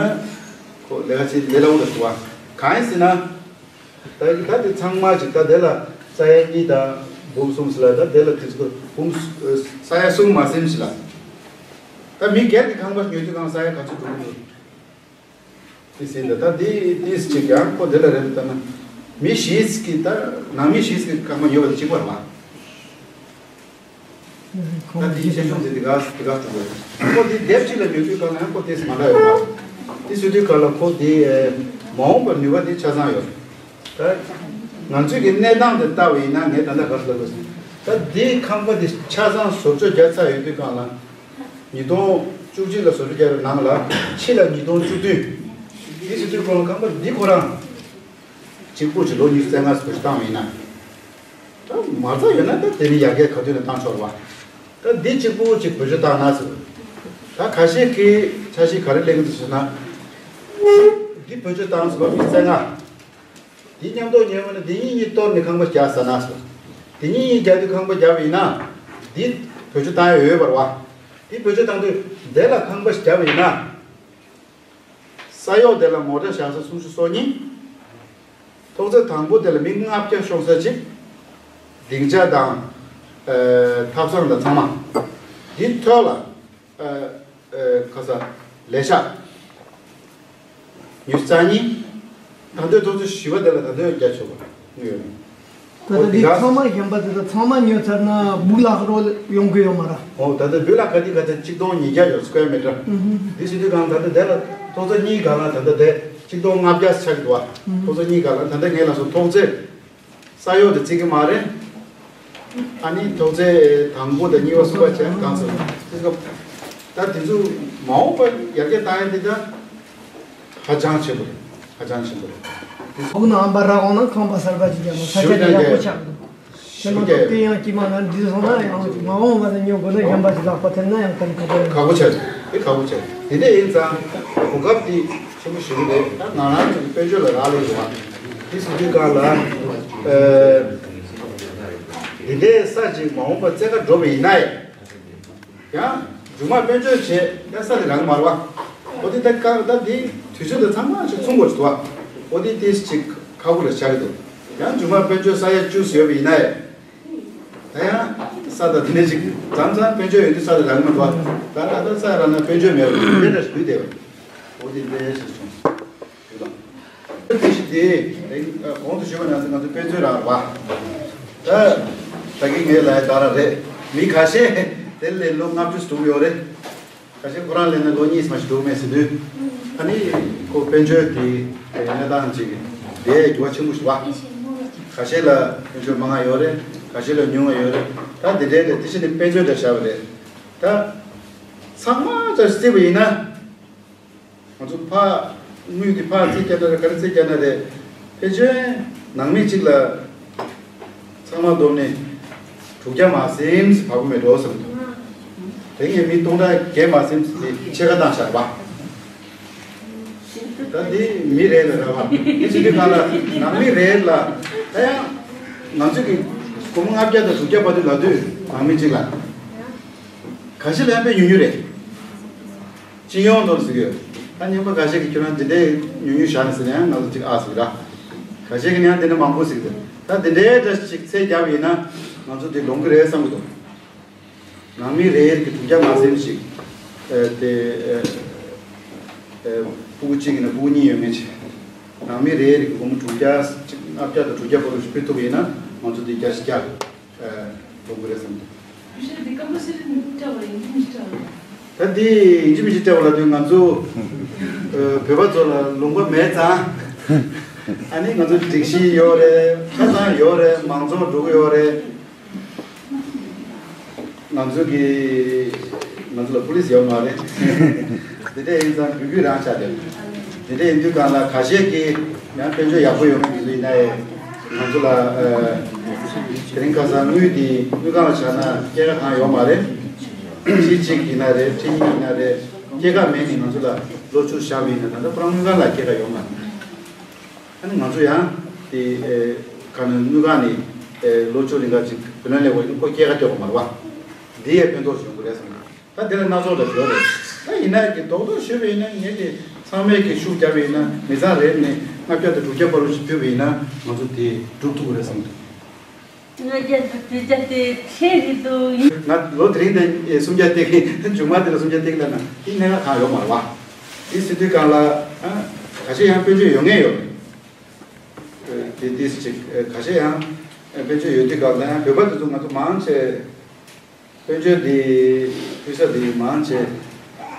ཁོ་ལས་ཀ་ཅིག་ལས་སླ་བོ་འདྲ་ཞུ་བ། གང་ཡིན་ཟེར་ན། ད་ད་དེ་ཚང་མ་ཅིག་ད་དེ་ལ་ས་ཡ་གཉིས་དང་འབུམ་གསུམ་ཟེར་ལ་ད་དེ་ལ་ཏིས་ཁོ་འབུམ་ས་ཡ་གསུམ་མ་ཟིན་ཞིག་ལ། ད་མི་སྒེར་གྱི་ཁང་པ་ཉོ་དུས་གང་ས་ཡ་ག་ཚོད་འགྲོ་གི་འདུག་དེ་ཟིན་ད་ད་དེ་དེ་ཅིག་ཡང་ཁོ་དེ་ལ་རེད་ད་ན། མི་བཞི་ཅིག་གི་ད་ནང་མི་བཞི་ཅིག་གི་ཁང་པ་ཉོ་བ་དེ་གཅིག་པ་རེད་བ། ད་དེའི་ཆེ་ཆུང་དེ་དེ་ག་དེ་ག་ཐུག་གོ། ཁོ་དེ་དེབ་གཅིག་ལ་ཉོ་དུས་གང་ལ་ཡང་ཁོ་དེ་མ་འདྲ་ཡོད་པ། དེ་ཟེར་དུས་གང་ལ་ཁོ་དེ་མ་འོངས་པར་ནུས་པ་དེ་ཆ་ཚང་ཡོད། ད་ང་ཚོའི་གི་གནས་སྟངས་དེ་ལྟ་བ་ཡིན་ན་ངས་ད་ལྟ་ག་ཚོད་ལབ་དགོས་ཟེར། ད་དེའི་ཁང་པ་དེ་ཆ་ཚང་བཟོ་བཅོས་རྒྱག་ཚར་ཡོད་དུས་གང་ལ། ཉིས་སྟོང་བཅུ་གཅིག་ལ་བཟོ་བཅོས་རྒྱག་པའི་ནང་ལ་ཕྱི་ལ་ཉིས་སྟོང་བཅུ་བདུན། དེ་ཟེར་དུས་གང་ལ་ཁང་པ་འདི་ཁོ་རང་། གཅིག་པུ་གཅིག་ལོ་ཉི་ཤུ་རྩ་ལྔ་བེད་སྤྱོད་བཏང་བ་ཡིན་ན། ད་མ་རྩ་ཡོད་ན་ད་དེ་ནི་ཡར་རྒྱས་ག་དུས་ནས་བཏང་ཆོག་རེད་བ། ད་འདི་གཅིག་པུ་གཅིག་བེད་སྤྱོད་བཏང་ན་ཟེར། ད་ཁ་ཤས་ཀྱིས་འཆར་གཞི་ག་རེ་གླེང་གི་འདུག་ཟེར་ན། འདི་བེད་སྤྱོད་བཏང་ཟེར་བ་ཉི་ཤུ་རྩ་ལྔ། འདི་མཉམ་དུ་ཉོས་པ་ན་འདི་གཉིས་གཉིས་གཏོར་ནས་ཁང་པ་རྒྱག་ཟེར་ན་ཟེར། འདི་གཉིས་གཉིས་རྒྱག་དུས་ཁང་པ་རྒྱབ་པ་ཡིན་ན། འདི་བེད་སྤྱོད་བཏང་ཡ་ཡོད་པ་རེད་བ། འདི་བེད་སྤྱོད་བཏང་དུས་འདི་ལ་ཁང་པ་ཞིག་རྒྱབ་པ་ཡིན་ན། ས་གཡོག་དེ་ལ་མོ་ཊ་བཞག་ས་སུམ་ཅུ་སོ་གཉིས། ཐོག་བརྩེགས་དང་པོ་དེ་ལ་མི་ལྔ་བརྒྱ་ཤོང་ས་ཅིག་སྡིངས་ཆ་དང་། ཨ། ཐབ་ཚང་དང་ཚང་མ། འདི་ཐོག་ལ། ཨ། ཨ། ཁ་ས། ལས་ཤག་ཉི་ཤུ་རྩ་གཉིས། ད་དུང་ཐོག་བརྩེགས་བཞི་པ་དེ་ལ་ད་དུང་རྒྱག་ཆོག་པ་ཡོད། ད་ལྟ་འདི་ཚང་མ་གཞན་པ་དེ་དག་ཚང་མ་ཉོས་ཚར་ན་སྦུག་ལ་ཁ་རོག་ཡོང་གི་ཡོད་མ་རེད། འོ་ད་ལྟ་སྦུག་ལ་ཁ་དེ་ག་ཚད་གཅིག་སྟོང་ཉིས་བརྒྱ་ཡོད་སི་ཀོ་ཡར་མི་ཊར། ཨུ་ཧུ། འདི་ཟེར་དུས་གང་ད་ལྟ་དེ་ལ་ཐོག་བརྩེགས་གཉིས་གང་ལ་ད་ལྟ་དེ་གཅིག་སྟོང་ལྔ་བརྒྱ་ཆགས་ཀྱི་འདུག་བ། ཨུ་ཧུ། ཐོག་བརྩེགས་གཉིས་གང་ལ་ད་ལྟ་ངས་ལ་སོ་ཐོག་བརྩེགས་ས་གཡོག་དེ་བརྩི་གི་མ་རེད། ཨ་ནི་ཐོག་བརྩེགས་དང་པོ་དང་གཉིས་པ་གསུམ་པ་བྱས་གང་ཟེར་དེ་སྐབས་ད་དེ་ཚོ་མ་འོངས་པ་ཡར་རྒྱས་བཏང་ཡ་འདི་ད། ཧ་ཅང་ཆེན་པོ་རེད། ཧ་ཅང་ཆེན་པོ་རེད། ཨོ་ན་ཨམ་པ་ར་འོང་ན་ཁང་པ་གསར་པ་ཅིག་རྒྱབ་ན་ས་ཆ་དེ་ཡག་པོ་ཆགས་འདུག་དེ་མ་གཏོགས་དེ་ཡང་སྐྱིད་མ་ན་འདི་སོང་ན་ཡང་མ་འོངས་པ་ནས་ཉོ་དགོས་ན་གཞན་པ་ཅིག་ལག་པ་ཐེབས་ན་ཡང་གཏན་ཁ་པོ་རེད། ཁག་པོ་ཆགས་རེད། དེ་ཁག་པོ་ཆགས་རེད། དེ་འདྲ་ཡིན་ཙང་གོ་སྐབས་དེ་ཆེན་པོ་ཞིག་རེད། ད་ང་རང་ཚོ་གི་དཔལ་འབྱོར་ལ་རག་ལས་ཡོད་བ། དེ་སོང་དུས་གང་ལ། ཨ། དེ་འདྲའི་ས་ཅིག་མ་འོངས་པ་བཙན་ཁ་འགྲོ་བ་ཡིན་ན་ཡང་། ཡང་མཇུག་མ་དཔལ་འབྱོར་བྱས་ཡང་ས་དེ་རག་གི་མ་རེད་བ། འོ་དེ་ད་ཀ་ད་དེ་དུས་ཚོད་དང་ཚང་མ་ཞིག་མཚུངས་པ་ཞིག་འདུག་བ། འོ་དེ་དེ་ཅིག་ཁག་པོ་ལ་ཆགས་ཀྱི་འདུག་ཡང་མཇུག་མ་དཔལ་འབྱོར་ས་ཡ་བཅུ་ཟེར་བ་ཡིན་ན་ཡང་། ད་ཡང་ས་དང་དེ་འདྲ་ཅིག་མཚམས་མཚམས་དཔལ་འབྱོར་ཡོད་དུས་ས་དེ་རག་གི་མ་རེད་བ། ད་ད་ད་ས་རག་ན་དཔལ་འབྱོར་མེད་པ་དེ་འདྲ་ཞིག་འདུག་དེ་བ། འོ་དེ་འདྲ་ཞིག་བྱུང་། དེ་བཞིན་དེ་གོང་དུ་ཞུས་པ་ནང་བཞིན་ང་ཚོ་དཔེ་མཛོད་རང་རེད་བ། ད་ད་གིན་ངས་ལབ་ཡ་ད་རང་རེད། མི་ཁ་ཤས་ དེ་ལས་ལོ་ལྔ་བཅུ་ཙམ་འགྲོ་གི་ཡོད་རེད། ཁ་ཤས་ཁོ་རང་ལས་ན་ལོ་གཉིས་མ་ཞིག་འགྲོ་གི་མེད་ཟེར་དུས། ཨ་ནི་ཁོ་དཔལ་འབྱོར་དེ་གནས་སྟངས་ཅིག་དེ་འགྱུར་བ་ཆེན་པོ་ཞིག་བ། ཁ་ཤས་ལ་དཔལ་འབྱོར་མང་ང་ཡོད་རེད། ཁ་ཤས་ལ་ཉུང་ང་ཡོད་རེད། ད་དེ་འདྲའི་རེད། དེ་བཞིན་ནི་དཔལ་འབྱོར་འདྲ་བཞག་པ་རེད། ད་ཚང་མ་ཅིག་བརྩིས་པ་ཡིན་ན། ང་ཚོ་ཕར་དངུལ་འདི་ཕར་རྩིས་རྒྱག་ན་རེད། ག་རེ་རྩིས་རྒྱག་ན་རེད། ཕལ་ཆེར་ནང་མི་གཅིག་ལ་ཚང་མ་བསྡོམས་ནས་དྲུག་བརྒྱ་མ་ཟིན་ཙམ་བབས་ཀྱི་མེད་འགྲོ་བསམ་འདུག་དེ་ངས་མི་སྟོང་ཕྲག་བརྒྱད་མ་ཟིན་ཙམ་དེ་ཕྱེད་ཀ་བཏང་བཞག་པ། ད་འདི་མི་རེ་ལ་རག་པ། འདི་ཕྱི་དུས་གང་ལ་ནང་མི་རེ་ལ། ད་ཡང་ང་ཚོས་ཀྱི་སྒོར་མོ་ལྔ་བརྒྱ་དང་དྲུག་བརྒྱ་བར་དུ་ལབ་དུས་ནང་མི་གཅིག་ལ། ག་ཤེད་ལ་ཡང་དཔེ་ཉུང་ཉུང་རེད། སྤྱི་ཡོངས་ཐོག་ཟེར་གྱི་ཡོད། ད་རྙིང་པ་འགའ་ཤས་ཀྱིས་ཁྱོད་རང་འདི་འདྲའི་ཉུང་ཉུང་བཞག་ནས་ཟེར་ན་ཡང་ང་ཚོ་ཅིག་ཨ་ཟེར་གྱི་ར། འགའ་ཤས་ཀྱིས་ཡང་འདི་འདྲ་མང་པོ་ཟེར་གྱི་འདུག་ད་འདི་འདྲའི་འདྲ་ཞིག་ཚད་བརྒྱབ་ཡིན་ན་ང་ཚོ་འདི་ལོང་གི་རེད་བསམ་གྱི་འདུག་ནང་མི་རེ་རེ་གི་དྲུག་བརྒྱ་མ་ཟིན་ཞིག་ཨ་དེ་ཨ་ཨ་ཕྲུ་གུ་གཅིག་ཡིན་ན་ཕྲུ་གུ་གཉིས་ཡོད་མཁན་ཅིག་ནང་མི་རེ་རེ་གི་སྒོར་མོ་དྲུག་བརྒྱ་ཅིག་ལྔ་བརྒྱ་དང་དྲུག་བརྒྱ་བར་དུ་ཞིག་ཕུལ་ཐུབ་ཡིན་ན་ང་ཚོ་འདི་བརྒྱ་ཞིག་བརྒྱ། ལོང་གི་རེད་བསམ་གྱི། ཡུལ་ཤུལ་འདི་སྐམ་པོ་སི་རི་ནས་སྤྲད་པ་རེད། ཡིན་གཅིག་མིན་གཅིག་སྤྲད་པ་རེད། ད་འདི་ཡིན་གཅིག་མིན་གཅིག་སྤྲད་པ་ལབ་དུས་ང་ཚོ་ཨ་བོད་པ་ཚོ་ལ་ལུང་པ་མེད་ཙང་། ཨ་ནི་ང་ཚོ་སྒྲིག་གཞི་ཡོད་རེད། ཆ་ཚང་ཡོད་རེད། མང་ཚོགས་འགྲོ་གི་ཡོད་རེད། ང་ཚོ་གི་ང་ཚོ་ལ་པུ་ལིས་ཡོད་མ་རེད། དེ་འདྲ་ཡིན་ཙང་འབོད་སྐུལ་རང་ཆགས་བསྡད། དེ་འདྲ་ཡིན་དུས་གང་ལ་ཁ་ཤས་ཀྱིས་ཡང་དཔལ་འབྱོར་ཡག་པོ་ཡོད་མཁན་དེ་ཚོ་ཡིན་ན་ཡང་ང་ཚོ་ལ་ཨ་དེ་རིང་ཁ་སང་དངུལ་དེ་དངུལ་ཁང་ལ་བཞག་ན་སྐྱེད་ཀ་གང་ཡོད་མ་རེད། ཁྲི་གཅིག་ཡིན་ན་རེད། ཁྲི་གཉིས་ཡིན་ན་རེད། སྐྱེད་ཀ་མེད་ནས་ང་ཚོ་ལ་ལོ་བཅུ་བཞག་པ་ཡིན་ན་ད་ལྟ་ཁོ་རང་དངུལ་ཁང་ལ་སྐྱེད་ཀ་ཡོད་མ་རེད། ཨ་ནི་ང་ཚོ་ཡང་དེ་ཨེ་ག་ནས་དངུལ་ཁང་ནས་ཨེ་ལོ་བཅུ་རིང་ག་ཅིག་བུ་ལོན་ལེན་དགོས་ཡིན། ཁོ་སྐྱེད་ཀ་སྤྲད་དགོས་མ་རེད་བ། འདི་ཡས་ཕན་ཐོགས་ཡོང་གི་རེད་བསམ་གི། ད་འདི་ལ་སྣ་ཚོགས་འདྲ་ཡོད་རེད། ད་ཡིན་ན་གི་རྡོག་རྡོག་ཞུས་པ་ཡིན་ན་ངས་དེ་ཚང་མས་ཀྱི་ཤུགས་རྒྱབ་པ་ཡིན་ན་མི་ཚང་རེ་ནས་ལྔ་བརྒྱ་དང་དྲུག་བརྒྱ་བར་དུ་ཞིག་ཕུལ་བ་ཡིན་ན་ང་ཚོ་དེ་སྒྲུབ་ཐུབ་ཀྱི་རེད་བསམ་གི། ལྔ་བརྒྱ་དང་དྲུག་བརྒྱ་དེ་ཁྲལ་རེད་འདུག་ཡིན། ང་ལོ་དེ་རིང་དེ་སུམ་བརྒྱ་སྟེར་གི། མཇུག་མ་དེ་ལ་སུམ་བརྒྱ་སྟེར་གི་ལབ་ན་དེ་གནད་འགག་གང་ཡོད་མ་རེད་བ། དེ་ཟེར་དུས་གང་ལ་ཨ་ཁ་ཤས་ཡང་དཔལ་འབྱོར་ཡོད་མཁན་ཡོད་རེད། དེ་དེ་ཅིག་ཁ་ཤས་ཡང་དཔལ་འབྱོར་ཡོད་དུས་གང་ལ་ཡང་བོད་པ་དེ་ཚོ་ང་ཚོ་མང་ཆེ་དཔལ་འབྱོར་འདི་ཕུལ་ས་འདི་མང་ཆེ་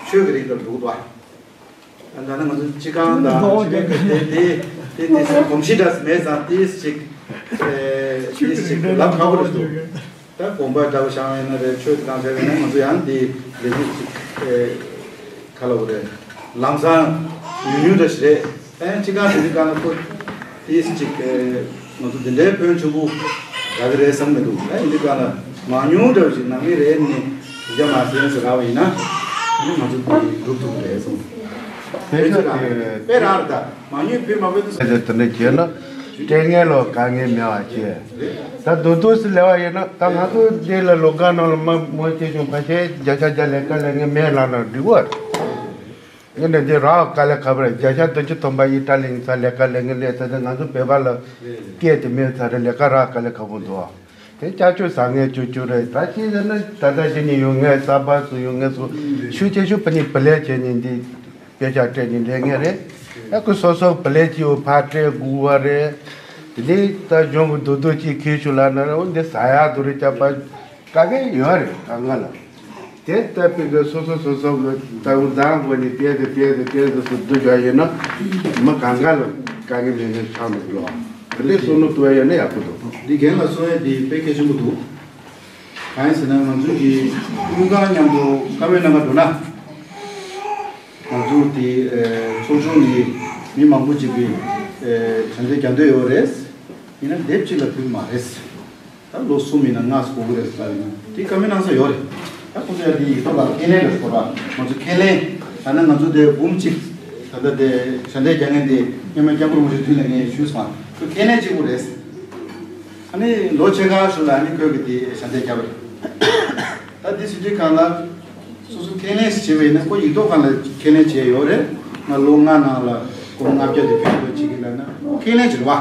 ཆོས་ཀྱི་རིགས་ལ་འགྲོ་གི་འདུག་བ། ད་ནི་ང་ཚོ་སྤྱི་ཁང་དང་ཆོས་ཀྱི་དེ་དེ་དེ་དེ་གོམས་གཤིས་འདྲ་མེད་ཙང་དེ་ཅིག་ཨེ་དེ་ཅིག་ལབ་ཁག་པོ་རེད་འདུག་ད་དགོན་པ་འདྲ་བོ་བཞེངས་ཡོད་ན་རེད། ཆོས་དེ་གང་བྱས་ཡོད་ན་ང་ཚོ་ཡང་འདི་ལས་འགུལ་ཅིག་ཨེ་ག་ལ་བ་རེད། ལམ་སང་ཉུང་ཉུང་འདྲ་ཞིག་རེད། ཨེ་སྤྱི་ཁང་དེ་འདི་གང་ལ་ཁོ་དེ་ཅིག་ཨེ་ང་ཚོ་འདི་འདྲའི་ཕོན་ཆེན་པོ་རག་གི་རེད་བསམ་མི་འདུག་ཨེ་འདི་གང་ལ་མང་ཉུང་འདྲ་བོ་ཞིག་ནང་མི་རེད་ནི་དུ་རྒྱ་མ་ཟེར་ཟེར་རག་པ་ཡིན་ན་ཨ་ནི་ང་ཚོ་འདི་སྒྲུབ་ཐུབ་ཀྱི་རེད་གསུངས། དཔེ་ཆ་དེ་དཔེ་རང་རེད། ད་མང་ཉུང་ཕུལ་མ་ཕུལ་དུ་ཟེར། དེ་འདྲ་བྱས་ན་སྤྲད་མཁན་ལ་དཀའ་ངལ་མེད་པ་བྱས། ད་རྡོག་རྡོག་སུ་ལས་པ་ཡིན་ན་ད་ང་ཚོ་འདི་ལ་ལོ་ག་ནང་ལ་མ་མོ་སྐྱེ་བྱུང་ཕ་ཤེས་བརྒྱ་ཆ་བརྒྱ་ལས་ཀ་ལས་ངན་མེད་ལ་ན་འགྲིག་པ་རེད། ངས་འདི་འདི་རག་དཀའ་ལས་ཁག་པོ་རེད། བརྒྱ་ཆ་བདུན་ཅུ་ཐམ་པ་ཡིན་ད་ལེ་ཡིན་ས་ལས་ཀ་ལས་ངན་ལས་ས་དེ་ང་ཚོ་བོད་པ་ལ་སྐད་དེ་མེད་ས་རེད། ལས་ཀ་རག་དཀའ་ལས་ཁག་པོ་འདུག་དེ་ཅག་ཆོས་ཟ་ངན་ཅོ་ཅོ་རེད། ད་ཅི་ཟེར་ན་ད་ལྟ་ཅི་ནས་ཡོང་ངས་ས་པ་སུ་ཡོང་ངས་སུ་ཤུགས་ཆེ་ཤུགས་པ་ནི་བུ་ལས་བྱས་ནས་འདི་དཔེ་ཆ་སྤྲད་ནས་ལས་ངན་རེད། ད་ཁོ་སོ་སོ་བུ་ལས་ཅི་ཡོད་ཕ་སྤྲད་དགོས་པ་རེད། དེ་ནས་ད་གཞུང་གི་རྡོག་རྡོག་ཅིག་ཁྱེར་ཤོག་ལབ་ན་ར་འོ་འདི་ཟ་ཡག་འདུག་རེད། ཅག་པ་དཀའ་ངལ་ཡོད་རེད་གང་ག་ལ། དེ་ལྟ་བུའི་གི་སོ་སོ་སོ་སོ་གི་ལྟ་བུ་མདང་དགོས་ནས་དེ་དེ་དེ་དེ་དེ་དེ་སུ་བསྡུ་བྱ་ཡིན་ན་མི་གང་ག་ལ་དཀའ་ངལ་མེད་མཁན་ཆགས་མི་འགྲོ། དེ་འདྲའི་བསམ་བློ་གཏོང་ཡ་ཡོད་ན་ཡག་པོ་འདུག་འདི་རྒན་ལགས་གསུང་ཡ་འདི་དཔེ་གལ་ཆེན་པོ་འདུག་གང་ཡིན་ཟེར་ན་ང་ཚོའི་གི་དངུལ་ཁང་མཉམ་དུ་བཀའ་མོལ་གནང་ག་འགྲོ་ན། ང་ཚོ་དེ་ཚོགས་ཆུང་ནི་མི་མང་པོ་ཅིག་གིས་ཞབས་འདེགས་རྒྱག་འདོད་ཡོད་རེད། ཡིན་ན་དེབ་གཅིག་ལ་ཕུལ་མ་རེད། ད་ལོ་གསུམ་ཡིན་ན་ལྔ་སུ་གོ་གི་རེད་ཟེར་ཡིན་ན་དེ་བཀའ་མོལ་གནང་ས་ཡོད་རེད། ད་ཁོང་ཚོ་ཡང་དེ་ཡིག་ཐོག་ལ་ཁས་ལེན་རེད་ཟེར་བ། ང་ཚོ་ཁས་ལེན། ད་ནི་ང་ཚོ་དེ་འབུམ་གཅིག་ད་ལྟ་དེ་ཞབས་འདེགས་རྒྱག་མཁན་དེ་སྔོན་མ་སྐྱབས་མགོན་རིན་པོ་ཆེ་མདུན་ལ་ངས་ཞུས་སོང་། ཁོས་ཁས་ལེན་གཅིག་པུ་རེད། ཨ་ནི་ལོ་ཕྱེད་ཀ་ཞིག་ལ་ཨ་ནི་ཁོས་གི་དེ་ཞབས་འདེགས་བརྒྱབ་པ་རེད། ད་དེ་ཟེར་དུས་གང་ལ་སོ་སོ་ཁས་ལེན་ཞིག་བྱས་པ་ཡིན་ན་ཁོ་ཡིག་ཐོག་སྒང་ལ་ཁས་ལེན་བྱས་ཡོད་རེད། ང་ལོ་ལྔ་ནང་ལ་སྒོར་ལྔ་བརྒྱ་དེ་ཕུལ་དགོས་བྱེད་ཀྱི་ལབ་ན་ཁོ་ཁས་ལེན་བྱེད་རེད་བ།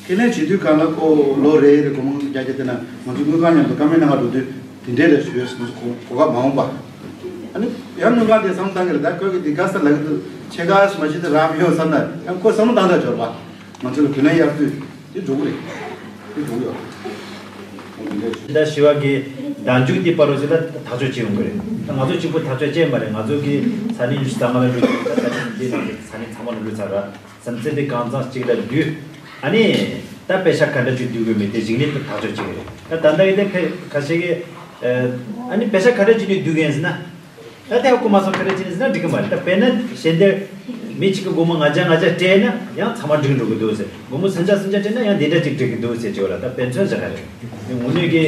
ཁས་ལེན་བྱེད་དུས་གང་ལ་ཁོ་ལོ་རེ་རེ་སྒོར་མོ་བརྒྱ་བརྒྱ་དེ་ན་ང་ཚོ་དངུལ་ཁང་མཉམ་དུ་བཀའ་མོལ་གནང་ག་འགྲོ་དུས་དེ་འདྲས་རེད་ཞུས་ང་ཚོ་གོ་གོ་སྐབས་མ་འོངས་པ། ཨ་ནི་ཡང་དངུལ་ཁང་དེ་བསམ་བློ་བཏང་གི་རེད། ད་ཁོས་གི་དེ་ག་ས་ལ་གི་དུ་ཕྱེད་ཀ་སུ་མ་བྱེད་དུ་རག་མི་ཡོང་བསམ་ན་ཡང་ཁོ་བསམ་བློ་བཏང་ད་འབྱོར་བ། ང་ཚོ་ལ་རྒྱུས་ལོན་གཡར་དུས་དེ་འགྲོ་གི་རེད། དེ་འགྲོ་གི་ཡོད་རེད། ད་ཞི་བ་གི་ རང་འཇུག་དེ་པ་རོ་ཟེར་ལ་ཐག་གཅོད་བྱེད་ཡོང་གི་རེད། ད་ང་ཚོ་གཅིག་པུ་ཐག་གཅོད་བྱས་མ་རེད། ང་ཚོ་གི་ས་གནས་ཉི་ཤུ་རྩ་ལྔ་ལ་འགྲོ་གི་རེད། ད་ས་གནས་འདི་ནང་གི་ས་གནས་ཚང་མ་ལ་འགྲོ་ཚར་ར། བསམ་ཚུལ་དེ་གང་ཚང་གཅིག་ལ་བསྡུས། ཨ་ནི་ད་པེ་ཤ་ག་འདྲ་ཅིག་བསྡུ་དགོས་མེད་དེ་གཞིགས་ནས་ཐག་གཅོད་བྱེད་ཀྱི་རེད། ད་ད་ལྟ་ཡི་དེ་ཕེ་ཁ་ཤས་ཀྱིས་ཨ་ནི་པེ་ཤ་ག་འདྲ་ཅིག་ནས་བསྡུ་གི་ཡིན་ཟེར་ན། ད་དེ་ཧ་གོ་མ་སོང་། ག་རེ་བྱས་ནས་ཟེར་ན་འགྲིག་གི་མ་རེད། ད་དཔེར་ན་གཞན་དེ་མི་གཅིག་གིས་སྒོར་མོ་ལྔ་བརྒྱ་ལྔ་བརྒྱ་སྤྲད་ན་ཡང་ཚང་མ་འགྲིག་འགྲོ་གི་འདུག་ཟེར། སྒོར་མོ་སུམ་བརྒྱ་སུམ་བརྒྱ་སྤྲད་ན་ཡང་འདི་འདྲ་ཅིག་འགྲིག་གི་འདུག་ཟེར་བྱས་པ་ལ་ད་དཔེ་མཚོན་བཞག་ག་རེད། དངོས་གནས་ཀྱི་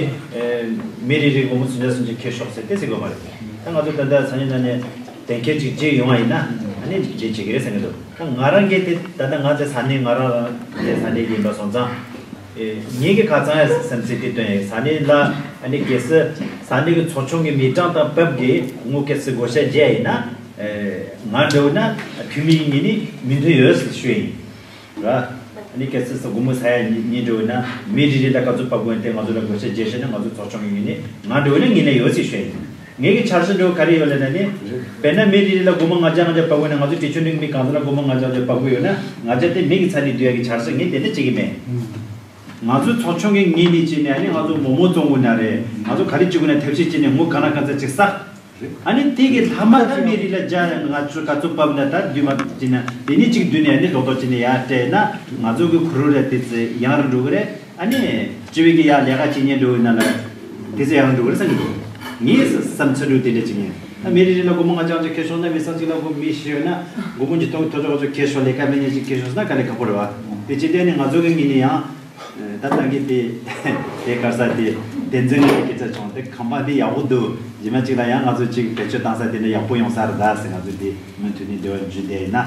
མི་རེ་རེ་སྒོར་མོ་སུམ་བརྒྱ་སུམ་བརྒྱ་ཁྱེར་ཤོག་ཟེར་དེ་ཟེར་དགོས་མ་རེད། ད་ང་ཚོ་ད་ལྟ་ས་གནས་ནང་ནས་གཏན་འཁེལ་ཅིག་བྱས་ཡོང་བ་ཡིན་ན་ཨ་ནི་འགྲིག་བྱེད་ཀྱི་རེད་བསམ་གྱི་འདུག་ད་ང་རང་གིས་དེ་ད་ལྟ་ང་ཚོའི་ས་གནས་ང་རང་རང་གི་ས་གནས་ཀྱི་ཡིན་པ་སོང་ཙང་། ཨེ། ངེད་ཀྱི་ཁ་ཚང་ཡ་བསམ་ཚུལ་དེ་བཏོན་ཡིན། ས་གནས་ལ་ཨ་ནི་གལ་སྲིད་ས་གནས་ཀྱི་ཚོགས་ཆུང་གི་མི་གྲངས་དང་བབ་ཀྱིས་ངོ་གལ་སྲིད་བགོ་བཤའ་བརྒྱབ་ཡིན་ན། ཨེ། ང་འདྲ་བོ་ན་འཐུས་མི་ངོས་ནས་མོས་མཐུན་ཡོད་ཟེར་ཞུ་ཡིན། ར། ཨ་ནི་གལ་སྲིད་སྒོར་མོ་ས་ཡ་གཉིས་འདྲ་བོ་ན་མི་རེ་རེ་ལ་ག་ཚོད་བབ་དགོས་ཡིན་དེ་ང་ཚོ་ལ་བགོ་བཤའ་བརྒྱབ་ཤེ་ན་ང་ཚོ་ཚོགས་ཆུང་གི་ངོས་ནས་ང་འདྲ་བོ་ན་ངེད་ལ་ཡོད་ཟེར་ཞུ་ཡིན། ངེད་ཀྱི་འཆར་གཞི་འདྲ་བོ་ག་རེ་ཡོད་ལབ་ན་ནི། དཔེར་ན་མི་རེ་རེ་ལ་སྒོར་མོ་ལྔ་བརྒྱ་ལྔ་བརྒྱ་བབ་དགོས་ན་ང་ཚོ་གྲོས་ཆོད་འགྲིག་མི་གང་ཚོད་ལ་སྒོར་མོ་ལྔ་བརྒྱ་ལྔ་བརྒྱ་བབ་དགོས་ཡོད་ན་ལྔ་བརྒྱ་དེ་མི་གི་ཚབ་ནས་བསྡུ་ཡ་གི་འཆར་གཞི་ངས་དེ་འདྲ་བྱེད་ཀྱི་མེད། ང་ཚོའི་ཚོགས་ཆུང་གི་ངོས་ནས་བྱས་ནས་ཨ་ནི་ང་ཚོ་མོག་མོག་བཙོང་དགོས་ན་རེད། ང་ཚོ་ག་རེ་བྱེད་དགོས་ན་ཐབས་ཤེས་བྱས་ནས་ངོ་ག་ན་ག་ཚ་ཅིག་བསགས། ཨ་ནི་དེ་གི་ལྷག་མ་ད་མི་རེ་ལ་བརྒྱ་ང་ཚོ་ག་ཚོད་བབས་ན་ད་བསྡུས་མ་བྱས་ན་དེ་ནས་གཅིག་བསྡུས་ནས་ཨ་ནི་ལོག་ལྡོག་བྱས་ནས་ཡར་སྤྲད་ན་ང་ཚོ་གི་ཁུ་རུ་ར་དེ་ཚོ་ཡང་རུ་འགྲོ་གི་རེད། ཨ་ནི་སྤྱི་བའི་གི་ཡར་ལས་ཀ་བྱེད་མཁན་འགྲོ་ཡོད་ན་ལ་དེ་ཚོ་ཡང་རུ་འགྲོ་གི་རེད་བསམ་གི་འདུག་ངས་བསམ་ཚུལ་འགྲོ་དེ་འདྲ་བྱེད་མཁན་ཨ་མི་རེ་རེ་ལ་སྒོར་མོ་ལྔ་བརྒྱ་ལྔ་བརྒྱ་ཁྱེར་ཤོག་ན་མི་ས་གཅིག་ལ་སྒོར་མོ་བཞི་ཡོད་ན་སྒོར་མོ་གཅིག་སྟོང་ཐོ་ཅོག་ཅོག་ཁྱེར་ཤོག་ལས་ཀ་མེད་མཁན་ཅིག་ཁྱེར་ཤོག་ཟེར་ན་དཀའ་ལས་ཁག་པོ་རེད་བ། དེ་བྱེད་དུས་ཨ་ནི་ང་ཚོ་གི་ངོས་ནས་ཡང་། ད་ལྟ་གི་དེ་དེ་གར་ས་དེ་བདེན་འཛིན་གྱི་སྐད་ཆ་བྱུང་། དེ་ཁང་པ་འདི་ཡག་པོ་འདུག་རྗེས་མ་གཅིག་ལ་ཡང་ང་ཚོ་གཅིག་བེད་སྤྱོད་བཏང་ས་དེ་འདྲ་ཡག་པོ་ཡོང་ས་རེད་ད་ཟེར་ང་ཚོ་དེ་མུ་མཐུད་ནས་འབྲེལ་བ་འཇུས་བསྡད་ཡིན་ན། ཨ་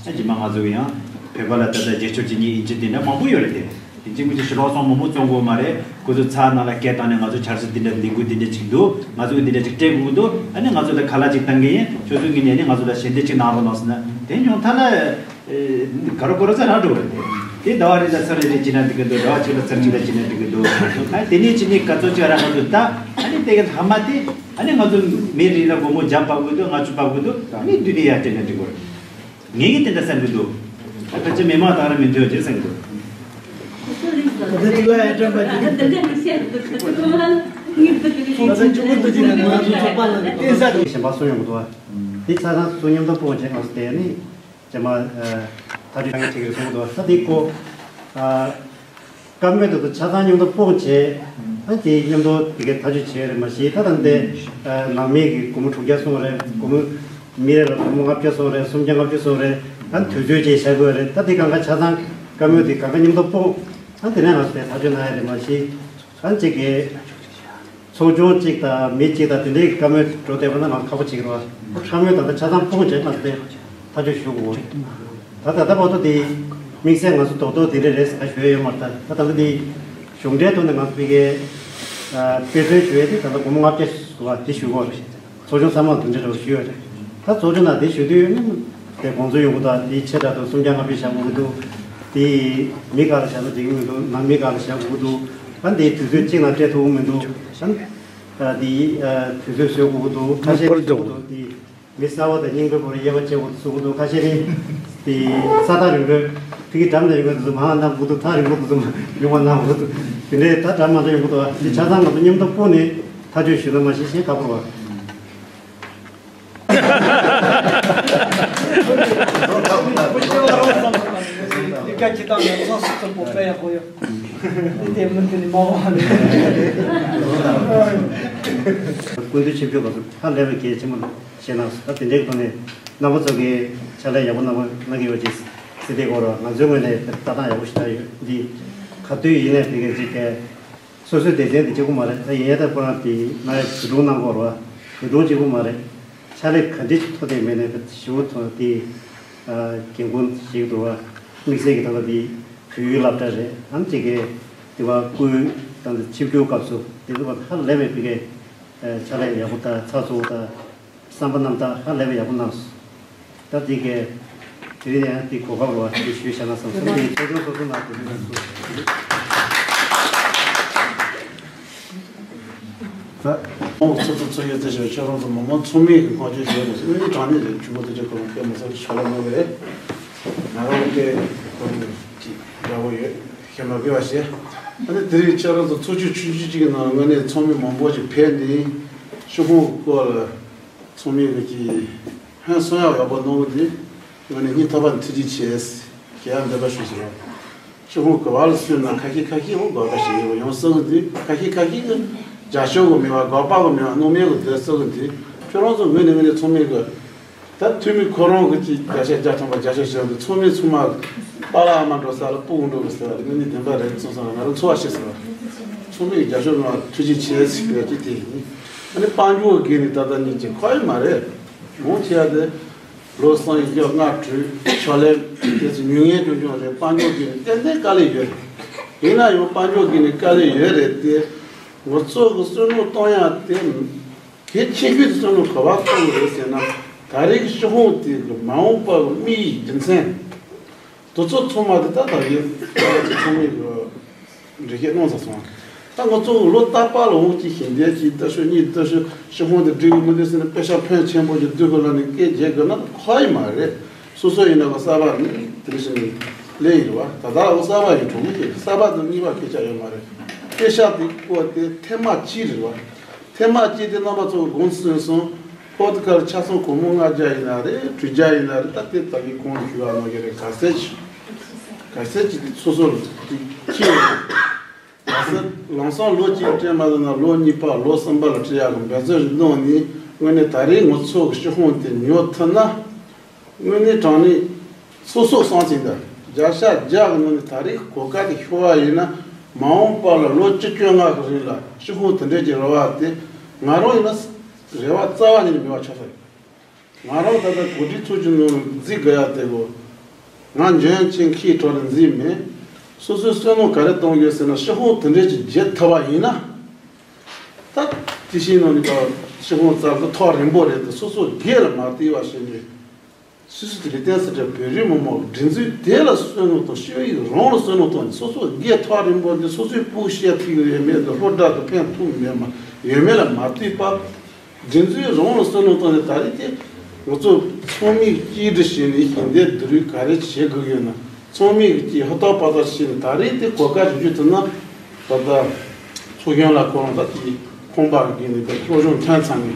རྗེས་མ་ང་ཚོ་གི་ཡང་བོད་པ་ལ་ད་ལྟ་རྒྱལ་སྤྱི་གཉིས་ཨིན་ཇི་དེ་འདྲ་མང་པོ་ཡོད་རེད་དེ། ཨིན་ཇི་མི་ཅིག་ཕྱི་ལོགས་སོང་མང་པོ་བཙོང་དགོས་མ་རེད། ཁོ་ཚོ་ཚ་ནང་ལ་སྐད་བཏང་ནས་ང་ཚོ་འཆར་གཞི་དེ་འདྲ་ལས་འགུལ་དེ་འདྲ་ཅིག་འདུག་ང་ཚོ་གི་འདི་འདྲ་ཅིག་སྤྲད་དགོས་ཀྱི་འདུག་ཨ་ནི་ང་ཚོ་ལ་ཁ་ལག་ཅིག་བཏང་གི་ཡིན། ཁྱོད་ཚོ་གི་ནས་ནི་ང་ཚོ་ལ་ཞལ་འདེབས་ཅིག་གནང་རོགས་གནང་ཟེར་ན་དེ་ཉུང་མཐའ་ལ། ག་རུ་ག་རུ་ཚ་རག་འགྲོ་བ་རེད། དེ་ཟླ་བ་རེ་ལ་ཚར་རེ་རེ་བྱེད་ན་འགྲིག་གི་འདུག་ཟླ་བ་གཅིག་ལ་ཚར་གཅིག་ལ་བྱེད་ན་འགྲིག་གི་འདུག་ཨ་དེ་ནས་ཅི་ནས་ག་ཚོད་ཅིག་རག་གི་འདུག་ད་ཨ་ནི་དེ་གི་ལྷག་མ་དེ་ཨ་ནི་ང་ཚོ་མི་རེ་ལ་སྒོར་མོ་བརྒྱ་བབས་གི་འདུག་ལྔ་བཅུ་བབས་གི་འདུག་ཨ་ནི་བསྡུས་ནས་ཡར་སྤྲད་ན་འགྲིག་གི་རེད། ངས་གི་དེ་འདྲ་བསམ་གི་འདུག་ད་ཕལ་ཆེར་མི་མང་དག་ར་མི་འདོད་ཅེས་བསམ་གི་འདུག་ད་དེ་ལ་ཡ་དྲན་པ་ཅིག་ད་ལྟ་གཅིག་པུ་འདུག་ཅིག་ང་ཚོ་ཚོགས་པ་ལ་བརྟེན་ས་དེ་གཞན་པ་སུ་ཡོང་གི་འདུག་ཨ། དེ་ཆ་ཚང་སུ་མཉམ་དུ་སྤོང་བྱས་ང་ཚོ་དེ་ནི། རྗེས་མ། ཐག་གཅོད་གང་བྱེད་ཀྱི་རེད་གསུང་གི་འདུག་ད་དེ་ཁོ། བཀའ་མོལ་དེ་ཚོ་ཆ་ཚང་མཉམ་དུ་སྤུངས་བྱས། ཨ་དེ་མཉམ་དུ་དེ་གའི་ཐག་གཅོད་བྱས་རེད་མ་གཞི་ད་ལྟ་འདི། ནང་མི་གི་སྒོར་མོ་དྲུག་བརྒྱ་སོང་རེད། སྒོར་མོ་མི་རེ་ལ་སྒོར་མོ་ལྔ་བརྒྱ་སོང་རེད། སུམ་བརྒྱ་ལྔ་བཅུ་སོང་རེད། ཨ་དུས་ཚོད་བཅས་བྱ་དགོས་རེད། ད་དེ་གང་ག་ཆ་ཚང་བཀའ་མོལ་དེ་གང་ག་མཉམ་དུ་སྤུངས། ཨ་དེ་ནས་ང་ཚོ་དེ་ཐག་གཅོད་གནང་ཡ་རེད་མ་གཞི། ཨ་གཅིག་གི་ཚོགས་ཆུང་གཅིག་དང་མི་གཅིག་དང་དེ་འདྲའི་བཀའ་མོལ་འགྲོ་བསྡད་པ་ན་ང་ཁག་པོ་བྱེད་ཀྱི་རེད་བ། ཁྲ་མོལ་དང་ད་ཆ་ཚང་སྤུངས་བྱས་ང་ཚོ་དེ་ཐག་གཅོད་ཞུ་དགོས་རེད། ད་ད་ལྟ་བར་དུ་དེ་དམིགས་བསལ་ང་ཚོ་རྡོག་རྡོག་དེ་འདྲ་རེད་ཟེར་ག་ཞུ་ཡ་ཡོད་མ་རེད། ད་ད་ལྟ་དེ་གཞུང་འབྲེལ་ཐོག་ནས་ང་ཚོ་ཕ་གིའི་དཔེ་མཚོན་ཞུ་ཡ་དེ་ད་ལྟ་སྒོར་མོ་ལྔ་བརྒྱ་ཞུ་བ་དེ་ཞུ་དགོས་རེད། ཚོགས་ཆུང་ཚང་མ་དེ་འདྲ་རེད་ཞུ་ཡ་རེད། ད་ཚོགས་ཆུང་ནང་དེ་ཞུ་དུས་ནི་དེ་དགོངས་ཚུལ་ཡོང་གི་འདུག་དེ་ཆེ་དྲགས་འདུག་སུམ་བརྒྱ་ལྔ་བཅུ་བཞག་དགོས་ཀྱི་འདུག་དེ་མི་ག་ལ་བཞག་ན་འགྲིག་གི་མི་འདུག་ནང་མི་ག་ལ་བཞག་དགོས་ཀྱི་འདུག་ཨ་འདི་དུས་ཚོད་གཅིག་ནང་སྤྲད་ཐུབ་ཀྱི་མི་འདུག་ཨ་ད་དེ་དུས་ཚོད་བཟོ་དགོས་ཀྱི་འདུག་ཁ་ཤས་ནི་བཟོ་དགོས་འདུག་དེ་མི་གསར་པ་དང་རྙིང་པའི་བར་དབྱེ་བ་ཕྱེ་དགོས་འདུག་གསུང་གི་འདུག་ཁ་ཤས་ནི་དེ་ས་ཐག་རིང་པོས་ཕ་གི་འགྲམ་ལ་ཡོད་མཁན་དེ་ཚོ་མར་གནང་དགོས་འདུག་ཐག་རིང་པོ་དེ་ཚོ་ཡོང་བ་གནང་དགོས་འདུག་དེ་འདྲའི་ད་འདྲ་མ་འདྲ་ཡོང་གི་འདུག་ཨ་དེ་ཆ་ཚང་ང་ཚོ་མཉམ་དུ་སྤུངས་ནས་ཐག་གཅོད་ཞུས་ན་མ་གཞི་གཞན་ཁག་པོ་རེད་བ། སྐུ་མདུན་ཆིབས་བསྒྱུར་པ་ཚོ་ཧ་ལས་པའི་གལ་ཆེན་པོ་བྱས་གནང་སོང་། ད་དེ་འདྲའི་ཐོག་ནས་རྣམ་པ་ཚོ་གིས་ཕྱག་ལས་ཡག་པོ་གནང་གནང་གི་ཡོད་ཅེས་ཟེར་དེ་སྐོར་ང་ཚོའི་ངོས་ནས་ལྟ་སྟངས་ཡག་པོ་ཞིག་ད་ཡོད་འདི་ག་དུས་ཡིན་ནའི་དེ་གའི་ཅིག་གས། སོ་སོའི་སྡེ་ཚན་དེ་གཅིག་པུ་མ་རེད། ད་ཡིན་ཡང་ད་ཁོ་རང་དེ་ང་ཡ་བོད་དྲུང་གནང་དགོས་རེད་བ། བོད་དྲུང་གཅིག་པུ་མ་རེད། ཕྱག་ལས་ག་འདྲ་ཞིག་ཐོབ་བསྡད་མེད་ནའི་ད་ཞི་བོ་ཐོག་དེ་འགན་ཁུར་ཞིག་འདུག་བ། དམིགས་བསལ་གྱི་ད་ལྟ་དེ་བོད་ཡིག་སློབ་གྲྭ་རེད། ཨམ་གཅིག་གི་དེ་བ་སྐུའི་ད་ལྟ་ཆིབས་བསྒྱུར་སྐབས་སུ་དེ་ཚོ་བ་ཧ་ལས་པའི་ཕ་གི་ཕྱག་ལས་ཡག་པོ་དང་ཚགས་ཚུད་པོ་དང་། བསམ་པ་རྣམ་དག་ཧ་ལས་པ་ཡག་པོ་གནང་སོང་། ད་འདི་གས་དེ་རིང་ཡང་འདི་གོ་སྐབས་རོ་བ་འདི་ཞུས་བཞག་ན་བསམ་སོང་། འདི་ཚོགས་ཆུང་སོ་སོ་ནང་དེ་འདྲ་སོང་། ད་ཁོང་ཚོ་ཚོ་ཚོ་ཡོད་ཚད་ཞིག་ཁྱོད་རང་ཚོ་མི་མང་ཚང་མས་ཀྱི་བསྔགས་བརྗོད་བྱས་རེད་ཟེར། དངོས་གནས་དྲང་གནས་རེད། ཆུ་བོ་དེ་ཚོ་ཁོ་རང་སྐད་མི་ཚོར་ཤ་ལ་མོ་གི་རེད། ང་རང་སྐད་ཁོ་རང་གི་འདྲ་བོ་ཡོད་ཤེས་མ་དགོས་པ་ཞེས། ཨ་ནི་དེ་རིང་ཁྱེད་རང་ཚོ་ཚོགས་ཆུང་ཆུང་ཆུང་གཅིག་གི་ནང་ལ་དངོས་གནས་ཚོགས་མི་མང་པོ་ཞིག་ཕེབས་ནས་ཤོག་ཁོག་སྐོར་ལ་ཚོགས་མི་གི་ཧན་སོང་ཡག་ཡག་པོ་གནང་གི་འདུག་དངོས་གནས་སྙིང་ཐག་པ་ནས་ཐུགས་རྗེ་ཆེ་ཞུ་ཡག་འདོད་པ་ཞུ་ཟེར་བ། ཤོག་ཁོག་ག་བ་ལ་སུས་ན་ཁ་ཤས་ཁ་ཤས་འོ་དགོས་པ་ཞིག་ཡོད་ཡོང་སྲིད་གི་འདུག་ཁ་ཤས་ཁ་ཤས་གི་རྒྱ་ཤོག་གི་མེད་པ་དགོས་པ་གི་མེད་པ་སྣང་མེད་གི་སྡོད་སྲིད་གི་འདུག་ཁྱོད་རང་ཚོ་དངོས་གནས་དངོས་གནས་ཚོགས་མི་གི་ད་འཐུས་མི་ཁོ་རང་གི་ཅིག་བརྒྱ་ཆ་བརྒྱ་ཐམ་པ་བརྒྱ་ཆ་བཞི་འདི་ཚང་མས་ཚང་མ་པཱ་ལགས་ཨ་མ་འགྲོ་ས་ལ་སྤུ་གུ་འགྲོ་གི་ཟེར་བ་རེད། དངོས་གནས་བདེན་པ་རེད་སོང་ཙང་ང་རང་ཚོར་བ་ཤེས་ཟེར་བ། ཚང་མས་རྒྱ་ཤོག་ནང་ཐུགས་རྗེ་ཆེ་ཟེར་བའི་ཅིག་དེ་ཡིན། ཨ་ནི་དཔལ་འབྱོར་སྒེར་ནས་ད་ལྟ་ཉིད་ཀྱི་ཁོ་ཡི་མ་རེད། མང་ཆེ་བ་དེ་ལོ་གསུམ་ཡི་ཡོད་ལྔ་དྲུག་ཕྱག་ལས་དེ་ཚོ་ཉུང་ངེས་ཀྱང་ཀྱང་རེད། དཔལ་འབྱོར་སྒེར་ནས་ཏན་ཏན་དཀའ་ལས་ཡོད་རེད། ཡིན་ན་ཡང་དཔལ་འབྱོར་སྒེར་ནས་དཀའ་ལས་ཡོད་རེད་དེ། ང་ཚོ་གི་བསོད་ནམས་གཏོང་ཡག་དེ། གལ་ཆེ་ཤོས་དེ་ཚོ་ནི་ག་པར་གཏོང་དགོས་ཟེར་ན། ད་རེས་ཀྱི་ཤོག་ཁོག་དེ་གི་མ་འོངས་པ་གི་དམིགས་ཡུལ་རྒྱུ་མཚན། དེ་ཚོ་ཚང་མ་དེ་ད་ད་རེས་ཚོགས་མི་གི་འགྲེལ་བཤད་གནང་ཚར་སོང་། ད་ང་ཚོ་ལོ་རྟག་པར་ལ་འོང་གི་ཞིང་སྡེ་གཅིག་ལྟ་ཤོག་གཉིས་ལྟ་ཤོག་ཤོག་ཁོག་དེ་འགྲིག་གི་མི་འདུག་ཟེར་ན་དཔེ་ཤག་ཕོན་ཆེན་པོ་ཞིག་བསྡུ་དགོས་ལབ་ནས་སྐད་རྒྱག་དགོས་ན་ཁོ་ཡི་མ་རེད། སོ་སོ་ཡིན་ན་གི་གསར་པ་ནི་དེ་འདྲ་ཞིག་ནས་སླེབས་ཡོད་རེད་བ། ད་ལྟ་ལ་གི་གསར་པ་ཡིན་གྲོགས་མོ་ཞིག་གསར་པ་དང་གཉིས་པ་སྐད་ཆ་ཡོད་མ་རེད། དཔེ་ཤག་དེ་བཀོད་དེ་ཐེངས་མ་གཅིག་རེད་བ། ཐེངས་མ་གཅིག་དེ་རྣམ་པ་ཚོ་གི་དགོངས་ཚུལ་སོང་། ཁོ་ཐག་ཁར་ཆ་ཚང་སྒོར་མོ་ལྔ་བརྒྱ་ཡིན་ན་རེད་དྲུག་བརྒྱ་ཡིན་ན་རེད། ད་དེ་ད་གི་གོང་དུ་ཞུ་བ་ནང་བཞིན་རེད། ག་ཚད་ཅིག་ག་ཚད་ཅིག་དེ་སོ་སོར་དེ་ཁྱེད་རེད། ག་ཚད་ལམ་སང་ལོ་གཅིག་སྤྲད་མ་ཐུབ་ན་ལོ་གཉིས་པ་ལོ་གསུམ་པ་ལ་སྤྲད་ཡག་གི་འབད་བརྩོན་ཞིག་གནང་ནས་དངོས་གནས་ད་རེས་ང་ཚོ་གི་ཤོག་ཁོག་དེ་ཉོ་ཐུབ་ན། དངོས་གནས་དྲང་གནས་སོ་སོ་སང་ཚིག་འདི་བརྒྱ་ཆ་བརྒྱ་གི་ནང་ནས་ད་རེས་གོ་སྐབས་དེ་ཤོར་བ་ཡིན་ན། མ་འོངས་པ་ལ་ལོ་བཅུ་བཅོ་ལྔ་གི་རིང་ལ་ཤོག་ཁོག་དེ་འདྲས་ཀྱི་རེ་བ་དེ་ང་རང་ཡིན་ན་རེ་བ་རྩ་བ་ཉིད་ནས་མེད་པ་ཆགས་ས་རེད། ང་རང་ད་ལྟ་གོ་སྒྲིག་ཚོགས་ཆུང་ནང་འཛུལ་དགོས་ཡ་དེ་གོ། ང་འཇོན་ཆེན་ཁིའི་གྲོགས་ལ་འཛུལ་མེད། སོ་སོའི་བསོད་ནམས་ག་རེ་གཏོང་དགོས་ཟེར་ན་ཤོག་ཁོག་དེ་འདྲས་ཀྱི་བརྗེ་ཐུབ་པ་ཡིན་ན། ད་དེ་བཞིན་ནང་ནས་ད་ཤོག་ཁོག་རྩ་ཁོ་ཐག་རིང་པོ་རེད་དེ་སོ་སོ་སྒེར་ལ་མ་བལྟས་པ་བྱས་ནས། སུད་སི་དེ་ལས་བརྟེན་ས་དེ་བོད་རིགས་མི་མང་སྒྲིག་འཛུགས་དེ་ལ་བསོད་ནམས་དང་ཤེས་ཡོན་རང་ལ་བསོད་ནམས་བཏང་ནས་སོ་སོ་སྒེར་ཐག་རིང་པོ་འདི་སོ་སོའི་སྤུ་གུ་བཤད་ཐུབ་ཀྱི་ཡོད་མེད་དང་སློབ་གྲྭ་དུ་ཕན་ཐོགས་མེད་མ་ཡོད་མེད་ལ་མ་ལྟོས་པར། སྒྲིག་འཛུགས་རང་ལ་བསོད་ནམས་བཏང་ནས་ད་རེས་དེ་ང་ཚོ་ཚང་མས་གཅིག་སྒྲིལ་བྱས་ནས་ཞིང་སྡེ་བསྡུ་རུབ་ག་རེ་བྱེད་དགོས་ཡོད་ན་ཚང་མས་ཀྱིས་ཧུར་ཐག་པ་ཐག་བྱས་ནས་ད་རེས་དེ་གོ་སྐབས་ཞིག་འཇུ་ཐུབ་ན། ད་ལྟ་ཚོགས་གཞོན་ལགས་ཁོ་རང་ད་དེ་ཁང་པ་གི་ནས་དེ་སློབ་སྦྱོང་ཐོན་ཚར་ནས།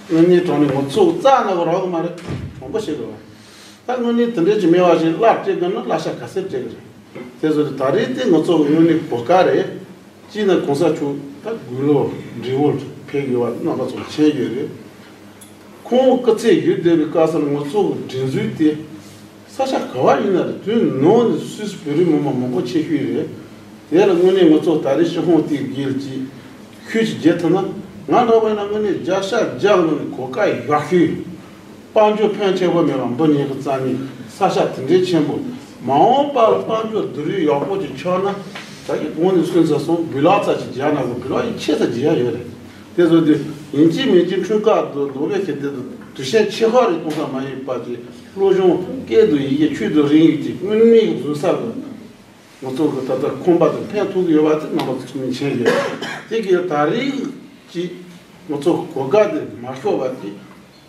དངོས་གནས་དྲང་གནས་ང་ཚོ་རྩ་ན་གི་རག་གི་མ་རེད། དྲང་པོ་བཤད་དགོས། ད་དངོས་གནས་དེ་འདྲས་ཀྱི་མེད་པ་ཞིག་གླ་སྤྲད་དགོས་ན་གླ་ཆ་ག་ཚད་སྤྲད་གི་རེད། དེ་ཚོ་དེ་ད་རེས་དེ་ང་ཚོ་གི་དངོས་གནས་གོ་སྐབས་རེད། གཅིག་ན་གོང་ས་མཆོག་ད་དགུང་ལོ་བགྲེས་པོ་ཕེབས་ཡོད་པ་རྣམ་པ་ཚོ་མཁྱེན་ཡོད་རེད། ཁོང་སྐུ་ཚེ་ཡུན་བསྡད་པའི་སྐབས་སུ་ང་ཚོ་གི་སྒྲིག་འཛུགས་དེ་ས་ཆ་ག་བ་ཡིན་ན་རེད། དུས་ནང་ནས་སུད་སི་བོད་རིགས་མི་མང་མང་པོ་ཆེ་ཤོས་རེད། དེ་ལ་དངོས་གནས་ང་ཚོ་ད་རེས་ཤོག་ཁོག་དེའི་སྒེར་གྱི་ཤུགས་ཀྱིས་རྒྱལ་ཐུབ་ན། ང་འདྲ་བ་ཡིན་ན་དངོས་གནས་བརྒྱ་ཆ་བརྒྱ་གི་ནང་ནས་གོ་སྐབས་ཡག་ཤོས། དཔལ་འབྱོར་ཕོན་ཆེ་བོ་མེད་པ་འབུ་ཉལ་གི་རྩ་ནས་ས་ཆ་དེ་འདྲའི་ཆེན་པོ། མ་འོངས་པ་ལ་དཔལ་འབྱོར་བསྡུ་རུབ་ཡག་པོ་ཅིག་ཆགས་ན། ད་གི་གོང་ནས་གསུངས་ཚར་སོང་། བི་ལོག་ཙམ་ཅིག་རྒྱག་ན་གོ་བི་ལོག་ཡིན་ཆེ་ཙམ་རྒྱག་ཡ་ཡོད་རེད། དེ་ཚོ་དེ་ཡིན་གཅིག་མིན་གཅིག་འཕྲུལ་ཁ་དང་ལོ་བའི་ཁེ་དེ་དང་དུས་ཆེན་ཆེ་ཁག་རེ་གཏོང་ས་མ་ཡིན་པ་ཅིག་སློབ་སྦྱོང་སྐད་དང་ཡི་གེ་ཆོས་དང་རིག་གནས་ཀྱི་དངོས་གནས་ཀྱི་འཛིན་ས་དང་། ང་ཚོ་གི་ད་ལྟ་ཁང་པ་དེ་ཕན་ཐོགས་ཀྱི་ཡོད་པ་དེ་རྣམ་པ་ཚོ་ཚང་མས་མཁྱེན་ཡོད། དེ་གི་ད་རེས་ཀྱི་ང་ཚོ་གོ་སྐབས་དེ་མ་ཤོར་བ་དེ་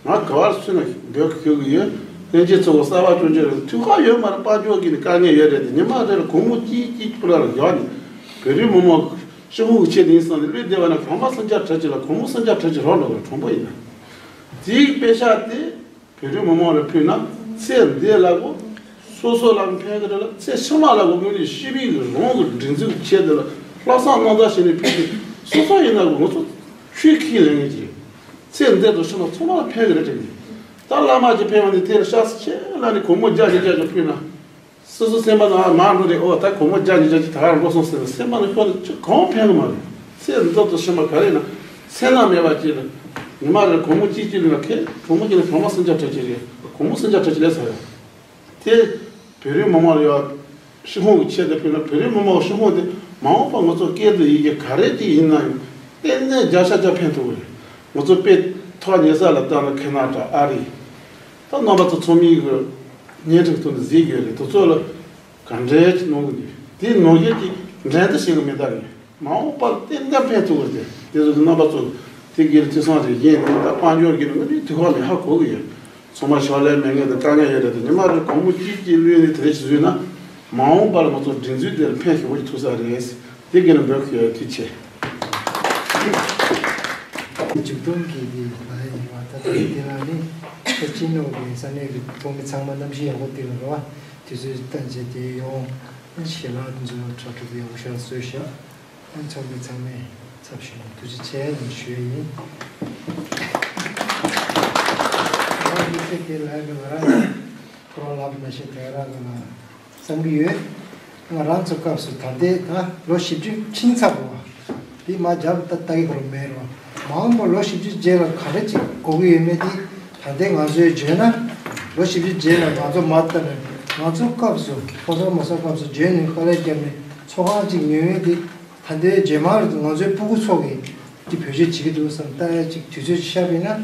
ང་ག་བར་སུ་ན་འབོད་སྐུལ་གྱི་ཡོད། ལྷན་རྒྱས་ཚོ་གི་གསར་པ་སྐྱོན་བརྗོད་རེད། དུས་ཁག་ཡོད་མ་རེད། དཔལ་འབྱོར་གྱི་ནི་དཀའ་ངལ་ཡོད་རེད་དེ་ཉི་མ་རེ་ལ་སྒོར་མོ་གཅིག་གཅིག་ཕུ་ལ་ལ་བཞག་ནས་བོད་རིགས་མི་མང་ཤོག་ཁོག་ཆེད་དུ་ཡིན་བསམ་ནས་བློས་བདེ་བ་ན་གང་མ་སུན་ཆ་གྲ་ཅིག་ལ་གོང་མོ་སུན་ཆ་གྲ་ཅིག་རག་འགྲོ་བའི་གྲོང་པོ་ཡིན་ན། དེའི་དཔེ་ཤག་དེ། བོད་རིགས་མི་མང་ལ་ཕུལ་ན་ཚེ་འདི་ལ་གོ། སོ་སོ་ལ་ཕན་གི་རེད་ལ་ཚེ་ཕྱི་མ་ལ་གོ་དངོས་གནས་ཤི་བའི་གི་རང་གི་སྒྲིག་འཛུགས་ཆེད་དུ་ལ་ལྷག་བསམ་རྣམ་དག་བྱས་ནས་ཕུལ་ཏེ་སོ་སོ་ཡིན་ན་གོ་ང་ཚོ་ཆོས་ཁས་ལེན་མཁན་ཅིག་ཚེ་འདི་དང་ཕྱི་མ་ཚང་མ་ལ་ཕན་གི་རེད་དྲན་གི། ད་བླ་མ་ཅིག་ཕེབས་པ་ནི་དེ་ལ་ཤ་ཚ་ཆེ་ལ་ནི་སྒོར་མོ་བརྒྱ་ཉིས་བརྒྱ་ཅིག་ཕུལ་ན། སོ་སོ་སེམས་པ་ནང་མར་འགྲོ་རེད། ཨོ་ད་སྒོར་མོ་བརྒྱ་ཉིས་བརྒྱ་ཅིག་ད་ག་རང་འགྲོ་སོང་ཟེར་ནས་སེམས་པ་ནང་ཤོར་ནས་ཅི་གང་ཕན་གི་མ་རེད། ཚེ་འདི་དང་ཕྱི་མ་ག་རེ་ན་མཚན་ན་མེད་པ་ཅིག་ལ་ཉི་མ་རེར་སྒོར་མོ་གཅིག་གཅིག་ལོན་ན་ཁེ་གྲོང་མོ་གཅིག་ལ་གྲོང་མ་སུམ་བརྒྱ་ཁྲི་གཅིག་རེད། སྒོར་མོ་སུམ་བརྒྱ་ཁྲི་གཅིག་ལས་ཚར་ཡོད། དེ་བོད་རིགས་མི་མང་ལ་ཡོད་ཤོག་ཁོག་གི་ཆེད་དུ་ཕུལ་ན་བོད་རིགས་མི་མང་ཤོག་ཁོག་དེ་མ་འོངས་པ་ང་ཚོ་སྐད་དང་ཡི་གེ་ག་རེ་ཅིག་ཡིན་ན་ཡང་ཏན་ཏན་བརྒྱ་ཆ་བརྒྱ་ཕན་ཐོགས་གི་རེད། ང་ཚོ་དཔེ་ཐོག་ཉེ་ས་ལ་བལྟས་ན་ཁེ་ན་ཌ་ཨ་རི། ད་རྣམ་པ་ཚོ་ཚང་མས་གི་བརྙན་འཕྲིན་ཐོག་ནས་གཟིགས་ཡོད་རེད། དེ་ཚོ་ལ་ག་འདྲས་ཅིག་གནང་གི་འདུག་དེ་ནང་བཞིན་གྱི་འགྲན་བསྡུར་བྱེད་གི་མེད་ད་རེད། མ་འོངས་པར་ཏན་ཏན་ཕན་ཐོགས་གི་རེད། དེ་ཚོ་གི་རྣམ་པ་ཚོ་དེ་གི་ཐུགས་བསམ་རེ་བཞེས་ནས་ད་དཔལ་འབྱོར་གྱི་ནང་ནས་དུས་ཁག་མེད་ཧ་གོ་གི་ཡོད། ཚང་མ་ཕྱག་ལས་མེད་མཁན་དང་དཀའ་ངལ་ཡོད་རེད་དེ་ཉི་མ་རེ་སྒོར་མོ་གཅིག་གཅིག་བླུས་ནས་དེ་རེ་ཞིག་བཟོས་ན། མ་འོངས་པར་ང་ཚོ་སྒྲིག་འཛུགས་འདིར་ཕན་ཞེ་པོ་ཅིག་ཐོགས་ས་རེད། དེ་ག་ལ་འབོད་སྐུལ་ཡོད། ཐུགས་རྗེ་ཆེ། མཇུག་སྡོམ་གྱི་དེ་ལ་ཡིན་པ། ད་དེ་དེ་ལ་ནི་ད་སྤྱི་ནོར་གྱི་ས་གནས་ཀྱི་ཚོགས་མི་ཚང་མ་གནམ་གཤིས་ཡག་པོ་དེ་ལ་རོ། དུས་ཚོད་བཏང་བྱས་དེ་ཡོང་། ཞལ་ལག་དེ་ཚོ་གྲ་སྒྲིག་ཡག་པོ་ཞིག་བཟོས་ཤག་ཨ་ཚོགས་མི་ཚང་མའི་ཚབ་ཞུས་ནས་ཐུགས་རྗེ་ཆེ་ཞུ་ཡ་ཡིན། ང་གཉིས་ཆ་དེ་ལ་ང་རང་ཁོ་རང་ལབ་ན་ཤེས་དེ་རང་ལ་བསམ་གྱི་ཡོད། ང་རང་ཚོ་སྐབས་སུ་ད་ལྟའི་ད་ལོ་བཞི་བཅུ་ཕྱིན་ཚར་བ་དེ་མ་རྒྱབ་ད་ལྟ་གི་སྐོར་མེད་རོ། མ་འོངས་པ་ལོ་བཞི་བཅུ་རྗེས་ལ་ག་རེ་ཅིག་དགོས་ཀྱི་ཡོད་མེད་དེ་ད་ལྟའི་ང་ཚོས་བརྗོད་ན། ལོ་བཞི་བཅུ་རྗེས་ལ་ང་ཚོ་མ་ལྟ་ནས་ང་ཚོ་སྐབས་སུ་ཕོ་གསར་མོ་གསར་སྐབས་སུ་བརྗོད་ནས་དཀའ་ལས་བརྒྱབ་ནས་ཚོགས་ཁང་ཅིག་ཉོས་ཡོད་དེ། ད་ལྟའི་རྗེས་མར་ང་ཚོའི་སྤུ་གུ་ཚོ་གིས་འདི་བེད་སྤྱོད་བྱེད་ཀྱི་འདུག་བསམ་ལྟ་ཡ་ཅིག་དུས་ཚོད་ཤར་བས་ན་ཨ་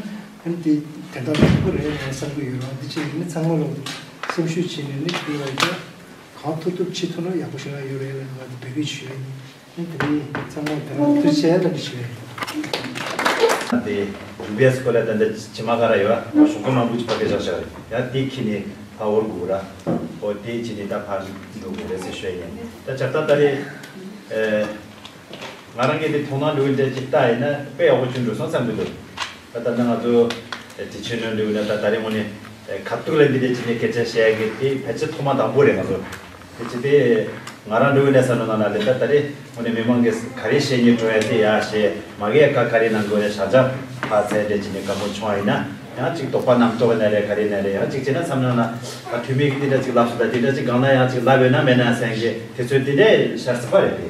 ནི་འདི་དོན་དག་ལེགས་པོ་རེད་ང་བསམ་གྱི་ཡོད་རང་འདི་ཅིག་ཡིན་ན་ཚང་མ་ལོ་སེམས་ཤུགས་བྱས་ནས་ནི་འདི་ལ་ཡ་གང་ཐུབ་ཐུབ་བྱེད་ཐུབ་ན་ཡག་པོ་ཞིག་ཡོད་རེད་ལ་ང་འདི་འབོད་སྐུལ་ཞུ་ཡ་ཡིན། ཨ་ནི་དེ་རིང་ཚང་མ་དེ་རང་ཐུགས་རྗེ་ཆེ་ལ་འདི་ཞུ་ཡ་ཡིན། དེ་ཡུ་བི་ཨེས་སྐོར་ལ་ད་ལྟ་ཇི་མ་ག་ར་ཡོད་ཞོགས་ཀ་མང་པོ་ཅིག་ཕ་གི་བཞག་བཞག་རེད་ཡ། དེ་ཁྱི་ནི་ཕ་འོར་དགོས་ར། ཨོ་དེ་ཅི་ནི་ད་ཕ་འགྲོ་དགོས་རེད་ཟེར་ཞུ་ཡ་ཡིན། ད་ཆ་ད་ད་རེད། ང་རང་གིས་དེ་མཐོང་སྣང་འགྲོ་འདྲ་ཅིག་ལྟ་ཡིན་ན་དཔེ་ཡག་པོ་བྱུང་འགྲོ་སོང་བསམ་གྱི་འདུག་ད་ལྟ་ན་ང་ཚོ་དེ་ཆོས་ནོར་འདུག་ན་ད་ད་རེས་ངོ་ནས་ཁ་ཐུག་ལ་འདི་འདྲ་ཅིག་ནས་སྐད་ཆ་བཤད་ཡ་གི་དེ་ཕལ་ཆེར་ཐོག་མ་དང་པོ་རེད་ང་ཚོ། དེ་ཅི་དེ་ང་རང་འགྲོ་གི་ནས་ས་ནོ་ན་ན་ལེ་ད་ད་རེས་ངོ་ནས་མི་མང་གིས་ག་རེ་བཤད་ཉེ་འགྲོ་ཡ་དེ་ཡ་བཤད་མ་གི་ཡ་ཁ་ག་རེ་ནང་དགོས་ནས་ཤ་ཇ་ཕ་ཚད་འདྲ་ཅིག་ནས་དཀའ་མོ་བྱུང་བ་ཡིན་ན་ཡང་ཅིག་དོགས་པ་རྣམ་རྟོག་ན་རེད་ག་རེ་ན་རེད་ཡང་ཅིག་བྱས་ན་བསམ་ན་ན་ད་འཐུས་མི་གི་དེ་འདྲ་ཅིག་ལབ་སོང་ད་དེ་འདྲ་ཅིག་གང་ན་ཡང་ཅིག་ལབ་ཡོད་ན་མེད་ན་སེང་གི་དེ་ཚོའི་དེ་འདྲའི་ཤར་སྲིད་པ་རེད་དེ།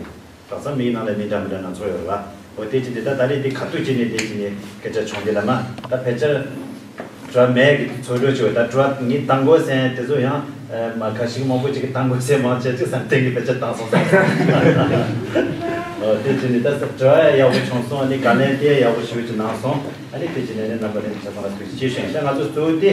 དེང་སང་མིའི་ནང་ལ་མི་འདྲ་མི་འདྲ་སྣ་ཚོགས་ཡོད་རེད་བ། འོ་དེ་ཅི་དེ་ད་ད་རེས་འདི་ཁ་ཐུག་ཅི་ནས་དེ་ཅི་ནས་སྐད་ཆ་བྱུང་དེ་ལ་མ་ད་ཕལ་ཆེར་སྒྲ་མེད་ཀྱི་ཚོར་འདྲ་བྱུང་ད་སྒྲ་ངས་བཏང་དགོས་ཟེར་དེ་ཚོ་ཡང་མ་ཁ་ཤིག་མང་པོ་ཅིག་གིས་བཏང་དགོས་ཟེར་མང་ཆེ་ཅིག་བསམ་གཏན་གྱི་ཕལ་ཆེར་བཏང་སོང་བསམ་སོང་། འོ་དེ་ཅི་ནས་ད་སྒྲ་ཡག་པོ་བྱུང་སོང་ཨ་ནི་དཀའ་ལས་དེ་ཡག་པོ་ཞེ་པོ་ཅིག་གནང་སོང་ཨ་ནི་དེ་ཅི་ནས་ནི་རྣམ་པ་ལྷན་རྒྱས་ཚང་མ་ལ་ཐུགས་རྗེ་ཆེ་ཞུ་ཡིན་ད་ང་ཚོ་གཙོ་བོ་དེ།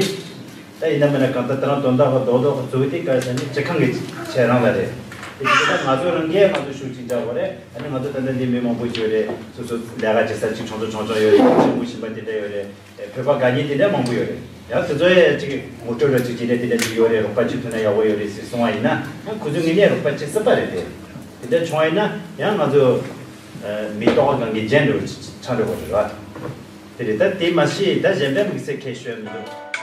ད་ཡིན་ན་མིན་ན་གང་ལྟར་ད་རང་དོན་དག་གི་རྡོག་རྡོག་གི་གཙོ་བོ་དེ་ག་རེ་ཟེར་ན་སྤྱི་ཁང་གི་ཆེད་རང་ལ་རེད། དེ་ཅི་ད་ང་ཚོ་རང་གིས་ང་ཚོ་ཤུགས་ཅིག་རྒྱག་དགོས་རེད། ཨ་ནི་ང་ཚོ་ད་ལྟ་འདི་མི་མང་པོ་ཅིག་ཡོད་རེད། སོ་སོ་ལས་ཀ་བྱེད་ས་ཅིག་ཆུང་ཆུང་ཆུང་ཆུང་ཡོད་རེད། ཆེན་པོ་ཞིང་པ་དེ་འདྲ་ཡོད་རེད། བོད་པ་དགའ་ཉེ་དེ་འདྲ་མང་པོ་ཡོད་རེད། ཡང་དེ་ཚོ་ཡང་ཅིག་ངོ་སྤྲོད་ར་ཅིག་བྱེད་ནས་དེ་འདྲ་ཅིག་ཡོད་རེད། རོགས་པ་ཅིག་ཐུབ་ན་ཡག་པོ་ཡོད་རེད་ཟེར་གསུང་བ་ཡིན་ན་ཡང་ཁོ་ཚོ་ངེས་ནས་རོགས་པ་བྱེད་སྲིད་པ་རེད་དེ། དེ་འདྲ་བྱུང་བ་ཡིན་ན་ཡང་ང་ཚོ་མི་རྟོག་གང་གི་རྒྱན་འགྲོ་ཆགས་འགྲོ་དགོས་རེད་བ། དེ་རེད་ད་དེ་མ་ཤེས་ད་གཞན་པའི་དམིགས་བསལ་ཁས་ཤོད་མི་འདུག